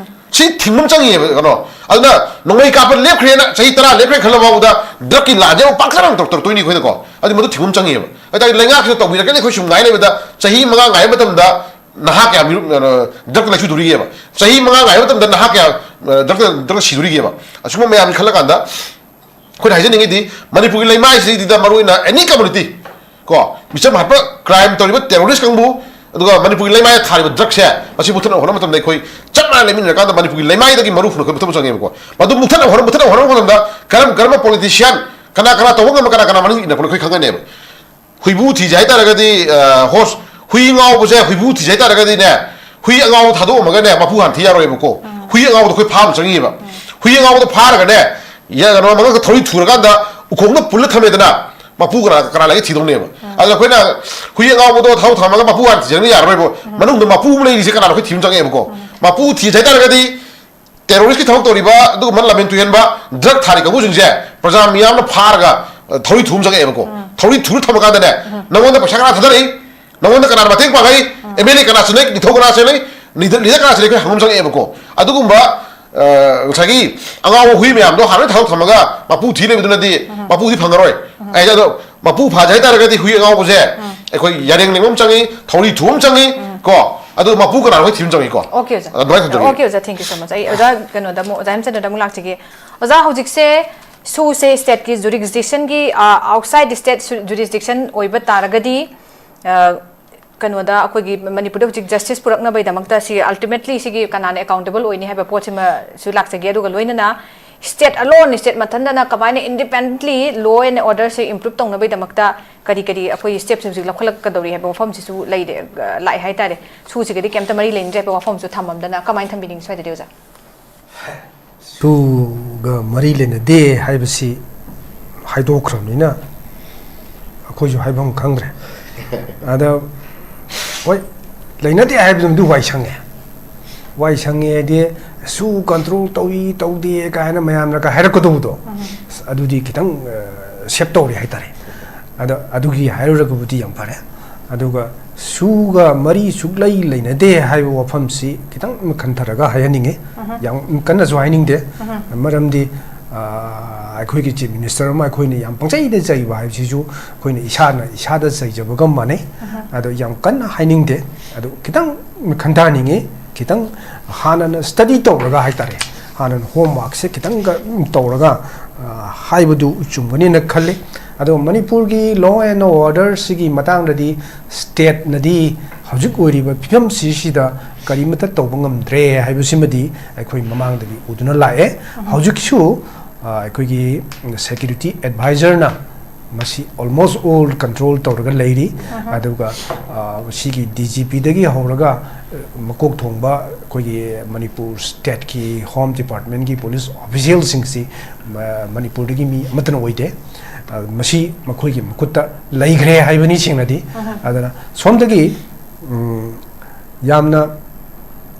ꯁꯤ ꯊꯤꯡꯕ ꯑꯃ ꯆꯪꯉꯤꯑꯕ꯫ ꯀꯩꯅꯣ, ꯑꯗꯨꯅ ꯅꯣꯡꯃꯩ ꯀꯥꯞꯄ ꯂꯦꯞꯈ꯭ꯔꯦꯅ ꯆꯍꯤ ꯇꯔꯥ ꯂꯦꯞꯈ꯭ꯔꯦ ꯈꯜꯂ ꯐꯥꯎꯕꯗ ꯗ꯭ꯔꯒꯀꯤ ꯂꯥꯟꯁꯦ ꯑꯃꯨꯛ ꯄꯥꯛꯇꯛꯅ ꯇꯧꯔꯛꯇꯣꯏꯅꯤ ꯑꯩꯈꯣꯏꯅꯀꯣ꯫ ꯑꯗꯨ ꯃꯗꯨ ꯊꯤꯡꯕ ꯑꯃ ꯆꯪꯉꯤꯑꯕ꯫ ꯍꯥꯏꯇꯥꯔꯗꯤ ꯂꯩꯉꯥꯛꯁꯤꯅ ꯇꯧꯕꯤꯔꯛꯀꯅꯤ, ꯑꯩꯈꯣꯏ ꯁꯨꯝ ꯉꯥꯏ ꯂꯩꯕꯗ ꯆꯍꯤ ꯃꯉꯥ ꯉꯥꯏꯕ ꯃꯇꯝꯗ ꯅꯍꯥ ꯀꯌꯥ ꯃꯤꯔꯨ-, ꯑ, ꯗ꯭ꯔꯒꯇ ꯂꯩꯁꯨꯗꯣꯔꯤꯒꯦꯕ? ꯆꯍꯤ ꯃꯉꯥ ꯉꯥꯏꯕ ꯃꯇꯝꯗ ꯅꯍꯥ ꯀꯌꯥ, ꯑ, ꯗ꯭ꯔꯒꯇ, ꯗ꯭ꯔꯒꯇ ꯁꯤꯗꯣꯔꯤꯒꯦꯕ? ꯑꯁꯤꯒꯨꯝꯕ ꯃꯌꯥꯝꯁꯤ ꯈꯜꯂꯀꯥꯟꯗ ꯑꯩꯈꯣꯏꯅ ꯍꯥꯏꯖꯅꯤꯡꯉꯤꯗꯤ ꯃꯅꯤꯄꯨꯔꯒꯤ ꯂꯩꯃꯥꯏꯁꯤꯗꯩꯗ ꯃꯔꯨꯑꯣꯏꯅ ꯑꯦꯅꯤ ꯀꯝꯃꯨꯅꯤꯇꯤ ꯀꯣ, ꯃꯤꯆꯝ ꯍꯥꯠꯄ, ꯀ꯭ꯔꯥꯏꯝ ꯇꯧꯔꯤꯕ ꯇꯦꯔꯣꯔꯤꯁ ꯀꯥꯡꯕꯨ, ꯑꯗꯨꯒ ꯃꯅꯤꯄꯨꯔꯒꯤ ꯂꯩꯃꯥꯏꯗ ꯊꯥꯔꯤꯕ ꯗ꯭ꯔꯛꯁꯦ, ꯃꯁꯤ ꯃꯨꯊꯠꯅꯕ ꯍꯣꯠꯅꯕ ꯃꯇꯝꯗ ꯑꯩꯈꯣꯏ ꯆꯞ ꯃꯥꯟꯅ ꯂꯩꯃꯤꯟꯅꯔꯀꯥꯟꯗ ꯃꯅꯤꯄꯨꯔꯒꯤ ꯂꯩꯃꯥꯏꯗꯒꯤ ꯃꯔꯨ ꯐꯨꯅ ꯑꯩꯈꯣꯏ ꯃꯨꯊꯠꯄ ꯆꯪꯉꯦꯕꯀꯣ꯫ ꯃꯗꯨ ꯃꯨꯊꯠꯅꯕ ꯍꯣꯠꯅ-, ꯃꯨꯊꯠꯅꯕ ꯍꯣꯠꯅꯕ ꯃꯇꯝꯗ ꯀꯔꯝ ꯀꯔꯝꯕ ꯄꯣꯂꯤꯇꯤꯁꯤꯌꯥꯟ, ꯀꯅꯥ ꯀꯅꯥ ꯇꯧꯕ ꯉꯝꯕ, ꯀꯅꯥ ꯀꯅꯥ ꯃꯅꯨꯡ ꯏꯟꯅꯕꯅꯣ ꯑꯩꯈꯣꯏ ꯈꯪꯒꯅꯦꯕ꯫ ꯍꯨꯏꯕꯨ ꯊꯤꯁꯦ ꯍꯥꯏꯇꯥꯔꯒꯗꯤ, ꯑ, ꯍꯣꯔꯁ, ꯍꯨꯏ ꯉꯥꯎꯕꯁꯦ ꯍꯨꯏꯕꯨ ꯊꯤꯁꯦ ꯍꯥꯏꯇꯥꯔꯒꯗꯤꯅꯦ, ꯍꯨꯏ ꯑꯉꯥꯎꯕ ꯊꯥꯗꯣꯛꯑꯝꯃꯒꯅꯦ, ꯃꯄꯨ ꯍꯥꯟꯅ ꯊꯤ ꯌꯥꯔꯣꯏꯕꯀꯣ꯫ ꯍꯨꯏ ꯑꯉꯥꯎꯕꯗꯣ ꯑꯩꯈꯣꯏ ꯐꯥꯕ ꯆꯪꯉꯤꯕ꯫ ꯍꯨꯏ ꯑꯉꯥꯎꯕꯗꯣ ꯐꯥꯔꯒꯅꯦ, ꯌꯥ-, ꯀꯩꯅꯣ, ꯃꯉꯛꯇ ꯊꯧꯔꯤ ꯊꯨꯔꯀꯥꯟꯗ ꯎꯈꯣꯡꯗ ꯄꯨꯜꯂ ꯊꯝꯃꯦꯗꯅ, ꯃꯄꯨ ꯀꯅꯥ, ꯀꯅꯥ ꯂꯩꯒꯦ ꯊꯤꯗꯧꯅꯦꯕ꯫ ꯑꯗꯨꯅ ꯑꯩꯈꯣꯏꯅ ꯍꯨꯏ ꯑꯉꯥꯎꯕꯗꯣ ꯊꯥꯗꯣꯛ ꯊꯝꯃꯒ ꯃꯄꯨ ꯍꯥꯟꯅ ꯊꯤꯖꯤꯟꯕ ꯌꯥꯔꯔꯣꯏꯕ꯫ ꯃꯅꯨꯡꯗ ꯃꯄꯨ ꯑꯃ ꯂꯩꯔꯤꯁꯦ ꯀꯅꯥꯅꯣ ꯑꯩꯈꯣꯏ ꯊꯤꯕ ꯆꯪꯉꯛꯑꯦꯕꯀꯣ꯫ ꯃꯄꯨ ꯊꯤꯁꯦ ꯍꯥꯏꯇꯥꯔꯒꯗꯤ ꯇꯦꯔꯣꯔꯤꯁ꯭ꯠꯀꯤ ꯊꯕꯛ ꯇꯧꯔꯤꯕ ꯑꯗꯨꯒꯨꯝꯕ ꯂꯝꯃꯦꯟ ꯇꯨꯍꯦꯟꯕ ꯗ꯭ꯔꯒ ꯊꯥꯔꯤ ꯀꯥꯡꯕꯨꯁꯤꯡꯁꯦ ꯄ꯭ꯔꯖꯥ ꯃꯤꯌꯥꯝꯅ ꯐꯥꯔꯒ, ꯑ, ꯊꯧꯔꯤ ꯊꯨꯝ ꯆꯪꯉꯛꯑꯦꯕꯀꯣ꯫ ꯊꯧꯔꯤ ꯊꯨꯔ ꯊꯝꯃꯀꯥꯟꯗꯅꯦ, ꯅꯉꯣꯟꯗ ꯄꯩꯁꯥ ꯀꯅꯥ ꯊꯥꯗꯔꯛꯏ? ꯅꯉꯣꯟꯗ ꯀꯅꯥꯅ ꯃꯇꯦꯡ ꯄꯥꯡꯉꯛꯏ? ꯑꯦꯝ ꯑꯦꯜ ꯑꯦ ꯀꯅꯥ ꯆꯠꯂꯛꯏ? ꯅꯤꯡꯊꯧ ꯀꯅꯥ ꯆꯠꯂꯛꯏ? ꯂꯤꯗꯔ, ꯂꯤꯗꯔ ꯀꯅꯥ ꯆꯠꯂꯛꯏ? ꯑꯩꯈꯣꯏ ꯍꯪꯐꯝ ꯆꯪꯉꯛꯑꯦꯕꯀꯣ꯫ ꯑꯗꯨꯒꯨꯝꯕ, ꯑ, ꯉꯁꯥꯏꯒꯤ ꯑꯉꯥꯎꯕ ꯍꯨꯏ ꯃꯌꯥꯝꯗꯣ ꯍꯥꯟꯅ ꯊꯥꯗꯣꯛ ꯊꯝꯃꯒ ꯃꯄꯨ ꯊꯤ ꯂꯩꯕꯗꯨꯅꯗꯤ ꯃꯄꯨꯗꯤ ꯐꯪꯉꯔꯣꯏ꯫ ꯍꯥꯏꯗꯤ ꯑꯗꯣ ꯃꯄꯨ ꯐꯥꯖꯦ ꯍꯥꯏꯇꯥꯔꯒꯗꯤ ꯍꯨꯏ ꯑꯉꯥꯎꯕꯁꯦ ꯑꯩꯈꯣꯏ ꯌꯥꯔꯦꯡ ꯂꯦꯡꯕ ꯑꯃ ꯆꯪꯉꯤ, ꯊꯧꯔꯤ ꯊꯨꯕ ꯑꯃ ꯆꯪꯉꯤ, ꯀꯣ꯫ ꯑꯗꯨ ꯃꯄꯨ ꯀꯅꯥꯅꯣ ꯑꯩꯈꯣꯏ ꯊꯤꯕ ꯑꯃ ꯆꯪꯉꯤꯀꯣ꯫ ꯑꯣꯀꯦ, ꯑꯣꯖꯥ꯫ ꯑꯗꯨꯃꯥꯏꯅ ꯊꯝꯖꯒꯦ꯫ ꯑꯣꯀꯦ, ꯑꯣꯖꯥ, thank you so much꯫ ꯑꯩ ꯑꯣꯖꯥ ꯀꯩꯅꯣꯗ ꯑꯃꯨꯛ, ꯑꯣꯖꯥ ꯍꯦꯝꯆꯟꯗ꯭ꯔꯗ ꯑꯃꯨꯛ ꯂꯥꯛꯆꯒꯦ꯫ ꯑꯣꯖꯥ, ꯍꯧꯖꯤꯛꯁꯦ ꯁꯨꯁꯦ ꯁ꯭ꯇꯦꯠꯀꯤ ꯖꯨꯔꯤꯁꯗꯤꯛꯁꯟꯒꯤ, ꯑ, ꯑꯥꯎꯠꯁꯥꯏꯗ ꯁ꯭ꯇꯦꯠ ꯖꯨꯔꯤꯁꯗꯤꯛꯁꯟ ꯑꯣꯏꯕ ꯇꯥꯔꯒꯗꯤ, ꯑ, ꯀꯩꯅꯣꯗ ꯑꯩꯈꯣꯏꯒꯤ ꯃꯅꯤꯄꯨꯔꯗ ꯍꯧꯖꯤꯛ ꯖꯁꯇꯤꯁ ꯄꯨꯔꯛꯅꯕꯒꯤꯗꯃꯛꯇ ꯁꯤ ultimately ꯁꯤꯒꯤ ꯀꯅꯥꯅ accountable ꯑꯣꯏꯅꯤ ꯍꯥꯏꯕ ꯄꯣꯠꯁꯤꯃꯁꯨ ꯂꯥꯛꯆꯒꯦ꯫ ꯑꯗꯨꯒ ꯂꯣꯏꯅꯅ state alone, state ꯃꯊꯟꯇꯅ ꯀꯃꯥꯏꯅ independently law and order say improve ꯇꯧꯅꯕꯒꯤꯗꯃꯛꯇ ꯀꯔꯤ ꯀꯔꯤ ꯑꯩꯈꯣꯏ steps ꯍꯧꯖꯤꯛ ꯂꯧꯈꯠꯂꯛꯀꯗꯧꯔꯤ ꯍꯥꯏꯕ ꯋꯥꯐꯝꯁꯤꯁꯨ ꯂꯩꯔꯦ, ꯑ, ꯂꯥꯛꯑꯦ ꯍꯥꯏꯇꯥꯔꯦ꯫ ꯁꯨꯁꯤꯒꯗꯤ ꯀꯩꯝꯇ ꯃꯔꯤ ꯂꯩꯅꯗ꯭ꯔꯦ ꯍꯥꯏꯕ ꯋꯥꯐꯝꯁꯨ ꯊꯝꯃꯝꯗꯅ ꯀꯃꯥꯏꯅ ꯊꯝꯕꯤꯅꯤꯡꯉꯤ ꯁ꯭ꯋꯥꯏꯗꯗꯤ, ꯑꯣꯖꯥ? ꯁꯨꯒ ꯃꯔꯤ ꯂꯩꯅꯗꯦ ꯍꯥꯏꯕꯁꯤ ꯍꯥꯏꯗꯣꯛꯈ꯭ꯔꯕꯅꯤꯅ ꯑꯩꯈꯣꯏꯁꯨ ꯍꯥꯏꯐꯝ ꯈꯪꯗ꯭ꯔꯦ꯫ ꯑꯗ ꯍꯣꯏ, ꯂꯩꯅꯗꯦ ꯍꯥꯏꯕꯗꯨꯃꯗꯤ ꯋꯥꯏ ꯁꯪꯉꯦ꯫ ꯋꯥꯏ ꯁꯪꯉꯦ ꯍꯥꯏꯗꯤ ꯁꯨ control ꯇꯧꯏ ꯇꯧꯗꯦ ꯀꯥꯏꯅ ꯃꯌꯥꯝꯅꯒ ꯍꯥꯏꯔꯛꯀꯗꯧꯕꯗꯣ, ꯑꯗꯨꯗꯤ ꯈꯤꯇꯪ, ꯑ, save ꯇꯧꯔꯦ ꯍꯥꯏꯇꯥꯔꯦ꯫ ꯑꯗꯣ ꯑꯗꯨꯒꯤ ꯍꯥꯏꯔꯨꯔꯒꯕꯨꯗꯤ ꯌꯥꯝ ꯐꯔꯦ꯫ ꯑꯗꯨꯒ ꯁꯨꯒ ꯃꯔꯤ ꯁꯨꯛꯂꯩ ꯂꯩꯅꯗꯦ ꯍꯥꯏꯕ ꯋꯥꯐꯝꯁꯤ ꯈꯤꯇꯪ ꯈꯟꯊꯔꯒ ꯍꯥꯏꯍꯟꯅꯤꯡꯉꯤ꯫ ꯌꯥꯝ ꯀꯟꯅꯁꯨ ꯍꯥꯏꯅꯤꯡꯗꯦ꯫ ꯃꯔꯝꯗꯤ, ꯑ, ꯑꯩꯈꯣꯏꯒꯤ Chief Minister ꯑꯃ ꯑꯩꯈꯣꯏꯅ ꯌꯥꯝ ꯄꯪꯆꯩꯗ ꯆꯩꯕ ꯍꯥꯏꯕꯁꯤꯁꯨ ꯑꯩꯈꯣꯏꯅ ꯏꯁꯥꯅ ꯏꯁꯥꯗ ꯆꯩꯖꯕꯒ ꯃꯥꯟꯅꯩ꯫ ꯑꯗꯣ ꯌꯥꯝ ꯀꯟꯅ ꯍꯥꯏꯅꯤꯡꯗꯦ꯫ ꯑꯗꯣ ꯈꯤꯇꯪ ꯈꯟꯊꯍꯟꯅꯤꯡꯉꯤ꯫ ꯈꯤꯇꯪ ꯍꯥꯟꯅꯅ study ꯇꯧꯔꯒ ꯍꯥꯏꯇꯥꯔꯦ, ꯍꯥꯟꯅꯅ homework ꯁꯦ ꯈꯤꯇꯪꯒ ꯇꯧꯔꯒ, ꯑ, ꯍꯥꯏꯕꯗꯨ ꯆꯨꯝꯒꯅꯤꯅ ꯈꯜꯂꯤ꯫ ꯑꯗꯣ ꯃꯅꯤꯄꯨꯔꯒꯤ law and order ꯁꯤꯒꯤ ꯃꯇꯥꯡꯗꯗꯤ state ꯅꯗꯤ ꯍꯧꯖꯤꯛ ꯑꯣꯏꯔꯤꯕ ꯐꯤꯕꯝꯁꯤꯁꯤꯗ ꯀꯔꯤꯃꯠꯇ ꯇꯧꯕ ꯉꯝꯗ꯭ꯔꯦ ꯍꯥꯏꯕꯁꯤꯃꯗꯤ ꯑꯩꯈꯣꯏ ꯃꯃꯥꯡꯗꯒꯤ ꯎꯗꯨꯅ ꯂꯥꯛꯑꯦ꯫ ꯍꯧꯖꯤꯛꯁꯨ, ꯑ, ꯑꯩꯈꯣꯏꯒꯤ security advisorꯅ ꯃꯁꯤ almost all control ꯇꯧꯔꯒ ꯂꯩꯔꯤ꯫ ꯑꯗꯨꯒ, ꯑ, ꯁꯤꯒꯤ D G Pꯗꯒꯤ ꯍꯧꯔꯒ, ꯑ, ꯃꯀꯣꯛ ꯊꯣꯡꯕ ꯑꯩꯈꯣꯏꯒꯤ ꯃꯅꯤꯄꯨꯔ stateꯀꯤ Home Departmentꯀꯤ police officialꯁꯤꯡꯁꯤ ꯃ-, ꯃꯅꯤꯄꯨꯔꯗꯒꯤ ꯃꯤ ꯑꯃꯠꯇꯅ ꯑꯣꯏꯗꯦ꯫ ꯑ, ꯃꯁꯤ ꯃꯈꯣꯏꯒꯤ ꯃꯈꯨꯠꯇ ꯂꯩꯈ꯭ꯔꯦ ꯍꯥꯏꯕꯅꯤ ꯁꯦꯡꯅꯗꯤ꯫ ꯑꯗꯨꯅ ꯁꯣꯝꯗꯒꯤ, ꯎꯝ, ꯌꯥꯝꯅ,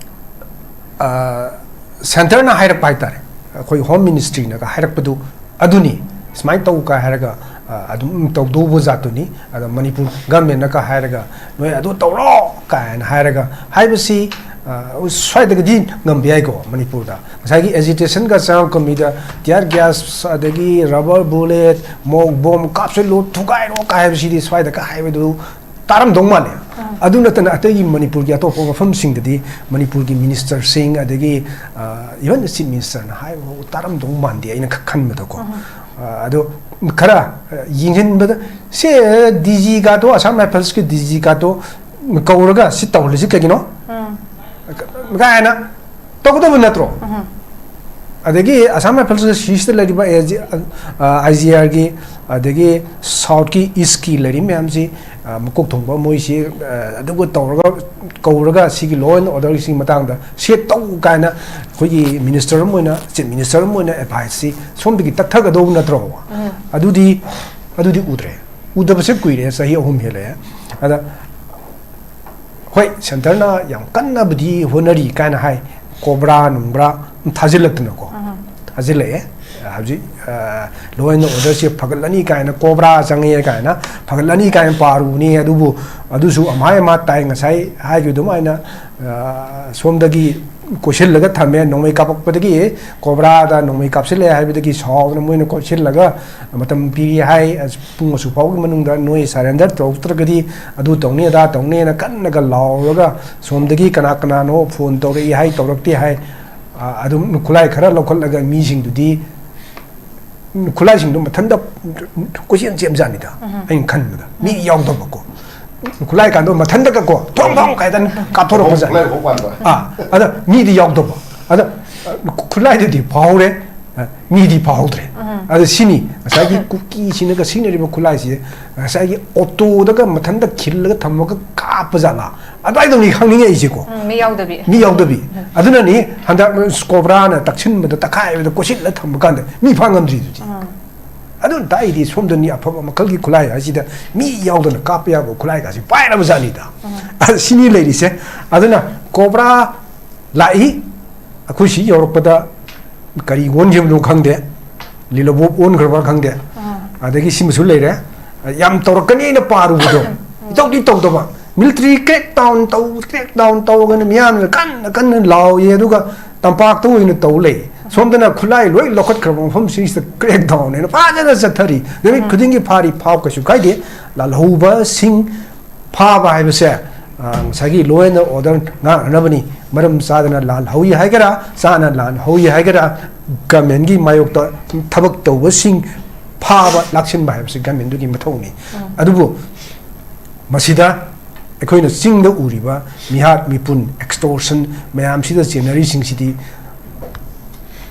ꯑ, centreꯅ ꯍꯥꯏꯔꯛꯄ ꯍꯥꯏꯇꯥꯔꯦ, ꯑꯩꯈꯣꯏ Home Ministryꯅꯒ ꯍꯥꯏꯔꯛꯄꯗꯨ ꯑꯗꯨꯅꯤ, ꯁꯨꯃꯥꯏꯅ ꯇꯧ ꯀꯥꯏ ꯍꯥꯏꯔꯒ, ꯑ, ꯑꯗꯨꯝ ꯇꯧꯗꯧꯕ ꯖꯥꯠꯇꯨꯅꯤ꯫ ꯑꯗ ꯃꯅꯤꯄꯨꯔ governmentꯅꯒ ꯍꯥꯏꯔꯒ, "ꯅꯣꯏ ꯑꯗꯨ ꯇꯧꯔꯣ" ꯀꯥꯏꯅ ꯍꯥꯏꯔꯒ ꯍꯥꯏꯕꯁꯤ, ꯑ, ꯁ꯭ꯋꯥꯏꯗꯒꯗꯤ ꯉꯝꯕ ꯌꯥꯏꯀꯣ ꯃꯅꯤꯄꯨꯔꯗ꯫ ꯉꯁꯥꯏꯒꯤ agitationꯒ ꯆꯪꯉꯛꯄ ꯃꯤꯗ tear gas, ꯑꯗꯒꯤ rubber bullet, ꯃꯣꯛ bomb ꯀꯥꯞꯁꯤꯜꯂꯨ, ꯊꯨꯒꯥꯏꯔꯣ ꯀꯥꯏ ꯍꯥꯏꯕꯁꯤꯗꯤ ꯁ꯭ꯋꯥꯏꯗꯒ ꯍꯥꯏꯕꯗꯨ ꯇꯥꯔꯝꯗꯧ ꯃꯥꯜꯂꯦ꯫ ꯑꯗꯨ ꯅꯠꯇꯅ ꯑꯇꯩꯒꯤ ꯃꯅꯤꯄꯨꯔꯒꯤ ꯑꯇꯣꯞꯄ ꯃꯐꯝꯁꯤꯡꯗꯗꯤ ꯃꯅꯤꯄꯨꯔꯒꯤ ministerꯁꯤꯡ, ꯑꯗꯒꯤ, ꯑ, even chief ministerꯅ ꯍꯥꯏꯕ ꯐꯥꯎ ꯇꯥꯔꯝꯗꯧ ꯃꯥꯟꯗꯦ, ꯑꯩꯅ ꯈ-, ꯈꯟꯕꯗꯀꯣ꯫ ꯑ, ꯑꯗꯣ ꯈꯔ, ꯑ, ꯌꯦꯡꯁꯤꯟꯕꯗ, ꯁꯦ, DGꯒꯗꯣ, Assam Riflesꯀꯤ DGꯒꯗꯣ ꯀꯧꯔꯒ ꯁꯤ ꯇꯧꯍꯜꯂꯤꯁꯤ ꯀꯩꯒꯤꯅꯣ? ꯀꯥꯏꯅ ꯇꯧꯒꯗꯕ ꯅꯠꯇ꯭ꯔꯣ? ꯑꯗꯒꯤ Assam Riflesꯀꯤ ꯁꯤꯁꯤꯗ ꯂꯩꯔꯤꯕ AG, ꯑ, IGRꯒꯤ, ꯑꯗꯒꯤ Southꯀꯤ, Eastꯀꯤ ꯂꯩꯔꯤꯕ ꯃꯌꯥꯝꯁꯤ, ꯑ, ꯃꯀꯣꯛ ꯊꯣꯡꯕ ꯃꯣꯏꯁꯤ, ꯑ, ꯑꯗꯨꯒ ꯇꯧꯔꯒ, ꯀꯧꯔꯒ ꯁꯤꯒꯤ law and orderꯒꯤ ꯃꯇꯥꯡꯗ ꯁꯦ ꯇꯧ ꯀꯥꯏꯅ ꯑꯩꯈꯣꯏꯒꯤ minister ꯑꯃ ꯑꯣꯏꯅ, chief minister ꯑꯃ ꯑꯣꯏꯅ adviceꯁꯤ ꯁꯣꯝꯗꯒꯤ ꯇꯛꯊꯒꯗꯧꯕ ꯅꯠꯇ꯭ꯔꯣ? ꯑꯗꯨꯗꯤ, ꯑꯗꯨꯗꯤ ꯎꯗ꯭ꯔꯦ꯫ ꯎꯗꯕꯁꯦ ꯀꯨꯏꯔꯦ, ꯆꯍꯤ ꯑꯍꯨꯝ ꯍꯦꯜꯂꯛꯑꯦ꯫ ꯑꯗ ꯍꯣꯏ, centreꯅ ꯌꯥꯝ ꯀꯟꯅꯕꯨꯗꯤ ꯍꯣꯠꯅꯔꯤ ꯀꯥꯏꯅ ꯍꯥꯏ, COBRA ꯅꯨꯡꯕ꯭ꯔꯥ ꯊꯥꯖꯤꯜꯂꯛꯇꯅꯀꯣ꯫ ꯊꯥꯖꯤꯜꯂꯛꯑꯦ꯫ ꯍꯧꯖꯤꯛ, ꯑ, law and orderꯁꯦ ꯐꯒꯠꯂꯅꯤ ꯀꯥꯏꯅ, COBRA ꯆꯪꯉꯦ ꯀꯥꯏꯅ, ꯐꯒꯠꯂꯅꯤ ꯀꯥꯏꯅ ꯄꯥꯔꯨꯕꯅꯤ, ꯑꯗꯨꯕꯨ ꯑꯗꯨꯁꯨ ꯑꯃꯥꯏ ꯑꯃꯥ ꯇꯥꯏ꯫ ꯉꯁꯥꯏ ꯍꯥꯏꯈꯤꯕ ꯑꯗꯨꯃꯥꯏꯅ, ꯑ, ꯁꯣꯝꯗꯒꯤ ꯀꯣꯏꯁꯤꯜꯂꯒ ꯊꯝꯃꯦ, ꯅꯣꯡꯃꯩ ꯀꯥꯞꯄꯛꯄꯗꯒꯤ, COBRAꯗ ꯅꯣꯡꯃꯩ ꯀꯥꯞꯁꯤꯜꯂꯦ ꯍꯥꯏꯕꯗꯒꯤ ꯁꯥꯎꯗꯅ ꯃꯣꯏꯅ ꯀꯣꯏꯁꯤꯜꯂꯒ ꯃꯇꯝ ꯄꯤꯔꯤ ꯍꯥꯏ, ꯑꯁ, ꯄꯨꯡ ꯑꯁꯨꯛ ꯐꯥꯎꯒꯤ ꯃꯅꯨꯡꯗ ꯅꯣꯏ surrender ꯇꯧꯔꯛꯇ꯭ꯔꯒꯗꯤ ꯑꯗꯨ ꯇꯧꯅꯤ, ꯑꯗꯥ ꯇꯧꯅꯤꯅ ꯀꯟꯅꯒ ꯂꯥꯎꯔꯒ, ꯁꯣꯝꯗꯒꯤ ꯀꯅꯥ ꯀꯅꯥꯅꯣ phone ꯇꯧꯔꯛꯏ ꯍꯥꯏ, ꯇꯧꯔꯛꯇꯦ ꯍꯥꯏ, ꯑ, ꯑꯗꯨꯝ ꯈꯨꯠꯂꯥꯏ ꯈꯔ ꯂꯧꯈꯠꯂꯒ ꯃꯤꯁꯤꯡꯗꯨꯗꯤ, ꯈꯨꯠꯂꯥꯏꯁꯤꯡꯗꯣ ꯃꯊꯟꯇ ꯀꯣꯏꯆꯦꯟ ꯆꯦꯟꯕꯖꯥꯠꯅꯤꯗ꯫ ꯑꯩꯅ ꯈꯟꯕꯗ ꯃꯤ ꯌꯥꯎꯗꯕꯀꯣ꯫ ꯈꯨꯠꯂꯥꯏ ꯀꯥꯟꯗꯣ ꯃꯊꯟꯇꯒ ꯀꯣ ꯊꯣꯡ ꯊꯣꯡ ꯀꯥꯏꯗꯅ ꯀꯥꯞꯊꯣꯔꯛꯄꯖꯥꯠꯅꯤ꯫ ꯈꯨꯠꯂꯥꯏ ꯍꯧꯕ ꯄꯥꯟꯕ꯫ ꯑꯥ, ꯑꯗ ꯃꯤꯗꯤ ꯌꯥꯎꯗꯕ꯫ ꯑꯗ ꯈꯨꯠꯂꯥꯏꯗꯨꯗꯤ ꯐꯥꯍꯧꯔꯦ, ꯃꯤꯗꯤ ꯐꯥꯍꯧꯗ꯭ꯔꯦ꯫ ꯑꯗ ꯁꯤꯅꯤ ꯉꯁꯥꯏꯒꯤ ꯀꯨꯀꯤꯁꯤꯅꯒ ꯁꯤꯖꯤꯟꯅꯔꯤꯕ ꯈꯨꯠꯂꯥꯏꯁꯦ, ꯉꯁꯥꯏꯒꯤ ꯑꯣꯇꯣꯗꯒ ꯃꯊꯟꯇ ꯈꯤꯜꯂꯒ ꯊꯝꯃꯒ ꯀꯥꯞꯄ ꯖꯥꯠꯂꯥ? ꯑꯗꯨꯃꯥꯏꯗꯧꯅꯤ ꯈꯪꯅꯤꯡꯉꯦ ꯑꯩꯁꯦꯀꯣ꯫ ꯎꯝ, ꯃꯤ ꯌꯥꯎꯗꯕꯤ꯫ ꯃꯤ ꯌꯥꯎꯗꯕꯤ꯫ ꯑꯗꯨꯅꯅꯤ ꯍꯟꯗꯛ ꯀꯣꯕ꯭ꯔꯥꯅ ꯇꯛꯁꯤꯟꯕꯗ, ꯇꯛꯈꯥꯏꯕꯗ, ꯀꯣꯠꯁꯤꯜꯂ ꯊꯝꯕ ꯀꯥꯟꯗ ꯃꯤ ꯐꯥ ꯉꯝꯗ꯭ꯔꯤꯗꯨꯗꯤ꯫ ꯑꯗꯨꯅ ꯇꯥꯛꯏꯗꯤ ꯁꯣꯝꯗꯅꯤ ꯑꯐꯕ ꯃꯈꯜꯒꯤ ꯈꯨꯠꯂꯥꯏ ꯍꯥꯏꯁꯤꯗ ꯃꯤ ꯌꯥꯎꯗꯅ ꯀꯥꯞꯄ ꯌꯥꯕ ꯈꯨꯠꯂꯥꯏꯒꯁꯤ ꯄꯥꯏꯔꯕ ꯖꯥꯠꯅꯤꯗ꯫ ꯑꯗ ꯁꯤꯅꯤ ꯂꯩꯔꯤꯁꯦ꯫ ꯑꯗꯨꯅ ꯀꯣꯕ꯭ꯔꯥ ꯂꯥꯛꯏ, ꯑꯩꯈꯣꯏ ꯁꯤ ꯌꯧꯔꯛꯄꯗ ꯀꯔꯤ ꯑꯣꯟꯈꯤꯕꯅꯣ ꯈꯪꯗꯦ, ꯂꯤꯂꯣꯕꯣꯞ ꯑꯣꯟꯈ꯭ꯔꯕ ꯈꯪꯗꯦ꯫ ꯑꯗꯒꯤ ꯁꯤꯃꯁꯨ ꯂꯩꯔꯦ, ꯌꯥꯝ ꯇꯧꯔꯛꯀꯅꯤꯅ ꯄꯥꯔꯨꯕꯗꯣ ꯏꯇꯧꯗꯤ ꯇꯧꯗꯕ꯫ ꯃꯤꯂꯤꯇꯔꯤ ꯀ꯭ꯔꯦꯛ ꯗꯥꯎꯟ ꯇꯧ, ꯀ꯭ꯔꯦꯛ ꯗꯥꯎꯟ ꯇꯧꯒꯅ ꯃꯤꯌꯥꯝꯅ ꯀꯟꯅ ꯀꯟꯅ ꯂꯥꯎꯏ, ꯑꯗꯨꯒ ꯇꯝꯄꯥꯛꯇ ꯑꯣꯏꯅ ꯇꯧ ꯂꯩ꯫ ꯁꯣꯝꯗꯅ ꯈꯨꯠꯂꯥꯏ ꯂꯣꯏ ꯂꯧꯈꯠꯈ꯭ꯔꯕ ꯃꯐꯝꯁꯤꯡꯁꯤꯗ ꯀ꯭ꯔꯦꯛ ꯗꯥꯎꯟ ꯍꯥꯏꯅ ꯐꯖꯅ ꯆꯠꯊꯔꯤ꯫ ꯅꯨꯃꯤꯠ ꯈꯨꯗꯤꯡꯒꯤ ꯐꯥꯔꯤ, ꯐꯥꯎ, ꯀꯩꯁꯨ ꯀꯥꯏꯗꯦ꯫ ꯂꯥꯜꯍꯧꯕꯁꯤꯡ ꯐꯥꯕ ꯍꯥꯏꯕꯁꯦ, ꯑ, ꯉꯁꯥꯏꯒꯤ law and order ꯉꯥꯛꯅꯅꯕꯅꯤ꯫ ꯃꯔꯝ ꯆꯥꯗꯅ ꯂꯥꯜꯍꯧꯏ ꯍꯥꯏꯒꯦꯔꯥ, ꯆꯥꯅ ꯂꯥꯜꯍꯧꯏ ꯍꯥꯏꯒꯦꯔꯥ, ꯒꯃꯦꯟꯒꯤ ꯃꯥꯌꯣꯛꯇ ꯊꯕꯛ ꯇꯧꯕꯁꯤꯡ ꯐꯥꯕ ꯂꯥꯛꯁꯤꯟꯕ ꯍꯥꯏꯕꯁꯤ ꯒꯃꯦꯟꯗꯨꯒꯤ ꯃꯊꯧꯅꯤ꯫ ꯑꯗꯨꯕꯨ ꯃꯁꯤꯗ ꯑꯩꯈꯣꯏꯅ ꯆꯤꯡꯗ ꯎꯔꯤꯕ ꯃꯤꯍꯥꯠ ꯃꯤꯄꯨꯟ, extortion ꯃꯌꯥꯝꯁꯤꯗ ꯆꯦꯟꯅꯔꯤꯁꯤꯡꯁꯤꯗꯤ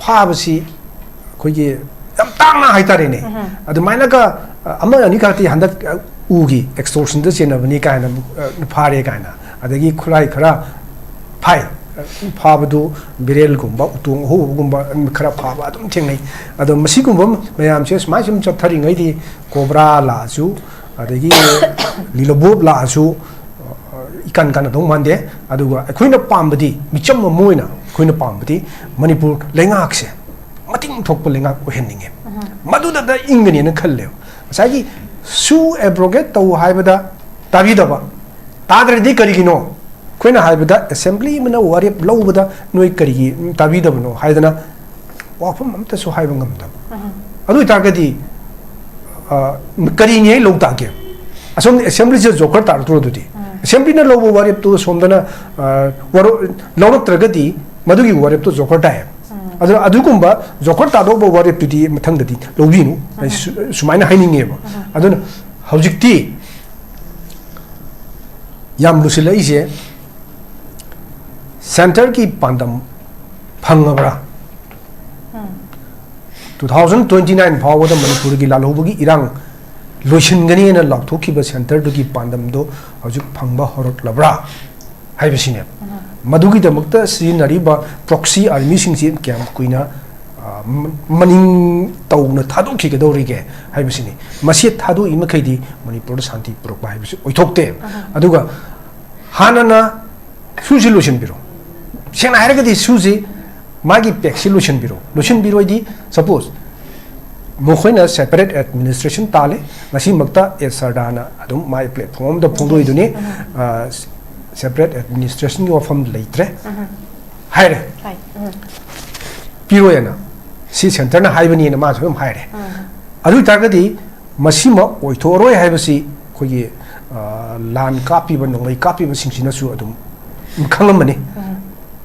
ꯐꯥꯕꯁꯤ ꯑꯩꯈꯣꯏꯒꯤ ꯌꯥꯝ ꯇꯥꯡꯅ ꯍꯥꯏꯇꯥꯔꯦꯅꯦ꯫ ꯑꯗꯨꯃꯥꯏꯅꯒ, ꯑ, ꯑꯃ ꯑꯅꯤ ꯈꯛꯇꯤ ꯍꯟꯗꯛ, ꯑ, ꯎꯈꯤ, extortionꯗ ꯆꯦꯟꯅꯕꯅꯤ ꯀꯥꯏꯅ, ꯑ, ꯐꯥꯔꯦ ꯀꯥꯏꯅ, ꯑꯗꯒꯤ ꯈꯨꯠꯂꯥꯏ ꯈꯔ ꯐꯥꯏ꯫ ꯐꯥꯕꯗꯨ ꯕꯦꯔꯦꯜꯒꯨꯝꯕ, ꯎꯇꯣꯡ ꯑꯍꯧꯕꯒꯨꯝꯕ ꯈꯔ ꯐꯥꯕ ꯑꯗꯨꯝ ꯊꯦꯡꯅꯩ꯫ ꯑꯗꯣ ꯃꯁꯤꯒꯨꯝꯕ ꯃꯌꯥꯝꯁꯦ ꯁꯨꯃꯥꯏ ꯁꯨꯝ ꯆꯠꯊꯔꯤꯉꯩꯗꯤ ꯀꯣꯕ꯭ꯔꯥ ꯂꯥꯛꯑꯁꯨ, ꯑꯗꯒꯤ ꯂꯤꯂꯣꯕꯣꯞ ꯂꯥꯛꯑꯁꯨ, ꯑ, ꯏꯀꯥꯟ ꯀꯥꯟꯅꯗꯧ ꯃꯥꯟꯗꯦ꯫ ꯑꯗꯨꯒ ꯑꯩꯈꯣꯏꯅ ꯄꯥꯝꯕꯗꯤ, ꯃꯤꯆꯝ ꯑꯃ ꯑꯣꯏꯅ ꯑꯩꯈꯣꯏꯅ ꯄꯥꯝꯕꯗꯤ ꯃꯅꯤꯄꯨꯔ ꯂꯩꯉꯥꯛꯁꯦ ꯃꯇꯤꯛ ꯊꯣꯛꯄ ꯂꯩꯉꯥꯛ ꯑꯣꯏꯍꯟꯅꯤꯡꯉꯦ꯫ ꯃꯗꯨꯗꯇ ꯏꯪꯒꯅꯦꯅ ꯈꯜꯂꯦꯕ꯫ ꯉꯁꯥꯏꯒꯤ ꯁꯨ abrogate ꯇꯧ ꯍꯥꯏꯕꯗ ꯇꯥꯕꯤꯗꯕ, ꯇꯥꯗ꯭ꯔꯗꯤ ꯀꯔꯤꯒꯤꯅꯣ? ꯑꯩꯈꯣꯏꯅ ꯍꯥꯏꯕꯗ, ꯑꯦꯁꯦꯝꯕ꯭ꯂꯤ ꯑꯃꯅ ꯋꯥꯔꯦꯞ ꯂꯧꯕꯗ ꯅꯣꯏ ꯀꯔꯤꯒꯤ ꯇꯥꯕꯤꯗꯕꯅꯣ ꯍꯥꯏꯗꯅ ꯋꯥꯐꯝ ꯑꯝꯇꯁꯨ ꯍꯥꯏꯕ ꯉꯝꯗꯕ꯫ ꯑꯗꯨ ꯑꯣꯏꯇꯥꯔꯒꯗꯤ, ꯑ, ꯀꯔꯤꯅꯤ ꯑꯩ ꯂꯧ ꯇꯥꯒꯦ? ꯑꯁꯣꯝꯗ ꯑꯦꯁꯦꯝꯕ꯭ꯂꯤꯁꯦ ꯖꯣꯀꯔ ꯇꯥꯔꯛꯇ꯭ꯔꯣ ꯑꯗꯨꯗꯤ? ꯑꯦꯁꯦꯝꯕ꯭ꯂꯤꯅ ꯂꯧꯕ ꯋꯥꯔꯦꯞꯇꯨ ꯁꯣꯝꯗꯅ, ꯑ, ꯋꯥꯔꯣ-, ꯂꯧꯔꯛꯇ꯭ꯔꯒꯗꯤ ꯃꯗꯨꯒꯤ ꯋꯥꯔꯦꯞꯇꯣ ꯖꯣꯀꯔ ꯇꯥꯏꯌꯦꯕ꯫ ꯑꯗꯨꯅ ꯑꯗꯨꯒꯨꯝꯕ ꯖꯣꯀꯔ ꯇꯥꯗꯧꯕ ꯋꯥꯔꯦꯞꯇꯨꯗꯤ ꯃꯊꯪꯗꯗꯤ ꯂꯧꯕꯤꯅꯨ꯫ ꯑꯩ ꯁꯨ-, ꯁꯨꯃꯥꯏꯅ ꯍꯥꯏꯅꯤꯡꯉꯦꯕ꯫ ꯑꯗꯨꯅ ꯍꯧꯖꯤꯛꯇꯤ ꯌꯥꯝ ꯂꯨꯁꯤꯜꯂꯛꯏꯁꯦ, ꯁꯦꯟꯇꯔꯒꯤ ꯄꯥꯟꯗꯝ ꯐꯪꯉꯕ꯭ꯔꯥ? ꯇꯨ ꯊꯥꯎꯖꯟ ꯇ꯭ꯋꯦꯟꯇꯤ ꯅꯥꯏꯟ ꯐꯥꯎꯕꯗ ꯃꯅꯤꯄꯨꯔꯒꯤ ꯂꯥꯜꯍꯧꯕꯒꯤ ꯏꯔꯥꯡ ꯂꯣꯏꯁꯤꯟꯒꯅꯤꯅ ꯂꯥꯎꯊꯣꯛꯈꯤꯕ ꯁꯦꯟꯇꯔꯗꯨꯒꯤ ꯄꯥꯟꯗꯝꯗꯣ ꯍꯧꯖꯤꯛ ꯐꯪꯕ ꯍꯧꯔꯛꯂꯕ꯭ꯔꯥ ꯍꯥꯏꯕꯁꯤꯅꯦ꯫ ꯃꯗꯨꯒꯤꯗꯃꯛꯇ ꯁꯤꯖꯤꯟꯅꯔꯤꯕ ꯄ꯭ꯔꯣꯛꯁꯤ ꯑꯥꯔꯃꯤꯁꯤꯡꯁꯤ ꯀꯌꯥꯝ ꯀꯨꯏꯅ, ꯑ, ꯃ-, ꯃꯅꯤꯡ ꯇꯧꯅ ꯊꯥꯗꯣꯛꯈꯤꯒꯗꯧꯔꯤꯒꯦ ꯍꯥꯏꯕꯁꯤꯅꯤ꯫ ꯃꯁꯤ ꯊꯥꯗꯣꯛꯏ ꯃꯈꯩꯗꯤ ꯃꯅꯤꯄꯨꯔꯗ ꯁꯥꯟꯇꯤ ꯄꯨꯔꯛꯄ ꯍꯥꯏꯕꯁꯤ ꯑꯣꯏꯊꯣꯛꯇꯦ꯫ ꯑꯗꯨꯒ ꯍꯥꯟꯅꯅ ꯁꯨꯁꯤ ꯂꯣꯏꯁꯤꯟꯕꯤꯔꯣ꯫ ꯁꯦꯡꯅ ꯍꯥꯏꯔꯒꯗꯤ ꯁꯨꯁꯤ ꯃꯥꯒꯤ ꯄꯦꯛꯁꯤ ꯂꯣꯏꯁꯤꯟꯕꯤꯔꯣ꯫ ꯂꯣꯏꯁꯤꯟꯕꯤꯔꯣꯏꯗꯤ, ꯁꯄꯣꯁ, ꯃꯈꯣꯏꯅ ꯁꯦꯄꯔꯦꯠ ꯑꯦꯗꯃꯤꯅꯤꯁꯇ꯭ꯔꯦꯁꯟ ꯇꯥꯜꯂꯤ, ꯉꯁꯤꯃꯛꯇ ꯑꯦꯁ ꯁꯔꯗꯥꯅ ꯑꯗꯨꯝ ꯃꯥꯏ ꯄ꯭ꯂꯦꯠꯐꯣꯝ ꯑꯃꯗ ꯐꯣꯡꯗꯣꯛꯏꯗꯨꯅꯤ, ꯑ, ꯁꯦꯄꯔꯦꯠ ꯑꯦꯗꯃꯤꯅꯤꯁꯇ꯭ꯔꯦꯁꯟꯒꯤ ꯋꯥꯐꯝ ꯂꯩꯇ꯭ꯔꯦ ꯍꯥꯏꯔꯦ꯫ ꯄꯤꯔꯣꯏꯅ ꯁꯤ ꯁꯦꯟꯇꯔꯅ ꯍꯥꯏꯕꯅꯤꯅ ꯃꯥꯁꯨ ꯑꯗꯨꯝ ꯍꯥꯏꯔꯦ꯫ ꯑꯗꯨ ꯑꯣꯏꯇꯥꯔꯒꯗꯤ ꯃꯁꯤꯃ ꯑꯣꯏꯊꯣꯛꯑꯔꯣꯏ ꯍꯥꯏꯕꯁꯤ ꯑꯩꯈꯣꯏꯒꯤ, ꯑ, ꯂꯥꯟ ꯀꯥꯞꯄꯤꯕ, ꯅꯣꯡꯃꯩ ꯀꯥꯞꯄꯤꯕꯁꯤꯡꯁꯤꯅꯁꯨ ꯑꯗꯨꯝ ꯈꯪꯂꯝꯃꯅꯤ꯫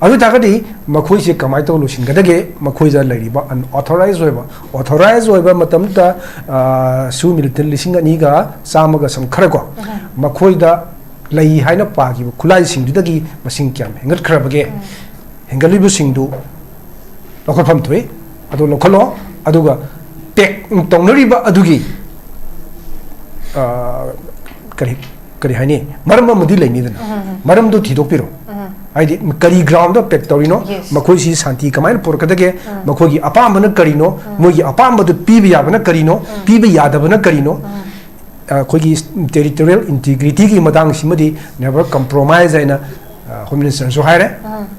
ꯑꯗꯨ ꯑꯣꯏꯇꯥꯔꯒꯗꯤ ꯃꯈꯣꯏꯁꯦ ꯀꯃꯥꯏꯅ ꯇꯧꯔ ꯂꯣꯏꯁꯤꯟꯒꯗꯒꯦ? ꯃꯈꯣꯏꯗ ꯂꯩꯔꯤꯕ unauthorized ꯑꯣꯏꯕ, authorized ꯑꯣꯏꯕ ꯃꯇꯝꯗ, ꯑ, ꯁꯨ ꯃꯤꯂꯤꯇꯦꯟ ꯂꯤꯁꯤꯡ ꯑꯅꯤꯒ ꯆꯥꯝꯃꯒ ꯁꯝ ꯈꯔ ꯀꯣ, ꯃꯈꯣꯏꯗ ꯂꯩ ꯍꯥꯏꯅ ꯄꯥꯈꯤꯕ ꯈꯨꯠꯂꯥꯏꯁꯤꯡꯗꯨꯗꯒꯤ ꯃꯁꯤꯡ ꯀꯌꯥꯝ ꯍꯦꯟꯒꯠꯈ꯭ꯔꯕꯒꯦ? ꯍꯦꯟꯒꯠꯂꯤꯕꯁꯤꯡꯗꯨ ꯂꯧꯈꯠꯐꯝ ꯊꯣꯛꯏ, ꯑꯗꯨ ꯂꯧꯈꯠꯂꯣ꯫ ꯑꯗꯨꯒ ꯄꯦꯛ ꯇꯧꯅꯔꯤꯕ ꯑꯗꯨꯒꯤ, ꯑ, ꯀꯔꯤ, ꯀꯔꯤ ꯍꯥꯏꯅꯤ, ꯃꯔꯝ ꯑꯃꯗꯤ ꯂꯩꯅꯤꯗꯅ꯫ ꯃꯔꯝꯗꯨ ꯊꯤꯗꯣꯛꯄꯤꯔꯣ꯫ ꯍꯥꯏꯗꯤ ꯀꯔꯤ ꯒ꯭ꯔꯥꯎꯟꯗ ꯄꯦꯛ ꯇꯧꯔꯤꯅꯣ? ꯃꯈꯣꯏꯁꯤ ꯁꯥꯟꯇꯤ ꯀꯃꯥꯏꯅ ꯄꯨꯔꯛꯀꯗꯒꯦ? ꯃꯈꯣꯏꯒꯤ ꯑꯄꯥꯝꯕꯅ ꯀꯔꯤꯅꯣ? ꯃꯣꯏꯒꯤ ꯑꯄꯥꯝꯕꯗꯨ ꯄꯤꯕ ꯌꯥꯕꯅ ꯀꯔꯤꯅꯣ? ꯄꯤꯕ ꯌꯥꯗꯕꯅ ꯀꯔꯤꯅꯣ? ꯑ, ꯑꯩꯈꯣꯏꯒꯤ ꯇꯦꯔꯤꯇꯣꯔꯤꯌꯦꯜ ꯏꯟꯇꯤꯒ꯭ꯔꯤꯇꯤꯒꯤ ꯃꯇꯥꯡꯁꯤꯃꯗꯤ never compromise ꯍꯥꯏꯅ, ꯑ, ꯍꯣꯝ ꯃꯤꯅꯤꯁꯇꯔꯅꯁꯨ ꯍꯥꯏꯔꯦ,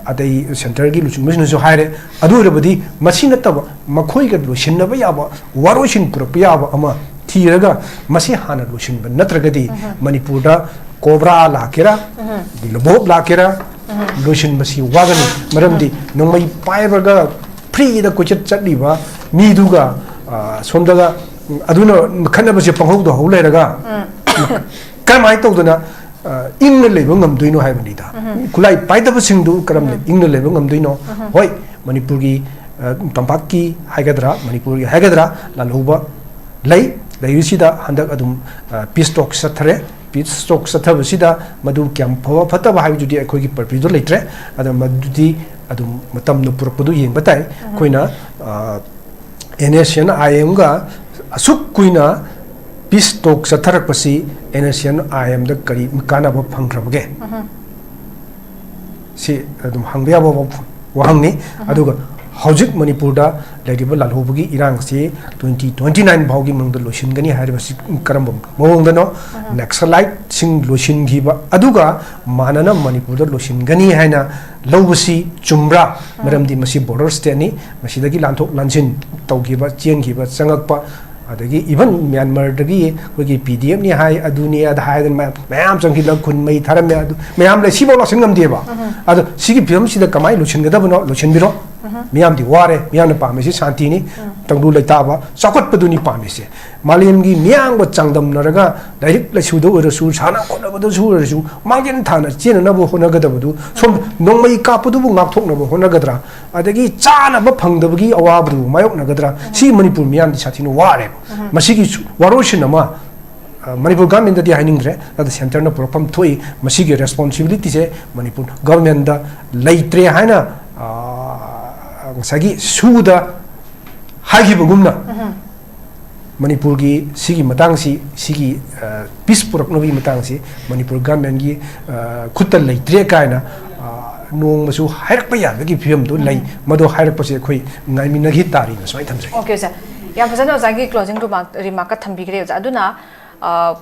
ꯑꯗꯩ ꯁꯦꯟꯇꯔꯒꯤ ꯂꯨꯆꯤꯡꯕꯁꯤꯡꯅꯁꯨ ꯍꯥꯏꯔꯦ꯫ ꯑꯗꯨ ꯑꯣꯏꯔꯕꯗꯤ ꯃꯁꯤ ꯅꯠꯇꯕ ꯃꯈꯣꯏꯒ ꯂꯣꯏꯁꯤꯟꯅꯕ ꯌꯥꯕ, ꯋꯥꯔꯣꯏꯁꯤꯟ ꯄꯨꯔꯛꯄ ꯌꯥꯕ ꯑꯃ ꯊꯤꯔꯒ ꯃꯁꯤ ꯍꯥꯟꯅ ꯂꯣꯏꯁꯤꯟꯕ ꯅꯠꯇ꯭ꯔꯒꯗꯤ ꯃꯅꯤꯄꯨꯔꯗ ꯀꯣꯕ꯭ꯔꯥ ꯂꯥꯛꯀꯦꯔꯥ, ꯂꯣꯕꯣꯞ ꯂꯥꯛꯀꯦꯔꯥ, ꯂꯣꯏꯁꯤꯟꯕꯁꯤ ꯋꯥꯒꯅꯤ꯫ ꯃꯔꯝꯗꯤ ꯅꯣꯡꯃꯩ ꯄꯥꯏꯕꯒ ꯐ꯭ꯔꯤꯗ ꯀꯣꯏꯆꯠ ꯆꯠꯂꯤꯕ ꯃꯤꯗꯨꯒ, ꯑ, ꯁꯣꯝꯗꯒ, ꯑꯗꯨꯅ ꯈꯠꯅꯕꯁꯦ ꯄꯪꯍꯧꯗ ꯍꯧ ꯂꯩꯔꯒ ꯀꯔꯝꯍꯥꯏꯅ ꯇꯧꯗꯅ, ꯑ, ꯏꯪꯅ ꯂꯩꯕ ꯉꯝꯗꯣꯏꯅꯣ ꯍꯥꯏꯕꯅꯤꯗ꯫ ꯈꯨꯠꯂꯥꯏ ꯄꯥꯏꯗꯕꯁꯤꯡꯗꯨ ꯀꯔꯝꯅ ꯏꯪꯅ ꯂꯩꯕ ꯉꯝꯗꯣꯏꯅꯣ? ꯍꯣꯏ, ꯃꯅꯤꯄꯨꯔꯒꯤ, ꯑ, ꯇꯝꯄꯥꯛꯀꯤ ꯍꯥꯏꯒꯗ꯭ꯔꯥ, ꯃꯅꯤꯄꯨꯔꯒꯤ ꯍꯥꯏꯒꯗ꯭ꯔꯥ, ꯂꯥꯜꯍꯧꯕ ꯂꯩ꯫ ꯂꯩꯔꯤꯁꯤꯗ ꯍꯟꯗꯛ ꯑꯗꯨꯝ, ꯑ, peace talk ꯆꯠꯊꯔꯦ꯫ ꯄꯤꯁ ꯇꯣꯛ ꯆꯠꯊꯕꯁꯤꯗ ꯃꯗꯨ ꯀꯌꯥꯝ ꯐꯕ ꯐꯠꯇꯕ ꯍꯥꯏꯕꯗꯨꯗꯤ ꯑꯩꯈꯣꯏꯒꯤ ꯄꯔꯄ꯭ꯌꯨꯗ ꯂꯩꯇ꯭ꯔꯦ꯫ ꯑꯗꯣ ꯃꯗꯨꯗꯤ ꯑꯗꯨꯝ ꯃꯇꯝꯅ ꯄꯨꯔꯛꯄꯗꯨ ꯌꯦꯡꯕ ꯇꯥꯏ꯫ ꯑꯩꯈꯣꯏꯅ ꯑꯦꯟ ꯑꯦꯁ ꯁꯤ ꯑꯦꯟ ꯑꯥꯏ ꯑꯦꯝꯒ ꯑꯁꯨꯛ ꯀꯨꯏꯅ ꯄꯤꯁ ꯇꯣꯛ ꯆꯠꯊꯔꯛꯄꯁꯤ ꯑꯦꯟ ꯑꯦꯁ ꯁꯤ ꯑꯦꯟ ꯑꯥꯏ ꯑꯦꯝꯗ ꯀꯔꯤ ꯀꯥꯟꯅꯕ ꯐꯪꯈ꯭ꯔꯕꯒꯦ? ꯁꯤ ꯑꯗꯨꯝ ꯍꯪꯕ ꯌꯥꯕ ꯋꯥꯐꯝ, ꯋꯥꯍꯪꯅꯤ꯫ ꯑꯗꯨꯒ ꯍꯧꯖꯤꯛ ꯃꯅꯤꯄꯨꯔꯗ ꯂꯩꯔꯤꯕ ꯂꯥꯜꯍꯧꯕꯒꯤ ꯏꯔꯥꯡꯁꯤ ꯇ꯭ꯋꯦꯟꯇꯤ ꯇ꯭ꯋꯦꯟꯇꯤ ꯅꯥꯏꯟ ꯐꯥꯎꯒꯤ ꯃꯅꯨꯡꯗ ꯂꯣꯏꯁꯤꯟꯒꯅꯤ ꯍꯥꯏꯔꯤꯕꯁꯤ ꯀꯔꯝꯕ ꯃꯑꯣꯡꯗꯅꯣ? ꯅꯛꯁꯂꯥꯏꯠꯁꯤꯡ ꯂꯣꯏꯁꯤꯟꯈꯤꯕ ꯑꯗꯨꯒ ꯃꯥꯟꯅꯅ ꯃꯅꯤꯄꯨꯔꯗ ꯂꯣꯏꯁꯤꯟꯒꯅꯤ ꯍꯥꯏꯅ ꯂꯧꯕꯁꯤ ꯆꯨꯝꯕ꯭ꯔꯥ? ꯃꯔꯝꯗꯤ ꯃꯁꯤ ꯕꯣꯔꯗꯔ ꯁ꯭ꯇꯦꯠꯅꯤ, ꯃꯁꯤꯗꯒꯤ ꯂꯥꯟꯊꯣꯛ ꯂꯥꯟꯁꯤꯟ ꯇꯧꯈꯤꯕ, ꯆꯦꯟꯈꯤꯕ, ꯆꯪꯉꯛꯄ, ꯑꯗꯒꯤ ꯏꯚꯟ ꯃ꯭ꯌꯥꯟꯃꯥꯔꯗꯒꯤ ꯑꯩꯈꯣꯏꯒꯤ ꯄꯤ ꯗꯤ ꯑꯦꯐꯅꯤ ꯍꯥꯏ, ꯑꯗꯨꯅꯤ ꯑꯗ ꯍꯥꯏꯗꯅ ꯃꯌꯥꯝ, ꯃꯌꯥꯝ ꯆꯪꯁꯤꯜꯂꯒ ꯈꯨꯟ ꯃꯩ ꯊꯥꯔꯝꯃꯦ꯫ ꯑꯗꯨ ꯃꯌꯥꯝ ꯂꯩ, ꯁꯤꯐꯥꯎ ꯂꯥꯛꯁꯤꯟ ꯉꯝꯗꯦꯕ꯫ ꯑꯗꯣ ꯁꯤꯒꯤ ꯐꯤꯕꯝꯁꯤꯗ ꯀꯃꯥꯏꯅ ꯂꯣꯏꯁꯤꯟꯒꯗꯕꯅꯣ? ꯂꯣꯏꯁꯤꯟꯕꯤꯔꯣ꯫ ꯃꯤꯌꯥꯝꯗꯤ ꯋꯥꯔꯦ, ꯃꯤꯌꯥꯝꯅ ꯄꯥꯝꯃꯤꯁꯤ ꯁꯥꯟꯇꯤꯅꯤ, ꯇꯪꯗꯨ ꯂꯩꯇꯥꯕ, ꯆꯥꯎꯈꯠꯄꯗꯨꯅꯤ ꯄꯥꯝꯃꯤꯁꯦ꯫ ꯃꯥꯂꯦꯝꯒꯤ ꯃꯤꯌꯥꯝꯒ ꯆꯥꯡꯗꯝꯅꯔꯒ ꯂꯥꯏꯔꯤꯛ ꯂꯥꯏꯁꯨꯗ ꯑꯣꯏꯔꯁꯨ, ꯁꯥꯟꯅ ꯈꯣꯠꯅꯕꯗꯁꯨ ꯑꯣꯏꯔꯁꯨ, ꯃꯥꯡꯖꯤꯟ ꯊꯥꯅ ꯆꯦꯟꯅꯅꯕ ꯍꯣꯠꯅꯒꯗꯕꯗꯨ, ꯁꯣꯝ ꯅꯣꯡꯃꯩ ꯀꯥꯞꯄꯗꯨꯕꯨ ꯉꯥꯛꯊꯣꯛꯅꯕ ꯍꯣꯠꯅꯒꯗ꯭ꯔꯥ? ꯑꯗꯒꯤ ꯆꯥꯅꯕ ꯐꯪꯗꯕꯒꯤ ꯑꯋꯥꯕꯗꯨ ꯃꯥꯌꯣꯛꯅꯒꯗ꯭ꯔꯥ? ꯁꯤ ꯃꯅꯤꯄꯨꯔ ꯃꯤꯌꯥꯝꯗꯤ ꯁꯥꯊꯤꯅ ꯋꯥꯔꯦꯕ꯫ ꯃꯁꯤꯒꯤ ꯁꯨ-, ꯋꯥꯔꯣꯏꯁꯤꯟ ꯑꯃ, ꯑ, ꯃꯅꯤꯄꯨꯔ ꯒꯚꯔꯟꯃꯦꯟꯗꯗꯤ ꯍꯥꯏꯅꯤꯡꯗ꯭ꯔꯦ, ꯑꯗ ꯁꯦꯟꯇꯔꯅ ꯄꯨꯔꯛꯐꯝ ꯊꯣꯛꯏ꯫ ꯃꯁꯤꯒꯤ ꯔꯦꯁꯄꯣꯟꯁꯤꯕꯤꯂꯤꯇꯤꯁꯦ ꯃꯅꯤꯄꯨꯔ ꯒꯚꯔꯟꯃꯦꯟꯗ ꯂꯩꯇ꯭ꯔꯦ ꯍꯥꯏꯅ, ꯑ, ꯉꯁꯥꯏꯒꯤ ꯁꯨꯗ ꯍꯥꯏꯈꯤꯕꯒꯨꯝꯅ, ꯃꯅꯤꯄꯨꯔꯒꯤ ꯁꯤꯒꯤ ꯃꯇꯥꯡꯁꯤ, ꯁꯤꯒꯤ, ꯑ, ꯄꯤꯁ ꯄꯨꯔꯛꯅꯕꯒꯤ ꯃꯇꯥꯡꯁꯤ ꯃꯅꯤꯄꯨꯔ ꯒꯚꯔꯟꯃꯦꯟꯒꯤ, ꯑ, ꯈꯨꯠꯇ ꯂꯩꯇ꯭ꯔꯦ ꯀꯥꯏꯅ, ꯑ, ꯅꯣꯡꯃꯁꯨ ꯍꯥꯏꯔꯛꯄ ꯌꯥꯕꯒꯤ ꯐꯤꯕꯝꯗꯨ ꯂꯩ꯫ ꯃꯗꯨ ꯍꯥꯏꯔꯛꯄꯁꯦ ꯑꯩꯈꯣꯏ ꯉꯥꯏꯃꯤꯟꯅꯈꯤ ꯇꯥꯔꯤꯅ ꯁꯨꯃꯥꯏꯅ ꯊꯝꯖꯒꯦ꯫ ꯑꯣꯀꯦ, ꯁꯥꯔ꯫ ꯌꯥꯝ ꯐꯖꯅ ꯑꯣꯖꯥꯒꯤ ꯀ꯭ꯂꯣꯖꯤꯡ ꯔꯤꯃꯥꯔꯛ, ꯔꯤꯃꯥꯔꯛꯀ ꯊꯝꯕꯤꯈ꯭ꯔꯦ, ꯑꯣꯖꯥ꯫ ꯑꯗꯨꯅ, ꯑ,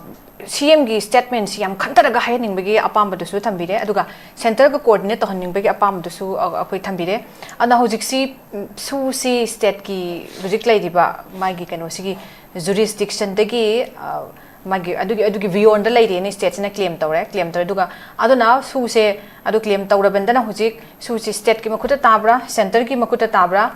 ꯁꯤ ꯑꯦꯝꯒꯤ ꯁ꯭ꯇꯦꯠꯃꯦꯟꯁꯤ ꯌꯥꯝ ꯈꯟꯊꯔꯒ ꯍꯥꯏꯍꯟꯅꯤꯡꯕꯒꯤ ꯑꯄꯥꯝꯕꯗꯨꯁꯨ ꯊꯝꯕꯤꯔꯦ, ꯑꯗꯨꯒ ꯁꯦꯟꯇꯔꯒ ꯀꯣꯑꯣꯔꯗꯤꯅꯦꯠ ꯇꯧꯍꯟꯅꯤꯡꯕꯒꯤ ꯑꯄꯥꯝꯕꯗꯨꯁꯨ, ꯑ, ꯑꯩꯈꯣꯏ ꯊꯝꯕꯤꯔꯦ꯫ ꯑꯗꯨꯅ ꯍꯧꯖꯤꯛꯁꯤ, ꯎꯝ, ꯁꯨꯁꯤ ꯁ꯭ꯇꯦꯠꯀꯤ ꯍꯧꯖꯤꯛ ꯂꯩꯔꯤꯕ ꯃꯥꯒꯤ ꯀꯩꯅꯣꯁꯤꯒꯤ ꯖꯨꯔꯤꯁꯗꯤꯛꯁꯟꯗꯒꯤ, ꯑ, ꯃꯥꯒꯤ ꯑꯗꯨꯒꯤ, ꯑꯗꯨꯒꯤ ꯕꯤꯌꯣꯟꯗ ꯂꯩꯔꯦꯅ ꯁ꯭ꯇꯦꯠꯁꯤꯅ ꯀ꯭ꯂꯦꯝ ꯇꯧꯔꯦ, ꯀ꯭ꯂꯦꯝ ꯇꯧꯔꯦ꯫ ꯑꯗꯨꯒ ꯑꯗꯨꯅ ꯁꯨꯁꯦ ꯑꯗꯨ ꯀ꯭ꯂꯦꯝ ꯇꯧꯔꯕꯅꯤꯅ ꯍꯧꯖꯤꯛ ꯁꯨꯁꯤ ꯁ꯭ꯇꯦꯠꯀꯤ ꯃꯈꯨꯠꯇ ꯇꯥꯕ꯭ꯔꯥ, ꯁꯦꯟꯇꯔꯒꯤ ꯃꯈꯨꯠꯇ ꯇꯥꯕ꯭ꯔꯥ?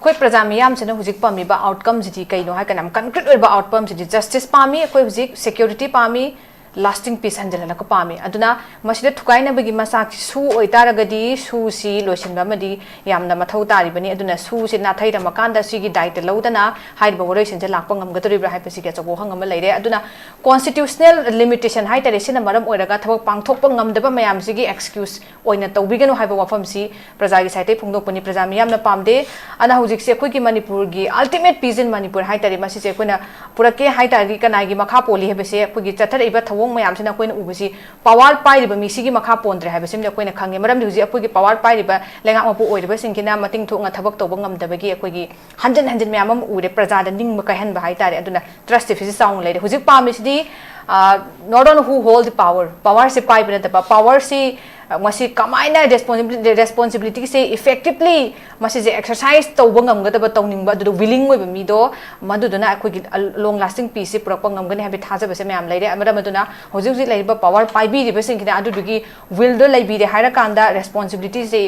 ꯑꯩꯈꯣꯏ ꯄ꯭ꯔꯖꯥ ꯃꯤꯌꯥꯝꯁꯤꯅ ꯍꯧꯖꯤꯛ ꯄꯥꯝꯃꯤꯕ ꯑꯥꯎꯠꯀꯝꯁꯤꯗꯤ ꯀꯩꯅꯣ ꯍꯥꯏ ꯀꯥꯟꯗ, ꯌꯥꯝ ꯀꯟꯀ꯭ꯔꯤꯠ ꯑꯣꯏꯕ ꯑꯥꯎꯠꯀꯝꯁꯤꯗꯤ ꯖꯁꯇꯤꯁ ꯄꯥꯝꯃꯤ, ꯑꯩꯈꯣꯏ ꯍꯧꯖꯤꯛ ꯁꯦꯀ꯭ꯌꯨꯔꯤꯇꯤ ꯄꯥꯝꯃꯤ, lasting peace ꯍꯟꯖꯤꯜꯍꯜꯂꯛꯄ ꯄꯥꯝꯃꯤ꯫ ꯑꯗꯨꯅ ꯃꯁꯤꯗ ꯊꯨꯒꯥꯏꯅꯕꯒꯤ ꯃꯆꯥꯛꯁꯤ ꯁꯨ ꯑꯣꯏꯇꯥꯔꯒꯗꯤ ꯁꯨꯁꯤ ꯂꯣꯏꯁꯤꯟꯕ ꯑꯃꯗꯤ ꯌꯥꯝꯅ ꯃꯊꯧ ꯇꯥꯔꯤꯕꯅꯤ꯫ ꯑꯗꯨꯅ ꯁꯨꯁꯤ ꯅꯥꯊꯩꯔꯝꯃꯀꯥꯟꯗ ꯁꯤꯒꯤ ꯗꯥꯏꯇ ꯂꯧꯗꯅ ꯍꯥꯏꯔꯤꯕ ꯋꯥꯔꯣꯏꯁꯤꯟꯁꯦ ꯂꯥꯛꯄ ꯉꯝꯒꯗꯧꯔꯤꯕ꯭ꯔꯥ ꯍꯥꯏꯕꯁꯤꯒꯤ ꯑꯆꯧꯕ ꯋꯥꯍꯪ ꯑꯃ ꯂꯩꯔꯦ꯫ ꯑꯗꯨꯅ constitutional limitation ꯍꯥꯏꯇꯥꯔꯦ, ꯁꯤꯅ ꯃꯔꯝ ꯑꯣꯏꯔꯒ ꯊꯕꯛ ꯄꯥꯡꯊꯣꯛꯄ ꯉꯝꯗꯕ ꯃꯌꯥꯝꯁꯤꯒꯤ excuse ꯑꯣꯏꯅ ꯇꯧꯕꯤꯒꯅꯨ ꯍꯥꯏꯕ ꯋꯥꯐꯝꯁꯤ ꯄ꯭ꯔꯖꯥꯒꯤ ꯁꯥꯏꯠꯇꯒꯤ ꯐꯣꯡꯗꯣꯛꯄꯅꯤ꯫ ꯄ꯭ꯔꯖꯥ ꯃꯤꯌꯥꯝꯅ ꯄꯥꯝꯗꯦ꯫ ꯑꯗꯨꯅ ꯍꯧꯖꯤꯛꯁꯦ ꯑꯩꯈꯣꯏꯒꯤ ꯃꯅꯤꯄꯨꯔꯒꯤ ultimate peace in Manipur ꯍꯥꯏꯇꯥꯔꯦ, ꯃꯁꯤꯁꯦ ꯑꯩꯈꯣꯏꯅ ꯄꯨꯔꯛꯀꯦ ꯍꯥꯏꯇꯥꯔꯗꯤ ꯀꯅꯥꯒꯤ ꯃꯈꯥ ꯄꯣꯜꯂꯤ ꯍꯥꯏꯕꯁꯦ ꯑꯩꯈꯣꯏꯒꯤ ꯆꯠꯊꯔꯛꯏꯕ ꯊꯧꯑꯣꯡ ꯃꯌꯥꯝꯁꯤꯅ ꯑꯩꯈꯣꯏꯅ ꯎꯕꯁꯤ power ꯄꯥꯏꯔꯤꯕ ꯃꯤꯁꯤꯒꯤ ꯃꯈꯥ ꯄꯣꯟꯗ꯭ꯔꯦ ꯍꯥꯏꯕꯁꯤꯃꯗꯤ ꯑꯩꯈꯣꯏꯅ ꯈꯪꯉꯦ꯫ ꯃꯔꯝꯗꯤ ꯍꯧꯖꯤꯛ ꯑꯩꯈꯣꯏꯒꯤ power ꯄꯥꯏꯔꯤꯕ ꯂꯩꯉꯥꯛ ꯃꯄꯨ ꯑꯣꯏꯔꯤꯕꯁꯤꯡꯁꯤꯅ ꯃꯇꯤꯡ ꯊꯣꯛꯅ ꯊꯕꯛ ꯇꯧꯕ ꯉꯝꯗꯕꯒꯤ ꯑꯩꯈꯣꯏꯒꯤ ꯍꯟꯖꯤꯟ ꯍꯟꯖꯤꯟ ꯃꯌꯥꯝ ꯑꯃ ꯎꯔꯦ, ꯄ꯭ꯔꯖꯥꯗ ꯅꯤꯡꯕ ꯀꯥꯏꯍꯟꯕ ꯍꯥꯏꯇꯥꯔꯦ꯫ ꯑꯗꯨꯅ trust deficit ꯆꯥꯎꯅ ꯂꯩꯔꯦ꯫ ꯍꯧꯖꯤꯛ ꯄꯥꯝꯃꯤꯁꯤꯗꯤ, ꯑ, not on who hold the power, powerꯁꯦ ꯄꯥꯏꯕ ꯅꯠꯇꯕ, powerꯁꯤ, ꯑ, ꯃꯁꯤ ꯀꯃꯥꯏꯅ responsibility, responsibilityꯁꯦ effectively ꯃꯁꯤꯁꯦ exercise ꯇꯧꯕ ꯉꯝꯒꯗꯕ, ꯇꯧꯅꯤꯡꯕ, ꯑꯗꯨꯗ willing ꯑꯣꯏꯕ ꯃꯤꯗꯣ, ꯃꯗꯨꯗꯨꯅ ꯑꯩꯈꯣꯏꯒꯤ long lasting peaceꯁꯤ ꯄꯨꯔꯛꯄ ꯉꯝꯒꯅꯤ ꯍꯥꯏꯕꯒꯤ ꯊꯥꯖꯕꯁꯦ ꯃꯌꯥꯝ ꯂꯩꯔꯦ꯫ ꯃꯔꯝ ꯑꯗꯨꯅ ꯍꯧꯖꯤꯛ ꯍꯧꯖꯤꯛ ꯂꯩꯔꯤꯕ power ꯄꯥꯏꯕꯤꯔꯤꯕꯁꯤꯡꯁꯤꯅ ꯑꯗꯨꯗꯨꯒꯤ willꯗꯣ ꯂꯩꯕꯤꯔꯦ ꯍꯥꯏꯔꯀꯥꯟꯗ responsibilityꯁꯦ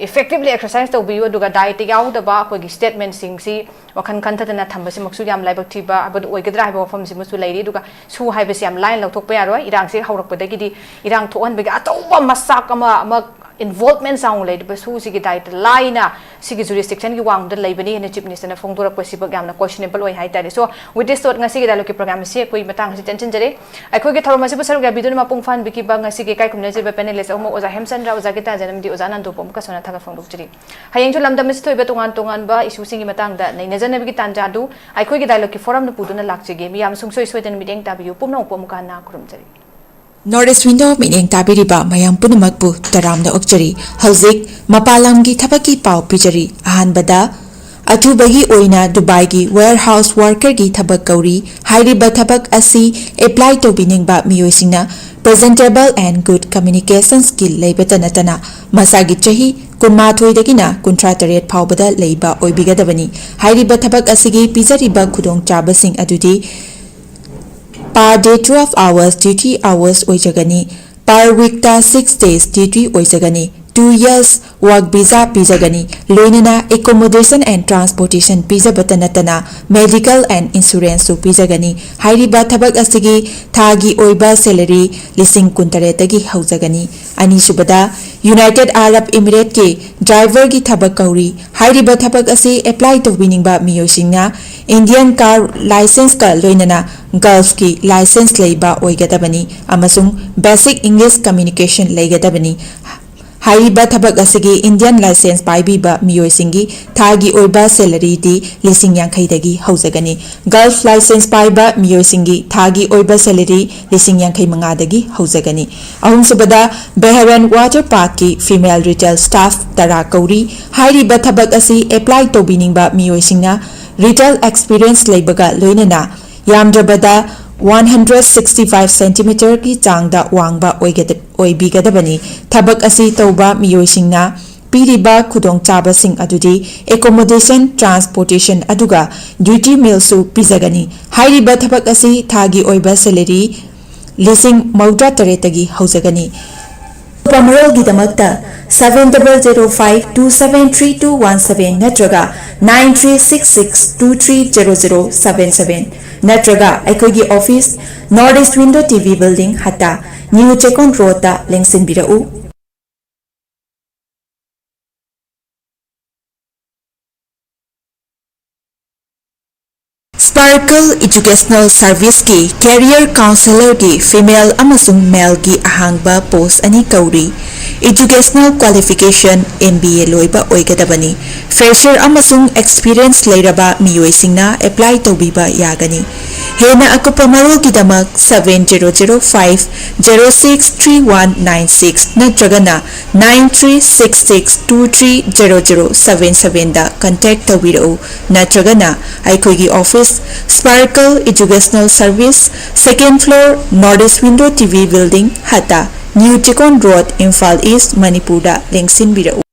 effectively exercise ꯇꯧꯕꯤꯌꯨ꯫ ꯑꯗꯨꯒ ꯗꯥꯏꯇ ꯌꯥꯎꯗꯕ ꯑꯩꯈꯣꯏꯒꯤ statementꯁꯤꯡꯁꯤ ꯋꯥꯈꯜ ꯈꯟꯊꯗꯅ ꯊꯝꯕꯁꯤꯃꯛꯁꯨ ꯌꯥꯝ ꯂꯥꯏꯕꯛ ꯊꯤꯕ ꯍꯥꯏꯕꯗꯨ ꯑꯣꯏꯒꯗ꯭ꯔꯥ ꯍꯥꯏꯕ ꯋꯥꯐꯝꯁꯤꯃꯁꯨ ꯂꯩꯔꯤ꯫ ꯑꯗꯨꯒ ꯁꯨ ꯍꯥꯏꯕꯁꯤ ꯌꯥꯝ ꯂꯥꯏꯅ ꯂꯧꯊꯣꯛꯄ ꯌꯥꯔꯣꯏ꯫ ꯏꯔꯥꯡꯁꯤ ꯍꯧꯔꯛꯄꯗꯒꯤꯗꯤ ꯏꯔꯥꯡ ꯊꯣꯛꯍꯟꯕꯒꯤ ꯑꯆꯧꯕ ꯃꯆꯥꯛ ꯑꯃ, ꯑꯃ involvement ꯆꯥꯎꯅ ꯂꯩꯔꯤꯕ ꯁꯨꯁꯤꯒꯤ ꯗꯥꯏꯇ ꯂꯥꯏꯅ ꯁꯤꯒꯤ jurisdictionꯒꯤ ꯋꯥꯡꯃꯗ ꯂꯩꯕꯅꯤ ꯍꯥꯏꯅ Chief Ministerꯅ ꯐꯣꯡꯗꯣꯔꯛꯄꯁꯤꯕꯨ ꯌꯥꯝꯅ questionable ꯑꯣꯏ ꯍꯥꯏꯇꯥꯔꯦ꯫ So, with this thought, ꯉꯁꯤꯒꯤ dialogueꯀꯤ programme ꯑꯁꯤ ꯑꯩꯈꯣꯏ ꯃꯇꯥꯡ ꯑꯁꯤ ꯇꯦꯟꯁꯤꯟꯖꯔꯦ꯫ ꯑꯩꯈꯣꯏꯒꯤ ꯊꯧꯔꯝ ꯑꯁꯤꯕꯨ ꯁꯔꯨꯛ ꯌꯥꯕꯤꯗꯨꯅ ꯃꯄꯨꯡ ꯐꯥꯍꯟꯕꯤꯈꯤꯕ ꯉꯁꯤꯒꯤ ꯏꯀꯥꯏ ꯈꯨꯝꯅꯖꯔꯤꯕ panelist ꯑꯍꯨꯝꯃꯛ ꯑꯣꯖꯥ ꯍꯦꯝꯆꯟꯗ꯭ꯔ, ꯑꯣꯖꯥ ꯒꯤꯇꯥꯟꯖꯂꯤ ꯑꯃꯗꯤ ꯑꯣꯖꯥ ꯅꯟꯗꯨꯕꯨ ꯑꯃꯨꯛꯀ ꯍꯟꯅ ꯊꯥꯒꯠ ꯐꯣꯡꯗꯣꯛꯆꯔꯤ꯫ ꯍꯌꯦꯡꯁꯨ ꯂꯝꯗꯝ ꯑꯁꯤꯗ ꯊꯣꯛꯏꯕ ꯇꯣꯉꯥꯟ ꯇꯣꯉꯥꯟꯕ issueꯁꯤꯡꯒꯤ ꯃꯇꯥꯡꯗ ꯅꯩꯅꯖꯅꯕꯒꯤ ꯇꯥꯟꯖꯥꯗꯨ ꯑꯩꯈꯣꯏꯒꯤ dialogueꯀꯤ forumꯅ ꯄꯨꯗꯨꯅ ꯂꯥꯛꯆꯒꯦ꯫ ꯃꯤꯌꯥꯝ ꯁꯨꯡꯁꯣꯏ ꯁꯣꯏꯗꯅ ꯃꯤꯠꯌꯦꯡ ꯇꯥꯕꯤꯌꯨ꯫ ꯄꯨꯝꯅꯃꯛꯄꯨ ꯑꯃꯨꯛꯀ ꯍꯟꯅ ꯈꯨꯔꯨꯝꯖꯔꯤ꯫ North East Window ꯃꯤꯠꯌꯦꯡ ꯇꯥꯕꯤꯔꯤꯕ ꯃꯌꯥꯝ ꯄꯨꯝꯅꯃꯛꯄꯨ ꯇꯔꯥꯝꯅ ꯑꯣꯛꯆꯔꯤ꯫ ꯍꯧꯖꯤꯛ ꯃꯄꯥꯟ ꯂꯝꯒꯤ ꯊꯕꯛꯀꯤ ꯄꯥꯎ ꯄꯤꯖꯔꯤ꯫ ꯑꯍꯥꯟꯕꯗ, ꯑꯊꯨꯕꯒꯤ ꯑꯣꯏꯅ ꯗꯨꯕꯥꯏꯒꯤ warehouse workerꯒꯤ ꯊꯕꯛ ꯀꯧꯔꯤ꯫ ꯍꯥꯏꯔꯤꯕ ꯊꯕꯛ ꯑꯁꯤ apply ꯇꯧꯕꯤꯅꯤꯡꯕ ꯃꯤꯑꯣꯏꯁꯤꯡꯅ presentable and good communication skill ꯂꯩꯕꯇ ꯅꯠꯇꯅ ꯃꯁꯥꯒꯤ ꯆꯍꯤ ꯀꯨꯟꯃꯥꯊꯣꯏꯗꯒꯤꯅ ꯀꯨꯟꯊ꯭ꯔꯥ ꯇꯔꯦꯠ ꯐꯥꯎꯕꯗ ꯂꯩꯕ ꯑꯣꯏꯕꯤꯒꯗꯕꯅꯤ꯫ ꯍꯥꯏꯔꯤꯕ ꯊꯕꯛ ꯑꯁꯤꯒꯤ ꯄꯤꯖꯔꯤꯕ ꯈꯨꯗꯣꯡꯆꯥꯕꯁꯤꯡ ꯑꯗꯨꯗꯤ per day twelve hours duty hours ꯑꯣꯏꯖꯒꯅꯤ꯫ Per weekꯇ six days duty ꯑꯣꯏꯖꯒꯅꯤ꯫ two years work visa ꯄꯤꯖꯒꯅꯤ꯫ ꯂꯣꯏꯅꯅ accommodation and transportation ꯄꯤꯖꯕꯇ ꯅꯠꯇꯅ medical and insurance ꯁꯨ ꯄꯤꯖꯒꯅꯤ꯫ ꯍꯥꯏꯔꯤꯕ ꯊꯕꯛ ꯑꯁꯤꯒꯤ ꯊꯥꯒꯤ ꯑꯣꯏꯕ salary ꯂꯤꯁꯤꯡ ꯀꯨꯟꯇꯔꯦꯠꯇꯒꯤ ꯍꯧꯖꯒꯅꯤ꯫ ꯑꯅꯤꯁꯨꯕꯗ, United Arab Emirates ꯀꯤ driver ꯒꯤ ꯊꯕꯛ ꯀꯧꯔꯤ꯫ ꯍꯥꯏꯔꯤꯕ ꯊꯕꯛ ꯑꯁꯤ apply ꯇꯧꯕꯤꯅꯤꯡꯕ ꯃꯤꯑꯣꯏꯁꯤꯡꯅ Indian car licence ꯀ ꯂꯣꯏꯅꯅ Gulf ꯀꯤ licence ꯂꯩꯕ ꯑꯣꯏꯒꯗꯕꯅꯤ ꯑꯃꯁꯨꯡ basic English communication ꯂꯩꯒꯗꯕꯅꯤ꯫ ꯍꯥꯏꯔꯤꯕ ꯊꯕꯛ ꯑꯁꯤꯒꯤ Indian licence ꯄꯥꯏꯕꯤꯕ ꯃꯤꯑꯣꯏꯁꯤꯡꯒꯤ ꯊꯥꯒꯤ ꯑꯣꯏꯕ salary ꯗꯤ ꯂꯤꯁꯤꯡ ꯌꯥꯡꯈꯩꯗꯒꯤ ꯍꯧꯖꯒꯅꯤ꯫ Gulf licence ꯄꯥꯏꯕ ꯃꯤꯑꯣꯏꯁꯤꯡꯒꯤ ꯊꯥꯒꯤ ꯑꯣꯏꯕ salary ꯂꯤꯁꯤꯡ ꯌꯥꯡꯈꯩ ꯃꯉꯥꯗꯒꯤ ꯍꯧꯖꯒꯅꯤ꯫ ꯑꯍꯨꯝꯁꯨꯕꯗ, Bahrain Water Park ꯀꯤ female retail staff ꯇꯔꯥ ꯀꯧꯔꯤ꯫ ꯍꯥꯏꯔꯤꯕ ꯊꯕꯛ ꯑꯁꯤ apply ꯇꯧꯕꯤꯅꯤꯡꯕ ꯃꯤꯑꯣꯏꯁꯤꯡꯅ retail experience ꯂꯩꯕꯒ ꯂꯣꯏꯅꯅ ꯌꯥꯝꯗ꯭ꯔꯕꯗ one hundred sixty five centimeter ꯒꯤ ꯆꯥꯡꯗ ꯋꯥꯡꯕ ꯑꯣꯏꯒꯗ-, ꯑꯣꯏꯕꯤꯒꯗꯕꯅꯤ꯫ ꯊꯕꯛ ꯑꯁꯤ ꯇꯧꯕ ꯃꯤꯑꯣꯏꯁꯤꯡꯅ ꯄꯤꯔꯤꯕ ꯈꯨꯗꯣꯡꯆꯥꯕꯁꯤꯡ ꯑꯗꯨꯗꯤ accommodation, transportation ꯑꯗꯨꯒ duty meal ꯁꯨ ꯄꯤꯖꯒꯅꯤ꯫ ꯍꯥꯏꯔꯤꯕ ꯊꯕꯛ ꯑꯁꯤ ꯊꯥꯒꯤ ꯑꯣꯏꯕ salary ꯂꯤꯁꯤꯡ ꯃꯧꯗ꯭ꯔꯥ ꯇꯔꯦꯠꯇꯒꯤ ꯍꯧꯖꯒꯅꯤ꯫ ꯑꯀꯨꯞꯄ ꯃꯔꯣꯜꯒꯤꯗꯃꯛꯇ seven double zero five two seven three two one seven ꯅꯠꯇ꯭ꯔꯒ nine three six six two three zero zero seven seven ꯅꯠꯇ꯭ꯔꯒ ꯑꯩꯈꯣꯏꯒꯤ office, North East Window T V Building, ꯍꯠꯇꯥ, New Chekon Road ꯇ ꯂꯦꯡꯁꯤꯟꯕꯤꯔꯛꯎ꯫ Sparkle Educational Service ꯀꯤ Career Counsellor ꯒꯤ female ꯑꯃꯁꯨꯡ male ꯒꯤ ꯑꯍꯥꯡꯕ post ꯑꯅꯤ ꯀꯧꯔꯤ꯫ Educational qualification M B A ꯂꯣꯏꯕ ꯑꯣꯏꯒꯗꯕꯅꯤ꯫ Fresher ꯑꯃꯁꯨꯡ experience ꯂꯩꯔꯕ ꯃꯤꯑꯣꯏꯁꯤꯡꯅ apply ꯇꯧꯕꯤꯕ ꯌꯥꯒꯅꯤ꯫ ꯍꯦꯟꯅ ꯑꯀꯨꯞꯄ ꯃꯔꯣꯜꯒꯤꯗꯃꯛ seven zero zero five zero six three one nine six ꯅꯠꯇ꯭ꯔꯒꯅ nine three six six two three zero zero seven seven ꯗ contact ꯇꯧꯕꯤꯔꯛꯎ, ꯅꯠꯇ꯭ꯔꯒꯅ ꯑꯩꯈꯣꯏꯒꯤ office, Sparkle Educational Service, second floor, North East Window T V Building, ꯍꯠꯇꯥ, New Chekon Road, Imphal East, ꯃꯅꯤꯄꯨꯔꯗ ꯂꯦꯡꯁꯤꯟꯕꯤꯔꯛꯎ꯫